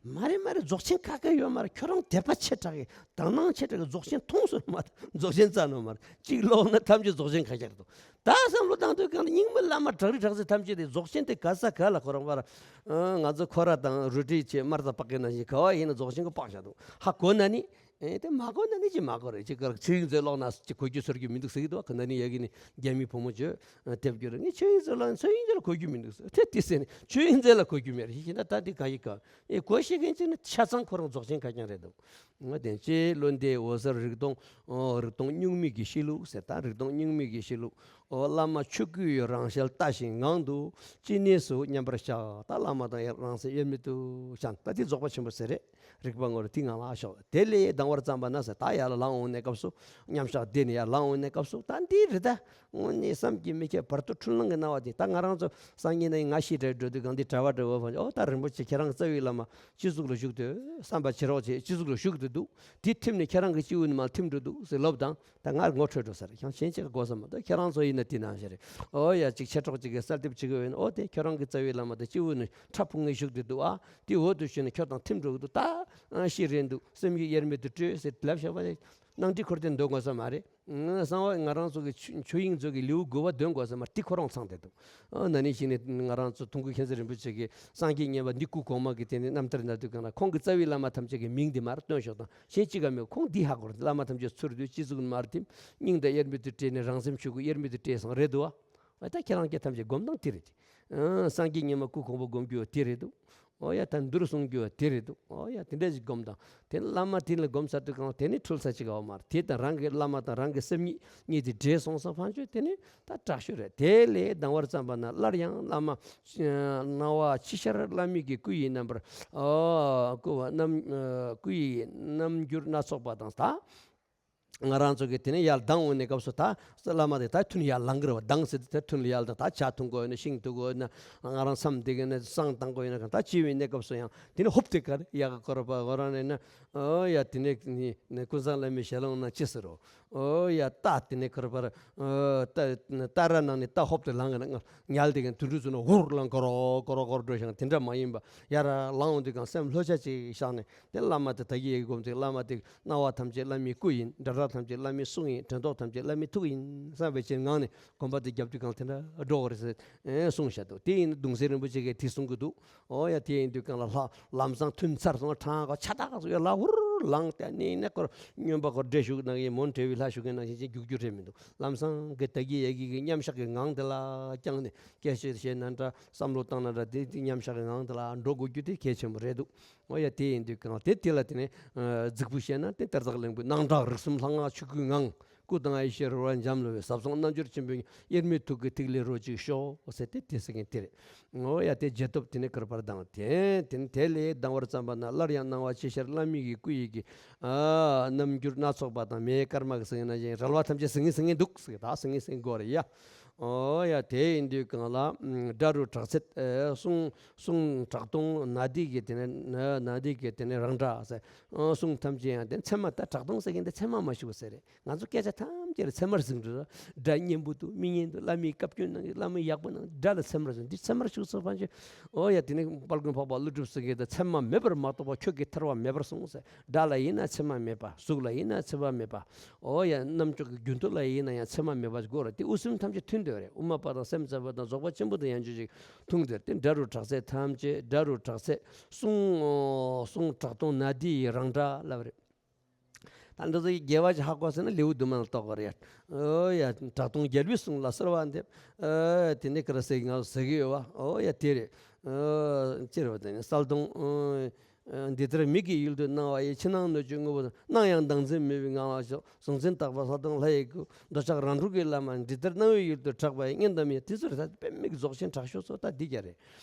མ་རེད་མ་རེད། རྫོགས་ཆེན་ཁ་ཁ་ཡོད་མ་རེད། ཁྱོད་རང་དད་པ་ཆེ་དྲགས་གི་དག་སྣང་ཆེ་དྲགས་གི་རྫོགས་ཆེན་མཐོང་སོང་མ་རེད། རྫོགས་ཆེན་རྩ་ནོ་མ་རེད། གཅིག་ཀློག་ན་ཐམས་ཅད་རྫོགས་ཆེན་ཁ་ཁ་རེད་འདུག་ད་བསམ་བློ་བཏང་དུས་གང་ལ་རྙིང་མ་བླ་མ་བྲག་རི་བྲག་རྩེ་ཐམས་ཅད་དེ་རྫོགས་ཆེན་དེ་ག་ས་ག་ལ་ཁོ་རང་པར་ང་ཚོ་ཁོ་ར་དང་རུ་ཏྲི་ཆེ་དམར་རྩྭ་པགས་ཀའི་ནང་བཞིན་ག་བ་ཡིན་ན་རྫོགས་ཆེན་གི་པགས་བཞག་འདུག་ཧ་གོ་ན་ནི། ཨེ་དེ་མ་གོ་ན་ནི་ཅི་མ་གོ་རེད། ཅི་གར་ཆོས་དབྱིངས་མཛོད་ཀློག་ན་ཅི་གོ་རྒྱུ་ཚོར་རྒྱུ་མི་འདུག་ཟེར་གི་འདུག་ཁ་ན་ནི་ཡ་གི་ནི་རྒྱ་མི་བུ་མོ་བྱོས་དེབ་རྒྱུ་རེད། ངས་ཆོས་དབྱིངས་མཛོད་ཀློག་ན་ཆོས་དབྱིངས་མཛོད་ལ་གོ་རྒྱུ་མི་འདུག་ཟེར། དེ་དེ་ཟེར་ནི་ཆོས་དབྱིངས་མཛོད་ལ་གོ་རྒྱུ་མེད་རེད། ཤེས་ཀྱི་ན་ད་དེ་ག་ཡི་ག་ཨེ་གོ་ཤེས་མཁན་ཅིག་ནི་ཆ་ཚང་ཁོ་རང་རྫོགས་ཆེན་ཁ་རྐྱང་རེད་འདུག་ང་དེ་ལྕེ་བློ་འདས་འོད་གསལ་རིག་སྟོང་། ཨོ་རིག་སྟོང་གཉུག་མའི་གི་གཤིས་ལུགས་ཟེར། ད་རིག་སྟོང་གཉུག་མའི་གི་གཤིས་ལུགས། ཨོ་བླ་མ་ཆོས་སྐུའི་རང་ཞལ་ལྟ་ཞིང་ངང་དུ་ཅི་གནས་སུ་མཉམ་པར་བཞག་ད་བླ་མ་དང་རང་སེམས་དབྱེར་མེད་དུ་བཞག་ད་དེ་རྫོགས་པ་ཆེན་པོ་ཟེར་རེད། རིག་པ་ངོར་དེ་ངང་ལ་ཞོག་དེ་ལས་ལྡང་བར་བརྩམས་པ་ན་ཟེར། ད་ཡར་ལ་ལངས་འོང་ནས་སྐབས་སུ་མཉམ་བཞག་དེ་ནས་ཡར་ལངས་འོང་ནས་སྐབས་སུ་ད་འདི་རེད། ད་དངོས་གནས་བསམ་གྱིས་མི་ཁྱབ་བར་དོ་འཁྲུལ་སྣང་གི་སྣང་བ་དེ། ད་ང་རང་ཚོ་སང་ཉིན་ན་ང་ཤི་བྲལ་འགྲོ་དུས་གང་དེ་གྲྭ་པ་འདྲ་བོ་ཕ་ཨོ་ད་རིན་པོ་ཆེ་ཁྱེད་རང་རྩ་བའི་བླ་མ་སྤྱི་གཟུགས་ལ་བཞུགས་དུས་བསམ་པ་བྱེད་རོགས་བྱེད། སྤྱི་གཟུགས་ལ་བཞུགས་དུ་འདུག་དེ་ཐིམ་ནས་ཁྱེད་རང་གི་སྤྱི་བོ་ནས་མར་ཐིམ་འགྲོ་འདུག་ཟེར་ལབ་དང་། ད་ངར་ངོ་འཕྲོད་འགྲོ་ཟེར། ཡང་གཞན་གཅིག་ག་དགོས་ས་མ་གཏོགས་ཁྱེད་རང་ཚོ་ཡིན་ན་དེ་ནང་བཞིན་རེད། ཨོ་ཡ་གཅིག་མཆེད་གྲོགས་གཅིག་གིས་གསལ་འདེབས་བྱེད་ཀྱི་ཡོད་ན། ཨོ་དེ་ཁྱོད་རང་གི་རྩ་བའི་བླ་མ་དེ་སྤྱི་བོ་ནས་ཁྲ་ཕུང་ངེ་བཞུགས་དེ་འདུག་ཨ། དེ་འོ་དུ་ཞུས་ནས་ཁྱོད་དང་ཐིམ་འགྲོ་གི་འདུག་ད་ཤི་རན་འདུག་སེམས་ཡིད་དབྱེར་མེད་དུ་སྤྲོད་ཟེར་ལབ་བཞག་པ་དེ་སྣང་སྒྲིག་འཁོར་དེ་འདོན་དགོས་ས་མ་རེད། གསང་བ་ང་རང་ཚོ་གི་ཆོས་ཆོས་དབྱིངས་ཚོ་གི་ལེའུ་དགུ་པ་འདོན་དགོས་ས་མ་རེད། དེ་ཁོ་རང་ཚང་དེ་འདུག་ཨ་ན་ནིང་ཞིག་ནས་ང་རང་ཚོ་དུང་དཀར་མཁྱེན་བརྩེ་རིན་པོ་ཆེ་གིས་སངས་རྒྱས་མཉན་པ་འདི་སྐུ་གོང་མ་གི་དེ་ནས་རྣམ་ཐར་ན་དུས་གང་ན་ཁོང་གི་རྩ་བའི་བླ་མ་ཐམས་ཅད་ཀྱི་མིང་འདི་མར་བཏོན་ཞོག་དང་གཞན་གཅིག་ག་མེད། ཁོང་འདི་ཧ་གོ་རེད། བླ་མ་ཐམས་ཅད་ཚུར་འདུས་སྤྱི་གཟུགས་མར་ཐིམ། སྙིང་དང་དབྱེར་མེད་དུ་སྤྲད་ནས་རང་སེམས་ཆོས་སྐུ་དབྱེར་མེད་དུ་སྤྲད་སོང་རེད་འདུག་བ། ད་ཁྱེད་རང་སྐྱེ་ཐམས་ཅད་སྒོམ་སྟངས་དེ་རེད། ཨང་། སངས་རྒྱས་མཉན་མ་སྐུ་གོང་མ་སྒོམ་རྒྱུ་དེ་རེད་འདུག་ཨོ་ཡ། ད་འདུལ་གསུང་རྒྱུ་བ་དེ་རེད་འདུག་ཨོ་ཡ། དེ་འདྲ་ཞིག་སྒོམ་དང་། དེ་ནི་བླ་མ་དེ་ལ་སྒོམ་ཚར་དུས་གང་དེ་ནི་འཁྲུལ་ས་ཅིག་ཡོད་མ་རེད། དེ་དང་རང་གི་བླ་མ་དང་རང་གི་སེམས་ཉིད་གཉིས་དེ་འདྲེས་སོང་ཙང་ཕན་ཆོད་དེ་ནི་ད་དྲག་ཤོས་རེད། དེ་ལས་ལྡང་བར་བརྩམས་པ་ན་སླར་ཡང་བླ་མ་སྣང་བ་ཕྱི་ཤར་བླ་མའི་གི་སྐུ་ཡི་རྣམ་པར། ཨོ། སྐུ་བ་རྣམ་སྐུ་ཡི་རྣམ་འགྱུར་སྣ་ཚོགས་པ་དང་། ད་ང་རང་ཚོ་གི་དེ་ནས་ཡར་ལྡང་འོང་ནས་སྐབས་སུ་ད་བླ་མ་དེ་ད་ཐུན་ཡར་ལངས་ཀྱི་རེད་བ། ལྡང་ཟེར་དུས་ད་ཐུན་ལ་ཡར་ལྡང་། ད་ཇ་འཐུང་དགོས་ཡོད་ན། ཤིང་འཐུང་དགོས་ཡོད་ན། ང་རང་མཚམས་དེ་གི་ནས་བསང་བཏང་དགོས་ཡོད་ན། གང་ལྟར་བྱེད་པའི་གནས་སྐབས་སུ་ཡང་དེ་ནས་ཧོབ་དེ་གར་ཡ་ག་ཁོ་ར་པ་ཁོ་རང་ནས་ན། ཨོ་ཡ། དེ་ནས་ནི་ནི་ཀུན་བཟང་བླ་མའི་ཞལ་ལུང་ན་ཅི་ཟེར་རོ། ཨོ་ཡ། ད་དེ་ནས་ཁོ་ར་པ་ར། ཨོ། ད་ད་ར་ནང་ནས་ད་ཧོབ་དེ་ལངས་ཀྱི་ན། ཉལ་དེ་གི་དུད་འགྲོ་ཚོ་ན་ཧུར་ལངས་ཀོ་རོ་ཀོ་རོ་ཀོ་རོ་འགྲོ་ཞིང་། དེ་འདྲ་མ་ཡིན་པ་ཡར་ལངས་འོང་དུས་གང་སེམས་ལྷོད་ཆ་ཅིག་བཞག་ནས། དེ་བླ་མ་དེ་དག་གི་ཡི་གེ་སྒོམ་ཚེ་བླ་མ་དེ་སྣང་བ་ཐམས་ཅད་བླ་མའི་སྐུ་ཡིན། སྒྲ་གྲགས་ཐམས་ཅད་བླ་མའི་གསུང་ཡིན། དྲན་རྟོག་ཐམས་ཅད་བླ་མའི་ཐུགས་ཡིན་བསམ་པའི་ཕྱིར་ངང་ནས་སྒོམ་པ་དེ་རྒྱབ་དུས་གང་དེ་འདྲ་འགྲོ་བ་རེད་ཟེར་གསུངས་བཞག་འདུག་དེ་ཡིན་གདུང་སྲས་རིན་པོ་ཆེ་གིས་དེ་གསུང་གི་འདུག་ཨོ་ཡ། དེ་ཡིན་དུས་གང་ལ་ལྷ་ལམ་སང་ཐུན་ཚར་སོང་ལ་ཁྲང་ཁ་ཆ་ཏག་སོང་ཡ་ལ་ཧུར་ལངས་ཏེ་ནི་ནས་ཁོར་སྨྱོན་པ་ཁོར་འདྲེ་ཞུགས་ནང་གི་མོན་བྲལ་བའི་ལྷ་ཞུགས་ཀྱི་ནང་བཞིན་ཅིག་རྒྱུག་རྒྱུ་རེད་མི་འདུག་ལམ་སང་གི་ད་གི་ཡ་གི་གི་མཉམ་བཞག་གི་ངང་དེ་ལ་བསྐྱངས་ནས། སྐད་ཆ་བཤད་ན་འདྲ། བསམ་བློ་བཏང་ན་འདྲ། དེ་དེ་མཉམ་བཞག་གི་ངང་དེ་ལ་འགྲོ་དགོས་རྒྱུ་དེ་གལ་ཆེན་པོ་རེད་འདུག་ཨོ་ཡ། དེ་ཡིན་དུས་གང་དེ་དེ་ལ་དེ་ནས་རྫིག་པོ་བཤད་ན་དེ་གཏེར་བདག་གླིང་པའི་སྣང་གྲགས་རིག་གསུམ་ལྷ་སྔགས་ཆོས་སྐུའི་ངང་། སྐུ་དང་ཡེ་ཤེས་རོལ་པ་འབྱམས་ཀླས་པའི། ཟབ་གསང་རྣལ་འབྱོར་ཆེན་པོའི་དབྱེར་མེད་ཐུགས་ཀྱི་ཐིག་ལེ་རོ་གཅིག་ཤོག་ཟེར་ཏེ་དེ་ཟེར་མཁན་དེ་རེད། ཨོ་ཡ། དེ་རྗེས་ཐོབ་དེ་ནས་ཁོ་ར་པ་ར་དང་། དེ་དེ་ནས་དེ་ལས་ལྡང་བར་བརྩམས་པ་ན་སླར་ཡང་སྣང་བ་ཕྱི་ཤར་བླ་མའི་གི་སྐུ་ཡི་གི་ཨ་རྣམ་འགྱུར་སྣ་ཚོགས་པ་དང་། མེའི་སྐར་མ་གི་ཟེར་མཁན་ན་བཞིན་རལ་བ་ཐམས་ཅད་ཟིང་ངེ་ཟིང་ངེ་འདུག་ཟེར། ད་ཟིང་ངེ་ཟིང་དགོས་རེད་ཡ། ཨོ་ཡ། དེ་ཡིན་དུས་གང་ལ་སྒྲ་རུ་གྲགས་ཚད། ཨེ། གསུང་གསུང་གྲགས་སྟོང་ནཱ་དའི་གི་དེ་ནས་ནཱ་དའི་གི་དེ་ནས་རང་སྒྲ་ཟེར། ཨ། གསུང་ཐམས་ཅད་ཡང་དེ་ཚད་མ། ད་གྲགས་སྟོང་ཟེར་མཁན་དེ་ཚད་མ་མ་ཞུགས་ཟེར་རེད། ང་ཚོ་སྐད་ཆ་ཐམས་ཅད་ཚད་མར་ཟིན་འགྲོ། སྒྲ་སྙན་པོ་འདུག་མི་སྙན་འདུག་བླ་མའི་བཀའ་བཀྱོན་གནང་། བླ་མའི་ཡག་པོ་གནང་། སྒྲ་ལ་ཚད་མར་ཟིན། འདི་ཚད་མར་ཞུགས་ཚོ་ཕན་ཆོད། ཨོ་ཡ། དེ་ནས་དཔལ་མགོན་འཕགས་པ་ཀླུ་སྒྲུབ་ཟེར་མཁན་དེ་ཚད་མ་མེད་པར་མ་རྟོགས་པ་ཁྱོད་ཀྱིས་ཐར་བ་མེད་པར་གསུངས་ཟེར། སྒྲ་ལ་ཡིན་ན་ཚད་མ་མེད་པ། གཟུགས་ལ་ཡིན་ན་ཚད་མ་མེད་པ། ཨོ་ཡ། རྣམ་ཅོག་གི་རྒྱུན་མཐུད་ལ་ཡིན་ན་ཡང་ཚད་མ་མེད་པ་དགོས་རེད། དེ་དབུ་སེམས་ཐམས་ཅད་མཐུན་བསྡད་རེད། དབུ་མ་པ་དང་སེམས་ཙམ་པ་དང་རྫོགས་པ་ཆེན་པོ་དང་ཡང་ཆོས་ཅིག་མཐུན་བསྡད་རེད། དེ་སྒྲ་རུ་གྲགས་ཚད་ཐམས་ཅད། སྒྲ་རུ་གྲགས་ཚད། གསུང་གསུང་གྲགས་སྟོང་ནཱ་དའི་རང་སྒྲ་ལབ་རེད། ད་འདི་ཚོ་རྒྱལ་བ་ཅིག་ཧ་གོ་ཟེར་ན་ལེའུ་བདུན་མ་ལ་གཏོགས་པ་རེད། ཨོ་ཡ། གྲགས་སྟོང་རྒྱལ་བའི་གསུང་ལ་གསོལ་བ་འདེབས། ཨོ། དེ་ནས་ག་རེ་ཟེར་གི་ང་ཟེར་གི་ཡོད་བ། ཨོ་ཡ། དེ་རེད། ཨོ། ཅི་རེད་བ། དེ་ནས་གསལ་སྟོང་། ཨོ། འདི་ལྟར་མིག་གི་ཡུལ་དུ་སྣང་བ་ཡི། ཕྱི་ནང་སྣོད་བཅུད་དངོས་པོ་དང་། སྣང་ཡང་བདག་འཛིན་མེད་པའི་ངང་ལ་ཞོག་གཟུང་འཛིན་དག་པ་གསལ་སྟོང་ལྷ་ཡི་སྐུ། འདོད་ཆགས་རང་གྲོལ་གྱི་བླ་མ། འདི་ལྟར་སྣང་བའི་ཡུལ་དུ་གྲགས་པ་ཡི། མངོན་དང་མི་དེ་ཚོ་རེད། ད་དཔེ་མིག་རྫོགས་ཆེན་དྲག་ཤོས་ཚོ་ད་འདི་རྒྱ་རེད།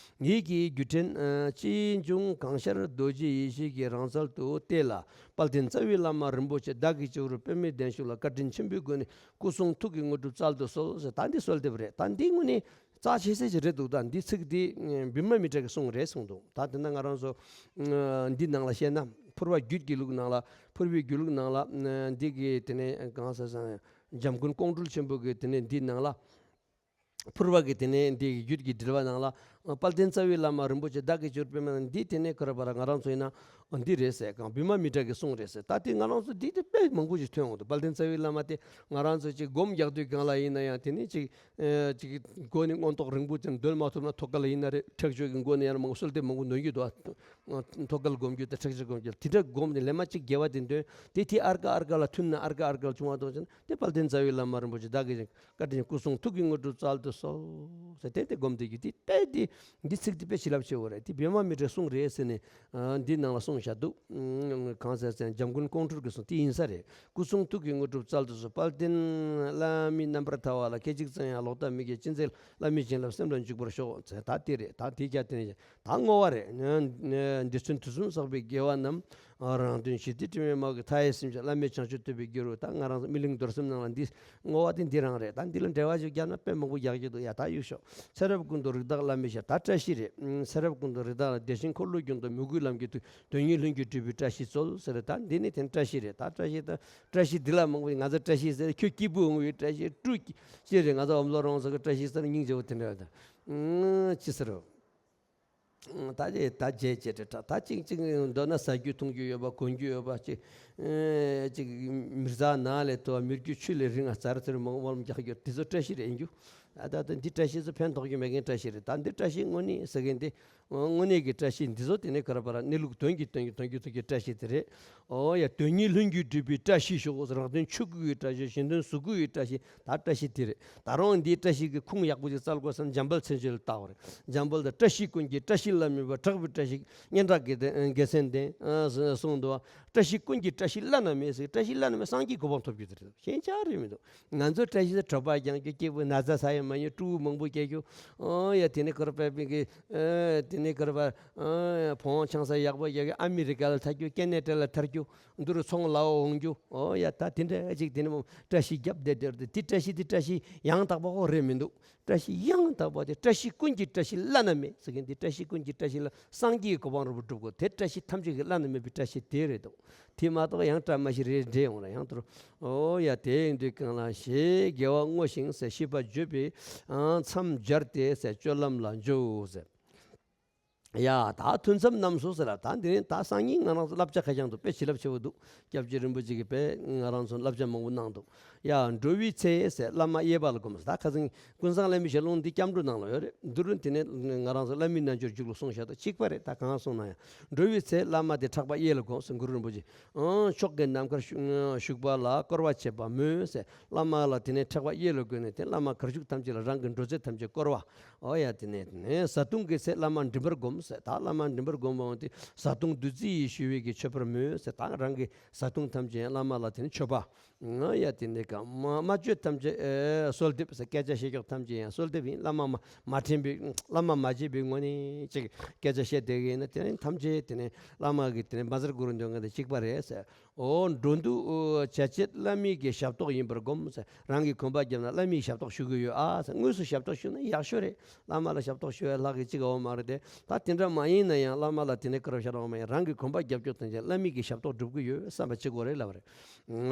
ཡིད་ཀྱི་རྒྱུད་ཕྲན་ཅི་འབྱུང་གང་ཤར་རྡོ་རྗེ་ཡེ་ཤེས་ཀྱི་རང་རྩལ་དུ་བལྟས་ལ། དཔལ་ལྡན་རྩ་བའི་བླ་མ་རིན་པོ་ཆེ་བདག་གི་སྤྱི་བོར་པདྨའི་གདན་བཞུགས་ལ། བཀའ་དྲིན་ཆེན་པོའི་སྒོ་ནས་སྐུ་གསུང་ཐུགས་ཀྱི་དངོས་གྲུབ་སྩལ་དུ་གསོལ་ཟེར། ད་འདི་གསོལ་འདེབས་རེད། ད་འདི་དངོས་གནས་རྩ་ཆེ་ཤོས་ཅིག་རེད་འདུག་ད་འདི་ཚིག་འདི་བི་མ་མི་ཏྲ་གི་གསུང་རེད་གསུངས་འདུག་ད་དེ་ན་ང་རང་ཚོ་འདི་ནང་ལ་བཤད་ན། ཕུར་པ་རྒྱུད་ཀྱི་ལུགས་ནང་ལ། ཕུར་པའི་རྒྱུད་ལུགས་ནང་ལ་འདི་གི་དེ་ནས་གང་ཟེར་ཟེར་ན། འཇམ་མགོན་ཀོང་སྤྲུལ་ཆེན་པོ་གི་དེ་ནས་འདི་ནང་ལ། ཕུར་པ་གི་དེ་ནས་འདི་རྒྱུད་ཀྱི་འགྲེལ་པ་ནང་ལ། དཔལ་ལྡན་རྩ་བའི་བླ་མ་རིན་པོ་ཆེ་བདག་གི་སྤྱི་བོར་པདྨ། འདི་དེ་ནས་ཁོ་ར་པ་ར་ང་རང་ཚོ་ཡིན་ན་འདི་རེད་ཟེར་གང་བི་མ་མི་ཏྲ་གི་གསུང་རེད་ཟེར། ད་དེ་ང་རང་ཚོ་འདི་དེ་དཔེ་མང་པོ་ཞིག་ཐོན་འོང་འདུག་དཔལ་ལྡན་རྩ་བའི་བླ་མ་དེ་ང་རང་ཚོ་ཅིག་སྒོམ་རྒྱག་དུས་གང་ལ་ཡིན་ན་ཡང་དེ་ནས་ཅིག་ཨེ། ཅིག་སྒོ་ནས་མངོན་རྟོགས་རིང་པོ་ཅིག་འདོན་མ་ཐུབ་ན། ཐོད་རྒལ་ཡིན་ན་རེད། ཁྲེགས་ཆོད་ཀྱི་སྒོ་ནས་ཡང་མང་པོ་གསོལ་འདེབས་མང་པོ་འདོན་རྒྱུ་འདུག་ཐོད་རྒལ་སྒོམ་རྒྱུ་དང་ཁྲེགས་ཆོད་སྒོམ་རྒྱུ་དེ་འདྲ་སྒོམ་ནས་ལས་མ་གཅིག་དགེ་བ་དེ་འདོན། དེ་དེ་ཨར་ཀ་ཨར་ཀ་ལ་མཐུན་ན། ཨར་ཀ་ཨར་ཀ་ལ་བྱུང་བ་དང་བྱས་ན། དེ་དཔལ་ལྡན་རྩ་བའི་བླ་མ་རིན་པོ་ཆེ་བདག་གི་བཀའ་དྲིན། སྐུ་གསུང་ཐུགས་ཀྱི་དངོས་གྲུབ་སྩལ་དུ་གསོལ་ཟེར་དེ་དེ་སྒོམ་བསྡད་རྒྱུ་དེ་དཔེ་དེ། འདི་ཚིག་དེ་དཔེ་བྱིན་རླབས་ཆེ་བོ་རེད། དེ་བི་མ་མི་ཏྲའི་གསུང་རེད་ཟེར་ནས་འདི་ནང་ལ་གསུངས་བཞག་འདུག་གང་ཟེར་ཟེར་ན་འཇམ་མགོན་ཀོང་སྤྲུལ་གྱི་གསུང་དེ་ཡིན་ས་རེད། སྐུ་གསུང་ཐུགས་ཀྱི་དངོས་གྲུབ་སྩལ་དུ་གསོལ། དཔལ་ལྡན་བླ་མའི་རྣམ་པར་ཐར་བ་ལ། སྐད་ཅིག་ཙམ་ཡང་ལོག་ལྟ་མི་སྐྱེ། ཅི་མཛད་བླ་མའི་བྱིན་རླབས་སེམས་ལ་འཇུག་པར་ཤོག་ཟེར། ད་དེ་རེད། ད་དེ་རྒྱ་དེ་ནས་ད་བསྔོ་བ་རེད། འདི་ཚུན་དུས་གསུམ་བསགས་པའི་དགེ་བ་རྣམས། རང་དོན་ཞི་བདེའི་དྲི་མས་མ་གོས། མཐའ་ཡས་སེམས་ཅན་བླ་མེད་བྱང་ཆུབ་ཐོབ་པའི་རྒྱུ་རུ། ད་ང་རང་ཚོ་སྨིན་གླིང་རྡོར་སེམས་ནང་ལ་འདི་བསྔོ་བ་དེ་འདི་རང་རེད། ད་འདི་ལ་འགྲེལ་བ་ཞིག་རྒྱག་ན་དཔེ་མང་པོ་རྒྱག་རྒྱུ་འདུག་ཡ། ད་གཡུག་ཞོག་ཚེ་རབས་ཀུན་ཏུ་རིགས་བདག་བླ་མའི་ཞབས། ད་བཀྲ་ཤིས་རེད། ཚེ་རབས་ཀུན་ཏུ་རིགས་བདག་བདེ་ཆེན་འཁོར་ལོའི་རྒྱུན་དུ་མོས་གུས་ལམ་གྱི་མཐུས། དོན་གཉིས་ལྷུན་གྱིས་གྲུབ་པའི་བཀྲ་ཤིས་སྩོལ་ཟེར། ད་འདི་ནི་དེ་བཀྲ་ཤིས་རེད། ད་བཀྲ་ཤིས་ད་བཀྲ་ཤིས་འདི་ལ་མང་པོ་ང་ཚོ་བཀྲ་ཤིས་ཟེར། ཁྱོད་སྐྱིད་པོ་འོང་བའི་བཀྲ་ཤིས། སྤྲོ་སྐྱིད་ཅི་རེད། ང་ཚོ་འོམ་ལོ་རོང་ཟེར་གི་བཀྲ་ཤིས་ཟེར་སྙིང་རྗེ་བོ་དེ་འདྲ་ད་ཅི་ཟེར་རོ། ད་ཅི་ད་བརྗེད་བྱེད་དྲི་དྲག་ད་ཅིག་ཅིག་འདོད་ན་ཟ་རྒྱུ་འཐུང་རྒྱུ་ཡོད་པ། གོན་རྒྱུ་ཡོད་པ། ཅིག་ཅིག་མི་ཟ་ནང་ལས་དུ་མི་རྒྱུ་ཆུ་ལས་རིང་ང་ཟ་ར་ཚེར་མང་མང་རྒྱག་རྒྱུ་དེ་ཚོ་བཀྲ་ཤིས་རེད་ཡིན་རྒྱུ། ད་ད་འདི་བཀྲ་ཤིས་ཚོ་ཕན་ཐོགས་རྒྱུ་མེད་མཁན་བཀྲ་ཤིས་རེད། ད་འདི་བཀྲ་ཤིས་དངོས་གནས་ཟེར་མཁན་དེ། དངོས་གནས་ཀྱི་བཀྲ་ཤིས་འདི་ཚོ་དེ་ནས་ག་རེ་བར་གནས་ལུགས་དོན་གྱི་དོན་གྱི་དོན་གྱི་ཐོག་གི་བཀྲ་ཤིས་དེ་རེད། ཨོ་ཡ། དོན་གཉིས་ལྷུན་གྱིས་གྲུབ་པའི་བཀྲ་ཤིས་ཤོག་རང་དོན་ཆོས་སྐུ་ཡི་བཀྲ་ཤིས། གཞན་དོན་གཟུགས་སྐུ་ཡི་བཀྲ་ཤིས། ད་བཀྲ་ཤིས་དེ་རེད། ད་རུང་འདིའི་བཀྲ་ཤིས་ཀྱི་ཁུངས་ཡག་པོ་ཅིག་བཙལ་དགོས་ཟེར་ན་འཇམ་དཔལ་མཚན་བརྗོད་ལ་བལྟ་བ་རེད། འཇམ་དཔལ་དང་བཀྲ་ཤིས་ཀུན་གྱི་བཀྲ་ཤིས་ བླ་མེད་པ་གྲགས་པའི་བཀྲ་ཤིས་སྙན་གྲགས་དགེ་ལྡན་དགེ་མཚན་ལྡན་གསུངས་འདུག་བ། བཀྲ་ཤིས་ཀུན་གྱི་བཀྲ་ཤིས་བླ་ན་མེད་ཟེར། བཀྲ་ཤིས་བླ་ན་མེད་སངས་རྒྱས་གོ་འཕང་ཐོབ་རྒྱུ་དེ་རེད། གཞན་ཅང་རེད་མི་འདུག་ང་ཚོ་བཀྲ་ཤིས་དེ་གྲོད་པ་རྒྱང་རྒྱུ། སྐྱིད་པོ་ན་ཚ་ཟ་ཡ་མ་ཡིན། ཕྲུ་གུ་མང་པོ་སྐྱེ་རྒྱུ། ཨོ་ཡ། དེ་ནས་ཁོ་ར་པའི་གི་ཨེ་དེ་ནས་ཁོ་ར་པ་ཨེ་བོང་ཆང་ས་ཡག་པོ་རྒྱག་རྒྱུ། ཨ་མི་རི་ཀ་ལ་ཐར་རྒྱུ། ཀེ་ན་ཌ་ལ་ཐར་རྒྱུ། འདི་རུ་ཚོང་ལ་འོང་རྒྱུ། ཨོ་ཡ། ད་དེ་འདྲ་ཅིག་དེ་ནས་བཀྲ་ཤིས་རྒྱབ་བསྡད་བསྡད་དེ། དེ་བཀྲ་ཤིས་དེ་བཀྲ་ཤིས་ཡང་དག་པ་ཁོ་རེད་མི་འདུག་བཀྲ་ཤིས་ཡང་དག་པ་དེ་བཀྲ་ཤིས་ཀུན་གྱི་བཀྲ་ཤིས་བླ་ན་མེད་ཟེར་མཁན་དེ། བཀྲ་ཤིས་ཀུན་གྱི་བཀྲ་ཤིས་ལ་སངས་རྒྱས་ཀྱི་གོ་འཕང་རིན་པོ་སྒྲུབ་དགོས། དེ་བཀྲ་ཤིས་ཐམས་ཅད་ཀྱི་བླ་ན་མེད་པའི་བཀྲ་ཤིས་དེ་རེད་འདུག་དེ་མ་གཏོགས་ཡང་བཀྲ་མ་ཤིས་རེ་འདྲེ་ཡོང་ར་ཡང་དོར། ཨོ་ཡ། དེ་ཡིན་དུས་གང་ལ་ཞེས་དགེ་བ་བསྔོ་ཞིང་ཟེར། ཤིས་པ་བརྗོད་པའི་མཚམས་སྦྱར་ཏེ་ཟེར། སྤྱོད་ལམ་ལ་འཇུག་ཟེར། ཡ། ད་ཐུན་མཚམས་རྣམས་སུ་ཟེར་ལ། ད་འདི་ནི་ད་སང་ཉིན་ང་རང་ཚོ་བསླབ་བྱ་ཁ་བྱང་དུ་དཔེ་བྱིན་རླབས་ཆེ་བོ་འདུག་སྐྱབས་རྗེ་རིན་པོ་ཆེ་གིས་དཔེ་ང་རང་ཚོ་བསླབ་བྱ་མང་པོ་གནང་འདུག་ཡ། འགྲོ་བའི་ཚེ་ཟེར་བླ་མ་གཡས་པ་ལ་བསྒོམ་ཟེར། ད་ཁ་སང་ཀུན་བཟང་བླ་མའི་ཞལ་ལུང་འདི་སྐྱབས་འགྲོ་ནང་ལ་ཡོད་རེད། འདི་རུ་དེ་ནས་ང་རང་ཚོ་བླ་མའི་རྣལ་འབྱོར་རྒྱུད་ལ་གསུངས་བཞག་འདུག་གཅིག་པ་རེད། ད་གང་གསུངས་ན་ཡང་འགྲོ་བའི་ཚེ་བླ་མ་དེ་ཕྲག་པ་གཡས་ལ་བསྒོམ་ཟེར། གུ་རུ་རིན་པོ་ཆེ། ཨང་། མཆོག་གི་ནམ་མཁར་བཞུགས་པ་ལ་བསྐོར་བ་བྱེད་པ་སྨོས་ཟེར། བླ་མ་ལ་དེ་ནས་ཕྲག་པ་གཡས་ལ་བསྒོམས་ནས་དེ་བླ་མ་གར་བཞུགས་ཐམས་ཅད་ལ་རང་གི་འགྲོ་ཚད་ཐམས་ཅད་བསྐོར་བ། ཨོ་ཡ། དེ་ནས་དེ་ནས་བཟའ་བཏུང་གི་ཚེ་བླ་མ་མགྲིན་པར་བསྒོམ་ཟེར། ད་བླ་མ་མགྲིན་པར་བསྒོམ་པའང་དེ་བཟའ་བཏུང་བདུད་རྩི་ཡིས་ཞུ་བའི་གི་མཆོད་པར་མོས་ཟེར། ད་རང་གི་བཟའ་བཏུང་ཐམས་ཅད་ཡང་བླ་མ་ལ་དེ་ནས་མཆོད་པ། ཨོ་ཡ། དེ་ནས་ག་མ་མ་བརྗོད་ཐམས་ཅད་ཨེ་གསོལ་འདེབས་ཟེར། སྐད་ཆ་བཤད་ཕྱོགས་ཐམས་ཅད་ཡང་གསོལ་འདེབས་ཡིན། བླ་མ་མ་མ་དྲན་པའི་བླ་མ་མ་བརྗེད་པའི་ངོས་ནས་ཅིག་སྐད་ཆ་བཤད་བསྡད་གི་ཡིན་ན། དེ་ནས་ཐམས་ཅད་དེ་ནས་བླ་མ་གི་དེ་ནས་མ་ཟེར་གུ་རུ་འདོན་མཁན་དེ་གཅིག་པ་རེད་ཟེར། ཨོ། འགྲོ་འདུག་བྱ་བྱེད་བླ་མའི་གི་ཞབས་ཏོག་ཡིན་པར་བསྒོམ་ཟེར། རང་གི་གོན་པ་བརྒྱབ་ན་བླ་མའི་ཞབས་ཏོག་ཞུ་གི་ཡོད་ཨ་ཟེར། དངོས་སུ་ཞབས་ཏོག་ཞུ་ན་ཡག་ཤོས་རེད། བླ་མ་ལ་ཞབས་ཏོག་ཞུ་བའི་ལྷག་གི་གཅིག་འོང་མ་རེད་དེ། ད་དེ་འདྲ་མ་ཡིན་ན་ཡང་བླ་མ་ལ་དེ་ནས་སྐུ་རབ་ཤ་རོགས་མ་ཡིན། རང་གི་གོན་པ་བརྒྱབ་ཆོག་དོན་ཅན་བླ་མའི་གི་ཞབས་ཏོག་སྒྲུབ་གི་ཡོད་བསམ་པ་བྱེད་དགོས་རེད་ལབ་རེད།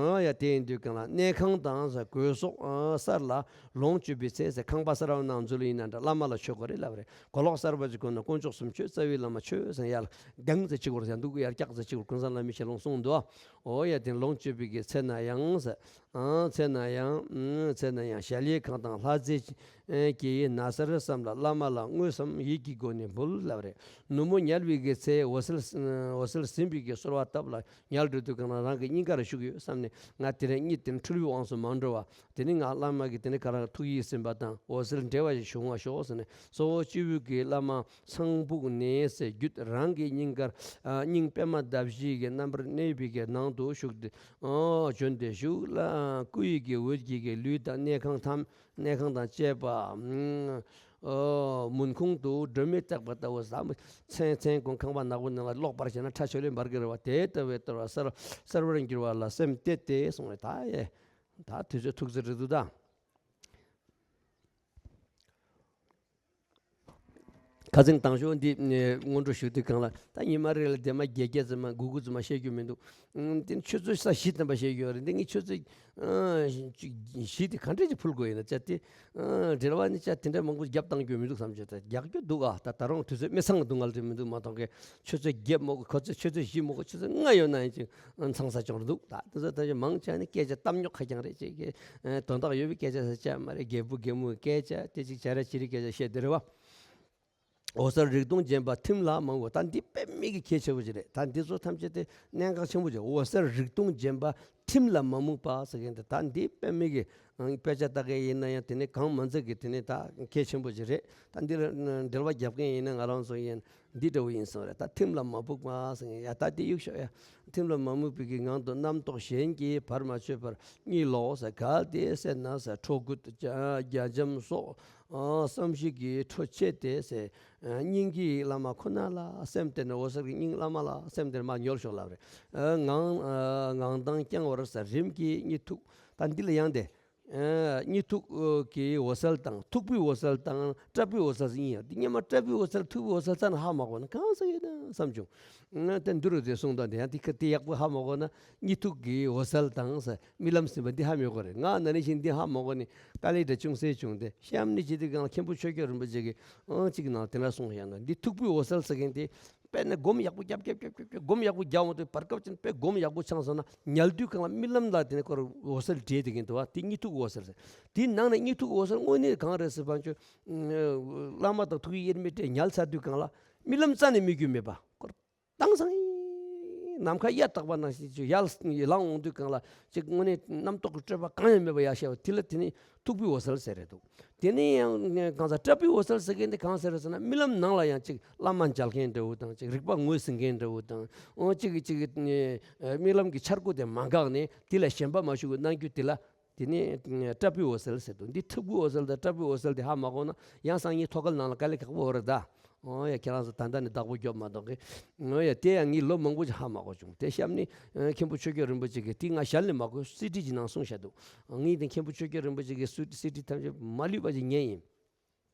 ཨོ་ཡ། དེ་ཡིན་དུས་གང་ལ་གནས་ཁང་དང་ཟེར་གོས་སོགས་ཨ་གསར་ལ་ལོངས་སྤྱོད་པའི་ཚེ་ཟེར། ཁང་པ་གསར་བ་ནང་འཛུལ་ཡིན་ན་འདྲ་བླ་མ་ལ་མཆོད་དགོས་རེད་ལབ་རེད། གོས་ལོག་གསར་པ་ཅིག་གོན་ན་དཀོན་མཆོག་གསུམ་མཆོད། རྩ་བའི་བླ་མ་མཆོད་ཟེར། ཡར་གདངས་ཟེར་གཅིག་བོར་ཟེར་འདུག་ཡར་བཀྱག་ཟེར་གཅིག་བོར་ཀུན་བཟང་བླ་མའི་ཞལ་ལུང་གསུངས་འདུག་ཨོ་ཡ། དེ་ལོངས་སྤྱོད་པའི་གི་ཚེ་ན་ཡང་ཟེར། ཨང་། ཚེ་ན་ཡང་། ཨང་། ཚེ་ན་ཡང་གཞལ་ཡས་ཁང་དང་ལྷ་རྫས་ཀྱི་ན་བཟའ་རེ་བསམ་ལ་བླ་མ་ལ་དངོས་སམ་ཡིད་ཀྱི་སྒོ་ནས་འབུལ་ལབ་རེད། ནུབ་མོ་ཉལ་བའི་གི་ཚེ་འོད་གསལ། འོད་གསལ་ཟིན་པའི་གི་གསོལ་བ་བཏབ་ལ། ཉལ་འགྲོ་དུས་གང་ལ་རང་གི་སྙིང་གར་བཞུགས་ཡོད་བསམ་ནས། ང་དེ་རིང་གཉིད་དེ་འཁྲུལ་བའི་དབང་དུ་མ་འགྲོ་བ། དེ་ནི་ང་བླ་མ་གི་དེ་ནི་ག་རང་ཐུགས་ཡིད་ཟིན་པ་དང་འོད་གསལ་འདྲེས་པ་ཞིག་བྱུང་བ་ཤོག་ཟེར་ནས། གཙོ་བོ་སྤྱི་བོའི་གི་བླ་མ་ཚངས་བུག་ནས་ཟེར་བརྒྱུད་རང་གི་སྙིང་གར། ཨ། སྙིང་པདྨ་འདབ་བཞི་གི་རྣམ་པར་གནས་པའི་གི་ནང་དུ་བཞུགས་ཏེ། ཨོ། བྱོན་ཏེ་བཞུགས་ལ། སྐུ་ཡི་གི་འོད་ཀྱིས་གི་ལུས་དང་གནས་ཁང་ཐམས། གནས་ཁང་དང་བཅས་པ། ཨོ། མུན་ཁུང་དུ་སྒྲོན་མེ་བཏེགས་པ་ལྟ་བུ་ཟ། མཚན་མཚན་གུང་ཁང་པ་ནག་པོ་ནང་ལ་གློག་སྤར་བྱས་ན་ཁྲ་ཆོ་ལེ་འབར་གི་རེད་བ། དེ་ལྟ་བུའི་ལྟར་བ་གསལ་གསལ་བར་འགྱུར་བ་ལ་སེམས་གཏད་དེ་གསུངས་རེད། ད་ཡེ། ད་དུས་ཚོད་ཐུག་ཚར་རེད་འདུག་ད། ཁ་སང་དང་ཤོག་འདི་སྔོན་འགྲོ་ཞུ་དུས་གང་ལ། ད་ཉི་མ་རེ་ལ་དེ་མ་བརྒྱད་བརྒྱད་ཙམ་མ་དགུ་དགུ་ཙམ་མ་བཤད་རྒྱུ་མི་འདུག་ཨང་། དེ་ནི་ཆུ་ཚོད་ས་བཞི་ཙམ་པ་བཤད་རྒྱུ་རེད། འདི་ངས་ཆུ་ཚོད་ཨང་། བཞི་དེ་ག་འདྲས་ཀྱི་ཕུལ་དགོས་ཡིན་ན་ཅག་དེ། ཨང་། འགྲེལ་བ་ནི་ཅག་དེ་འདྲ་མང་པོ་རྒྱབ་བཏང་རྒྱུ་མི་འདུག་བསམ་བྱས། ད་རྒྱག་རྒྱུ་འདུག་ཨ། ད་ད་རུང་དུས་ཚོད་མི་ཚང་འདུག་ང་ལ་དེ་མི་འདུག་མ་གཏོགས་གི། ཆུ་ཚོད་བརྒྱད་མོ་གི། ཁོ་ཚོས་ཆུ་ཚོད་བཞི་མོ་གི། ཆུ་ཚོད་ལྔ་ཡོད་ན་ཡིན་ཅིག་ཨང་། ཚང་ས་ཅུང་རེད་འདུག་ད་དེ་ཚོ་ད་ཅིག་མང་ཆེ་ནི་སྐད་ཆ་གཏམ་རྙོག་ཁ་རྐྱང་རེད། ཅིག་གི་ཨང་། དོན་དག་ཡོད་པའི་སྐད་ཆ་ཟེར་ཅག་མ་རེད། རྒད་པོ་རྒན་མོའི་སྐད་ཆ་དེ་ཅིག་བྱ་ར་བྱི་རིའི་སྐད་ཆ་བཤད་དེ་རེད་བ། འོད་གསལ་རིག་སྟོང་རྗེན་པ་ཐིམ་ལ་མ་མོས་པ། ད་འདི་དཔེ་མེད་ཀྱི་གལ་ཆེ་བོ་ཅིག་རེད། ད་འདི་ཚོ་ཐམས་ཅད་དེ་གནད་འགག་ཆེན་པོ་ཅིག་འོད་གསལ་རིག་སྟོང་རྗེན་པ་ཐིམ་ལ་མ་མོས་པ་ཟེར་མཁན་དེ། ད་འདི་དཔེ་མེད་ཀྱི། ཨང་། དཔེ་ཆ་ལྟ་མཁན་ཡིན་ན་ཡང་དེ་ནི་གང་མ་འཛེག་གི་དེ་ནི་ད་གལ་ཆེན་པོ་ཅིག་རེད། ད་འདི་ལ་འགྲེལ་བ་རྒྱབ་མཁན་ཡིན་ན་ང་རང་ཚོ་ཡིན་འདི་འདྲ་བོ་ཡིན་བསམ་རེད། ད་ཐིམ་ལ་མ་ཕུག་པ་ཟེར་མཁན། ཡ། ད་འདི་གཡུག་ཤོག་ཡ། ཐིམ་ལ་མ་མོས་པའི་གི་ངང་དུ་རྣམ་རྟོག་གཞན་གྱིས་བར་མ་ཆོད་པར་གཉིད་ལོག་ཟེར། གལ་ཏེ་སེམས་ན་ཟེར། འཕྲོ་རྒོད་རྒྱ་འབྱམས་སོགས། ཨང་། བསམ་གཞིག་གི་འཕྲོ་ཆད་དེ་ཟེར། ཨང་། སྙིང་གི་བླ་མ་ཁོ་ན་ལ་སེམས་གཏད་ནས། འོད་གསལ་གྱི་སྙིང་བླ་མ་ལ་སེམས་གཏད་ནས་མར་ཉོལ་ཤོག་ལབ་རེད། ཨང་། ངང་། ཨང་། ངང་དང་བརྐྱང་བར་ཟེར། རིམ་གྱིས་གཉིད་འཐུག་ད་འདི་ལ་ཡང་དེ། ཨང་། གཉིད་འཐུག་གི་འོད་གསལ་དང་འཐུག་པའི་འོད་གསལ་དང་སྲབ་པའི་འོད་གསལ་ཟེར་གཉིས་ཡོད། འདི་སྔོན་མ་སྲབ་པའི་འོད་གསལ་འཐུག་པའི་འོད་གསལ་རྩ་ནས་ཧ་མ་གོ་ན་གང་ཟེར་ཡོད་ན་བསམ་བྱུང་། ཨང་། དེ་འདི་རུ་དེ་གསུངས་དང་དེ་ཡང་དེ་ཁ་དེ་ཡག་པོ་ཧ་མ་གོ་ན། གཉིད་འཐུག་གི་འོད་གསལ་དང་ཟེར། རྨི་ལམ་ཟིན་པ་འདི་ཧ་མི་གོ་རེད། ང་ན་ནི་བཞིན་འདི་ཧ་མ་གོ་ནི་དཀའ་ལས་འདྲ་ཅུང་ཟད་བྱུང་སྟེ། གཤམ་ནས་ཅི་སྟེ་གང་ལ་མཁན་པོ་ཆོས་སྐྱོང་རིན་པོ་ཆེ་གིས་ཨང་གཅིག་ནང་དེ་འདྲ་གསུངས་བཞག་ན། འདི་འཐུག་པའི་འོད་གསལ་ཟེར་མཁན་དེ་དཔེར་ན་སྒོམ་ཡག་པོ་རྒྱབ་རྒྱབ་རྒྱབ་རྒྱབ་རྒྱབ། སྒོམ་ཡག་པོ་རྒྱབ་འོང་དུས་བར་སྐབས་ཅིག་དཔེ་སྒོམ་ཡག་པོ་འཆང་སོང་ན་ཉལ་དུས་གང་ལ་རྨི་ལམ་ལ་དེ་ནས་ཁོ་ར་འོད་གསལ་འདྲེས་དེ་གིན་འདུག་བ། དེ་གཉིད་འཐུག་འོད་གསལ་ཟེར། དེའི་ནང་ནས་གཉིད་འཐུག་འོད་གསལ་དངོས་གནས་གང་རེད་ཟེར་བ་ཅོ། བླ་མ་དང་ཐུགས་ཡིད་དབྱེར་མེད་སྤྲད། ཉལ་ཚར་དུས་གང་ལ་རྨི་ལམ་རྩ་ནས་རྨི་རྒྱུ་མེད་པ། ཁོ་ར་དྭངས་སང་ཡིན། ནམ་མཁའ་གཡའ་དག་པ་ནང་བཞིན་ཅིག་ཡར་ལངས་འོང་དུས་གང་ལ་ཅིག་དངོས་གནས་རྣམ་རྟོག་གི་སྤྲོས་པ་གང་ཡང་མེད་པ་ཡར་ཤར་བ་དེ་ལ་དེ་ནི་ཐུག་པའི་འོད་གསལ་ཟེར་རེད་འདུག་དེ་ནས་ཡང་གང་ཟག་སྐྲག་པའི་འོད་གསལ་ཟེར་མཁན་དེ་གང་ཟེར་རེད་ཟེར་ན། རྨི་ལམ་ནང་ལ་ཡང་ཅིག་བླ་མ་མཇལ་མཁན་འདྲ་བོ་དང་། ཅིག་རིག་པ་ངོས་ཟིན་མཁན་འདྲ་བོ་དང་། འོ་ཅིག་ཅིག་རྨི་ལམ་གྱི་འཆར་སྒོ་དེ་མ་འགགས་ནས་དེ་ལ་ཞེན་པ་མ་ཞུགས་པའི་སྣང་རྒྱུ་དེ་ལ། དེ་ནས་སྐྲག་པའི་འོད་གསལ་ཟེར་འདུག་འདི་ཐུག་པའི་འོད་གསལ་དང་སྐྲག་པའི་འོད་གསལ་དེ་ཧ་མ་གོ་ན་ཡང་སང་ཉིན་ཐོག་ཁ་ནང་ལ་དཀའ་ལས་ཁག་པོ་ཡོད་རེད་ད། འོ་ཡ། ཁྱེད་རང་ཚོ་ད་ལྟ་ནས་བདག་པོ་རྒྱོབ་མ་གཏོགས་གི། འོ་ཡ། དེ་ཡང་ངས་ལོ་མང་པོ་ཅིག་ཧ་མ་གོ་བྱུང་། དེ་གཤམ་ནས་ཨ་མཁན་པོ་ཆོས་རྒྱལ་རིན་པོ་ཆེ་གིས་དེ་ང་ཞལ་ནས་མ་གོ་སི་ཌི་ཅིག་ནང་གསུངས་བཞག་འདུག་ངས་དེ་མཁན་པོ་ཆོས་རྒྱལ་རིན་པོ་ཆེ་གི་སི་ཌི་ཐམས་ཅད་མ་ལུས་པ་ཅིག་ཉན་ཡིན།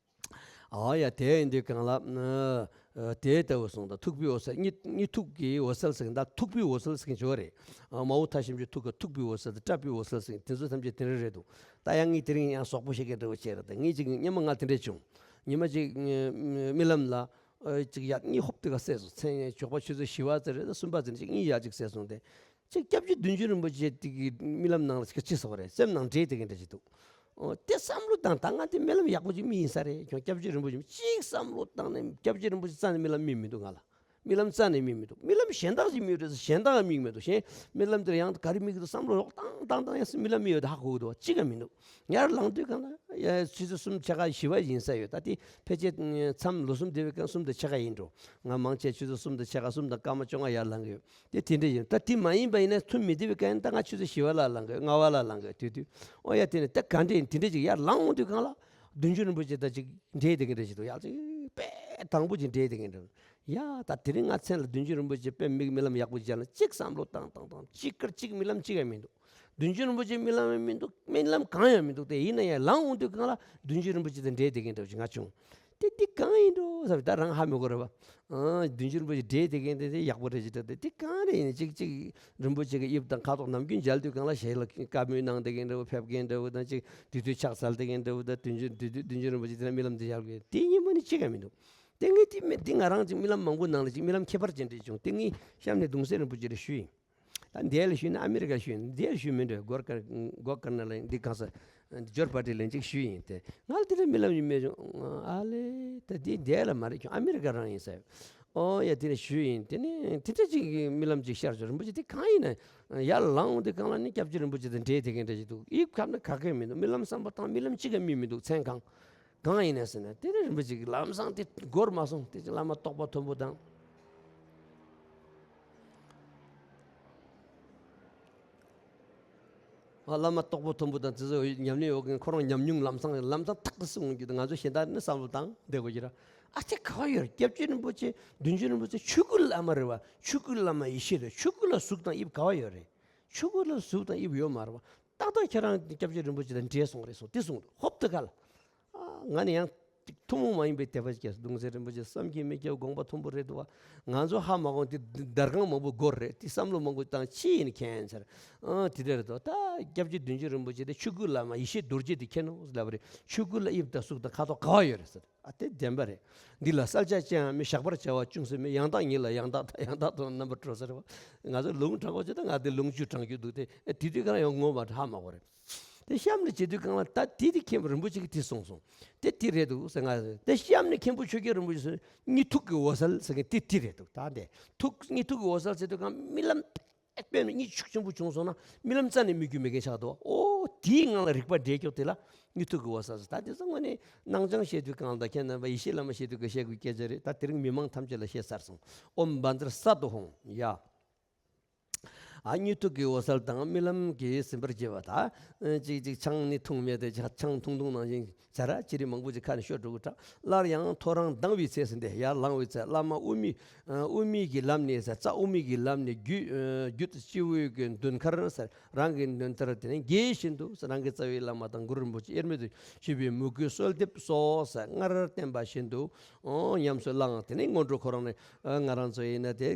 འོ་ཡ། དེ་ཡིན་དུས་གང་ལ་ཨ་དེ་ལྟ་བུ་གསུངས་དང་། ཐུག་པའི་འོད་གསལ། གཉིད་གཉིད་ཐུག་གི་འོད་གསལ་ཟེར་མཁན་དང་ཐུག་པའི་འོད་གསལ་ཟེར་མཁན་ཅིག་ཡོད་རེད། ཨ་མ་འོངས་མཐའ་ཞབས་ཀྱུ་ཐུག་གི་ཐུག་པའི་འོད་གསལ་དང་སྐྲག་པའི་འོད་གསལ་ཟེར་མཁན་དེ་ཚོ་ཐམས་ཅད་དེ་འདྲ་རེད་འདུག་ད་ཡང་ངས་དེ་རིང་ཡང་ཟོག་པོ་བཤད་མཁན་འདྲ་བོ་བྱས་རེད། ད་ངས་ཅིག་སྔོན་མ་ང་དེ་འདྲས་བྱུང་། ཉི་མ་ཅིག་རྨི་ལམ་ལ་ཨ་ཅིག་ཡར་གཉིད་ཧོབ་དེ་ག་སད་སོང་། མཚན་ཞོགས་པ་ཆུ་ཚོད་བཞི་པ་ཙམ་རེད་ད་གསུམ་པ་ཙམ་རེད། ཅིག་གཉིད་ཡར་ཅིག་སད་སོང་སྟེ། ཅིག་སྐྱབས་རྗེ་བདུད་འཇོམས་རིན་པོ་ཆེ་དེ་གི་རྨི་ལམ་ནང་ལ་ཅིག་ཅི་སོགས་རེད། སེམས་ནང་འདྲེ་དེ་གི་འདྲ་ཅིག་འདུག་འོ་དེ་བསམ་བློ་བཏང་། ད་ང་དེ་རྨི་ལམ་ཡག་པོ་ཅིག་རྨིས་ཡིན་ས་རེད། ཁྱོད་སྐྱབས་རྗེ་རིན་པོ་ཆེ་ཅིག་བསམ་བློ་བཏང་ནས། སྐྱབས་རྗེ་རིན་པོ་ཆེ་རྩ་ནས་རྨི་ལམ་རྨིས་མི་འདུག་ང་ལ། རྨི་ལམ་རྩ་ནས་རྨིས་མི་འདུག་རྨི་ལམ་གཞན་དག་ཅིག་རྨིས་རེད་ཟེར། གཞན་དག་རྨིས་མི་འདུག་གཞན་རྨི་ལམ་དེར་ཡང་ག་རེ་རྨིས་ཀྱི་འདུག་བསམ་བློ་ལོག་བཏང་བཏང་བཏང་ཡང་རྨི་ལམ་རྨིས་ཡོད་དེ་ཧ་གོ་གི་འདུག་གཅིག་ཀྱང་མི་འདུག་ཡར་ལངས་དུས་གང་ལ་ཡ་ཆུ་ཚོད་གསུམ་ཕྱེད་ཀ་བཞི་པ་ཡིན་ས་ཡོད། ད་དེ་ཕལ་ཆེར་མཚམས་ལོ་གསུམ་འདས་པའི་སྐབས་གསུམ་དང་ཕྱེད་ཀ་ཡིན་འགྲོ། ང་མང་ཆེ་ཆུ་ཚོད་གསུམ་དང་ཕྱེད་ཀ་གསུམ་དང་སྐར་མ་བཅོ་ལྔ་ཡར་ལངས་ཀྱི་ཡོད། དེ་དེ་འདྲ་ཡིན། ད་དེ་མ་ཡིན་པ་ཡིན་ན་ཐུམ་མི་བདེ་བའི་སྐབས་ཡིན་ན་ད་ང་ཆུ་ཚོད་བཞི་པ་ལ་ལངས་ཀྱི་ཡོད། ལྔ་པ་ལ་ལངས་ཀྱི་ཡོད། དུས་དུས་ཨོ་ཡ་དེ་ནས་ད་ག་འདྲ་ཡིན། དེ་འདྲ་ཅིག་ཡར་ལངས་འོང་དུས་གང་ལ་བདུད་འཇོམས་རིན་པོ་ཆེ་ད་ཅིག་འདྲེ་དེ་གི་འདྲ་ཅིག་འདུག་ཡར་ཅིག་དཔེ་དང་པོ་ཅིག་འདྲེ་དེ་གི་འདྲ། ཡ་ད་དེ་རིང་ང་མཚན་ལ་བདུད་འཇོམས་རིན་པོ་ཆེ་དཔེ་མིག་རྨི་ལམ་ཡག་པོ་ཅིག་ལ་ཅིག་བསམ་བློ་བཏང་བཏང་བཏང་ཅིག་ཀར་ཅིག་རྨི་ལམ་ཅིག་ཡང་མི་འདུག་བདུད་འཇོམས་རིན་པོ་ཆེ་རྨི་ལམ་ཡང་མི་འདུག་རྨི་ལམ་གང་ཡང་མི་འདུག་དེ་ཡིན་ན་ཡང་ལངས་འོང་དུས་གང་ལ་བདུད་འཇོམས་རིན་པོ་ཆེ་དང་འདྲེ་དེ་གི་འདྲ་ཅིག་ང་བྱུང་། དེ་འདི་གང་ཡིན་འགྲོ་ཟེར་བ་ད་རང་ཧ་མི་གོ་རེད་བ། ཨ་བདུད་འཇོམས་རིན་པོ་ཆེ་འདྲེ་དེ་གན་དེ་དེ་ཡག་པོ་རེད་ཅེས་དྲིས་ཏེ། དེ་གང་རེད་ཡིན་ཅིག་ཅིག་རིན་པོ་ཆེ་གི་དབྱིབས་དང་ཁ་དོག་ནམ་རྒྱུན་མཇལ་དུས་གང་ལ་ཞལ་ལ་བཀའ་མོལ་གནང་བསྡད་མཁན་འདྲ་བོ་ཕེབས་མཁན་འདྲ་བོ་དང་ཅིག་དེ་དུས་ཕྱག་འཚལ་བསྡད་མཁན་འདྲ་བོ་དང་བདུད་འཇོམས་བདུད་འཇོམས་རིན་པོ་ཆེ་དེ་ན་རྨི་ལམ་དེ་མཇལ་དགོས་དེ་གཉིས་པོ་ནི་གཅིག་ཀྱང་མི་འདུག་དེ་ངས་དེ་མི་དེ་ང་རང་ཅིག་རྨི་ལམ་མང་པོ་ནང་ལ་ཅིག་རྨི་ལམ་ཁྱད་པར་ཅན་དེ་བྱུང་། དེ་ངས་གཤམ་ནས་གདུང་སྲས་རིན་པོ་ཆེ་ལ་ཞུས་ཡིན། ད་འདི་ལ་ཞུས་ན་ཨ་མི་རི་ཀ་ཞུས་ན་འདི་ལ་ཞུས་མི་འདོད། སྒོར་དཀར་སྒོ་དཀར་ནང་ལ་འདི་གང་ས་འདི་འབྱོར་པ་དེ་ལན་ཅིག་ཞུས་ཡིན་ཏེ། ང་ལ་དེ་འདྲ་རྨི་ལམ་ཡིན་མེད་བྱུང་། ཨ་ལེ་ད་འདི་འདི་ལ་མ་རེད་ཁྱོད་ཨ་མི་རི་ཀ་རང་ཡིན་ཟེར། ཨོ་ཡ་དེ་ནས་ཞུས་ཡིན། དེ་ནས་དེ་འདྲ་ཅིག་རྨི་ལམ་ཅིག་ཤར་བྱུང་། རིན་པོ་ཆེ་དེ་གང་ཡིན་ན་ཡར་ལངས་འོང་དེ་གང་ལ་ནི་སྐྱབས་རྗེ་རིན་པོ་ཆེ་དང་འདྲེ་དེ་གན་འདྲ་ཅིག་འདུག་དབྱིབས་ཁམས་ན་ག་གེ་མི་འདུག་རྨི་ལམ་བསམ་པ་བཏང་རྨི་ལམ་ཅིག་ག་རྨིས་མི་འདུག་མཚན་གང་གང་ཡིན་ན་ཟེར་ན་དེ་ནས་རིན་པོ་ཆེ་གི་ལམ་སང་དེ་འགོར་མ་སོང་། དེ་ཅིག་བླ་མ་རྟོགས་པ་མཐོན་པོ་དང་། ཨ་བླ་མ་རྟོགས་པ་མཐོན་པོ་དང་དེ་ཚོ་ཉམས་ལེན་ཡོད་མཁན་ཁོ་རང་ཉམས་མྱོང་ལམ་སང་ལམ་སང་ཐག་ཏུ་སྲིད་འོང་རྒྱུ་དང་། ང་ཚོ་གཞན་དག་ནི་བསམ་བློ་བཏང་བསྡད་དགོས་ཀྱི་ར། ཨ་ཅེ་ག་བ་ཡོད་རེད། སྐྱབས་རྗེ་རིན་པོ་ཆེ་བདུད་འཇོམས་རིན་པོ་ཆེ་ཆོས་སྐུའི་བླ་མ་རེད་བ། ཆོས་སྐུའི་བླ་མ་ཡེ་ཤེས་རེད། ཆོས་སྐུ་ལ་གཟུགས་དང་དབྱིབས་ག་བ་ཡོད་རེད། ཆོས་སྐུ་ལ་གཟུགས་དང་དབྱིབས་ཡོད་མ་རེད་བ། ཏག་ཏག་ཁྱེད་རང་སྐྱབས་རྗེ་རིན་པོ་ཆེ་དང་འདྲེས་སོང་རེད་སོང་དེ་གསུངས་འདུག་ཧོབ་ཏེ་ག་ལ། ཨ་ང་ནི་ཡང་ཐུན་མོང་མ་ཡིན་པའི་དད་པ་སྐྱེས་སོང་། གདུང་སྲས་རིན་པོ་ཆེ་བསམ་གྱིས་མི་ཁྱབ་དགོངས་པ་མཐོན་པོ་རེད་འདུག་བ། ང་ཚོ་ཧ་མ་གོ་དེ་དར་ཁང་མང་པོ་སྒོར་རེད། དེ་བསམ་བློ་མང་པོ་བཏང་ཕྱི་ཡིན་མཁན་ཚར། ཨ་དེ་འདྲ་རེད་འདུག་ད་སྐྱབས་རྗེ་བདུད་འཇོམས་རིན་པོ་ཆེ་དེ་ཆོས་སྐུའི་བླ་མ་ཡེ་ཤེས་རྡོ་རྗེ་དེ་མཁྱེན་ནོ་ལབ་པ་རེད། ཆོས་སྐུ་ལ་དབྱིབས་དང་གཟུགས་དང་ཁ་དོག་ག་བ་ཡོད་རེད་ཟེར། ཨ་དེ་བདེན་པ་རེད། འདི་ལ་གསལ་ཆ་ཅི་ཡང་མེད། བཞག་པར་བྱ་བ་ཅུང་ཟད་མེད། ཡང་དག་ཉིད་ལ་ཡང་དག་ད་ཡང་དག་དང་རྣམ་པར་གྲོལ་ཟེར་བ། ང་ཚོ་ལུང་དྲང་པོ་བྱེད་ད་ང་དེ་ལུང་བཅུ་དྲང་རྒྱུ་འདུག་སྟེ། ཨ་དེ་དུས་གང་ཡང་ངོ་མ་ཧ་མ་གོ་རེད། དེ་གཤམ་ནས་བྱེད་དུས་གང་ལ་ད་དེ་དེ་མཁན་པོ་རིན་པོ་ཆེ་གིས་དེ་གསུངས་སོང་། དེ་དེ་རེད་འདུག་ཟེར་ང་ཟེར། དེ་གཤམ་ནས་མཁན་པོ་ཆོས་རྒྱལ་རིན་པོ་ཆེ་གསུངས་གཉིད་ཐུག་གི་འོད་གསལ་ཟེར་མཁན་དེ་དེ་རེད་འདུག་ད་དེ་ཐུག་གཉིད་ཐུག་གི་འོད་གསལ་ཟེར་དུས་གང་རྨི་ལམ་དཔེ་མི་གཉིད་ཤུགས་ཆེན་པོ་བྱུང་སོང་ན་རྨི་ལམ་རྩ་ནས་རྨི་རྒྱུ་མེད་མཁན་ཆགས་འདུག་ཨོ་དེའི་ངང་ལ་རིག་པ་འདྲེས་ཀྱོག་དེ་ལ་གཉིད་ཐུག་གི་འོད་གསལ་ཟེར། ད་དེ་ཚོ་དངོས་གནས་སྣང་བྱང་བཤད་དུས་གང་ལ་ད་ཁྱེད་རྣམ་པ་ཡེ་ཤེས་བླ་མ་བཤད་དུས་ཀྱི་བཤད་དགོས་སྐད་ཆ་རེད། ད་དེ་རིང་མི་མང་ཐམས་ཅད་ལ་བཤད་ཚར་སོང་། ཨོཾ་བཛྲ་སཏྭ་ཧཱུྃ། ཡ། ཨ་གཉིད་ཐུག་གི་འོད་གསལ་དང་རྨི་ལམ་གྱིས་ཟིན་པར་བགྱིས་པ་དང་། གཅིག་གཅིག་ཆང་ནི་འཐུང་མེད་དེ་ཆང་འཐུང་འཐུང་ནང་བཞིན་བྱ་ར་ཅི་རིགས་མང་པོ་ཅིག་ཁ་ནས་ཤོར་འགྲོ་གི་དྲག་སླར་ཡང་ཐོ་རངས་ལྡང་བའི་ཚེ་ཟེར་འདི་ཡར་ལངས་པའི་ཚེ་བླ་མ་དབུ་མའི་དབུ་མའི་གི་ལམ་ནས་ཟེར། རྩ་དབུ་མའི་གི་ལམ་ནས་རྒྱུད་རྒྱུད་སྤྱི་བོའི་གི་མདུན་མཁར་ཟེར། རང་གི་མདུན་མཐར་དེ་ནས་དགྱེས་བཞིན་དུ་རང་གི་རྩ་བའི་བླ་མ་དང་གུ་རུ་རིན་པོ་ཆེ་དབྱེར་མེད་དུ་བཞུགས་པའི་མོས་གུས་གསོལ་འདེབས་སོགས་ཟེར་སྔར་བསྟན་པ་བཞིན་དུ་ཨོ་ཉམས་སུ་བླངས། དེ་ནས་སྔོན་འགྲོ་ཁོ་རང་ནས་ཨ་ང་རང་ཚོ་ཡིན་ན་དེ་ཨ་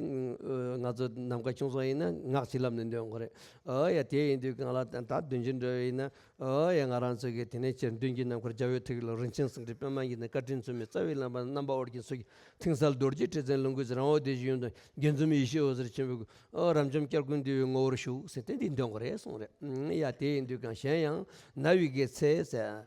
ང་ཚོ་ནམ་མཁའ་ཁྱུང་ཚོ་ཡིན་ན་ངག་གི་ལམ་ནས་འདོན་དགོས་རེད། ཨོ་ཡ་དེ་ཡིན་དུས་གང་ལ་ད་བདུན་ཅུ་འགྲོ་བ་ཡིན་ན་ཨོ་ཡ་ང་རང་ཚོ་གི་དེ་ནས་སྤྱིར་མདུན་གྱི་ནམ་མཁར་རྒྱལ་བའི་ཐུགས་ཀྱི་ལོ་རིན་ཆེན་སེང་ཕྲེང་པདྨ་འགྱེད་ནས་བཀའ་དྲིན་མཚུངས་མེད་རྩ་བའི་བླ་མ་རྣམ་པ་དབུ་རྒྱན་སོགས་ཀྱི་མཐིང་གསལ་རྡོ་རྗེ་ཁྲི་བཙན་ལོངས་སྐུའི་རང་འོད་ལྡན་ཞིང་ཡོངས་དང་དགྱེས་འཛུམ་ཡེ་ཤེས་འོད་ཟེར་ཆེན་པོའི་ཨོ་རབ་འབྱམས་སྐྱབས་ཀུན་འདུས་པའི་ངོ་བོར་བཞུགས་ཟེར་ཏེ་འདི་འདོན་དགོས་རེད་གསུངས་རེད། ཡ་དེ་ཡིན་དུས་གང་གཞན་ཡང་ན་བའི་གི་ཚེ་ཟེར།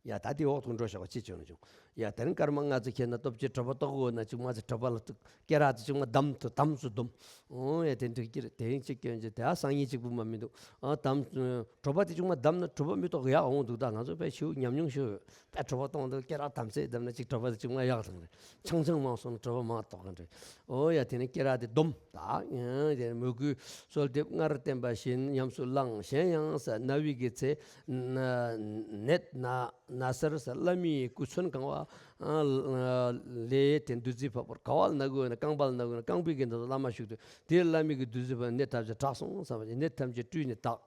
ཡ་ད་དེ་འོག་ཏུ་འགྲོ་བཞག་པ་ཅི་བྱུང་ན་བྱུང་། ཡ་དེ་རིང་སྐར་མ་ལྔ་ཙམ་ཁྱེར་ན་སྟོབས་ཆེ་གྲོད་པ་ལྟོགས་དགོས་ན་ཅིག་མ་ཚད་གྲོད་པ་ལ་སྐེ་རགས་དེ་ཅིག་མ་བསྡམས་ཐུབ་བསྡམས་སུ་བསྡམས། ཨོ་ཡ་དེ་འགྲིག་གི་རེད། དེ་ཡིན་ཅིག་སྐྱོན་ཅིག་དེ་ཨ་སང་ཉིན་གཅིག་པུ་མ་མི་འདུག་ཨ་བསྡམས། གྲོད་པ་དེ་ཅིག་མ་བསྡམས་ན་གྲོད་པ་མི་ལྟོགས་ཡག་འོང་འདུག་ད་ང་ཚོ་དཔེ་ཞིའུ་ཉམས་མྱོང་ཞིའུ་ཡོད། དཔེ་གྲོད་པ་ལྟོགས་འདུག་སྐེ་རགས་བསྡམས་ཚེ་བསྡམས་ན་ཅིག་གྲོད་པ་དེ་ཅིག་མ་ཡག་ཐང་རེད། ཆང་ཆང་མང་སོང་ན་གྲོད་པ་མང་ལྟོགས་ག་འདྲ། ཨོ་ཡ་དེ་ནས་སྐེ་རགས་དེ་བསྡོམས་ད། ཡང་དེ་མོས་གུས་གསོལ་འདེབས་སྔར་བསྟན་པ་བཞིན་ཉམས་སུ་བླངས། གཞན་ཡང་ཟེར་ན་བའི་གི་ཚེ་ནད་ན་ན་སར་ཟེར་བླ་མའི་སྐུ་མཚོན་གང་བ་ལས་དེ་བདུད་རྩི་ཕབ་པར་ག་བ་ལ་ན་དགོས་ན་རྐང་པ་ལ་ན་དགོས་ན་རྐང་པའི་གི་ནང་དུ་བླ་མ་བཞུགས་ཏེ་དེ་བླ་མའི་གི་བདུད་རྩི་ཕབ་ནད་ཐམས་ཅད་དྲག་སོང་བསམ་པ་ནད་ཐམས་ཅད་བཀྲུས་ནས་དག་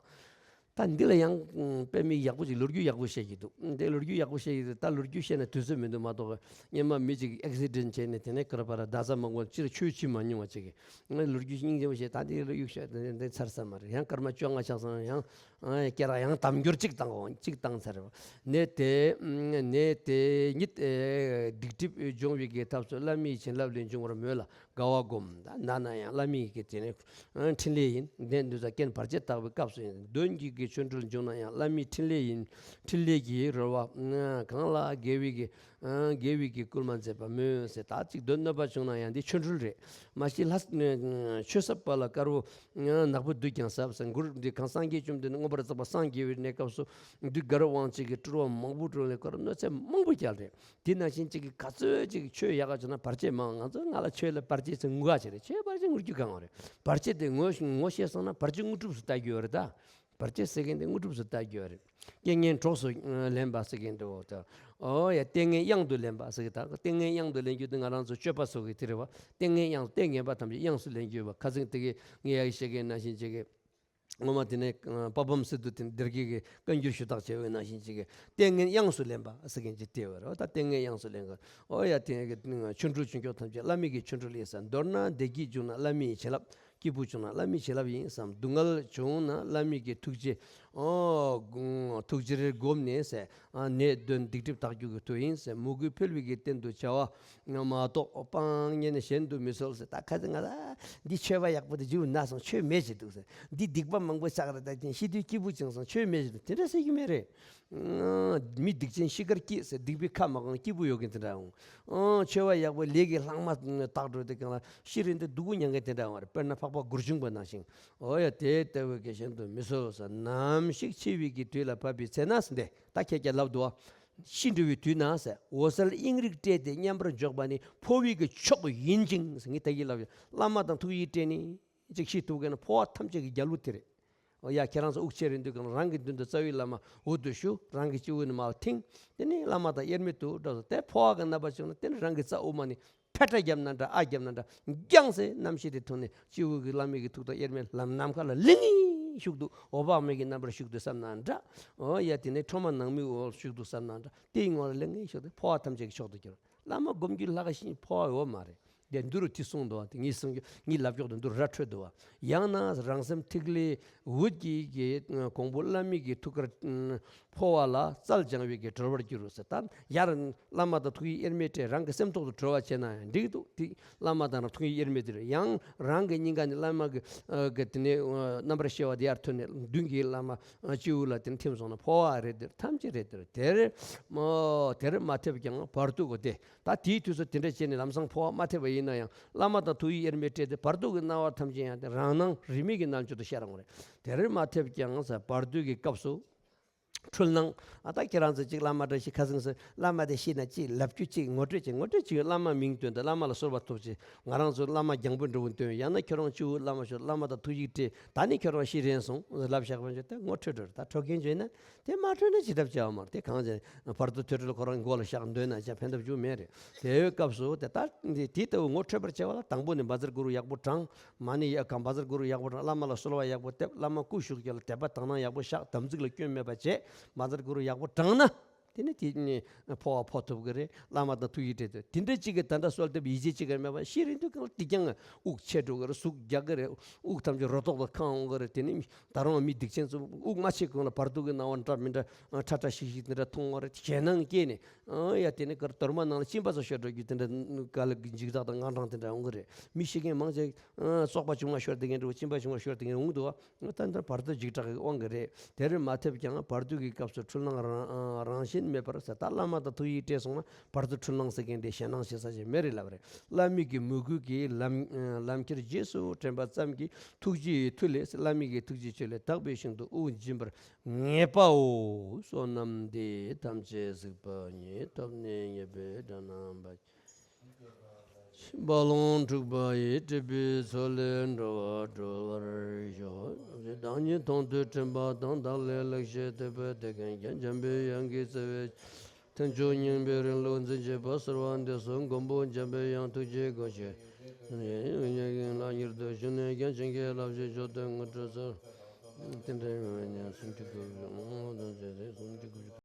ད་འདི་ལ་ཡང་དཔེ་མི་ཡག་པོ་ཅིག་ལོ་རྒྱུས་ཡག་པོ་བཤད་ཀྱི་འདུག་འདི་ལོ་རྒྱུས་ཡག་པོ་བཤད་ཀྱི་འདུག་ད་ལོ་རྒྱུས་བཤད་ན་དུས་ཚོད་མི་འདུག་མ་གཏོགས་སྔོན་མ་མི་ཅིག་ཨེག་སི་ཌེན་ཊི་བྱས་ནས་དེ་ནས་ཀར་པར་རྡ་ས་མང་པོ་སྤྱིར་ཆོས་བྱེད་མ་མྱོང་བ་ཅིག་གིས་ལོ་རྒྱུས་སྙིང་རྗེ་པོ་བཤད། ད་འདི་ལོ་རྒྱུས་བཤད་དེ་འདི་ཚར་ས་མ་རེད། ཡང་སྐར་མ་བཅོ་ལྔ་ཆགས་སོང་། ཡང་སྐེ་རགས་ཡང་དམ་འགྱུར་གཅིག་བཏང་འོང་། གཅིག་བཏང་ཚར་རེད་བ། ནད་དེ་ནད་དེ་ཉིད་སྡིག་སྒྲིབ་སྦྱོང་བའི་གི་ཐབས་སུ་བླ་མའི་བྱིན་རླབས་ལས་འབྱུང་བར་མོས་ལ། དགའ་བ་སྒོམ། ད་ན་ན་ཡང་བླ་མའི་གི་དེ་ནས་འཕྲིན་ལས་ཡིན། ནད་འདི་ཚོ་རྐྱེན་བར་ཆད་བརྟག་པའི་སྐབས་སུ་ཡིན། གདོན་གྱི་གི་ཆོ་འཕྲུལ་འབྱུང་ན་ཡང་བླ་མའི་འཕྲིན་ལས་ཡིན། འཕྲིན་ལས་ཀྱི་རོལ་བ་གང་ལ་དགེ་བའི་གི་དགེ་བའི་གི་བསྐུལ་མ་མཛད་པ་མོས་ཟེར། ད་ཅིག་གདོན་གནོད་པ་བྱུང་ན་ཡང་འདི་ཆོ་འཕྲུལ་རེད། མ་གཞི་ལྷ་ཆོས་ཟབ་པ་ལ་དཀར་པོ་ནག་པོ་བདུད་ཀྱང་ཟབ་ཟེར། མགུར་འདི་གང་སངས་རྒྱས་བཅོམ་ལྡན་འདས་མངོན་པར་རྫོགས་པ་སངས་རྒྱས་པའི་གནས་སྐབས་སུ་བདུད་དགའ་རབ་དབང་ཆེན་གྱི་སྤྲུལ་པ་མང་པོ་སྤྲུལ་ནས་དཀར་གནོད་འཚེ་མང་པོ་བསྐྱལ་རེད། དེ་ནང་བཞིན་གཅིག་གིས་ག་ཚོད་ཅིག་ཆོས་ཡག་ག་བྱུང་ན་བར་ཆད་མང་། ང་ཚོ་ང་ལ་ཆོས་ལ་བར་ཆད་ཚོ་ངུ་ག་བྱེད་རེད། ཆོས་བར་ཆད་ངུ་རྒྱུ་གང་རེད། བར་ཆད་དེ་ངོ་ངོ་ཤེས་སོང་ན་བར་ཆད་དངོས་གྲུབ་སུ་ལྟ་རྒྱུ་རེད་ད། བར་ཆད་ཟེར་མཁན་དེ་དངོས་གྲུབ་སུ་ལྟ་རྒྱུ་རེད། རྐྱེན་ངན་གྲོགས་སུ་ལེན་པ་ཟེར་མཁན་དེ་འོ་ད། ཨོ་ཡ་ལྟས་ངན་གཡང་དུ་ལེན་པ་ཟེར་གི་ད། ལྟས་ངན་གཡང་དུ་ལེན་རྒྱུ་དེ་ང་རང་ཚོ་སྤྱོད་པ་སོགས་ཀྱི་དེ་རེད་བ། ལྟས་ངན་གཡང་ལྟས་ངན་པ་ཐམས་ཅད་གཡང་སུ་ལེན་རྒྱུ་བ། ཁ་སང་དེ་གི་ངས་ཡ་གི་བཤད་མཁན་ནང་བཞིན་བྱེད་གི། ངོ་མ་དེ་ནས་ཨ་དཔའ་བམ་སི་ཏུ་དེ་སྡེ་དགེ་གི་བཀའ་འགྱུར་ཞུ་དག་བྱས་པའི་ནང་བཞིན་ཅིག་གི་ལྟས་ངན་གཡང་སུ་ལེན་པ་ཟེར་མཁན་ཅིག་བལྟས་པ་རེད། ད་ལྟས་ངན་གཡང་སུ་ལེན་གི། ཨོ་ཡ་དེ་གི་ཆོ་འཕྲུལ་བྱུང་ཆོག་ཐམས་ཅད་བླ་མའི་གི་ཆོ་འཕྲུལ་ཡིན་བསམ། མདོར་ན་བདེ་སྐྱིད་བྱུང་ན་བླ་མའི་བྱིན་རླབས། སྐྱིད་པོ་བྱུང་ན་བླ་མའི་བྱིན་རླབས་ཡིན་བསམ། སྡུག་བསྔལ་བྱུང་ན་བླ་མའི་གི་ཐུགས་རྗེ། ཨོ་ཐུགས་རྗེར་བསྒོམས་ནས་ཟེར། ནད་གདོན་སྡིག་སྒྲིབ་དག་རྒྱུ་གི་མཐུ་ཡིན་ཟེར། མོས་གུས་འཕེལ་བའི་གི་རྟེན་དུ་བྱ་བ། ང་མ་གཏོགས་སྤང་ཉེན་གཞན་དུ་མི་གསོལ་ཟེར། ད་ཁ་ཚ་ང་ད་འདི་ཆོས་པ་ཡག་པོ་དེ་བྱིའུ་ན་སོང་ཆོས་མེད་ཅེས་འདུག་ཟེར། འདི་སྡིག་པ་མང་པོ་བསགས་རེད། ད་ཅིང་ཤི་དུས་སྐྱིད་པོ་བྱུང་སོང་ཆོས་མེད་ཅེས་འདུག་དེ་འདྲ་ཟེར་གྱི་མེད་རེད། མི་སྡིག་ཅན་ཤི་ཁར་སྐྱིད་ཟེར། སྡིག་པའི་ཁ་མ་གང་སྐྱིད་པོ་ཡོད་མཁན་དེ་འདྲ་འོང་། ཆོས་པ་ཡག་པོ་ལས་ཀྱི་ལྷག་མ་དག་འགྲོ་དེ་གང་ལ་ཤི་རན་དུས་སྡུག་པོ་མྱང་མཁན་དེ་འདྲ་འོང་རེད། དཔེར་ན་འཕགས་པ་མགུར་ཆུང་པ་ནང་བཞིན། འོ་ཡ་དེ་ལྟ་བུའི་གི་གཞན་དུ་མི་གསོལ་ཟེར། ནམ་ཞིག་འཆི་བའི་གི་དུས་ལ་བབ་པའི་ཚེ་ན་ཟེར་འདི་ད་ཁྱེད་ཀྱིས་ལབ་འདུག་ཨ། ཤི་འགྲོ་བའི་དུས་ན་ཟེར། འོད་གསལ་དབྱིངས་རིག་སྤྲད་དེ་མཉམ་པར་འཇོག་པ་ནི་འཕོ་བའི་གི་མཆོག་ཡིན་ཅིང་ཟེར། ངས་ད་གིན་ལབ་ཡོད། བླ་མ་དང་ཐུགས་ཡིད་སྤྲད་ནས་ཅིག་ཤི་ཐུབ་མཁན་ན་འཕོ་བ་ཐམས་ཅད་ཀྱི་རྒྱལ་པོ་དེ་རེད། འོ་ཡ་ཁྱེད་རང་ཚོ་དབུགས་ཆད་རན་དུས་གང་རང་གི་མདུན་དུ་རྩ་བའི་བླ་མ་འོད་དུ་ཞུ། རང་གི་སྤྱི་བོ་ནས་མར་ཐིང་། དེ་ནས་བླ་མ་དང་དབྱེར་མེད་དུ་འགྲོ་སོང་། དེ་འཕོ་བ་གི་རྣམ་པ་བྱུང་ན་དེ་ནས་རང་གི་རྩ་དབུ་མ་ནས་ཕེ་ཏྲ་བརྒྱབ་ན་འདྲ་ཨ་བརྒྱབ་ན་འདྲ་རྒྱང་སེ་རྣམ་ཤེས་དེ་ཐོན་ནས་སྤྱི་བོ་གི་བླ་མའི་གི་ཐུགས་དང་དབྱེར་མེད་ལམ་ནམ་མཁའ་ལ་ལེང་ངེ་བཞུགས་འདུག་འོད་དཔག་མེད་ཀྱི་རྣམ་པར་བཞུགས་འདུག་བསམ་ན་འདྲ། འོ་ཡ་དེ་ནས་ཁྲོ་མ་ནག་མོའི་འོག་བཞུགས་འདུག་བསམ་ན་འདྲ། དེའི་ངོ་ལ་ལེང་ངེ་བཞུགས་ཏེ་འཕོ་བ་ཐམས་ཅད་ཀྱི་མཆོག་ཏུ་གྱུར། བླ་མ་སྒོམ་རྒྱུ་ལྷ་ཁང་ཤིང་འཕོ་བ་ཡོད་མ་རེད། དེ་འདུ་རུ་དེ་གསུངས་འདུག་བ། དེ་ངས་གསུང་རྒྱུ་ངས་ལབ་ཀྱོག་དེ་འདུ་ར་འཕྲོད་འདུག་བ། ཡང་ན་རང་སེམས་ཐིག་ལེ་འོད་ཀྱི་གི་གོང་བུ་བླ་མའི་གི་ཐུགས་ཀར་འཕོ་བ་ལ་རྩལ་སྦྱང་བའི་གི་གྲོལ་བར་འགྱུར་རོ་ཟེར། ད་ཡར་བླ་མ་དང་ཐུགས་ཡིད་དབྱེར་མེད་སྤྲད་རང་གི་སེམས་ཐོག་ཏུ་གྲོལ་བ་བྱས་ན་ཡང་འགྲིག་འདུག་དེ་བླ་མ་དང་རང་ཐུགས་ཡིད་དབྱེར་མེད་དེ་རེད། ཡང་རང་གི་སྙིང་ག་ནས་བླ་མ་གི་གི་དེ་ནས་རྣམ་པར་ཤེས་པ་དེ་ཡར་ཐོན་ནས་མདུན་གྱི་བླ་མ་སྤྱི་བོ་ལ་དེ་ནས་ཐིམ་སོང་ན་འཕོ་བ་རེད། དེར་ཐམས་ཅད་རེད། དེར་དེར་མ་དེར་མ་ཐེབས་ཀྱང་བར་དུ་གོ་སྟེ། ད་དེའི་དུས་སུ་དེ་འདྲ་བྱས་ནས་ལམ་སང་འཕོ་བ་མ་ཐེབས་པ་ཡིན་ན་ཡང་བླ་མ་དང་ཐུགས་ཡིད་དབྱེར་མེད་སྤྲད་དེ་བར་དུ་གི་སྣང་བ་ཐམས་ཅད་ཡང་དེ་རང་སྣང་རིས་མེད་ཀྱི་རྣལ་འབྱོར་དུ་ཤར་འོང་རེད། དེར་མ་ཐེབས་ཀྱང་ཟེར་བར་དུ་གི་སྐབས་སུ་འཁྲུལ་སྣང་ཨ་ད་ཁྱེད་རང་ཚོ་གཅིག་བླ་མ་འདྲ་ཞིག་ཁ་སང་ཟེར་བླ་མ་དེ་ཤི་ན་གཅིག་ལབ་རྒྱུ་གཅིག་ངོ་སྤྲོད་ཅིག་ངོ་སྤྲོད་ཅིག་བླ་མ་མིང་བཏོན་ཏེ་བླ་མ་ལ་གསོལ་བ་ཐོབ་ཅིག་ང་རང་ཚོ་བླ་མ་རྒྱང་པོ་འགྲོ་བོ་བཏོན། ཡང་ན་ཁྱོད་རང་སྤྱི་བོ་བླ་མ་ཤོར་བླ་མ་དང་ཐུགས་ཡིད་སྤྲད། ད་ནི་ཁྱོད་རང་ཤི་རན་སོང་ལབ་བཞག་པ་འཇོག་དེ་ངོ་འཕྲོད་འགྲོ་རེད། ད་འཕྲོད་མཁན་བྱོས་ན། དེ་མ་འཕྲོད་ན་ཅི་ཐབས་བྱ་བ་མ་རེད། དེ་གང་ཅི་བར་དུ་ཐོས་གྲོལ་ཁོ་རང་མགོ་ལ་བཞག་འདོན་ན་ཅང་ཕན་ཐབས་ཅུང་མེད་རེད། དེ་ཡོད་སྐབས་སུ་དེ་ལྟར་དེ་ལྟ་བུ་ངོ་འཕྲོད་པར་བྱ་བ་ལ་དང་པོ་ནས་བཛྲ་གུ་རུ་ཡག་པོ་བགྲང་། མ་ཎི་ཡ་གང་བཛྲ་གུ་རུ་ཡག་པོ་བགྲང་། བླ་མ་ལ་གསོལ་བ་ཡག་པོ་འདེབས། བླ་མ་སྐུ་བཞུགས་རྒྱ་ལ་དད་པ་དག་སྣང་ཡག་པོ་བཞག་དམ་ཚིག་ལ་སྐྱོན་མེད་པ་བྱས་བཛྲ་གུ་རུ་ཡག་པོ་བགྲང་ན། དེ་ནི་དེ་ནི་འཕོ་བ་འཕོ་ཐུབ་ཀྱི་རེད། བླ་མ་དང་ཐུགས་ཡིད་སྤྲད་དེ་དེ་འདྲ་གཅིག་གི་ད་ལྟ་གསོལ་འདེབས་ཡིད་ཆེས་གཅིག་གི་མེད་པ་ཤི་རན་དུས་གང་ལ་དེ་ཀྱང་དབུགས་ཆད་འགྲོ་གི་རེད། ཟུག་རྒྱག་གི་རེད། དབུགས་ཐམས་ཅད་རོ་ཏོག་ཏུ་ཁེངས་འོང་གི་རེད། དེ་ནི་ད་རུང་མི་སྡིག་ཅན་ཚོ་དབུགས་མ་ཆད་གོང་ལ་བར་དུ་གི་སྣང་བ་འདྲ་མི་འདྲ་ཁྲ་ཁྲ་ཤིག་ཤིག་དེ་འདྲ་མཐོང་བ་རེད། ཞེད་སྣང་སྐྱེས་ནས་ཨ་ཡ་དེ་ནི་གར་དོར་མ་ནང་ལ་གཅིན་པ་ཚོ་ཤོར་འགྲོ་རྒྱུ་དེ་འདྲ་ག་ལ་འཇིགས་སྐྲག་དང་དངངས་སྐྲག་དེ་འདྲ་འོང་གི་རེད། མི་ཤི་མཁན་མང་ཆེ་བཙོག་པ་ཆུང་བ་ཤོར་དེ་འདྲ་གཅིན་པ་ཆུང་བ་ཤོར་དེ་འདྲ་འོང་འདུག་བ། ད་འདིར་བར་དུ་འཇིགས་སྐྲག་གི་དབང་གིས་རེད། དེར་མ་ཐེབས་ཀྱང་བར་དུ་གི་སྐབས་སུ་འཁྲུལ་སྣང་རང་རང་བཞིན། མེད་པར་ཟེར། ད་བླ་མ་དང་ཐུགས་ཡིད་སྤྲད་སོང་ན་བར་དུ་འཁྲུལ་སྣང་ཟེར་མཁན་དེ་ཞེད་སྣང་བྱེད་ས་ཞིག་མེད་རེད་ལབ་རེད། བླ་མའི་གི་མོས་གུས་ཀྱིས་ལམ་ལམ་ཁྱེར་རྗེས་སུ་དྲན་པ་ཙམ་གྱིས་ཐུགས་རྗེའི་མཐུ་ལས་བླ་མའི་གི་ཐུགས་རྗེའི་མཆོག་ལས་དག་པའི་ཞིང་དུ་དབུགས་འབྱིན་པར་ངེས་པའོ། བསོད་ནམས་འདི་ཐམས་ཅད་གཟིགས་པ་ཉིད། ཐོབ་ནས་ཉེས་པའི་དགྲ་རྣམས་ཕམ། རྦ་ཀློང་འཁྲུགས་པ་ཡི་སྲིད་པའི་མཚོ་ལས་འགྲོ་བ་སྒྲོལ་བར་ཤོག། བདག་ཉིད་མཐོང་ཐོས་དྲན་པ་དང་། བདག་ལས་ལེགས་བཤད་ཐོས་པའི་ཐོད་རྒལ་གྱིས། འཇམ་པའི་དབྱངས་ཀྱིས་བརྩེ་བའི་ཐེག་མཆོག་སྙིང་པོའི་རིང་ལུགས་འཛིན་བྱེད་པ། གསོལ་བ་འདེབས་སོ་མགོན་པོ་འཇམ་པའི་དབྱངས། ཐུགས་རྗེའི་སྒོ་ཕྱེ་ཡོན་ཡང་ཡིན་ལ་ཉེར་བསྡུ་ཞུ་ནས་ཀྱང་། བྱིན་གྱིས་བརླབ་ཕྱིར་མཆོད་དོ་དངོས་གྲུབ་སྩོལ། རྟེན་འབྲེལ་ཡོད་ཉེར་སུམ་ཅུ་དགུ་པའི་ངོ་བོ་དང་བཅས་ཏེ་སུམ་ཅུ་དགུ་པའི།